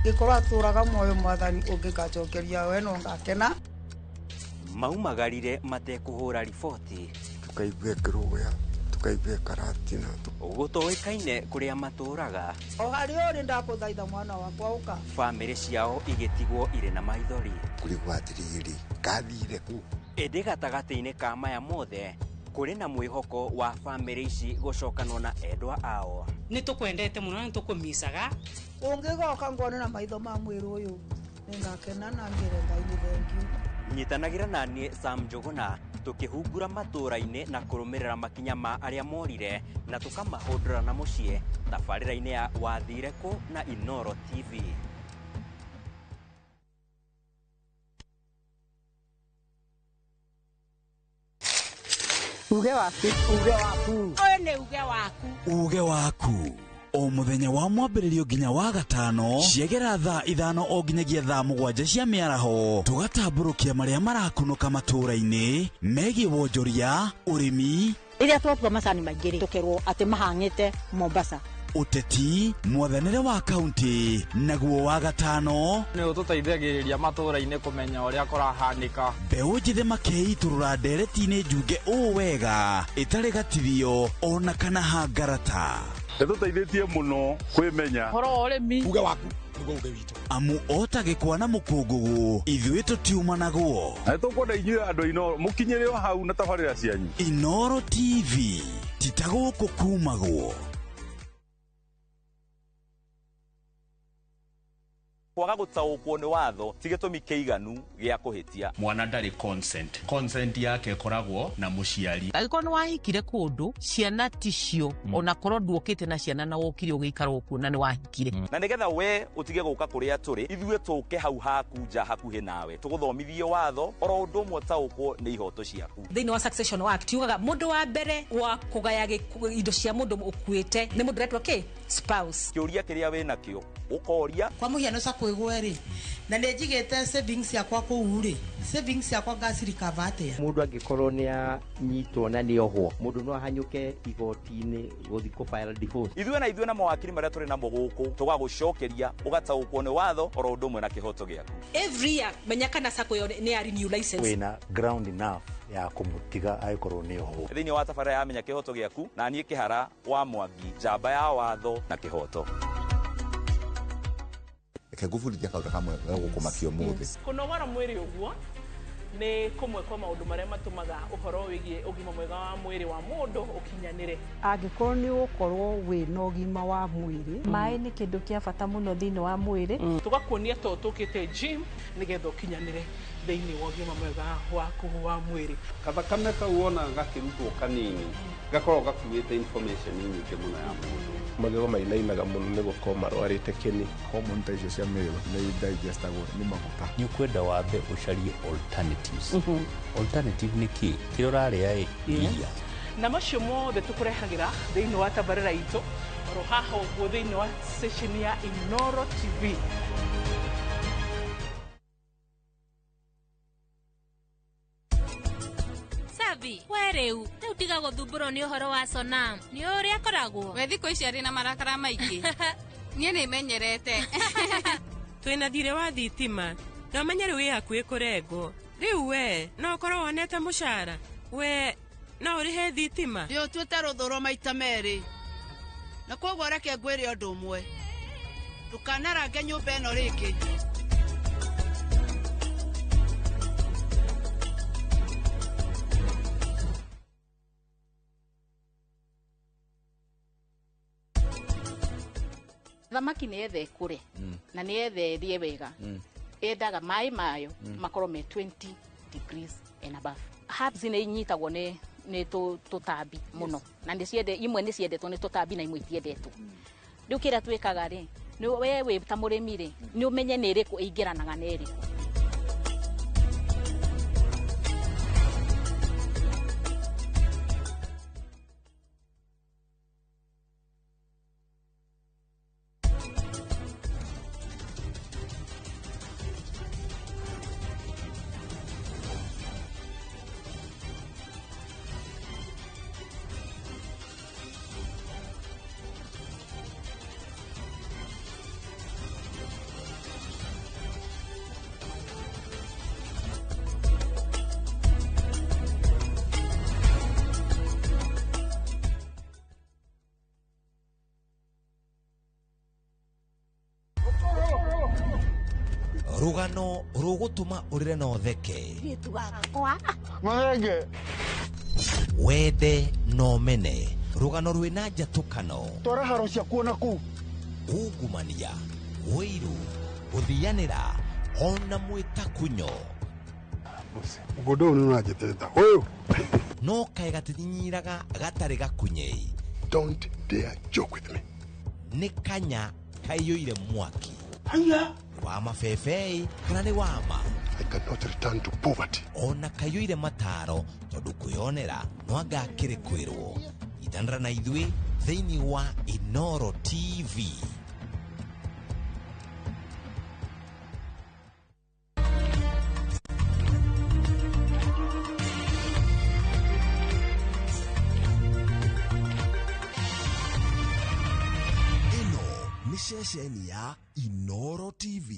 Gĩkorwo atũraga muoyo mwathani ũngĩgacokeria we no ngakena. Maumagarire matekũhũra riboti, tukaigua kĩrũgũya, tukaigua karatina, gũtoĩkaine kũrĩa matũraga. O harĩa ũrĩ ndakũthaitha mwana wakwa ũka. Bamĩrĩ ciao igĩtigwo irĩ na maithori. Kũrigwo atĩrĩrĩ, kathire kũ? Ĩndĩ gatagatĩ-inĩ ka maya mothe kũrĩ na mwĩhoko wa bamĩrĩ ici gũcokanwo na endwa ao. Nĩ tũkwendete mũno na nĩ tũkũmicaga. Ũngĩgoka ngone na maitho ma mwĩrĩ ũyũ nĩngakena na ngĩre Ngai nĩ thengiũ. Nyitanagĩra na niĩ Sam Njũgũna tũkĩhungura matũũra-inĩ na kũrũmĩrĩra makinya ma arĩa morire na tũkamahũndũra na mũciĩ tabarĩra-inĩ ya Wathire Kũ na Inoro TV. Uge waku. Uge waku. Ũyũ nĩ uge waku. Uge waku. O mũthenya wa mwambĩrĩrio nginya wa gatano ciegera thaa 5 o nginyagia thaa 7 cia mĩaraho, tũgatambũrũkia marĩa marakunũka matũũra-inĩ megiĩ wonjoria, ũrĩmi. Rĩrĩa twatua macani maingĩ rĩ, tũkerwo atĩ mahang'ĩte Mombasa. Ũteti, mwathanĩre wa kaunti, naguo wa gatano nĩ ũtũteithagĩrĩria matũũra-inĩ kũmenya ũrĩa kũrahanĩka. Mbeũ njĩthĩ makeitũrũra ndereti-inĩ njunge ũũ wega ĩtarĩ gatithio ona kana hangarata. Nĩtũteithĩtie mũno kwĩmenya ũhoro wa ũrĩmi. Uge waku nĩguo uge witũ. Amu ota gĩkwa na mũkũngũgũ ithuĩ tũtiumanagwo. Na nĩtũkwenda inyuĩ andũ a Inoro mũkinyĩre o hau na tabarĩra cianyu. Inoro TV ti ta gũkũ kumagwo. Kwaga gũtaũkwo nĩ watho ti gĩtũmi kĩiganu gĩa kũhĩtia. Mwana ndarĩ consent yake ĩkoragwo na mũciari. Angĩkorwo nĩ wahikire kũndũ ciana ticio, ona korwo nduokĩte na ciana na wokire ũgĩikara okuo na nĩ wahikire. Na nĩgetha we ũtige gũka kũrĩa tũrĩ, ithuĩ tũke hau haku nja hakuhĩ nawe tũgũthomithie watho oro ũndũ ũmwe ũtaũkwo nĩ ihoto ciaku. Thĩinĩ wa Succession Act yugaga mũndũ wa mbere wa kũgaya indo cia mũndũ ũkuĩte nĩ mũndũ ũretwo kĩ? Spouse. Kĩũria kĩrĩa wĩnakĩo ũkoria. Kwa mũhiano kwigwe ri na nĩ njigĩte savings yakwa kũu rĩ, savings yakwa ngacirikava atĩa? Mũndũ angĩkorwo nĩ anyitwo na nĩ ohwo, mũndũ no ahanyũke igoti-inĩ gũthiĩ kũ file divorce. Ithuĩ na ithuĩ na mawakiri marĩa tũrĩ namo gũkũ tũgagũcokeria ũgataũkwo nĩ watho oro ũndũ ũmwe na kĩhoto gĩaku. Every year menya kana sacco ĩyo nĩ ya renew license. Wĩna ground enough ya kũmũtiga angĩkorwo nĩ ohwo. Thĩinĩ wa tabarĩra ya Menya Kĩhoto Gĩaku na niĩ Kĩhara wa Mwangi, njamba ya watho na kĩhoto. Reke ngũbundithie kaũndũ kamwe ga gũkũmakia ũmũthĩ. Kũnogora mwĩrĩ ũguo Nĩ kũmwe kwa maũndũ marĩa matũmaga ũhoro wĩgiĩ ũgima mwega wa mwĩrĩ wa mũndũ ũkinyanĩre. Angĩkorwo nĩ ũgũkorwo wĩna ũgima wa mwĩrĩ. Maĩ nĩ kĩndũ kĩa bata mũno thĩinĩ wa mwĩrĩ. Tũgakuonia to tũkĩte gym nĩgetha ũkinyanĩre thĩinĩ wa ũgima mwega waku wa mwĩrĩ. Kathakame kau wona gakĩrutwo kanini gakoragwo gakuĩte information nyingĩ mũno ya mũndũ. Magego mainainaga mũno nĩ gũkorwo marwarĩte kĩni. Hormone ta icio cia male nĩ digestagwo nĩ maguta. Nĩ ũkwenda wambe ũcarie alternatives. Alternative nĩ kĩ? Kĩrĩa ũrarĩa ĩ iria. Na macio mothe tũkũrehagĩra thĩinĩ wa tabarĩra itũ oro haha ũguo thĩinĩ wa session ya Inooro TV. Savi, we rĩu rĩu tiga gũthumbũrwo nĩ ũhoro wa Sonam. Nĩ ũrĩa akoragwo. We thikũ ici arĩ na marakara maingĩ. Niĩ nĩ menyerete. Twĩna thirĩ wa thitima na ũmenye rĩu wĩ hakuhĩ kũrengwo. Rĩu we no ũkorwo wonete mũcara. We no ũrĩhe thitima. Ndĩũtuĩte rũthũro maita merĩ. Na kwoguo reke ngwĩre ũndũ ũmwe. Ndũkanarange nyũmba ĩno rĩngĩ. Thamaki nĩ yetha ĩkũre na nĩ yetha ĩrĩe wega, yendaga maĩ mayo makorwo me 20 degrees and above. Herbs nĩ inyitagwo nĩ tũtambi mũno, na nĩ ciende imwe nĩ ciendetwo nĩ tũtambi na imwe itiendetwo. Rĩu kĩrĩa twĩkaga rĩ, nĩ we wĩ ta mũrĩmi rĩ, nĩ ũmenye nĩ ĩrĩkũ ĩingĩranaga na ĩrĩkũ. Rugano rugutuma urire na utheke. Wende no mene. Rugano rwina njatukano. Twara haro ciakuo na kuu. Ungumania, ũiru, gũthianĩra ona mwĩtakunyo. Mũgũnda ũyũ nĩ ũranjĩtĩrĩta ũyũ. No kaĩ gatinyinyiraga gatarĩ gakunyei. Don't dare joke with me. Nĩ kanya kaiyũire mwaki. Haya. Wa mabebei kana nĩ wama. I cannot return to poverty. Ona kaiyũire mataro tondũ kwĩyonera no anga akĩrĩ kwĩrwo. Itanĩra na ithuĩ thĩinĩ wa Inooro TV. Ĩno nĩ ceceni ya Inooro TV.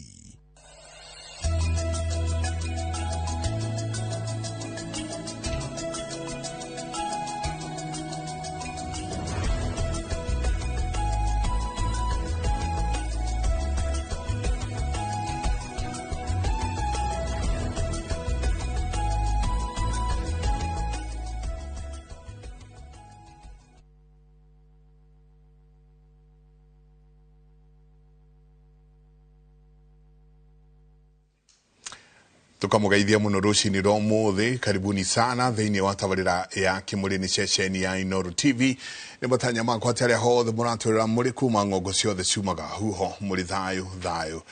Tukamugeithia muno rucini rwa umuthi. Karibuni sana thiini wa tabarira ya Kimuri ni ceceni ya Inooro TV. Ni matanya makwa ati aria hothe muratwirira muri kuma ng'ongo ciothe ciumaga huho muri thayu thayu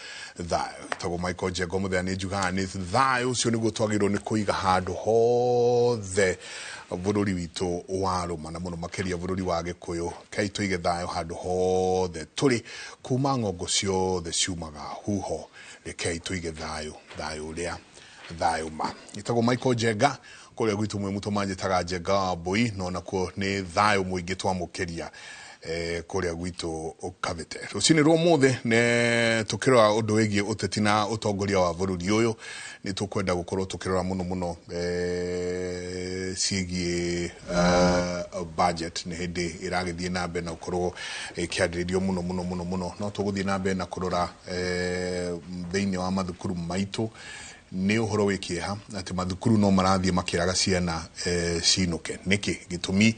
thayu. Tagwo Michael Njengo muthenya ni njugaga ni thayu ucio niguo twagĩrĩirwo nĩ kũiga handũ hothe bũrũri witũ wa rũma na mũno makĩria bũrũri wa Gĩkũyũ. Kai tũige thayũ handũ hothe tũrĩ kuma ng'ongo ciothe ciumaga huho. Rekei tũige thayũ thayũ ũrĩa thayũ ma. Ĩtagwo Michael Njenga kũrĩa gwitũ mwĩ mũtũ manjĩtaga Njenga wa Mbũi, no nakuo nĩ thayũ mũingĩ twamũkĩria kũrĩa gwitũ Kabete. Rũcinĩ rwa ũmũthĩ nĩ tũkĩrora ũndũ wĩgiĩ ũteti na ũtongoria wa bũrũri ũyũ. Nĩ tũkwenda gũkorwo tũkĩrora mũno mũno ciĩgiĩ budget nĩ hĩndĩ ĩragĩthiĩ na mbere na gũkorwo ĩkĩarĩrĩrio mũno mũno mũno mũno. No tũgũthiĩ na mbere na kũrora thĩinĩ wa mathukuru maitũ Nĩ ũhoro wĩ kĩeha atĩ mathukuru no marathiĩ makĩraga ciana cinũke. Nĩkĩ gĩtũmi?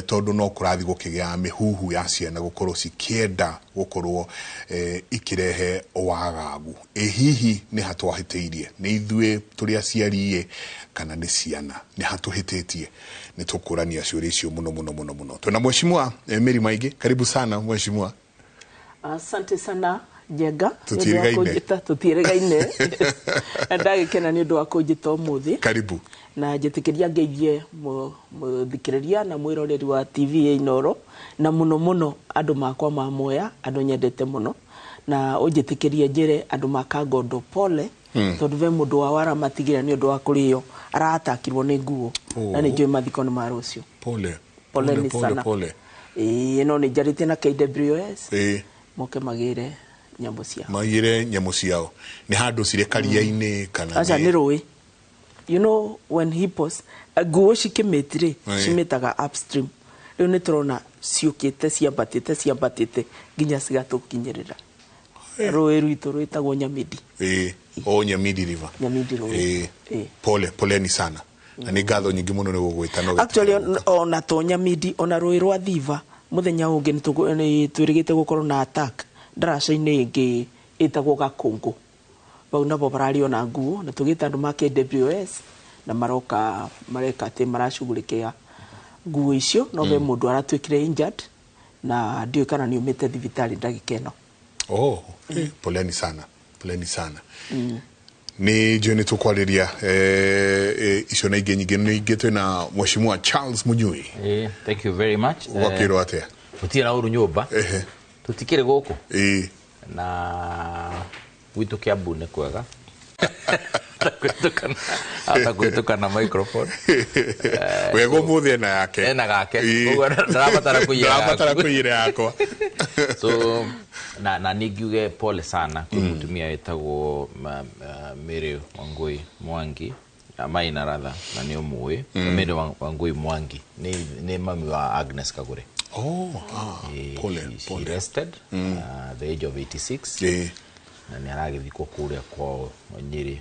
Tondũ no kũrathiĩ gũkĩgĩa mĩhuhu ya ciana gũkorwo cikĩenda gũkorwo ikĩrehe wagagu. Ĩ hihi nĩ hatwahĩtĩirie? Nĩ ithuĩ tũrĩ aciari ĩ kana nĩ ciana? Nĩ hatũhĩtĩtie? Nĩ tũkũrania ciũria icio mũno mũno mũno mũno. Twĩna mheshimiwa Mary Maingĩ. Karibu sana mheshimiwa. Asante sana, Njenga. Tũtiĩrĩgaine. Tũtiĩrĩgaine. Na ndagĩkena nĩ ũndũ wa kũnjĩta ũmũthĩ. Karibu. Na njĩtĩkĩria ngeithie mũthikĩrĩria na mwĩroreri wa TV ya Inooro, na mũno mũno andũ makwa ma Mwea, andũ nyendete mũno, na ũnjĩtĩkĩrie njĩre andũ ma Kangondo pole, tondũ ve mũndũ wao aramatigire nĩ ũndũ wa kũrĩo, aratakirwo nĩ nguo. Na nĩ njũĩ mathiko nĩ ma rũciũ. Pole. Poleni pole, sana. Pole. Ĩĩ, no nĩ njarĩtie na KWS moke magĩre nyamũ ciao. Magĩre nyamũ ciao. Nĩ handũ cirĩ karia-inĩ kana? Aca, nĩ rũĩ. You know when hippos, nguo cikĩmĩti rĩ, cimĩtaga upstream. Rĩu nĩ tũrona ciũkĩte ciambatĩte ciambatĩte nginya cigatũkinyĩrĩra rũĩ rwitũ rwĩtagwo Nyamindi. Ĩĩ, o Nyamindi River. Nyamindi rũĩ. Ĩĩ. Pole, poleni sana. Na nĩ ngatho nyingĩ mũno nĩ gũgwĩta no Actually, ona to Nyamindi, ona rũĩ rwa Thiva mũthenya ũngĩ nĩ twĩrĩgĩte gũkorwo na attack ndaraca-inĩ ĩngĩ ĩtagwo Gakũngũ. Bau nabo bararĩ ona nguo, na tũgĩta andũ ma KWS na maroka mareka atĩ maracugurikia nguo icio, no ve mũndũ aratuĩkire injured na ndiũĩ kana nĩ umĩte thibitarĩ ndagĩka ĩno. Oh, poleni sana, poleni sana. Nĩ njũĩ nĩ tũkwarĩria icio na ingĩ nyingĩ. Nĩ ingĩ twĩna mheshimiwa Charles Munyui. Thank you very much. Ũgakĩrwo atĩa? Gũtirĩ na ũru nyũmba. Tũtikĩrĩ gũkũ. Na gwitũ Kiambu nĩ kwega. Ata kũhĩtũka na microphone. Wega ũmũthĩ ena yake. Ena gake. Koguo ndarabatara kũiyĩra. Ndarabatara kũiyĩra yakwa. So na nĩ ngiuge pole sana kwĩ mũtumia wĩtagwo Mary Wangui Mwangi, Maina rather, na nĩ ũmũĩ. Mary Wangui Mwangi nĩ mami wa Agnes Kagure. Oh, pole, pole. She rested the age of 86. Na nĩ aragĩthikwo kũrĩa kwao Nyĩrĩ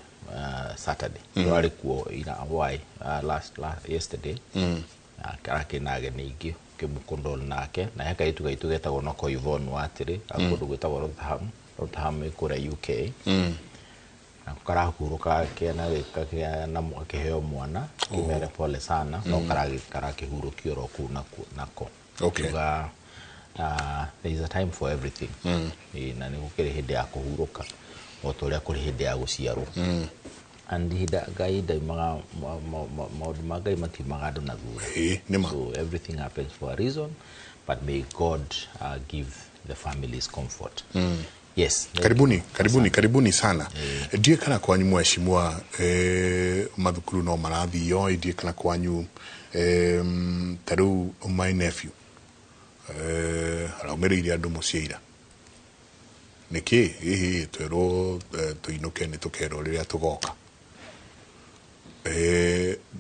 Saturday. Twarĩ kuo ira Hawaii, last yesterday. Arakĩrĩ na ageni aingĩ kĩmũkondol nake, na he kairĩtu gaitũ getagwo Noko Yvonne Watĩrĩ, kũndũ gwĩtagwo Rotherham. Rotherham ĩ kũrĩa UK. Na karahurũka na akĩheo mwana, kĩmere pole sana, no karakĩhurũkio oro kũu nako. Kuga, there is a time for everything. Na nĩ gũkĩrĩ hĩndĩ ya kũhurũka o ta ũrĩa kũrĩ hĩndĩ ya gũciarwo. And ihinda Ngai ndaumaga, maũndũ ma Ngai matiumaga andũ na thutha. So everything happens for a reason, but may God give the families comfort. Yes. Karibuni, karibuni, karibuni sana. Ndiũĩ kana kwanyu mheshimiwa mathukuru no marathio, ndiũĩ kana kwanyu ta rĩu my nephew araumĩrĩire andũ mũciĩ ira. Nĩkĩ? Hihi twerwo tũinũke nĩ tũkerwo rĩrĩa tũgoka.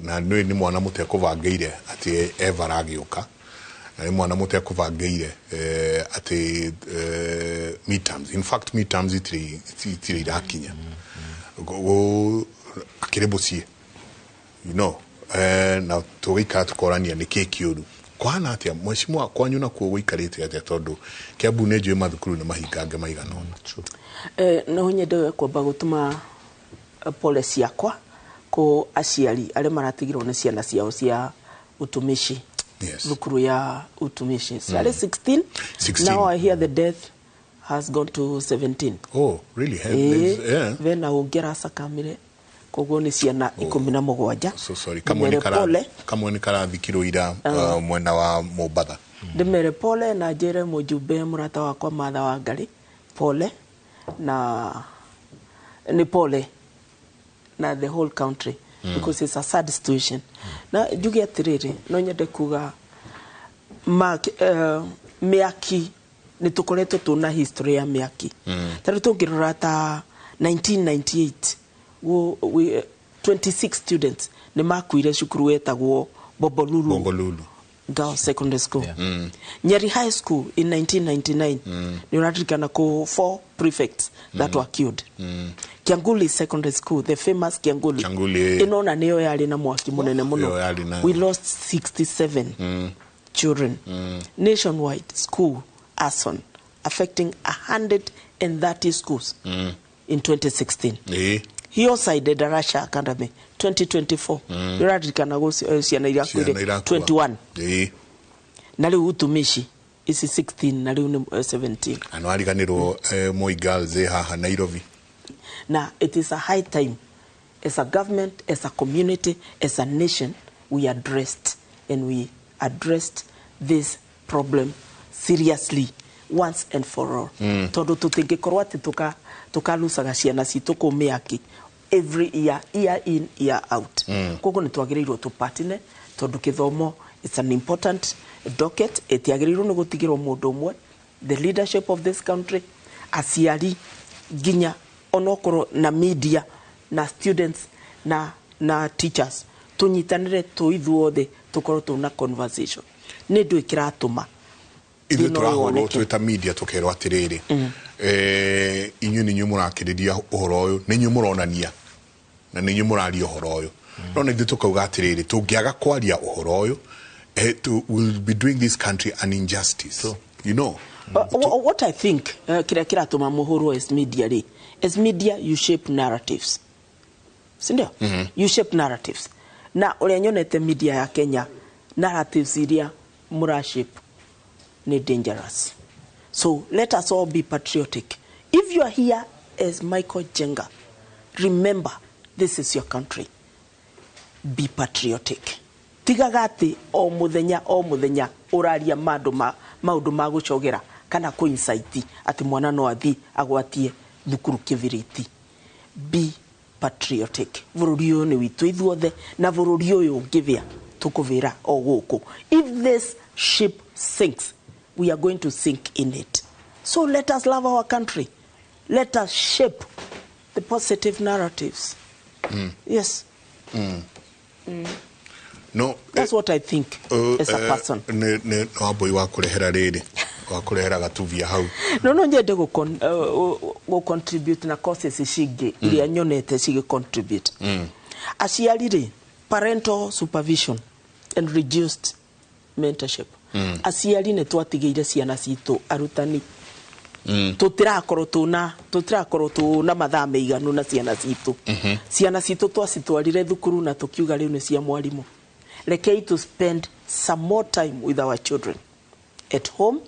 Na nĩ nĩ mwana mũtekũbangĩire atĩ Eva aragĩũka. Na nĩ mwana mũtekũbangĩire atĩ midterms. In fact, midterms itirĩ irakinya. Akĩrĩ mũciĩ. You know, na tũgĩikara tũkorania nĩkĩ kĩũru. Kũhana atĩa mheshimiwa kwanyu nakuo gũikarĩte atĩa, tondũ Kiambu nĩ njũĩ mathukuru nĩ mahingange maigana ũna? No nyende kwamba gũtũma pole ciakwa kũ aciari arĩa maratigirwo nĩ ciana ciao cia utumishi. Thukuru ya utumishi. Ciarĩ 16. 16. Now I hear the death has gone to 17. Oh, really? Yeah. Vena ũngĩ aracakamire, koguo nĩ ciana 17. So sorry. Kamwe nĩ Ndĩmere pole. Kamwe nĩ karathikirwo ira mwena wa Mombatha. Ndĩmere pole na njĩre mũjumbe mũrata wakwa Martha Wangari pole, na nĩ pole na the whole country, because it's a sad situation. Na njuge atĩrĩrĩ, no nyende kuga mĩaki nĩ tũkoretwo tũna history ya mĩaki. Ta rĩu tũngĩrora ta 1998, 26 students nĩ makuire cukuru wetagwo Bombolulu. Bombolulu. Girls Secondary School. Nyeri High School in 1999, nĩ ũraririkana kũ four prefects that were killed. Kianguli Secondary School, the famous Kianguli. Kianguli. Ĩno ona nĩyo yarĩ na mwaki mũnene mũno. Ĩyo yarĩ na- We lost 67 children. Nationwide school arson affecting 130 schools in 2016. Hillside Darasha Academy 2024. Ũraririkana ciana iria Ciana akuire irakua. 21. Na rĩu utumishi ici 16 na rĩu nĩ 17. Na nĩwariganĩrwo Moi Girls ĩ haha Nairobi. Na it is a high time, as a government, as a community, as a nation, we addressed and we addressed this problem seriously once and for all, tondũ tũtingĩkorwo atĩ tũkalucaga ciana citũ kũu mĩaki every year, year in, year out. Koguo nĩ twagĩrĩirwo tũpatine tondũ kĩthomo, it's an important docket, ĩtiagĩrĩirwo nĩ gũtigĩrwo mũndũ ũmwe. The leadership of this country, aciari, nginya onokorwo na media na students na teachers, tũnyitanĩre tũ ithuothe tũkorwo tũna conversation nĩ ndũ ĩkĩratũma Ithuĩ thĩna ũyũ tũrahũrwo woneke. Twĩ ta media tũkerwo atĩrĩrĩ, inyuĩ nĩ inyuĩ mũrakĩrĩria ũhoro ũyũ, nĩ inyuĩ mũronania na nĩ inyuĩ mũraria ũhoro ũyũ, no na ithuĩ tũkauga atĩrĩrĩ, tũngĩaga kwaria ũhoro ũyũ, we'll be doing this country an injustice. What I think, kĩrĩa kĩratũma mũhũrwo as media rĩ, as media you shape narratives, sindio? You shape narratives, na ũrĩa nyonete media ya Kenya, narratives iria mũra shape nĩ dangerous. So let us all be patriotic. If you are here as Michael Jenga, remember this is your country. Be patriotic. Tigaga atĩ o mũthenya o mũthenya ũraria maũndũ ma maũndũ ma gũcogera kana kũ incite atĩ mwana no athi agwatie thukuru kĩbiriti. Be patriotic. Bũrũri ũyũ nĩ witũ ithuothe, na bũrũri ũyũ ũngĩvĩa tũkũvĩra o gũkũ. If this ship sinks, we are going to sink in it. So let us love our country. Let us shape the positive narratives. Yes. No. That's what I think as a person. Nĩ wambui wa kũrehera rĩrĩ wa kũrehera gatuvia hau. No nyende gũ contribute na causes cingĩ iria nyonete cigĩ contribute. Aciari rĩ, parental supervision and reduced mentorship. Aciari nĩ twatigĩire ciana citũ arutani. Tũtirakorwo tũna mathaa maiganu na ciana citũ. Ciana citũ twacitwarire thukuru na tũkiuga rĩu nĩ cia mwarimũ. Rekei to spend some more time with our children at home.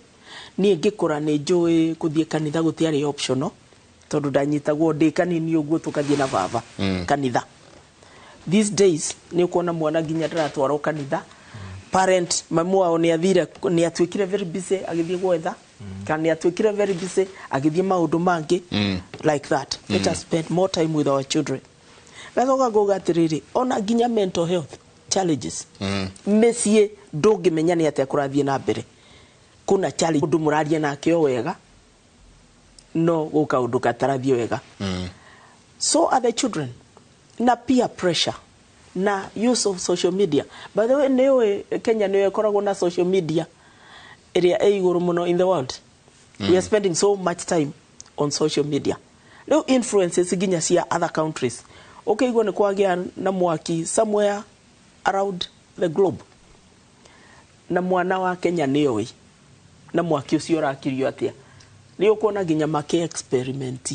Niĩ ngĩkũra nĩ njũĩ gũthiĩ kanitha gũtiarĩ optional, tondũ ndanyitagwo ndĩ kanini ũguo tũkathiĩ na baba kanitha. These days nĩ ũkuona mwana nginya ndaratwarwo kanitha. Parent mamu wao nĩ athire, nĩ atuĩkire very busy agĩthiĩ gwetha, kana nĩ atuĩkire very busy agĩthiĩ maũndũ mangĩ like that. Let us spend more time with our children. Gacoka ngauga atĩrĩrĩ, ona nginya mental health challenges, mĩciĩ ndũngĩmenya nĩ atĩa kũrathiĩ na mbere. Kuna challenge ũndũ mũraria nake o wega, no gũka ũndũ gatarathiĩ wega. So are the children na peer pressure na use of social media. By the way, nĩũĩ Kenya nĩyo ĩkoragwo na social media ĩrĩa ĩ igũrũ mũno in the world? We are spending so much time on social media. Rĩu influences nginya cia other countries, ũkĩigua nĩ kwagĩa na mwaki somewhere around the globe, na mwana wa Kenya nĩoĩ na mwaki ũcio ũrakirio atĩa. Nĩ ũkuona nginya makĩ experiment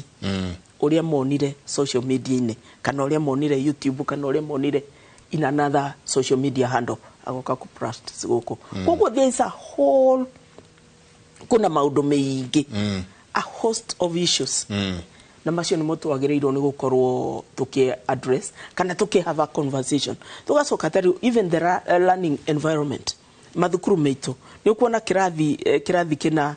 ũrĩa monire social media-inĩ, kana ũrĩa monire YouTube, kana ũrĩa monire in another social media handle, agoka ku practice gũkũ. Koguo there is a whole, kuna maũndũ maingĩ, a host of issues, na macio nĩmo twagĩrĩirwo nĩ gũkorwo tũkĩ address kana tũkĩ have a conversation. Tũgacoka ta rĩu even the learning environment, mathukuru maitũ, nĩ ũkuona kĩrathi kĩna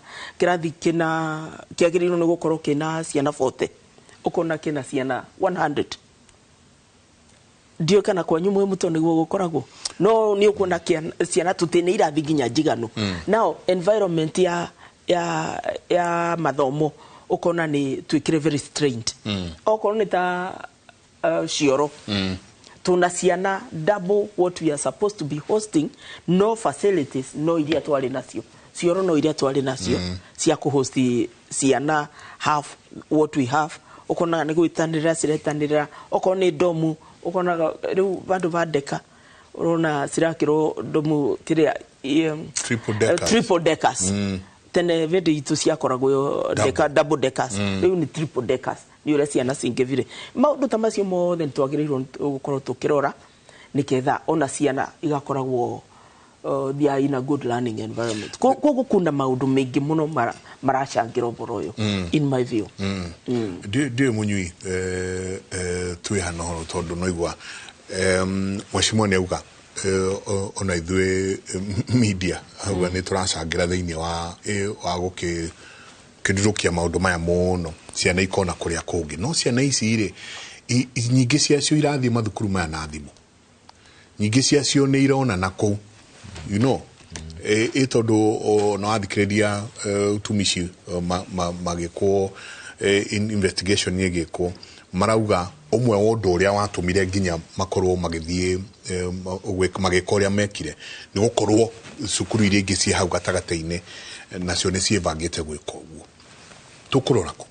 kĩagĩrĩirwo nĩ gũkorwo kĩna ciana 40, ũkona kĩna ciana 100. Ndiũĩ kana kwanyu mwĩ mũto nĩguo gũkoragwo, no nĩ ũkuona ciana tũtĩ nĩ irathi nginya njiganu. Now environment ya mathomo ũkona nĩ twĩkire very strained. Okorwo nĩ ta cioro, Tuna ciana double what we are supposed to be hosting, no facilities no iria twari nacio, cioro no iria twari nacio cia kũhost ciana half what we have. Ũkonaga nĩ gwĩtanĩrĩra ciretanĩrĩra, okorwo nĩ domu ũkonaga rĩu vandũ va ndeka ũrona cirakĩrwo domu kĩrĩa triple deckers. Triple deckers. Tene vende itũ ciakoragwo deka, double deckers. Rĩu nĩ triple deckers, nĩ ũrĩa ciana cingĩvire. Maũndũ ta macio mothe nĩ twagĩrĩirwo gũkorwo tũkĩrora nĩgetha ona ciana igakoragwo they are in a good learning environment. Koguo kuna maũndũ maingĩ mũno maracangĩra ũhoro ũyũ, in my view. Ndiũĩ mũnyui twĩ hana ũhoro tondũ no igua mheshimiwa nĩ auga ona ithuĩ media auga nĩ tũracangĩra thĩinĩ wa gũkĩndũrũkia maũndũ maya mũno, ciana ikona kũrĩa kũngĩ. No ciana ici rĩ, nyingĩ ciacio irathiĩ mathukuru maya na thimũ, nyingĩ ciacio nĩ irona na kũu, you know, ĩ tondũ no athikĩrĩria utumishi magĩkwo investigation ĩgĩkwo, marauga ũmwe wa ũndũ ũrĩa watũmire nginya makorwo magĩthiĩ magĩka ũrĩa mekire nĩ gũkorwo cukuru iria ingĩ ciĩ hau gatagatĩ-inĩ nacio nĩ ciĩbangĩte gwĩka ũguo. Tũkũrora kũ?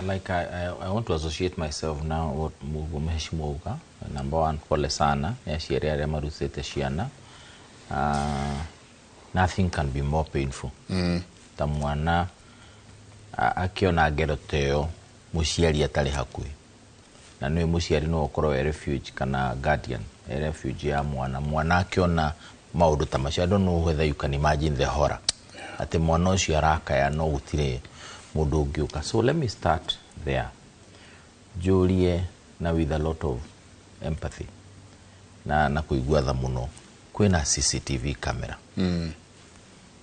Like I want to associate myself now what Mheshimiwa auga. Number one, pole sana nĩ aciari arĩa marutĩte ciana. Nothing can be more painful ta mwana akiona ngero ta ĩyo mũciari atarĩ hakuhĩ, na nĩwe mũciari no ũkorwo e refuge kana guardian, e refuge ya mwana. Mwana akiona maũndũ ta macio, I don't know whether you can imagine the horror atĩ mwana ũcio arakaya no gũtirĩ mũndũ ũngĩũka. So let me start there, njũrie na with a lot of empathy na kũigua tha mũno, kwĩna CCTV camera.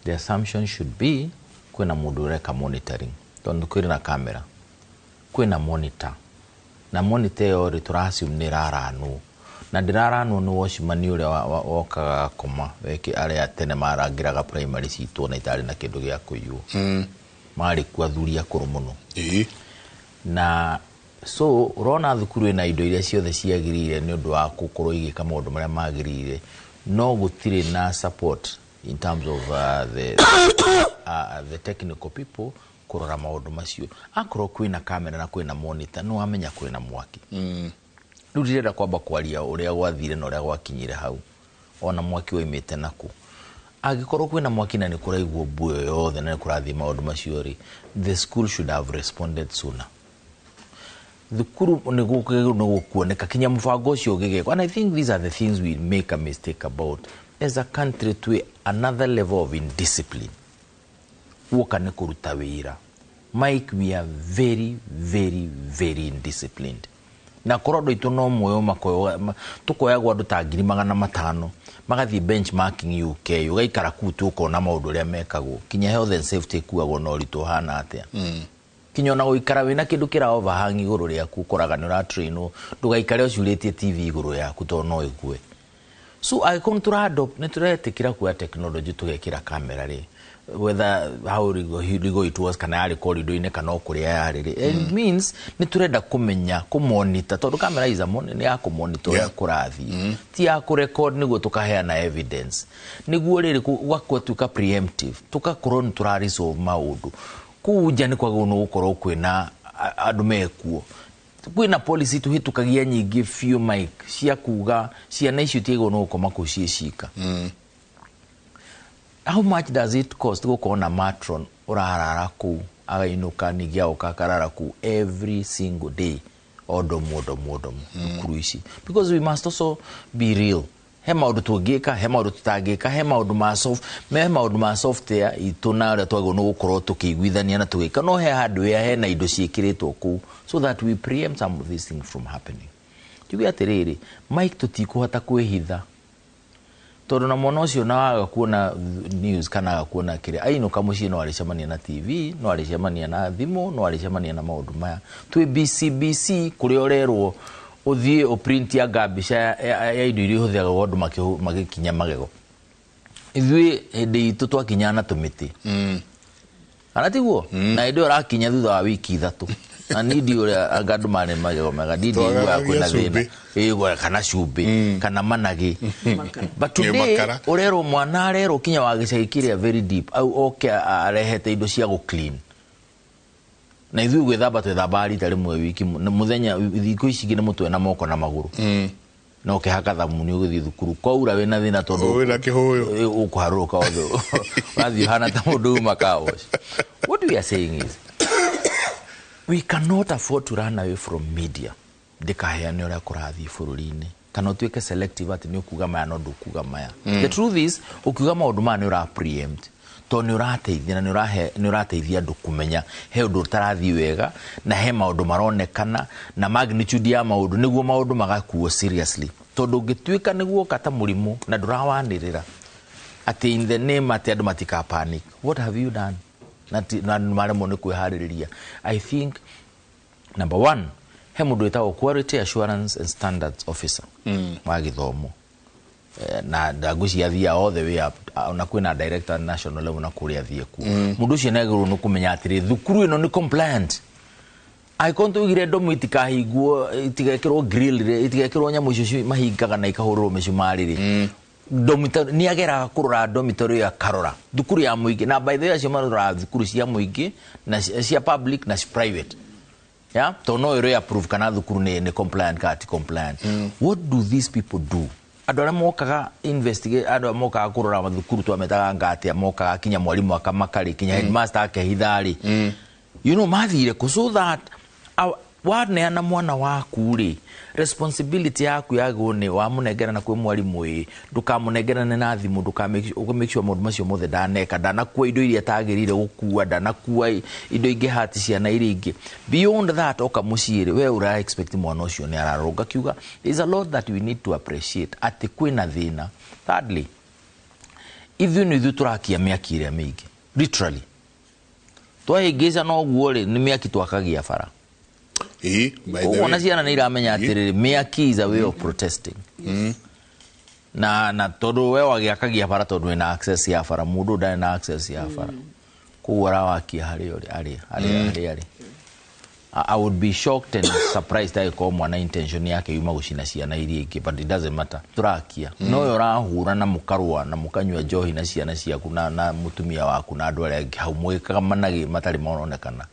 The assumption should be kwĩna mũndũ ũreka monitoring, tondũ kwĩna na camera, kwĩna monitor, na monitor ĩyo rĩ tũra assume nĩ ĩraranwo, na ndĩraranwo nĩ watchman ũrĩa wokaga gakoma weke arĩa tene marangĩraga primary citũ na itarĩ na kĩndũ gĩa kũiywo. Marĩ kuo athuri akũrũ mũno. Na so ũrona thukuru ĩna indo iria ciothe ciagĩrĩire nĩ ũndũ wa gũkorwo igĩka maũndũ marĩa magĩrĩire, no gũtirĩ na support in terms of the technical people kũrora maũndũ macio. Akorwo kwĩna kamera na kwĩna monitor, no wamenya kwĩna mwaki. Rĩu ndirenda kwamba kwaria ũrĩa gwathire na ũrĩa gwakinyire hau, ona mwaki waimĩte naku. Angĩkorwo kwĩna mwaki na nĩ kũraiguo mbuĩ yothe na nĩ kũrathiĩ maũndũ macio rĩ, the school should have responded sooner. Thukuru nĩ gũkuoneka kinya mũbango ũcio ũgĩgekwo. And I think these are the things we make a mistake about as a country, to another level of indiscipline. Woka nĩ kũruta wĩra. Mike, we are very, very, very indisciplined. Na korwo andũ aitũ no muoyo tũkoyagwo andũ ta 500,000 magathiĩ benchmarking UK, ũgaikara kũu tu ũkona maũndũ ũrĩa mekagwo, kinya health and safety ĩkuagwo na ũritũ ũhana atĩa. Kinya ona gũikara wĩna kĩndũ kĩra overhang igũrũ rĩaku ũkoraga nĩ ũratrainwo ndũgaikare ũcurĩtie TV igũrũ yaku tondũ no ĩgue. So angĩkorwo nĩ tũretĩkĩra kuoya technology tũgekĩra kamera rĩ, whether how legal it was kana yarĩ corridor-inĩ kana o kũrĩa yarĩ rĩ, it means nĩ tũrenda kũmenya kũmonitor, tondũ kamera is a nĩ ya kũmonitor ũrĩa kũrathiĩ, ti ya kũrecord nĩguo tũkaheana evidence, nĩguo rĩrĩ gũgatuĩka preemptive, tũgakorwo nĩ tũra resolve maũndũ. Kũu nja nĩ kwagĩrĩirwo nĩ gũkorwo kwĩna andũ mekuo, kwĩna policy tũhĩtũkagia nyingĩ biũ Mike cia kuga ciana icio itiagĩrĩirwo nĩ gũkoma kũu ciĩ cika. How much does it cost gũkorwo na matron ũrarara kũu againũka ningĩ agoka akarara kũu every single day, o domu o domu o domu thukuru ici? Because we must also be real. He maũndũ tũngĩka, he maũndũ tũtangĩka, he maũndũ ma soft, he maũndũ ma software itũ na ũrĩa twagĩrĩirwo nĩ gũkorwo tũkĩiguithania na tũgĩka, no he hardware, hena indo ciĩkĩrĩtwo kũu so that we preempt some of these things from happening. Tuge atĩrĩrĩ Mike, tũtikũhota kwĩhitha tondũ na mwana ũcio na waga kuona news kana aga kuona kĩrĩa ainũka mũciĩ, no arĩcemania na TV, no arĩcemania na thimũ, no arĩcemania na maũndũ maya. Twĩ BCBC kũrĩa ũrerwo ũthiĩ ũprint anga mbica ya indo iria ihũthĩragwo andũ magĩkinya magego. Ithuĩ hĩndĩ itũ twakinyaga na tũmĩtĩ, kana tiguo? Na hĩndĩ ĩyo ũrakinya thutha wa wiki 3. Na niĩ ndiũĩ ũrĩa anga andũ marĩ magego mega, niĩ ndiguaga kwĩna thĩna. Ĩĩ, kana cumbĩ kana managĩ. But today ũrerwo mwana arerwo kinya wa gĩcagi kĩrĩa very deep au oke arehete indo cia gũ clean. Na ithuĩ gwĩthamba twĩthambaga rita rĩmwe wiki, mũthenya thikũ ici ingĩ nĩ mũtwe na moko na magũrũ. Na ũkĩhaka thamuni ũgĩthiĩ thukuru kwaura wĩna thĩna tondũ wĩna kĩhũyũ ũkũharũrũka othe ũrathiĩ ũhana ta mũndũ uma car wash. What we are saying is we cannot afford to run away from media ndĩkaheane ũrĩa kũrathiĩ bũrũri-inĩ kana ũtuĩke selective atĩ nĩ ũkuga maya no ndũkuga maya. The truth is ũkiuga maũndũ maya nĩ ũra preempt tondũ nĩ ũrateithia na nĩ ũrateithia andũ kũmenya he ũndũ ũtarathiĩ wega na he maũndũ maronekana na magnitude ya maũndũ nĩguo maũndũ magakuo seriously. Tondũ ũngĩtuĩka nĩguo ta mũrimũ na ndũrawanĩrĩra atĩ in the name atĩ andũ matika panic, what have you done? Na maremwo nĩ kwĩharĩrĩria. I think number one, he mũndũ wĩtagwo quality assurance and standards officer wa gĩthomo na ngwĩciria athiaga all the way up ona kwĩna director national level na kũrĩa athiĩ kuo. Mũndũ ũcio nĩagĩrĩirwo nĩ kũmenya atĩrĩ thukuru ĩno nĩ compliant. Angĩkorwo tũigire ndomu itikahingwo, itigekĩrwo grill rĩ, itigekĩrwo nyamũ icio mahingaga na ikahũrĩrwo mĩcumarĩ rĩ, nĩ ageraga kũrora dormitory ĩyo akarora thukuru ya mũingĩ. Na by the way acio maroraga thukuru cia mũingĩ na cia public na private. Yeah? Tondũ no ĩrĩ approve kana thukuru nĩ compliant kana ti compliant. What do these people do? Andũ arĩa mokaga investigate, andũ arĩa mokaga kũrora mathukuru twametaga ngatia, mokaga kinya mwarimu akamaka-rĩ, kinya headmaster akehitha-rĩ. You know, mathire kũ so that waneana mwana waku rĩ, responsibility yaku yagĩrĩirwo nĩ wamũnengerana kwĩ mwarimũ ĩ, ndũkamũnengerane na thimũ, ndũka make sure maũndũ macio mothe ndaneka, ndanakua indo iria atagĩrĩire gũkua, ndanakua indo ingĩ hati ciana iria ingĩ. Beyond that, oka mũciĩ rĩ, we ũra expect mwana ũcio nĩ ararora. Ngakiuga there is a lot that we need to appreciate atĩ kwĩna thĩna. Thirdly, ithuĩ nĩ ithuĩ tũrakia mĩaki ĩrĩa mĩingĩ literally. Twahĩngĩca no ũguo rĩ, nĩ mĩaki twakagia bara. Koguo ona ciana nĩ iramenya atĩrĩrĩ, mĩaki is a way of protesting. Na tondũ we wagĩakagia bara tondũ wĩna access ya bara, mũndũ ndarĩ na access ya bara. Koguo arawakia harĩa arĩ, harĩa arĩ. I would be shocked and surprised angĩkorwo mwana intention yake yuma gũcina ciana iria ingĩ, but it doesn't matter. Tũrakia. No we ũrahũra na mũkarũa na mũkanyua njohi na ciana ciaku na mũtumia waku na andũ arĩa angĩ hau mũgĩkaga managĩ matarĩ maronekana.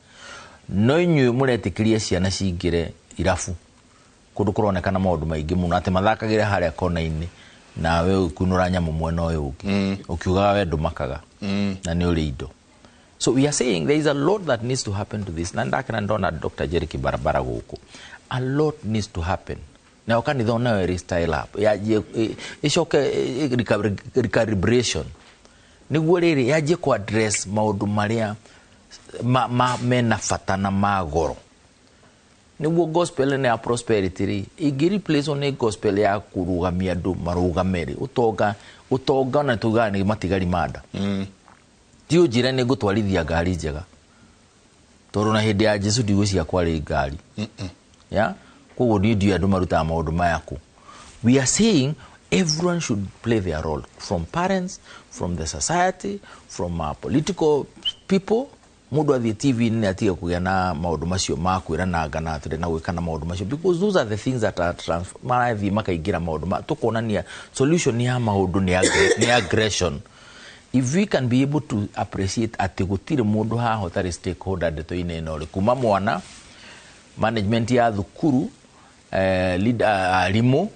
No inyuĩ mũretĩkĩria ciana cingĩre irabu kũndũ kũronekana maũndũ maingĩ mũno atĩ mathakagĩre harĩa kona-inĩ nawe ũkunũra nyamũ mwena ũyũ ũngĩ ũkiugaga we ndũmakaga na nĩ ũrĩ indo. So we are saying there is a lot that needs to happen to this. Na ndakena ndona Dr. Jerick Barabara gũkũ. A lot needs to happen. Nayo kanitha onayo ĩrĩ style up yanjie ĩcoke recalibration nĩguo rĩrĩ yanjie kũ address maũndũ marĩa mena bata na ma goro. Nĩguo gospel ĩno ya prosperity rĩ ĩngĩ replace nĩ gospel ya kũrũgamia andũ marũgame rĩ, ũtonga na tugaga nĩ matigari ma nda. Ti ũnjĩre nĩ ngũtwarithia ngari njega tondũ na hĩndĩ ya Jesu ndigwĩciria kwarĩ ngari. Yeah? Koguo niĩ ndiũĩ andũ marutaga maũndũ maya kũ. We are saying everyone should play their role, from parents, from the society, from political people. Mũndũ athiĩ TV-inĩ atige kũgĩa na maũndũ macio ma kwĩrana na atĩrĩ na gwĩkana maũndũ macio, because those are the things that are marathiĩ makaingĩra maũndũ ma tũkonania solution ya maũndũ nĩ aggression. If we can be able to appreciate atĩ gũtirĩ mũndũ haha ũtarĩ stakeholder ndeto-inĩ ĩno rĩ, kuma mwana, management ya thukuru, leader, arimũ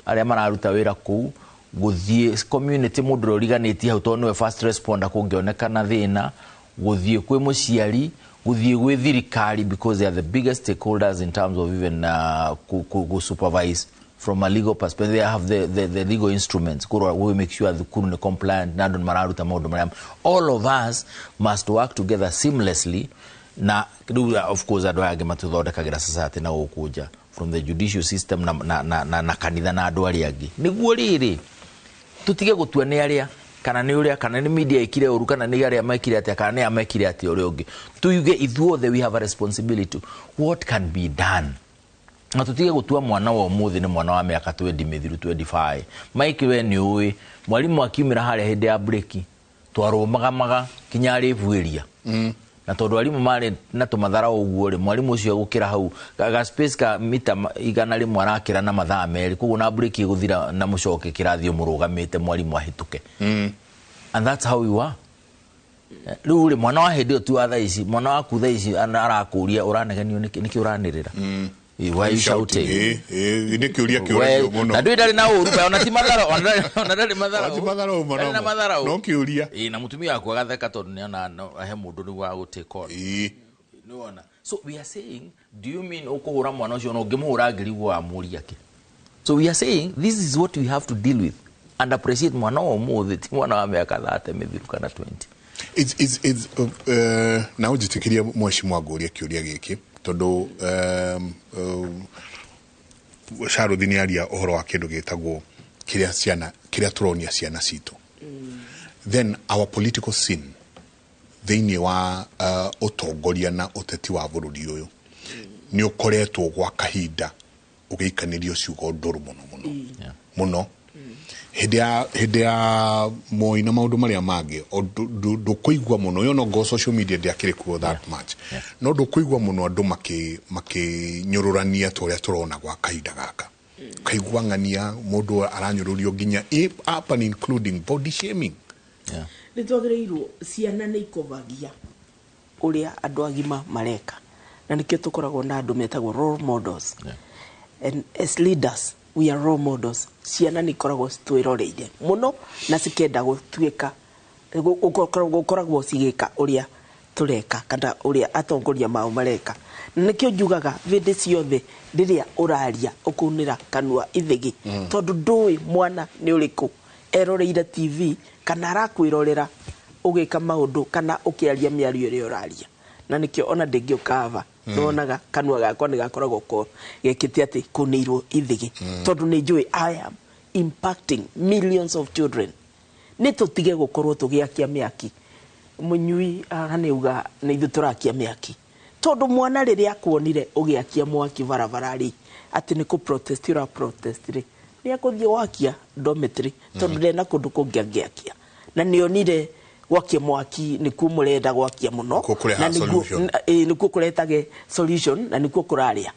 arĩa mararuta wĩra kũu, gũthiĩ community mũndũ ũrĩa ũriganĩtie hau tondũ nĩwe first responder kũngĩonekana thĩna, gũthiĩ kwĩ mũciari, gũthiĩ gwĩ thirikari, because they are the biggest stakeholders in terms of even ku supervise from a legal perspective. They have the legal instruments kũrora we make sure thukuru nĩ compliant na andũ nĩ mararuta maũndũ marĩa. All of us must work together seamlessly. Na rĩu of course andũ aya angĩ matũthondekagĩra society na gũkũ nja, from the judicial system na kanitha na andũ arĩa angĩ, nĩguo rĩrĩ tũtige gũtua nĩ arĩa kana nĩ ũrĩa kana nĩ media ĩkire ũru kana nĩ arĩa mekire atĩa kana nĩ arĩa mekire atĩa ũrĩa ũngĩ. Tuuge ithuothe we have a responsibility, what can be done, na tũtige gũtua mwana wa ũmũthĩ nĩ mwana wa mĩaka 20 mĩthiru 25. Mike, we nĩ ũĩ mwarimũ akiumĩra harĩa hĩndĩ ya break twarũmagamaga kinya arĩbuĩria. Na tondũ arimũ marĩ na tũmatharau ũguo rĩ, mwarimũ ũcio egũkĩra hau ga space ka mita 100 arakĩra na mathaa 2, koguo na break ĩgũthira na mũcoke kĩrathi mũrũgamĩte mwarimũ ahĩtũke. And that's how we were. Rĩu rĩ, mwana wa hĩndĩ ĩyo ti wa thaa ici, mwana waku thaa ici arakũria ũranegenio nĩkĩ, nĩkĩ ũranĩrĩra? Why are you shouting? Nĩ kĩũria kĩũragio mũno. Na ndũĩ ndarĩ na ũru, ona ti matharau, ona ndarĩ matharau. Ti matharau mũno. Ndarĩ na matharau. No kĩũria. Na mũtumia waku agatheka tondũ nĩona no he mũndũ rĩu wa gũ take on. Nĩwona? So we are saying, do you mean ũkũhũra mwana ũcio na ũngĩmũhũra ngiri ũguo wamũria kĩ? So we are saying this is what we have to deal with and appreciate mwana wa ũmũthĩ ti mwana wa mĩaka 30 mĩthiru kana 20. Na ũnjĩtĩkĩrie mheshimiwa ngũrie kĩũria gĩkĩ tondũ Sharuthi nĩ aria ũhoro wa kĩndũ gĩtagwo kĩrĩa ciana, kĩrĩa tũronia ciana citũ. Then our political scene thĩinĩ wa ũtongoria na ũteti wa bũrũri ũyũ nĩ ũkoretwo gwa kahinda ũgĩikanĩrio ciugo ndũrũ mũno mũno. Mũno. Hĩndĩ ya Moi na maũndũ marĩa mangĩ, ndũkũigua mũno, yo no go social media ndĩakĩrĩ kuo that much. No ndũkũigua mũno andũ makĩnyũrũrania ta ũrĩa tũrona gwa kahinda gaka. Kaigua ng'ania mũndũ aranyũrũrio nginya up and including body shaming. Nĩ twagĩrĩirwo, ciana nĩ ikobagia ũrĩa andũ agima mareka. Na nĩkĩo tũkoragwo na andũ metagwo role models. And as leaders, we are role models. Ciana nĩ ikoragwo citwĩroreire mũno na cikenda gũtuĩka, gũkoragwo cigĩka ũrĩa tũreka kana ũrĩa atongoria mao mareka. Na nĩkĩo njugaga hĩndĩ ciothe rĩrĩa ũraria ũkaunĩra kanua ithĩgĩ, tondũ ndũĩ mwana nĩ ũrĩkũ eroreire TV kana arakwĩrorera ũgĩka maũndũ kana ũkĩaria mĩario ĩrĩa ũraria. Na nĩkĩo ona ndĩngĩũka ava, nĩwonaga kanua gakwa nĩ gakoragwo ko gekĩte atĩ kũnĩirwo ithĩgĩ, tondũ nĩ njũĩ I am impacting millions of children. Nĩ tũtige gũkorwo tũgĩakia mĩaki. Mũnyui haha nĩ uga nĩ ithuĩ tũrakia mĩaki, tondũ mwana rĩrĩa akuonire ũgĩakia mwaki barabara rĩ, atĩ nĩ kũ protest ũra protest rĩ, nĩ ekũthiĩ gwakia dormitory, tondũ ndena kũndũ kũngĩ angĩakia. Na nĩonire gwakia mwaki nĩkuo mũrenda gwakia mũno, Nĩkuo kũrehaga na solution. nĩkuo kũretage solution na nĩkuo kũrarĩa.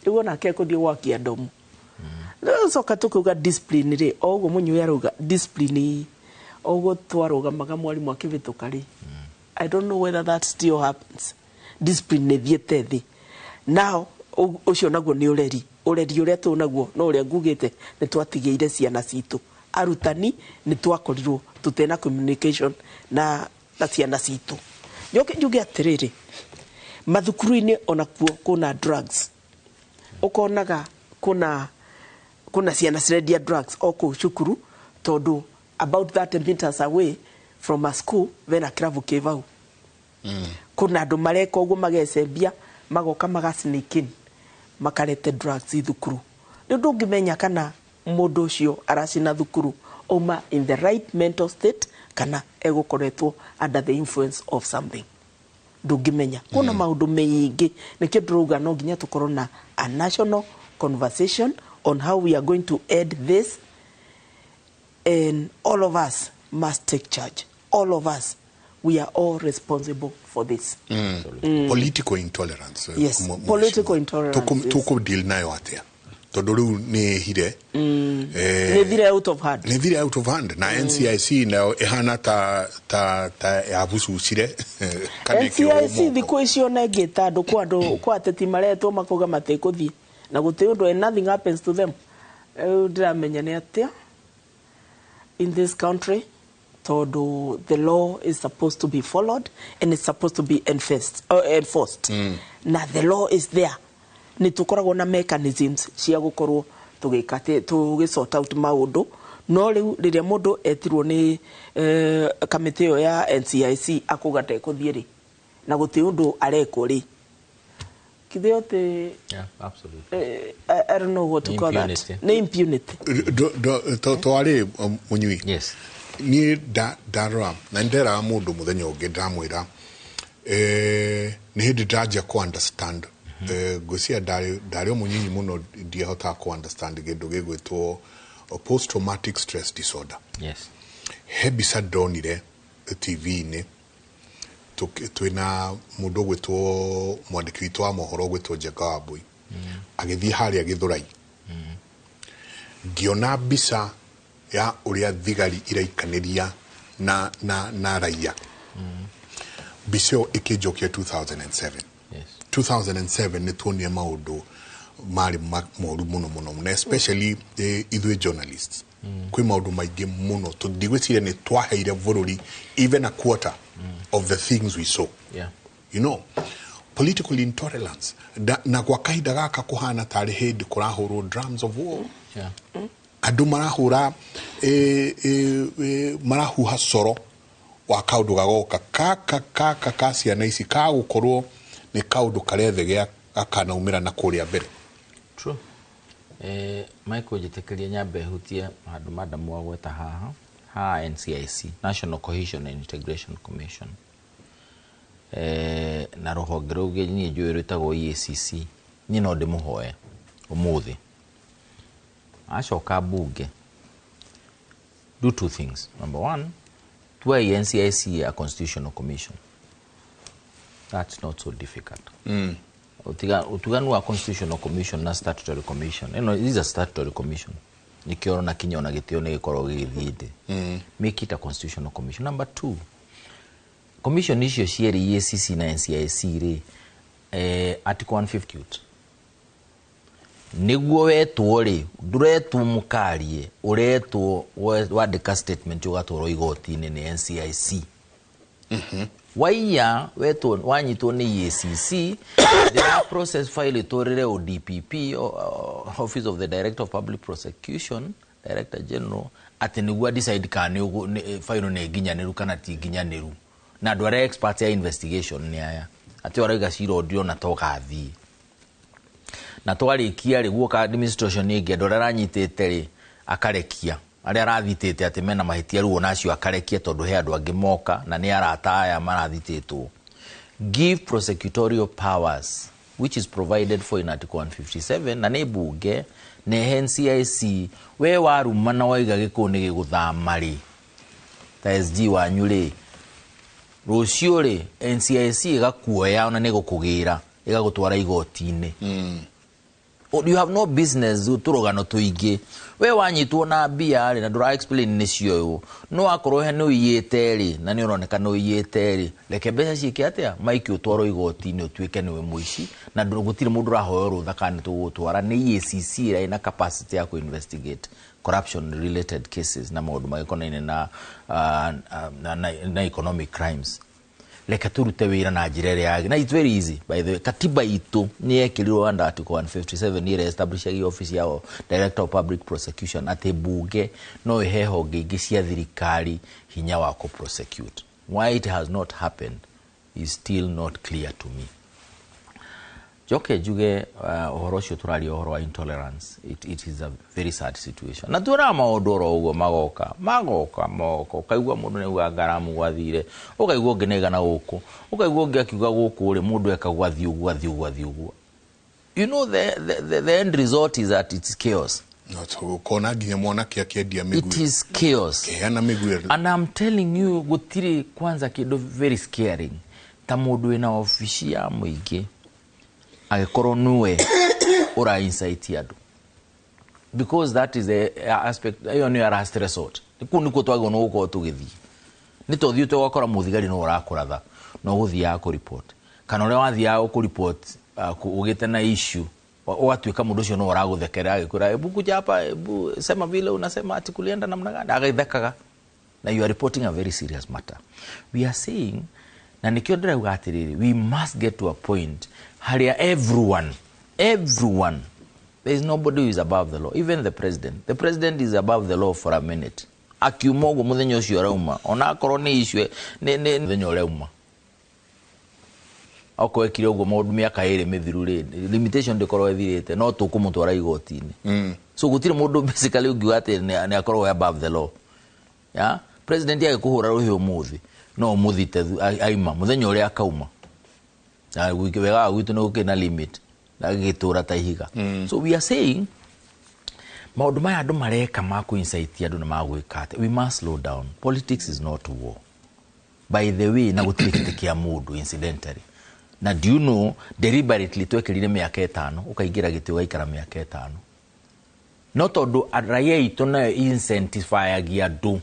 Rĩu onake ekũthiĩ gwakia ndomu. Rĩu coka tũkauga discipline rĩ, o ũguo mũnyui arauga discipline, o ũguo twarũgamaga mwarimũ akĩhĩtũka rĩ, I don't know whether that still happens. Discipline nĩ ĩthiĩte thĩ. Now, ũcio naguo nĩ ũreri. Ũreri ũrĩa tũ naguo, no ũrĩa ngugĩte, nĩ twatigĩire ciana citũ. Arutani nĩ twakorirwo tũtena communication na ciana citũ. Njoke njuge atĩrĩrĩ, mathukuru-inĩ onakuo kwĩna drugs. Ũkonaga kuna ciana cirendia drugs o kũu cukuru, tondũ about 30 meters away from a school bena kĩrabu kĩ vau. Kuna andũ mareka ũguo magecembia, magoka maga sneak in, makarete drugs thukuru. Rĩu ndũngĩmenya kana mũndũ ũcio aracina thukuru auma in the right mental state kana egũkoretwo under the influence of something. Ndũngĩmenya. Kuna maũndũ maingĩ, nĩkĩo ndĩrauga no nginya tũkorwo na a national conversation on how we are going to end this, and all of us must take charge. All of us, we are all responsible for this. Political intolerance. Yes, political intolerance, yes. Tuku deal nayo atia. Tondu riu ni hire. Ni thire out of hand. Ni thire out of hand. Na NCIC nayo ihana ta yabucucire. Kana ĩkĩohwo NCIC moko. thikũ icio na ĩngĩta andũ kwa andũ kwa ateti maretwo makauga matikũthiĩ na gũtirĩ ũndũ, and nothing happens to them. Rĩu ndĩramenya nĩ atĩa in this country, tondũ the law is supposed to be followed and it's supposed to be enforced. Na the law is there. Nĩ tũkoragwo na mechanisms cia gũkorwo tũgĩka atĩ, tũgĩ sort out maũndũ. No rĩu rĩrĩa mũndũ etirwo nĩ kamĩtĩ ĩyo ya NCIC akauga ndekũthiĩ rĩ, na gũtirĩ ũndũ arekwo rĩ, Kithio te, Yeah, absolutely. I don't know what to call that. Impunity. Ni impunity. Twari munyui. Yes. Ni darora na ndera mundu muthenya ungi ndamwira, ni hindi ndajia ku understand. Ngwĩciria ndarĩ o mũnyinyi mũno, ndiahotaga ku understand kĩndũ gĩgwĩtwo post traumatic stress disorder. Yes. He mbica ndonire TV-inĩ Twĩna mũndũ ũgwĩtwo mwandĩki witũ wa mohoro ũgwĩtwo Njenga wa Mbui agĩthiĩ harĩa Gĩthũrai, ngĩona mbica ya ũrĩa thigari iraikanĩria na raia. Mbica ĩyo ĩkĩnjokia 2007. 2007 nĩ tuonire maũndũ marĩ moru mũno mũno, na especially ithuĩ journalists, kwĩ maũndũ maingĩ mũno ndigwĩciria nĩ twaheire bũrũri even a quarter of the things we saw. Political intolerance na gwa kahinda gaka kũhana tarĩ hĩndĩ kũrahũrwo drums of war. Andũ marahũra marahuha coro wa kaũndũ gagoka kaka kaka ka ciana ici kagũkorwo nĩ kaũndũ karethegea gakanaumĩra na kũrĩa mbere. True. Michael, njĩtĩkĩrie nyambe hutie handũ madamu wagweta haha ha NCIC, National Cohesion and Integration Commission, na rũhonge rũngĩ niĩ njũĩ rwĩtagwo EACC. Niĩ no ndĩmũhoe ũmũthĩ acoka mbunge, do two things. Number one, tuai NCIC a constitutional commission. That's not so difficult. Utuganu wa constitutional commission na statutory commission, this is a statutory commission, nikĩo na kinya ona gĩtĩo nĩ gĩkoragwo gĩgĩthiĩ thĩ. Make it a constitutional commission. Number two, commission icio cierĩ, EACC na NCIC rĩ, article 150 nĩguo wetwo rĩ, ndũretwo mũkarie, ũretwo wandĩka statement ũgatwarwo igoti-inĩ nĩ NCIC. Waiya wetwo wanyitwo nĩ EACC, the process file ĩtwarĩre ODPP, Office of the Director of Public Prosecution, Director General, atĩ nĩguo decide kana file nĩ nginyanĩru kana ti nginyanĩru, na andũ arĩa experts ya investigation nĩ aya atĩ arauga cira ũndirona ta ũgathiĩ na twarĩkia rĩ, guoka administration ĩngĩ, andũ arĩa aranyitĩte rĩ akarekia, arĩa arathitĩte atĩ mena mahĩtia rĩu onacio akarekia, tondũ he andũ angĩ moka na nĩ arata aya marathitĩtwo. Give prosecutorial powers, which is provided for in article 157, na nĩ mbunge na NCIC. We waruma na waiga gĩkũyũ nĩ gĩgũthama rĩ, ta SG wanyu rĩ, rũciũ rĩ NCIC ĩgakuoya ona nĩ gũkũgĩra ĩgagũtwara igoti-inĩ. You have no business tũrũgano tũingĩ. We wanyitwo na mbia rĩ na ndũra explain nĩcio, no akorwo he nĩ ũiyĩte rĩ, na nĩ ũroneka nĩ ũiyĩte rĩ, reke mbeca ciĩke atĩa maiki, ũtwarwo igoti-inĩ ũtuĩke nĩwe mũici, na gũtirĩ mũndũ ũrahoya rũtha kana nĩ tũgũgũtwara. Nĩ EACC ĩrĩa ĩna capacity ya kũ-investigate corruption related cases na maũndũ magĩkonainie na economic crimes. Reke tũrute wĩra na njĩra ĩrĩa yagĩrĩire, na it's very easy, by the way. Katiba itũ nĩ yekĩrirwo under article 157 ĩrĩa establishagia office ya Director of Public Prosecution, atĩ mbunge no ĩhe honge ingĩ cia thirikari hinya wa kũ prosecute. Why it has not happened is still not clear to me. Njoke njuge ũhoro ũcio tũraria, ũhoro wa intolerance, it is a very sad situation, na tuonaga maũndũ oro ũguo magoka magoka moka, ũkaigua mũndũ nĩauga ngaramu gwathire, ũkaigua ũngĩ nĩaigana gũkũ, ũkaigua ũngĩ akiuga gũkũ rĩ mũndũ ekagwo athiĩ ũguo athiĩ ũguo athiĩ ũguo. The end result is that it's chaos. Ukona nginya mwanake akĩendia mĩguĩ. It is chaos. Kĩheana mĩguĩ. And I'm telling you, gũtirĩ kwanza kĩndũ very scaring ta mũndũ wĩna obici ya mũingĩ agĩkorwo nĩwe ũra incite andũ, because that is the aspect ĩyo nĩyo last resort. Kũu nĩkuo twagĩrĩirwo nĩ gũkorwo tũgĩthiĩ, nĩ tũthiĩte ũgakora mũthigari no ũrakũratha no ũgũthiaga kũ-report, kana ũrĩa wathiaga kũ-report ũgĩte na issue, ũgatuĩka mũndũ ũcio no ũragũthekerera agĩkwĩra, "Hebu kuja hapa, hebu sema vile unasema ati kulienda namna gani," agĩthekaga, na you are reporting a very serious matter. We are saying, na nĩkĩo ndĩrauga atĩrĩrĩ, we must get to a point harĩa everyone, everyone, there is nobody who is above the law, even the president. The president is above the law for a minute. Akiuma ũguo mũthenya ũcio arauma, ona akorwo nĩ issue nĩ mũthenya ũrĩa okorwo ekire ũguo maũndũ mĩaka 2 mĩthiru rĩ, limitation ndĩkorwo ĩthirĩte, no tũkũmũtwara igoti-inĩ. So gũtirĩ mũndũ basically ũngiuga atĩ nĩ akorwo above the law. Yeah? President agĩkũhũra rũhĩ ũmũthĩ no ũmũthite aima mũthenya ũrĩa akauma, na wega wa gwitũ nĩ gũkĩrĩ na limit na gĩgĩtũra ta ihiga. So we are saying maũndũ maya andũ mareka ma kũ-incite andũ na ma gwĩka atĩ we must slow down. Politics is not war. By the way, na gũtirĩ gĩtĩ kĩa mũndũ incidentally. Na do you know, deliberately twekĩrire mĩaka 5, ũkaingĩra gĩtĩ ũgaikara mĩaka 5. No tondũ raia itũ nayo incentifayagia andũ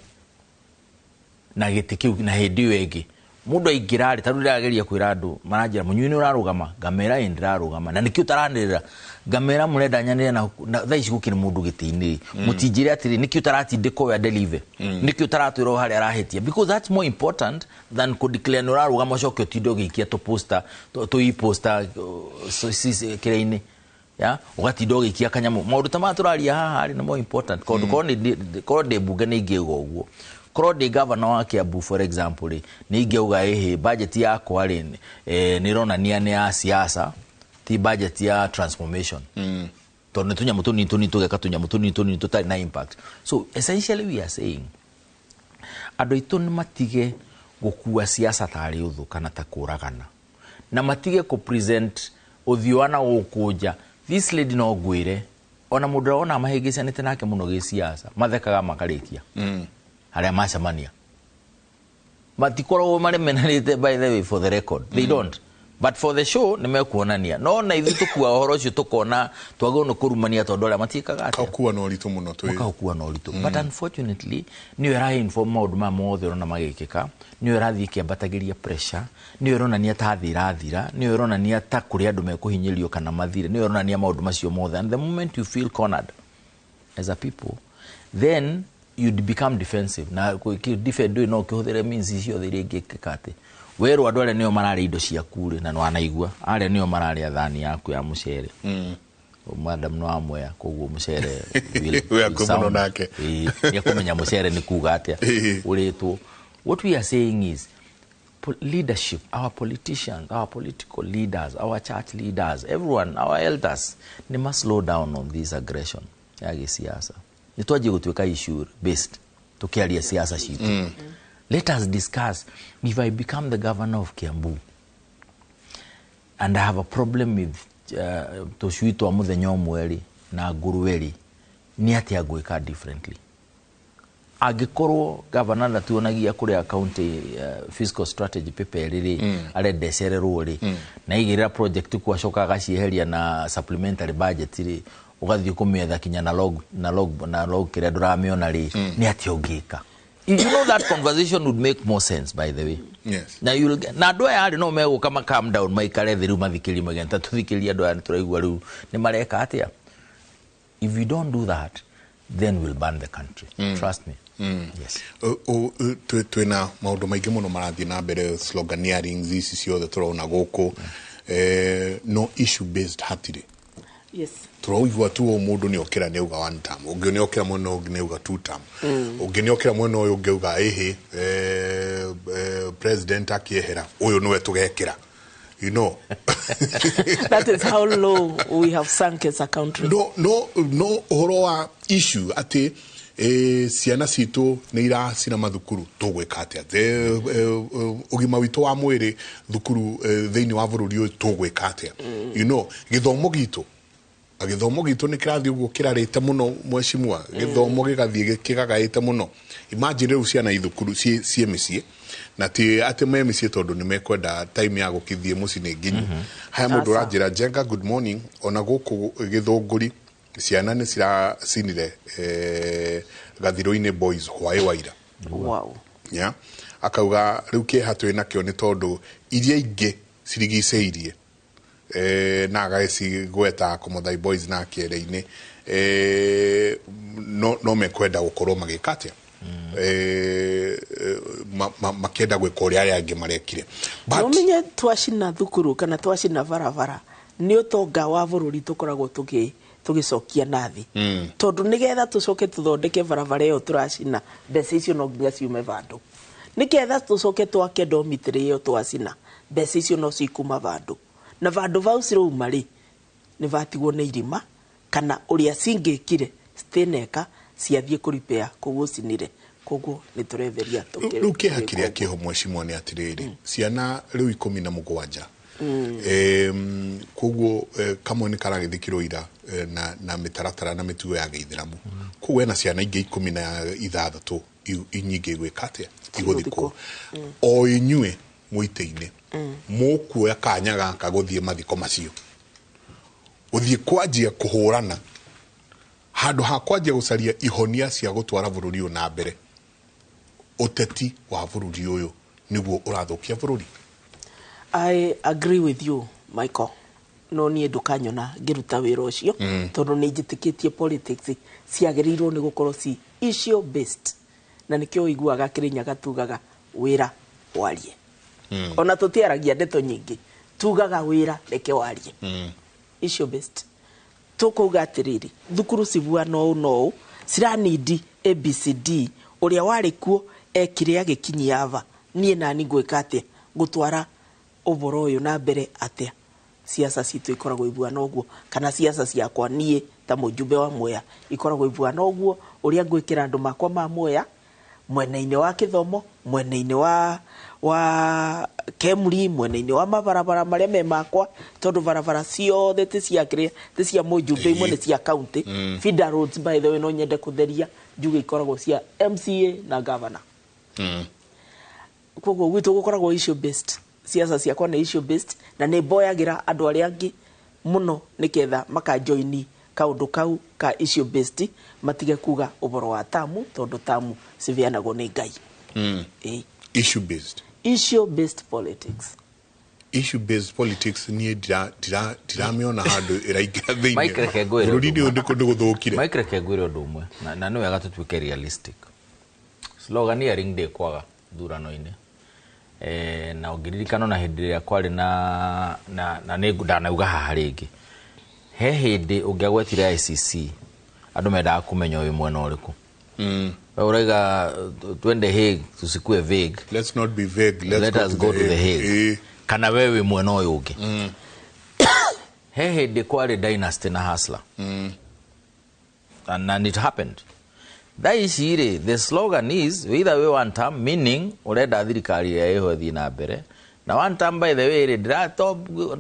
na gĩtĩ kĩu na hĩndĩ ĩyo ĩngĩ mũndũ aingĩra rĩ, tarĩu ndĩrageria kwĩra andũ maranjĩra mũnyui nĩ ũrarũgama, ngamera ĩ ndĩrarũgama na nĩkĩo ũtaranĩrĩra, ngamera mũrenda nyanĩrĩre na thaa ici gũkĩrĩ mũndũ gĩtĩ-inĩ rĩ, mũtinjĩre atĩrĩ nĩkĩo ũtaratindĩka ũyũ adelive, nĩkĩo ũtaratwĩra o harĩa arahĩtia, because that's more important than kũ declare nĩ ũrarũgama ũcoke ũtinde ũgĩikia tũ poster tũ e-poster kĩrĩa-inĩ ya ũgatinda ũgĩikia kanyamũ. Maũndũ ta maya tũraria haha rĩ nĩ more important, tondũ korwo ndĩ mbunge nĩ ingĩuga ũguo, korwo ndĩ governor wa Kiambu for example rĩ, nĩ ingĩauga ĩhĩ budget yakwa rĩ nĩ ĩronania nĩ ya siasa, ti budget ya transformation, tondũ nĩ tũnyamũ tũnini tũnini tũgeka tũnyamũ tũnini tũnini tũtarĩ na impact. So essentially we are saying andũ aitũ nĩ matige gũkua siasa tarĩ ũthũ kana ta kũragana, na matige kũ present ũthiũ wa na gũkũ nja. This lady no ngwĩre ona mũndũ ũrĩa wona mahĩngĩcanĩte nake mũno gĩsiasa mathekaga makarĩkia harĩa macemania, matikoragwo maremenanĩte. By the way, for the record, they don't, but for the show nĩ mekuonania. No na ithuĩ tũkua ũhoro ũcio tũkona twagĩrĩirwo nĩ kũrumania tondũ arĩa matiĩkaga atĩa, Kaũkua na ũritũ mũno twĩ makaũkua na ũritũ. But unfortunately nĩyo ĩra inform maũndũ maya mothe ũrona magĩkĩka, nĩyo ĩrathiĩ ĩkĩambatagĩria pressure, nĩyo ĩronania ta thĩ ĩrathira, nĩyo ĩronania ta kũrĩ andũ mekũhinyĩrĩrio kana mathire, nĩyo ĩronania maũndũ macio mothe. And the moment you feel cornered as a people, then you'd become defensive, na defend no ũkĩhũthĩre means ciothe iria ingĩkĩka atĩ werwo andũ arĩa nĩo mararĩa indo ciaku rĩ, na nĩwanaigua arĩa nĩo mararĩa thani yaku ya mũcere, madam no amwea koguo mũcere Wĩ hakuhĩ mũno nake. Nĩekũmenya mũcere nĩ kuga atĩa ũrĩtwo. What we are saying is leadership, our politicians, our political leaders, our church leaders, everyone, our elders, they must slow down on this aggression ya gĩsiasa. Nĩ twanjie gũtuĩka issue based tukiaria siasa citũ. Let us discuss, if I become the governor of Kiambu and I have a problem with tũcui twa mũthenya ũmwe rĩ na ngũrwe rĩ, nĩ atĩa ngwĩka differently? Angĩkorwo governor ndatuonagia kũrĩa county fiscal strategy paper rĩ arenda ĩcererwo rĩ, na igĩrĩra project ku acoka agacieheria na supplementary budget rĩ, ũgathiĩ kũmĩetha kinya na log na log na log kĩrĩa ndũramĩona rĩ, nĩ atĩa ũngĩka? You know, that conversation would make more sense, by the way. Na you'll get, na andũ aya rĩ no megũka ma calm down maikare thĩ rĩu mathikĩrie magenta tũthikĩrie andũ aya nĩtũraigua rĩu nĩ mareka atĩa. If you don't do that, then we'll burn the country. Trust me. Yes. Twĩna maũndũ maingĩ mũno marathiĩ na mbere, sloganeerings ici ciothe tũrona gũkũ, no issue based hatirĩ. Tũraigua tu o mũndũ nĩ okĩra nĩ auga one term, ũngĩ nĩ okĩra mwena ũngĩ nĩ auga two term, ũngĩ nĩ okĩra mwena ũyũ ũngĩ auga ĩhĩ president akĩehera ũyũ nĩwe tũgekĩra, you know. That is how low we have sunk as a country. No ũhoro wa issue atĩ ciana citũ nĩ iracina mathukuru tũgwĩka atĩa, ũgima witũ wa mwĩrĩ thukuru thĩinĩ wa bũrũri ũyũ tũgwĩka atĩa, you know, gĩthomo gitũ nĩ kĩrathiĩ ũguo kĩrarĩte mũno mwecimua, gĩthomo gĩgathiĩ kĩgagaĩte mũno. Imagine rĩu ciana ithukuru ciĩ mĩciĩ, na ti atĩ me mĩciĩ tondũ nĩ mekwenda time ya gũkĩthiĩ mũciĩ nĩ nginyu. Haya mũndũ ũranjĩra Njenga, good morning, ona gũkũ Gĩthũngũri ciana nĩ ciracinire gathirũ-inĩ boys hwaĩ wa ira. Wow. Yeah. Akauga rĩu kĩeha twĩ nakĩo nĩ tondũ iria ingĩ cirigicĩirie na agagĩcigweta Kũmũthai boys na Kĩere-inĩ no mekwenda gũkorwo magĩka atĩa, makĩenda gwĩka ũrĩa arĩa angĩ marekire. No menye twacina thukuru kana twacina barabara nĩ ũtonga wa bũrũri tũkoragwo tũgĩcokia na thĩ, tondũ nĩgetha tũcoke tũthondeke barabara ĩyo tũracina, mbeca icio no nginya ciume vandũ. Nĩgetha tũcoke twake dormitory ĩyo twacina, mbeca icio no cikuma vandũ, na vandũ vau cirauma rĩ nĩ vatigwo nĩ irima kana ũrĩa cingĩkire citineka ciathiĩ kũripea koguo cinire, koguo nĩ tũretheria. Rĩu kĩeha kĩrĩa kĩho mwecimwa nĩ atĩrĩrĩ, ciana rĩu 17 Koguo kamwe nĩ karagĩthikirwo ira na mĩtaratara na mĩtugo ya gĩithĩramu. Koguo ena ciana ingĩ 16 nyingĩ igwĩka atĩa, igũthikwo. O inyuĩ mwĩtĩ-inĩ mũkuoya kanya gaka gũthiĩ mathiko macio, gũthiĩ kwanjia kũhũrana handũ ha kwanjia gũcaria ihonia cia gũtwara bũrũri ũyũ na mbere. Ũteti wa bũrũri ũyũ nĩguo ũrathũkia bũrũri. I agree with you, Michael. No niĩ ndũkanyona ngĩruta wĩra ũcio, tondũ nĩ njĩtĩkĩtie politics ciagĩrĩirwo nĩ gũkorwo ci issue based, na nĩkĩo ũiguaga Kĩrĩnyaga tugaga wĩra warie. Ona tũtiaragia ndeto nyingĩ, tugaga wĩra reke warie. Issue based. Tũkauga atĩrĩrĩ, thukuru cibuana ũũ na ũũ, ciranindi ABCD, ũrĩa warĩ kuo ekire agĩkinyia ava, niĩ nani ngwĩka atĩa gũtwara ũboro ũyũ na mbere atĩa. Siasa citũ ikoragwo ibuana ũguo, kana siasa ciakwa niĩ ta mũjumbe wa Mwea ikoragwo ibuana ũguo, ũrĩa ngwĩkĩra andũ makwa ma Mwea mwena-inĩ wa kĩthomo, mwena-inĩ wa Kemri, mwena-inĩ wa mabarabara marĩa me makwa, tondũ barabara ciothe ti cia kĩrĩa, ti cia mũjumbe, imwe nĩ cia county. Feeder roads, by the way, no nyende kũtheria njuge ikoragwo cia MCA na governor. Koguo gwitũ gũkoragwo issue based. Siasa ciakwa nĩ issue based, na nĩ mboyagĩra andũ arĩa angĩ mũno nĩgetha makajoini kaũndũ kau ka issue based, matige kuga ũboro wa tamu, tondũ tamu ciheanagwo nĩ Ngai. Issue based. Issue based politics. Issue based politics niĩ ndiramĩona handũ ĩraingĩra thĩinĩ. Mike, reke ngwĩre Bũrũri-inĩ ũndũ ũyũ nĩ gũthũkire. Mike, reke ngwĩre ũndũ ũmwe, na nĩ wega tũtuĩke realistic. Sloganeering ndĩkwaga thurano-inĩ. Na ũngĩririkana ona hĩndĩ ĩrĩa kwarĩ na nĩ ndanauga haha rĩngĩ, he hĩndĩ ũngĩagwetire ICC andũ mendaga kũmenya wĩ mwena ũrĩkũ. We ũrauga twende Hague, tusikue vague. Let's not be vague. Let's Let us go to the Hague. Kana we wĩ mwena ũyũ ũngĩ. He hĩndĩ kwarĩ dynasty na hustler. And it happened. Thaa ici rĩ, the slogan is either way one term, meaning ũrenda thirikari ĩrĩa ĩho ĩthiĩ na mbere. Na one term, by the way rĩ,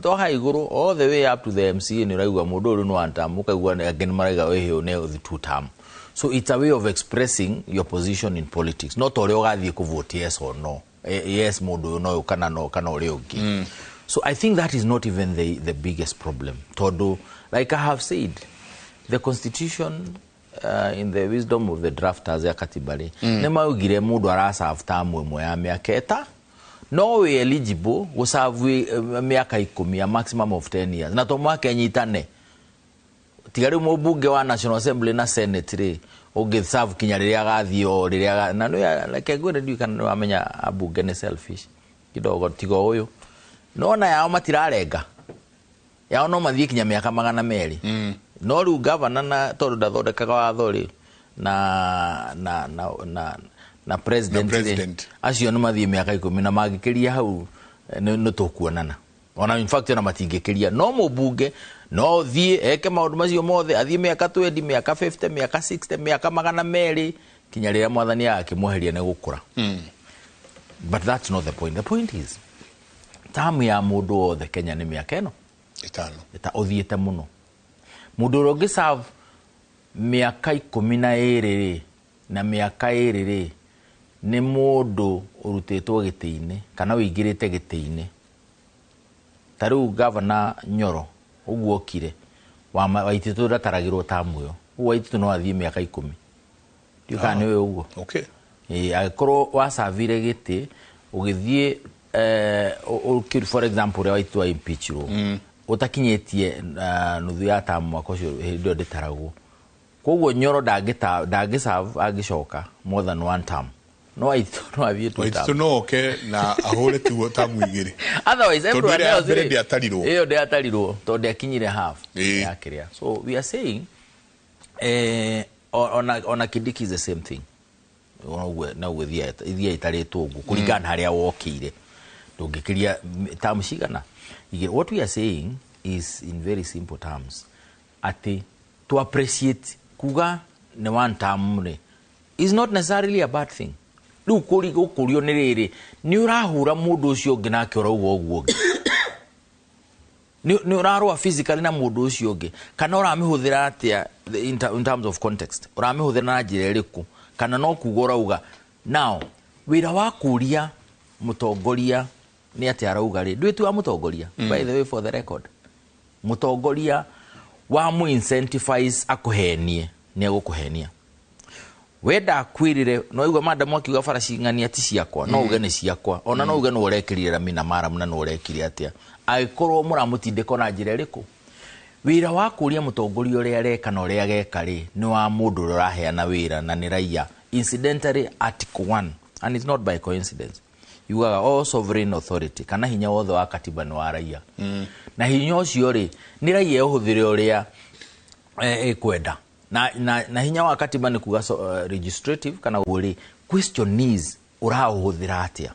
to ha igũrũ all the way up to the MCA nĩ ũraigua mũndũ ũyũ nĩ one term, ũkaigua angĩ nĩ maraiga wĩhĩ nĩ two term. So it's a way of expressing your position in politics, not ũrĩa ũgathiĩ kũvote yes or no. Yes mũndũ ũyũ no ũyũ kana no kana ũrĩa ũngĩ. So I think that is not even the biggest problem. Tondũ, like I have said, the constitution, in the wisdom of the drafters ya katiba rĩ, nĩ maugire mũndũ araserve term ĩmwe ya mĩaka ĩta, no wĩ eligible gũserve mĩaka 10, a maximum of 10 years, na to mũhaka ĩnyitane. Tiga rĩu mũmbunge wa National Assembly na Senate rĩ, ũngĩserve kinya rĩrĩa agathiĩ o rĩrĩa na nĩ reke ngwĩre, ndiũĩ kana nĩwamenya ambunge nĩ selfish kidogo, tiga ũyũ no ona yao matirarenga yao no mathiĩ kinya mĩaka 200. No rĩu governor na tondũ ndathondekaga watho rĩ, na president Na president. rĩ, acio nĩ mathiĩ mĩaka 10 na mangĩkĩria hau nĩ tũkuonana. Ona in fact ona matingĩkĩria, no mũmbunge no thiĩ eke maũndũ macio mothe, athiĩ mĩaka 20, mĩaka 50, mĩaka 60, mĩaka 200 kinya rĩrĩa mwathani agakĩmweheria nĩ gũkũra. But that's not the point. The point is tamu ya mũndũ wothe Kenya nĩ mĩaka ĩno 5. Ĩta ũthiĩte mũno. Mũndũ ũrĩa ũngĩserve mĩaka 12 rĩ, na mĩaka 2 rĩ, nĩ mũndũ ũrutĩtwo gĩtĩ-inĩ kana ũingĩrĩte gĩtĩ-inĩ. Ta rĩu Governor Nyoro ũguo okire Waititu ndataragĩrwo tamu ĩyo, ũguo Waititu no athiĩ mĩaka 10. Ndiũĩ kana nĩ ũĩ ũguo. Angĩkorwo wacavire gĩtĩ ũgĩthiĩ, for example ũrĩa Waititu wa impeachirwo, ũtakinyĩtie nuthu ya tamu mwaka ũcio, hĩndĩ ĩyo ndĩtaragwo. Koguo Nyoro ndangĩserve angĩcoka more than one term. No Waititu no athiĩ two Waititu term. no oke na ahũre tuo tamu 2. Otherwise, Tondũ everyone ĩrĩa ya else mbere rĩ, ndĩatarirwo. ĩyo ndĩatarirwo tondũ ndĩakinyire half ya kĩrĩa. So we are saying, ona Kindiki is the same thing. Ona na ũguo ĩthiaga ĩtarĩtwo ũguo kũringana na harĩa wokĩire. Ndũngĩkĩria term cigana. Igĩrĩ. What we are saying is in very simple terms atĩ to appreciate kuga nĩ one term rĩ is not necessarily a bad thing. Rĩu gũkũrio nĩ rĩrĩ, nĩ ũrahũra mũndũ ũcio ũngĩ nake ũrauga ũguo ũngĩ. Nĩ ũrarũa physically na mũndũ ũcio ũngĩ, kana ũramĩhũthĩra atĩa in terms of context? Ũramĩhũthĩra na njĩra ĩrĩkũ? Kana no kuga ũrauga? Now, wĩra wa kũria mũtongoria nĩ atĩa arauga rĩ, ndwĩtu wa mũtongoria. By the way, for the record, mũtongoria wa mu incentivize akũhenie, nĩ egũkũhenia. Wenda akwĩrĩre no igua madamu akiuga bara cing'ania ti ciakwa, no uge nĩ ciakwa, ona no uge no ũrekĩrire rami na maramu na no ũrekire atĩa, angĩkorwo mũramũtindĩka na njĩra ĩrĩkũ. Wĩra wa kũria mũtongoria ũrĩa areka na ũrĩa ageka rĩ, nĩ wa mũndũ ũrĩa ũraheana wĩra, na nĩ raia. Incidentally, article 1, and it's not by coincidence, yugaga all sovereign authority, kana hinya wothe wa katiba, nĩ wa raia. Na hinya ũcio rĩ, nĩ raia ĩũhũthĩre ũrĩa ĩkwenda. Na hinya wa katiba nĩ kuga so, legislative kana ũguo rĩ, question is, ũraũhũthĩra atĩa?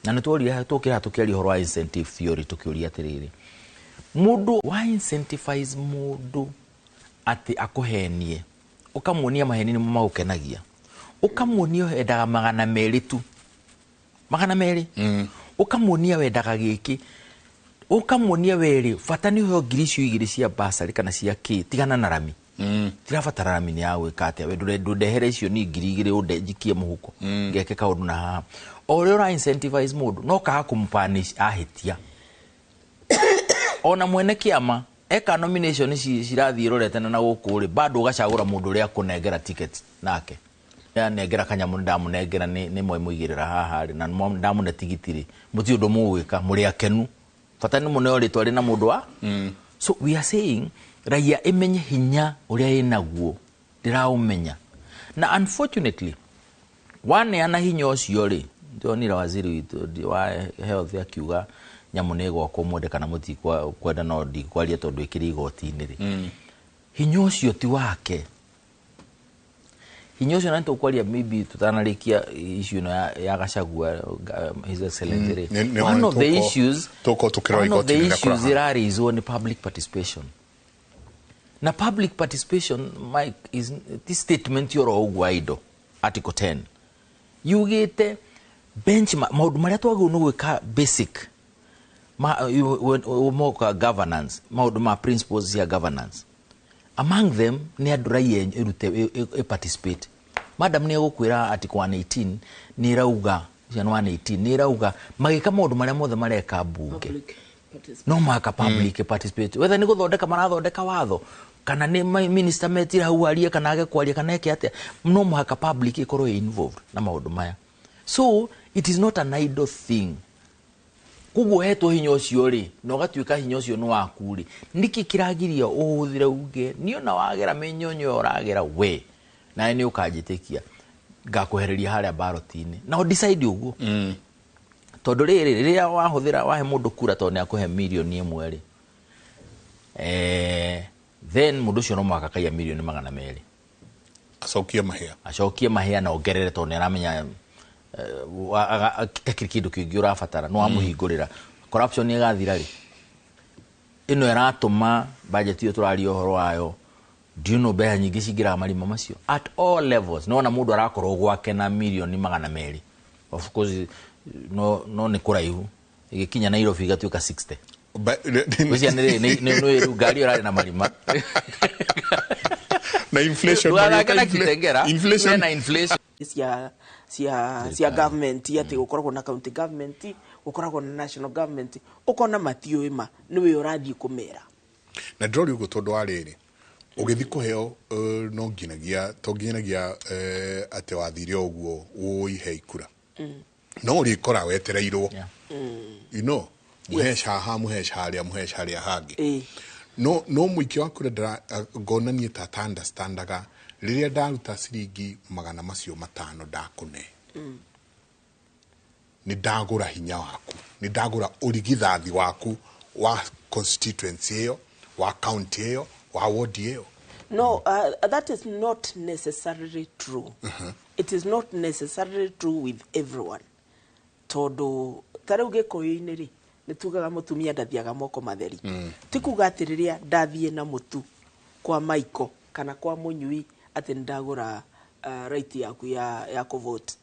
Na nĩ tworire tũkĩra tũkĩaria ũhoro wa incentive theory, tũkĩũria atĩrĩrĩ, mũndũ wa incentivize mũndũ atĩ akũhenie, ũkamuonia maheni nĩmo magũkenagia, ũkamuonia wendaga 200 tu, 200, ũkamuonia wendaga gĩkĩ, ũkamuonia werĩ bata nĩ ũheo ngiri icio igĩrĩ cia basarĩ kana cia kĩ, tigana na rami. Tirabatara rami nĩ ya gwĩka atĩa? We ndũndehere icio ni 2000 ũnde njikie mũhuko, ngeke kaũndũ na haha. O ũrĩa ũra incentivize mũndũ, no kaga kũmũpunish ahĩtia. Ona mwene kĩama eka nomination cirathiĩ rorete na gũkũ rĩ, bado ũgacagũra mũndũ ũrĩa akũnengera ticket nake. Nengera kanyamũ, ndamũnengera nĩ mwemũigĩrĩra haha rĩ, na ndamũne tigiti rĩ, mũtirĩ ũndũ mũgwĩka, mũrĩ akenu, bata nĩ mũneo rĩtwa rĩ na mũndũ wa. So we are saying raia ĩmenye hinya ũrĩa ĩnaguo, ndĩraũmenya. Na unfortunately, waneana hinya ũcio rĩ, ndĩronire waziri witũ wa health akiuga nyamũ nĩ ĩgwakwo, mwende kana mũtikwenda, no ndikwaria tondũ ĩkĩrĩ igoti-inĩ rĩ. Hinya ũcio ti wake. Hinya ũcio, na nĩtũkwaria maybe tũtanarĩkia issue ĩno ya Gachagua, His Excellency rĩ. One of the issues, one of the issues ĩraraiswo nĩ public participation. Na public participation, Mike, is this statement yoro ũguo indo article 10 yugĩte benchmark maũndũ marĩa twagĩrĩirwo nĩ gwĩka, basic ma moka governance, maũndũ ma principles cia governance. Among them nĩ andũ, raia ĩrute ĩ participate. Madam nĩ egũkwĩra article 118 nĩ ĩrauga, cia 118 nĩ ĩrauga magĩka maũndũ marĩa mothe mareka mbunge, no mũhaka public participate, whether nĩ gũthondeka marathondeka watho, kana nĩ minister metire hau arie, kana age kwaria, kana eke atĩa, no mũhaka public ĩkorwo ĩ involved na maũndũ maya. So it is not an idle thing. Koguo hetwo hinya ũcio rĩ, na ũgatuĩka hinya ũcio nĩ waku rĩ, nĩkĩ kĩragiria ũhũthĩre uge niĩ ona wagera mĩnyonyo ũragera we nawe nĩ ũkanjĩtĩkia, ngakwehereria harĩa ballot-inĩ na ũ decide ũguo? Tondũ rĩrĩ, rĩrĩa wahũthĩra wahe mũndũ kura tondũ nĩ akũhe 1 mirioni rĩ, then mũndũ ũcio no mũhaka kaiya 200 mirioni Acokie mahĩa. Acokie mahĩa na ongerere, tondũ nĩ aramenya takĩrĩ kĩndũ kĩngĩ ũrabatara, nĩ wamũhingũrĩra. Corruption ĩgathira rĩ? Ĩno ĩratũma budget ĩyo tũraria ũhoro wayo, do you know mbeca nyingĩ cingĩraga marima macio at all levels? Nĩwona mũndũ arakorwo gwake na 200 mirioni, of course no nĩ kũraihu, ĩgĩkinya Nairobi igatuĩka 60. Gwĩciria nĩ rĩu ngari ĩyo ĩrarĩ na marima. Na inflation. Ndũgathake na Kitengera. Inflation. Na inflation. Cia government, atĩ gũkoragwo na county government, gũkoragwo na national government, ũkona matiũĩ ma nĩwe ũrathiĩ kũmera. Na ndĩroria ũguo tondũ wa rĩrĩ, ũgĩthiĩ kũheo, no nginyagia, to nginyagia atĩ wathire ũguo ũihe ikura, no ũrĩkora wetereirwo, mũheca haha, mũheca harĩa, mũheca harĩa hangĩ. No mũikia wa kura ngonanie ta ta understandaga rĩrĩa ndaruta ciringi 500 ndakũne, nĩ ndagũra hinya waku, nĩ ndagũra ũrigithathi waku wa constituency ĩyo, wa county ĩyo, wa ward ĩyo. No, that is not necessarily true. It is not necessarily true with everyone. Tondũ ta rĩu Gĩkũyũ-inĩ rĩ, nĩ tugaga mũtumia ndathiaga moko matheri. Ti kuga atĩ rĩrĩa ndathiĩ na mũtu kwa Maiko kana kwa mũnyui atĩ nĩ ndagũra right yaku ya kũvote.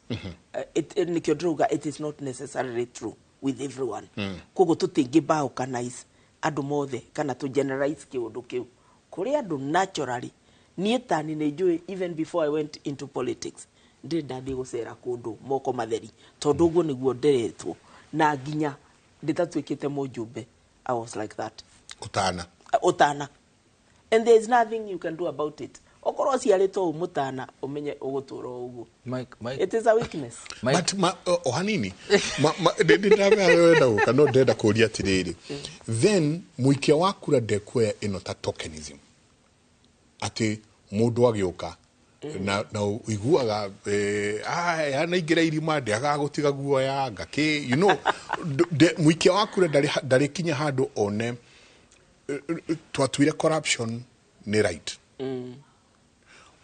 Nĩkĩo ndĩrauga it is not necessarily true with everyone. Koguo tũtingĩ balkanize Andũ mothe kana tũ generalize kĩũndũ kĩu kũrĩ andũ naturally. Niĩ tani nĩ njũĩ, even before I went into politics, ndirĩ ndathiĩ gũcera kũndũ moko matheri, tondũ ũguo nĩguo nderetwo, na nginya ndĩtatuĩkĩte mũjumbe I was like that. Ũtana. Ũtana, and there is nothing you can do about it. Okorwo ũciarĩtwo ũ mũtana, ũmenye ũgũtũra o ũguo. Mike, Mike. It is a weakness. But ma, o hanini ndĩramenya wenda gũka, no ndĩrenda kũria atĩrĩrĩ, then mũikia wa kura ndekuoya ĩno ta tokenism, atĩ mũndũ agĩũka na ũiguaga anaingĩra irima ndĩagaga gũtiga guoya ngakĩ, mũikia wa kura ndarĩ kinya handũ one twatuire corruption nĩ right.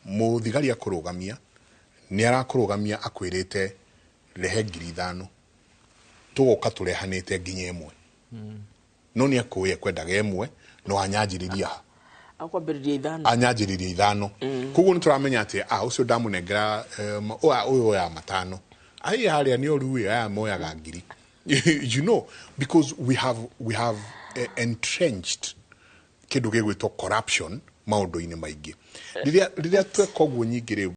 Mũthigari akũrũgamia, nĩ arakũrũgamia akwĩrĩte rehe 5,000, tũgoka tũrehanĩte nginya 1, no nĩ akũĩ ekwendaga 1, no anyanjĩrĩria ha? Akwambĩrĩria 5. Anyanjĩrĩria 5. Koguo nĩ tũramenya atĩ ũcio ndamũnengera, ũyũ oya 5, ai harĩa nĩ ũru aya moyaga ngiri, because we have entrenched kĩndũ gĩgwĩtwo corruption maũndũ-inĩ maingĩ. Rĩrĩa tweka ũguo nyingĩ rĩu.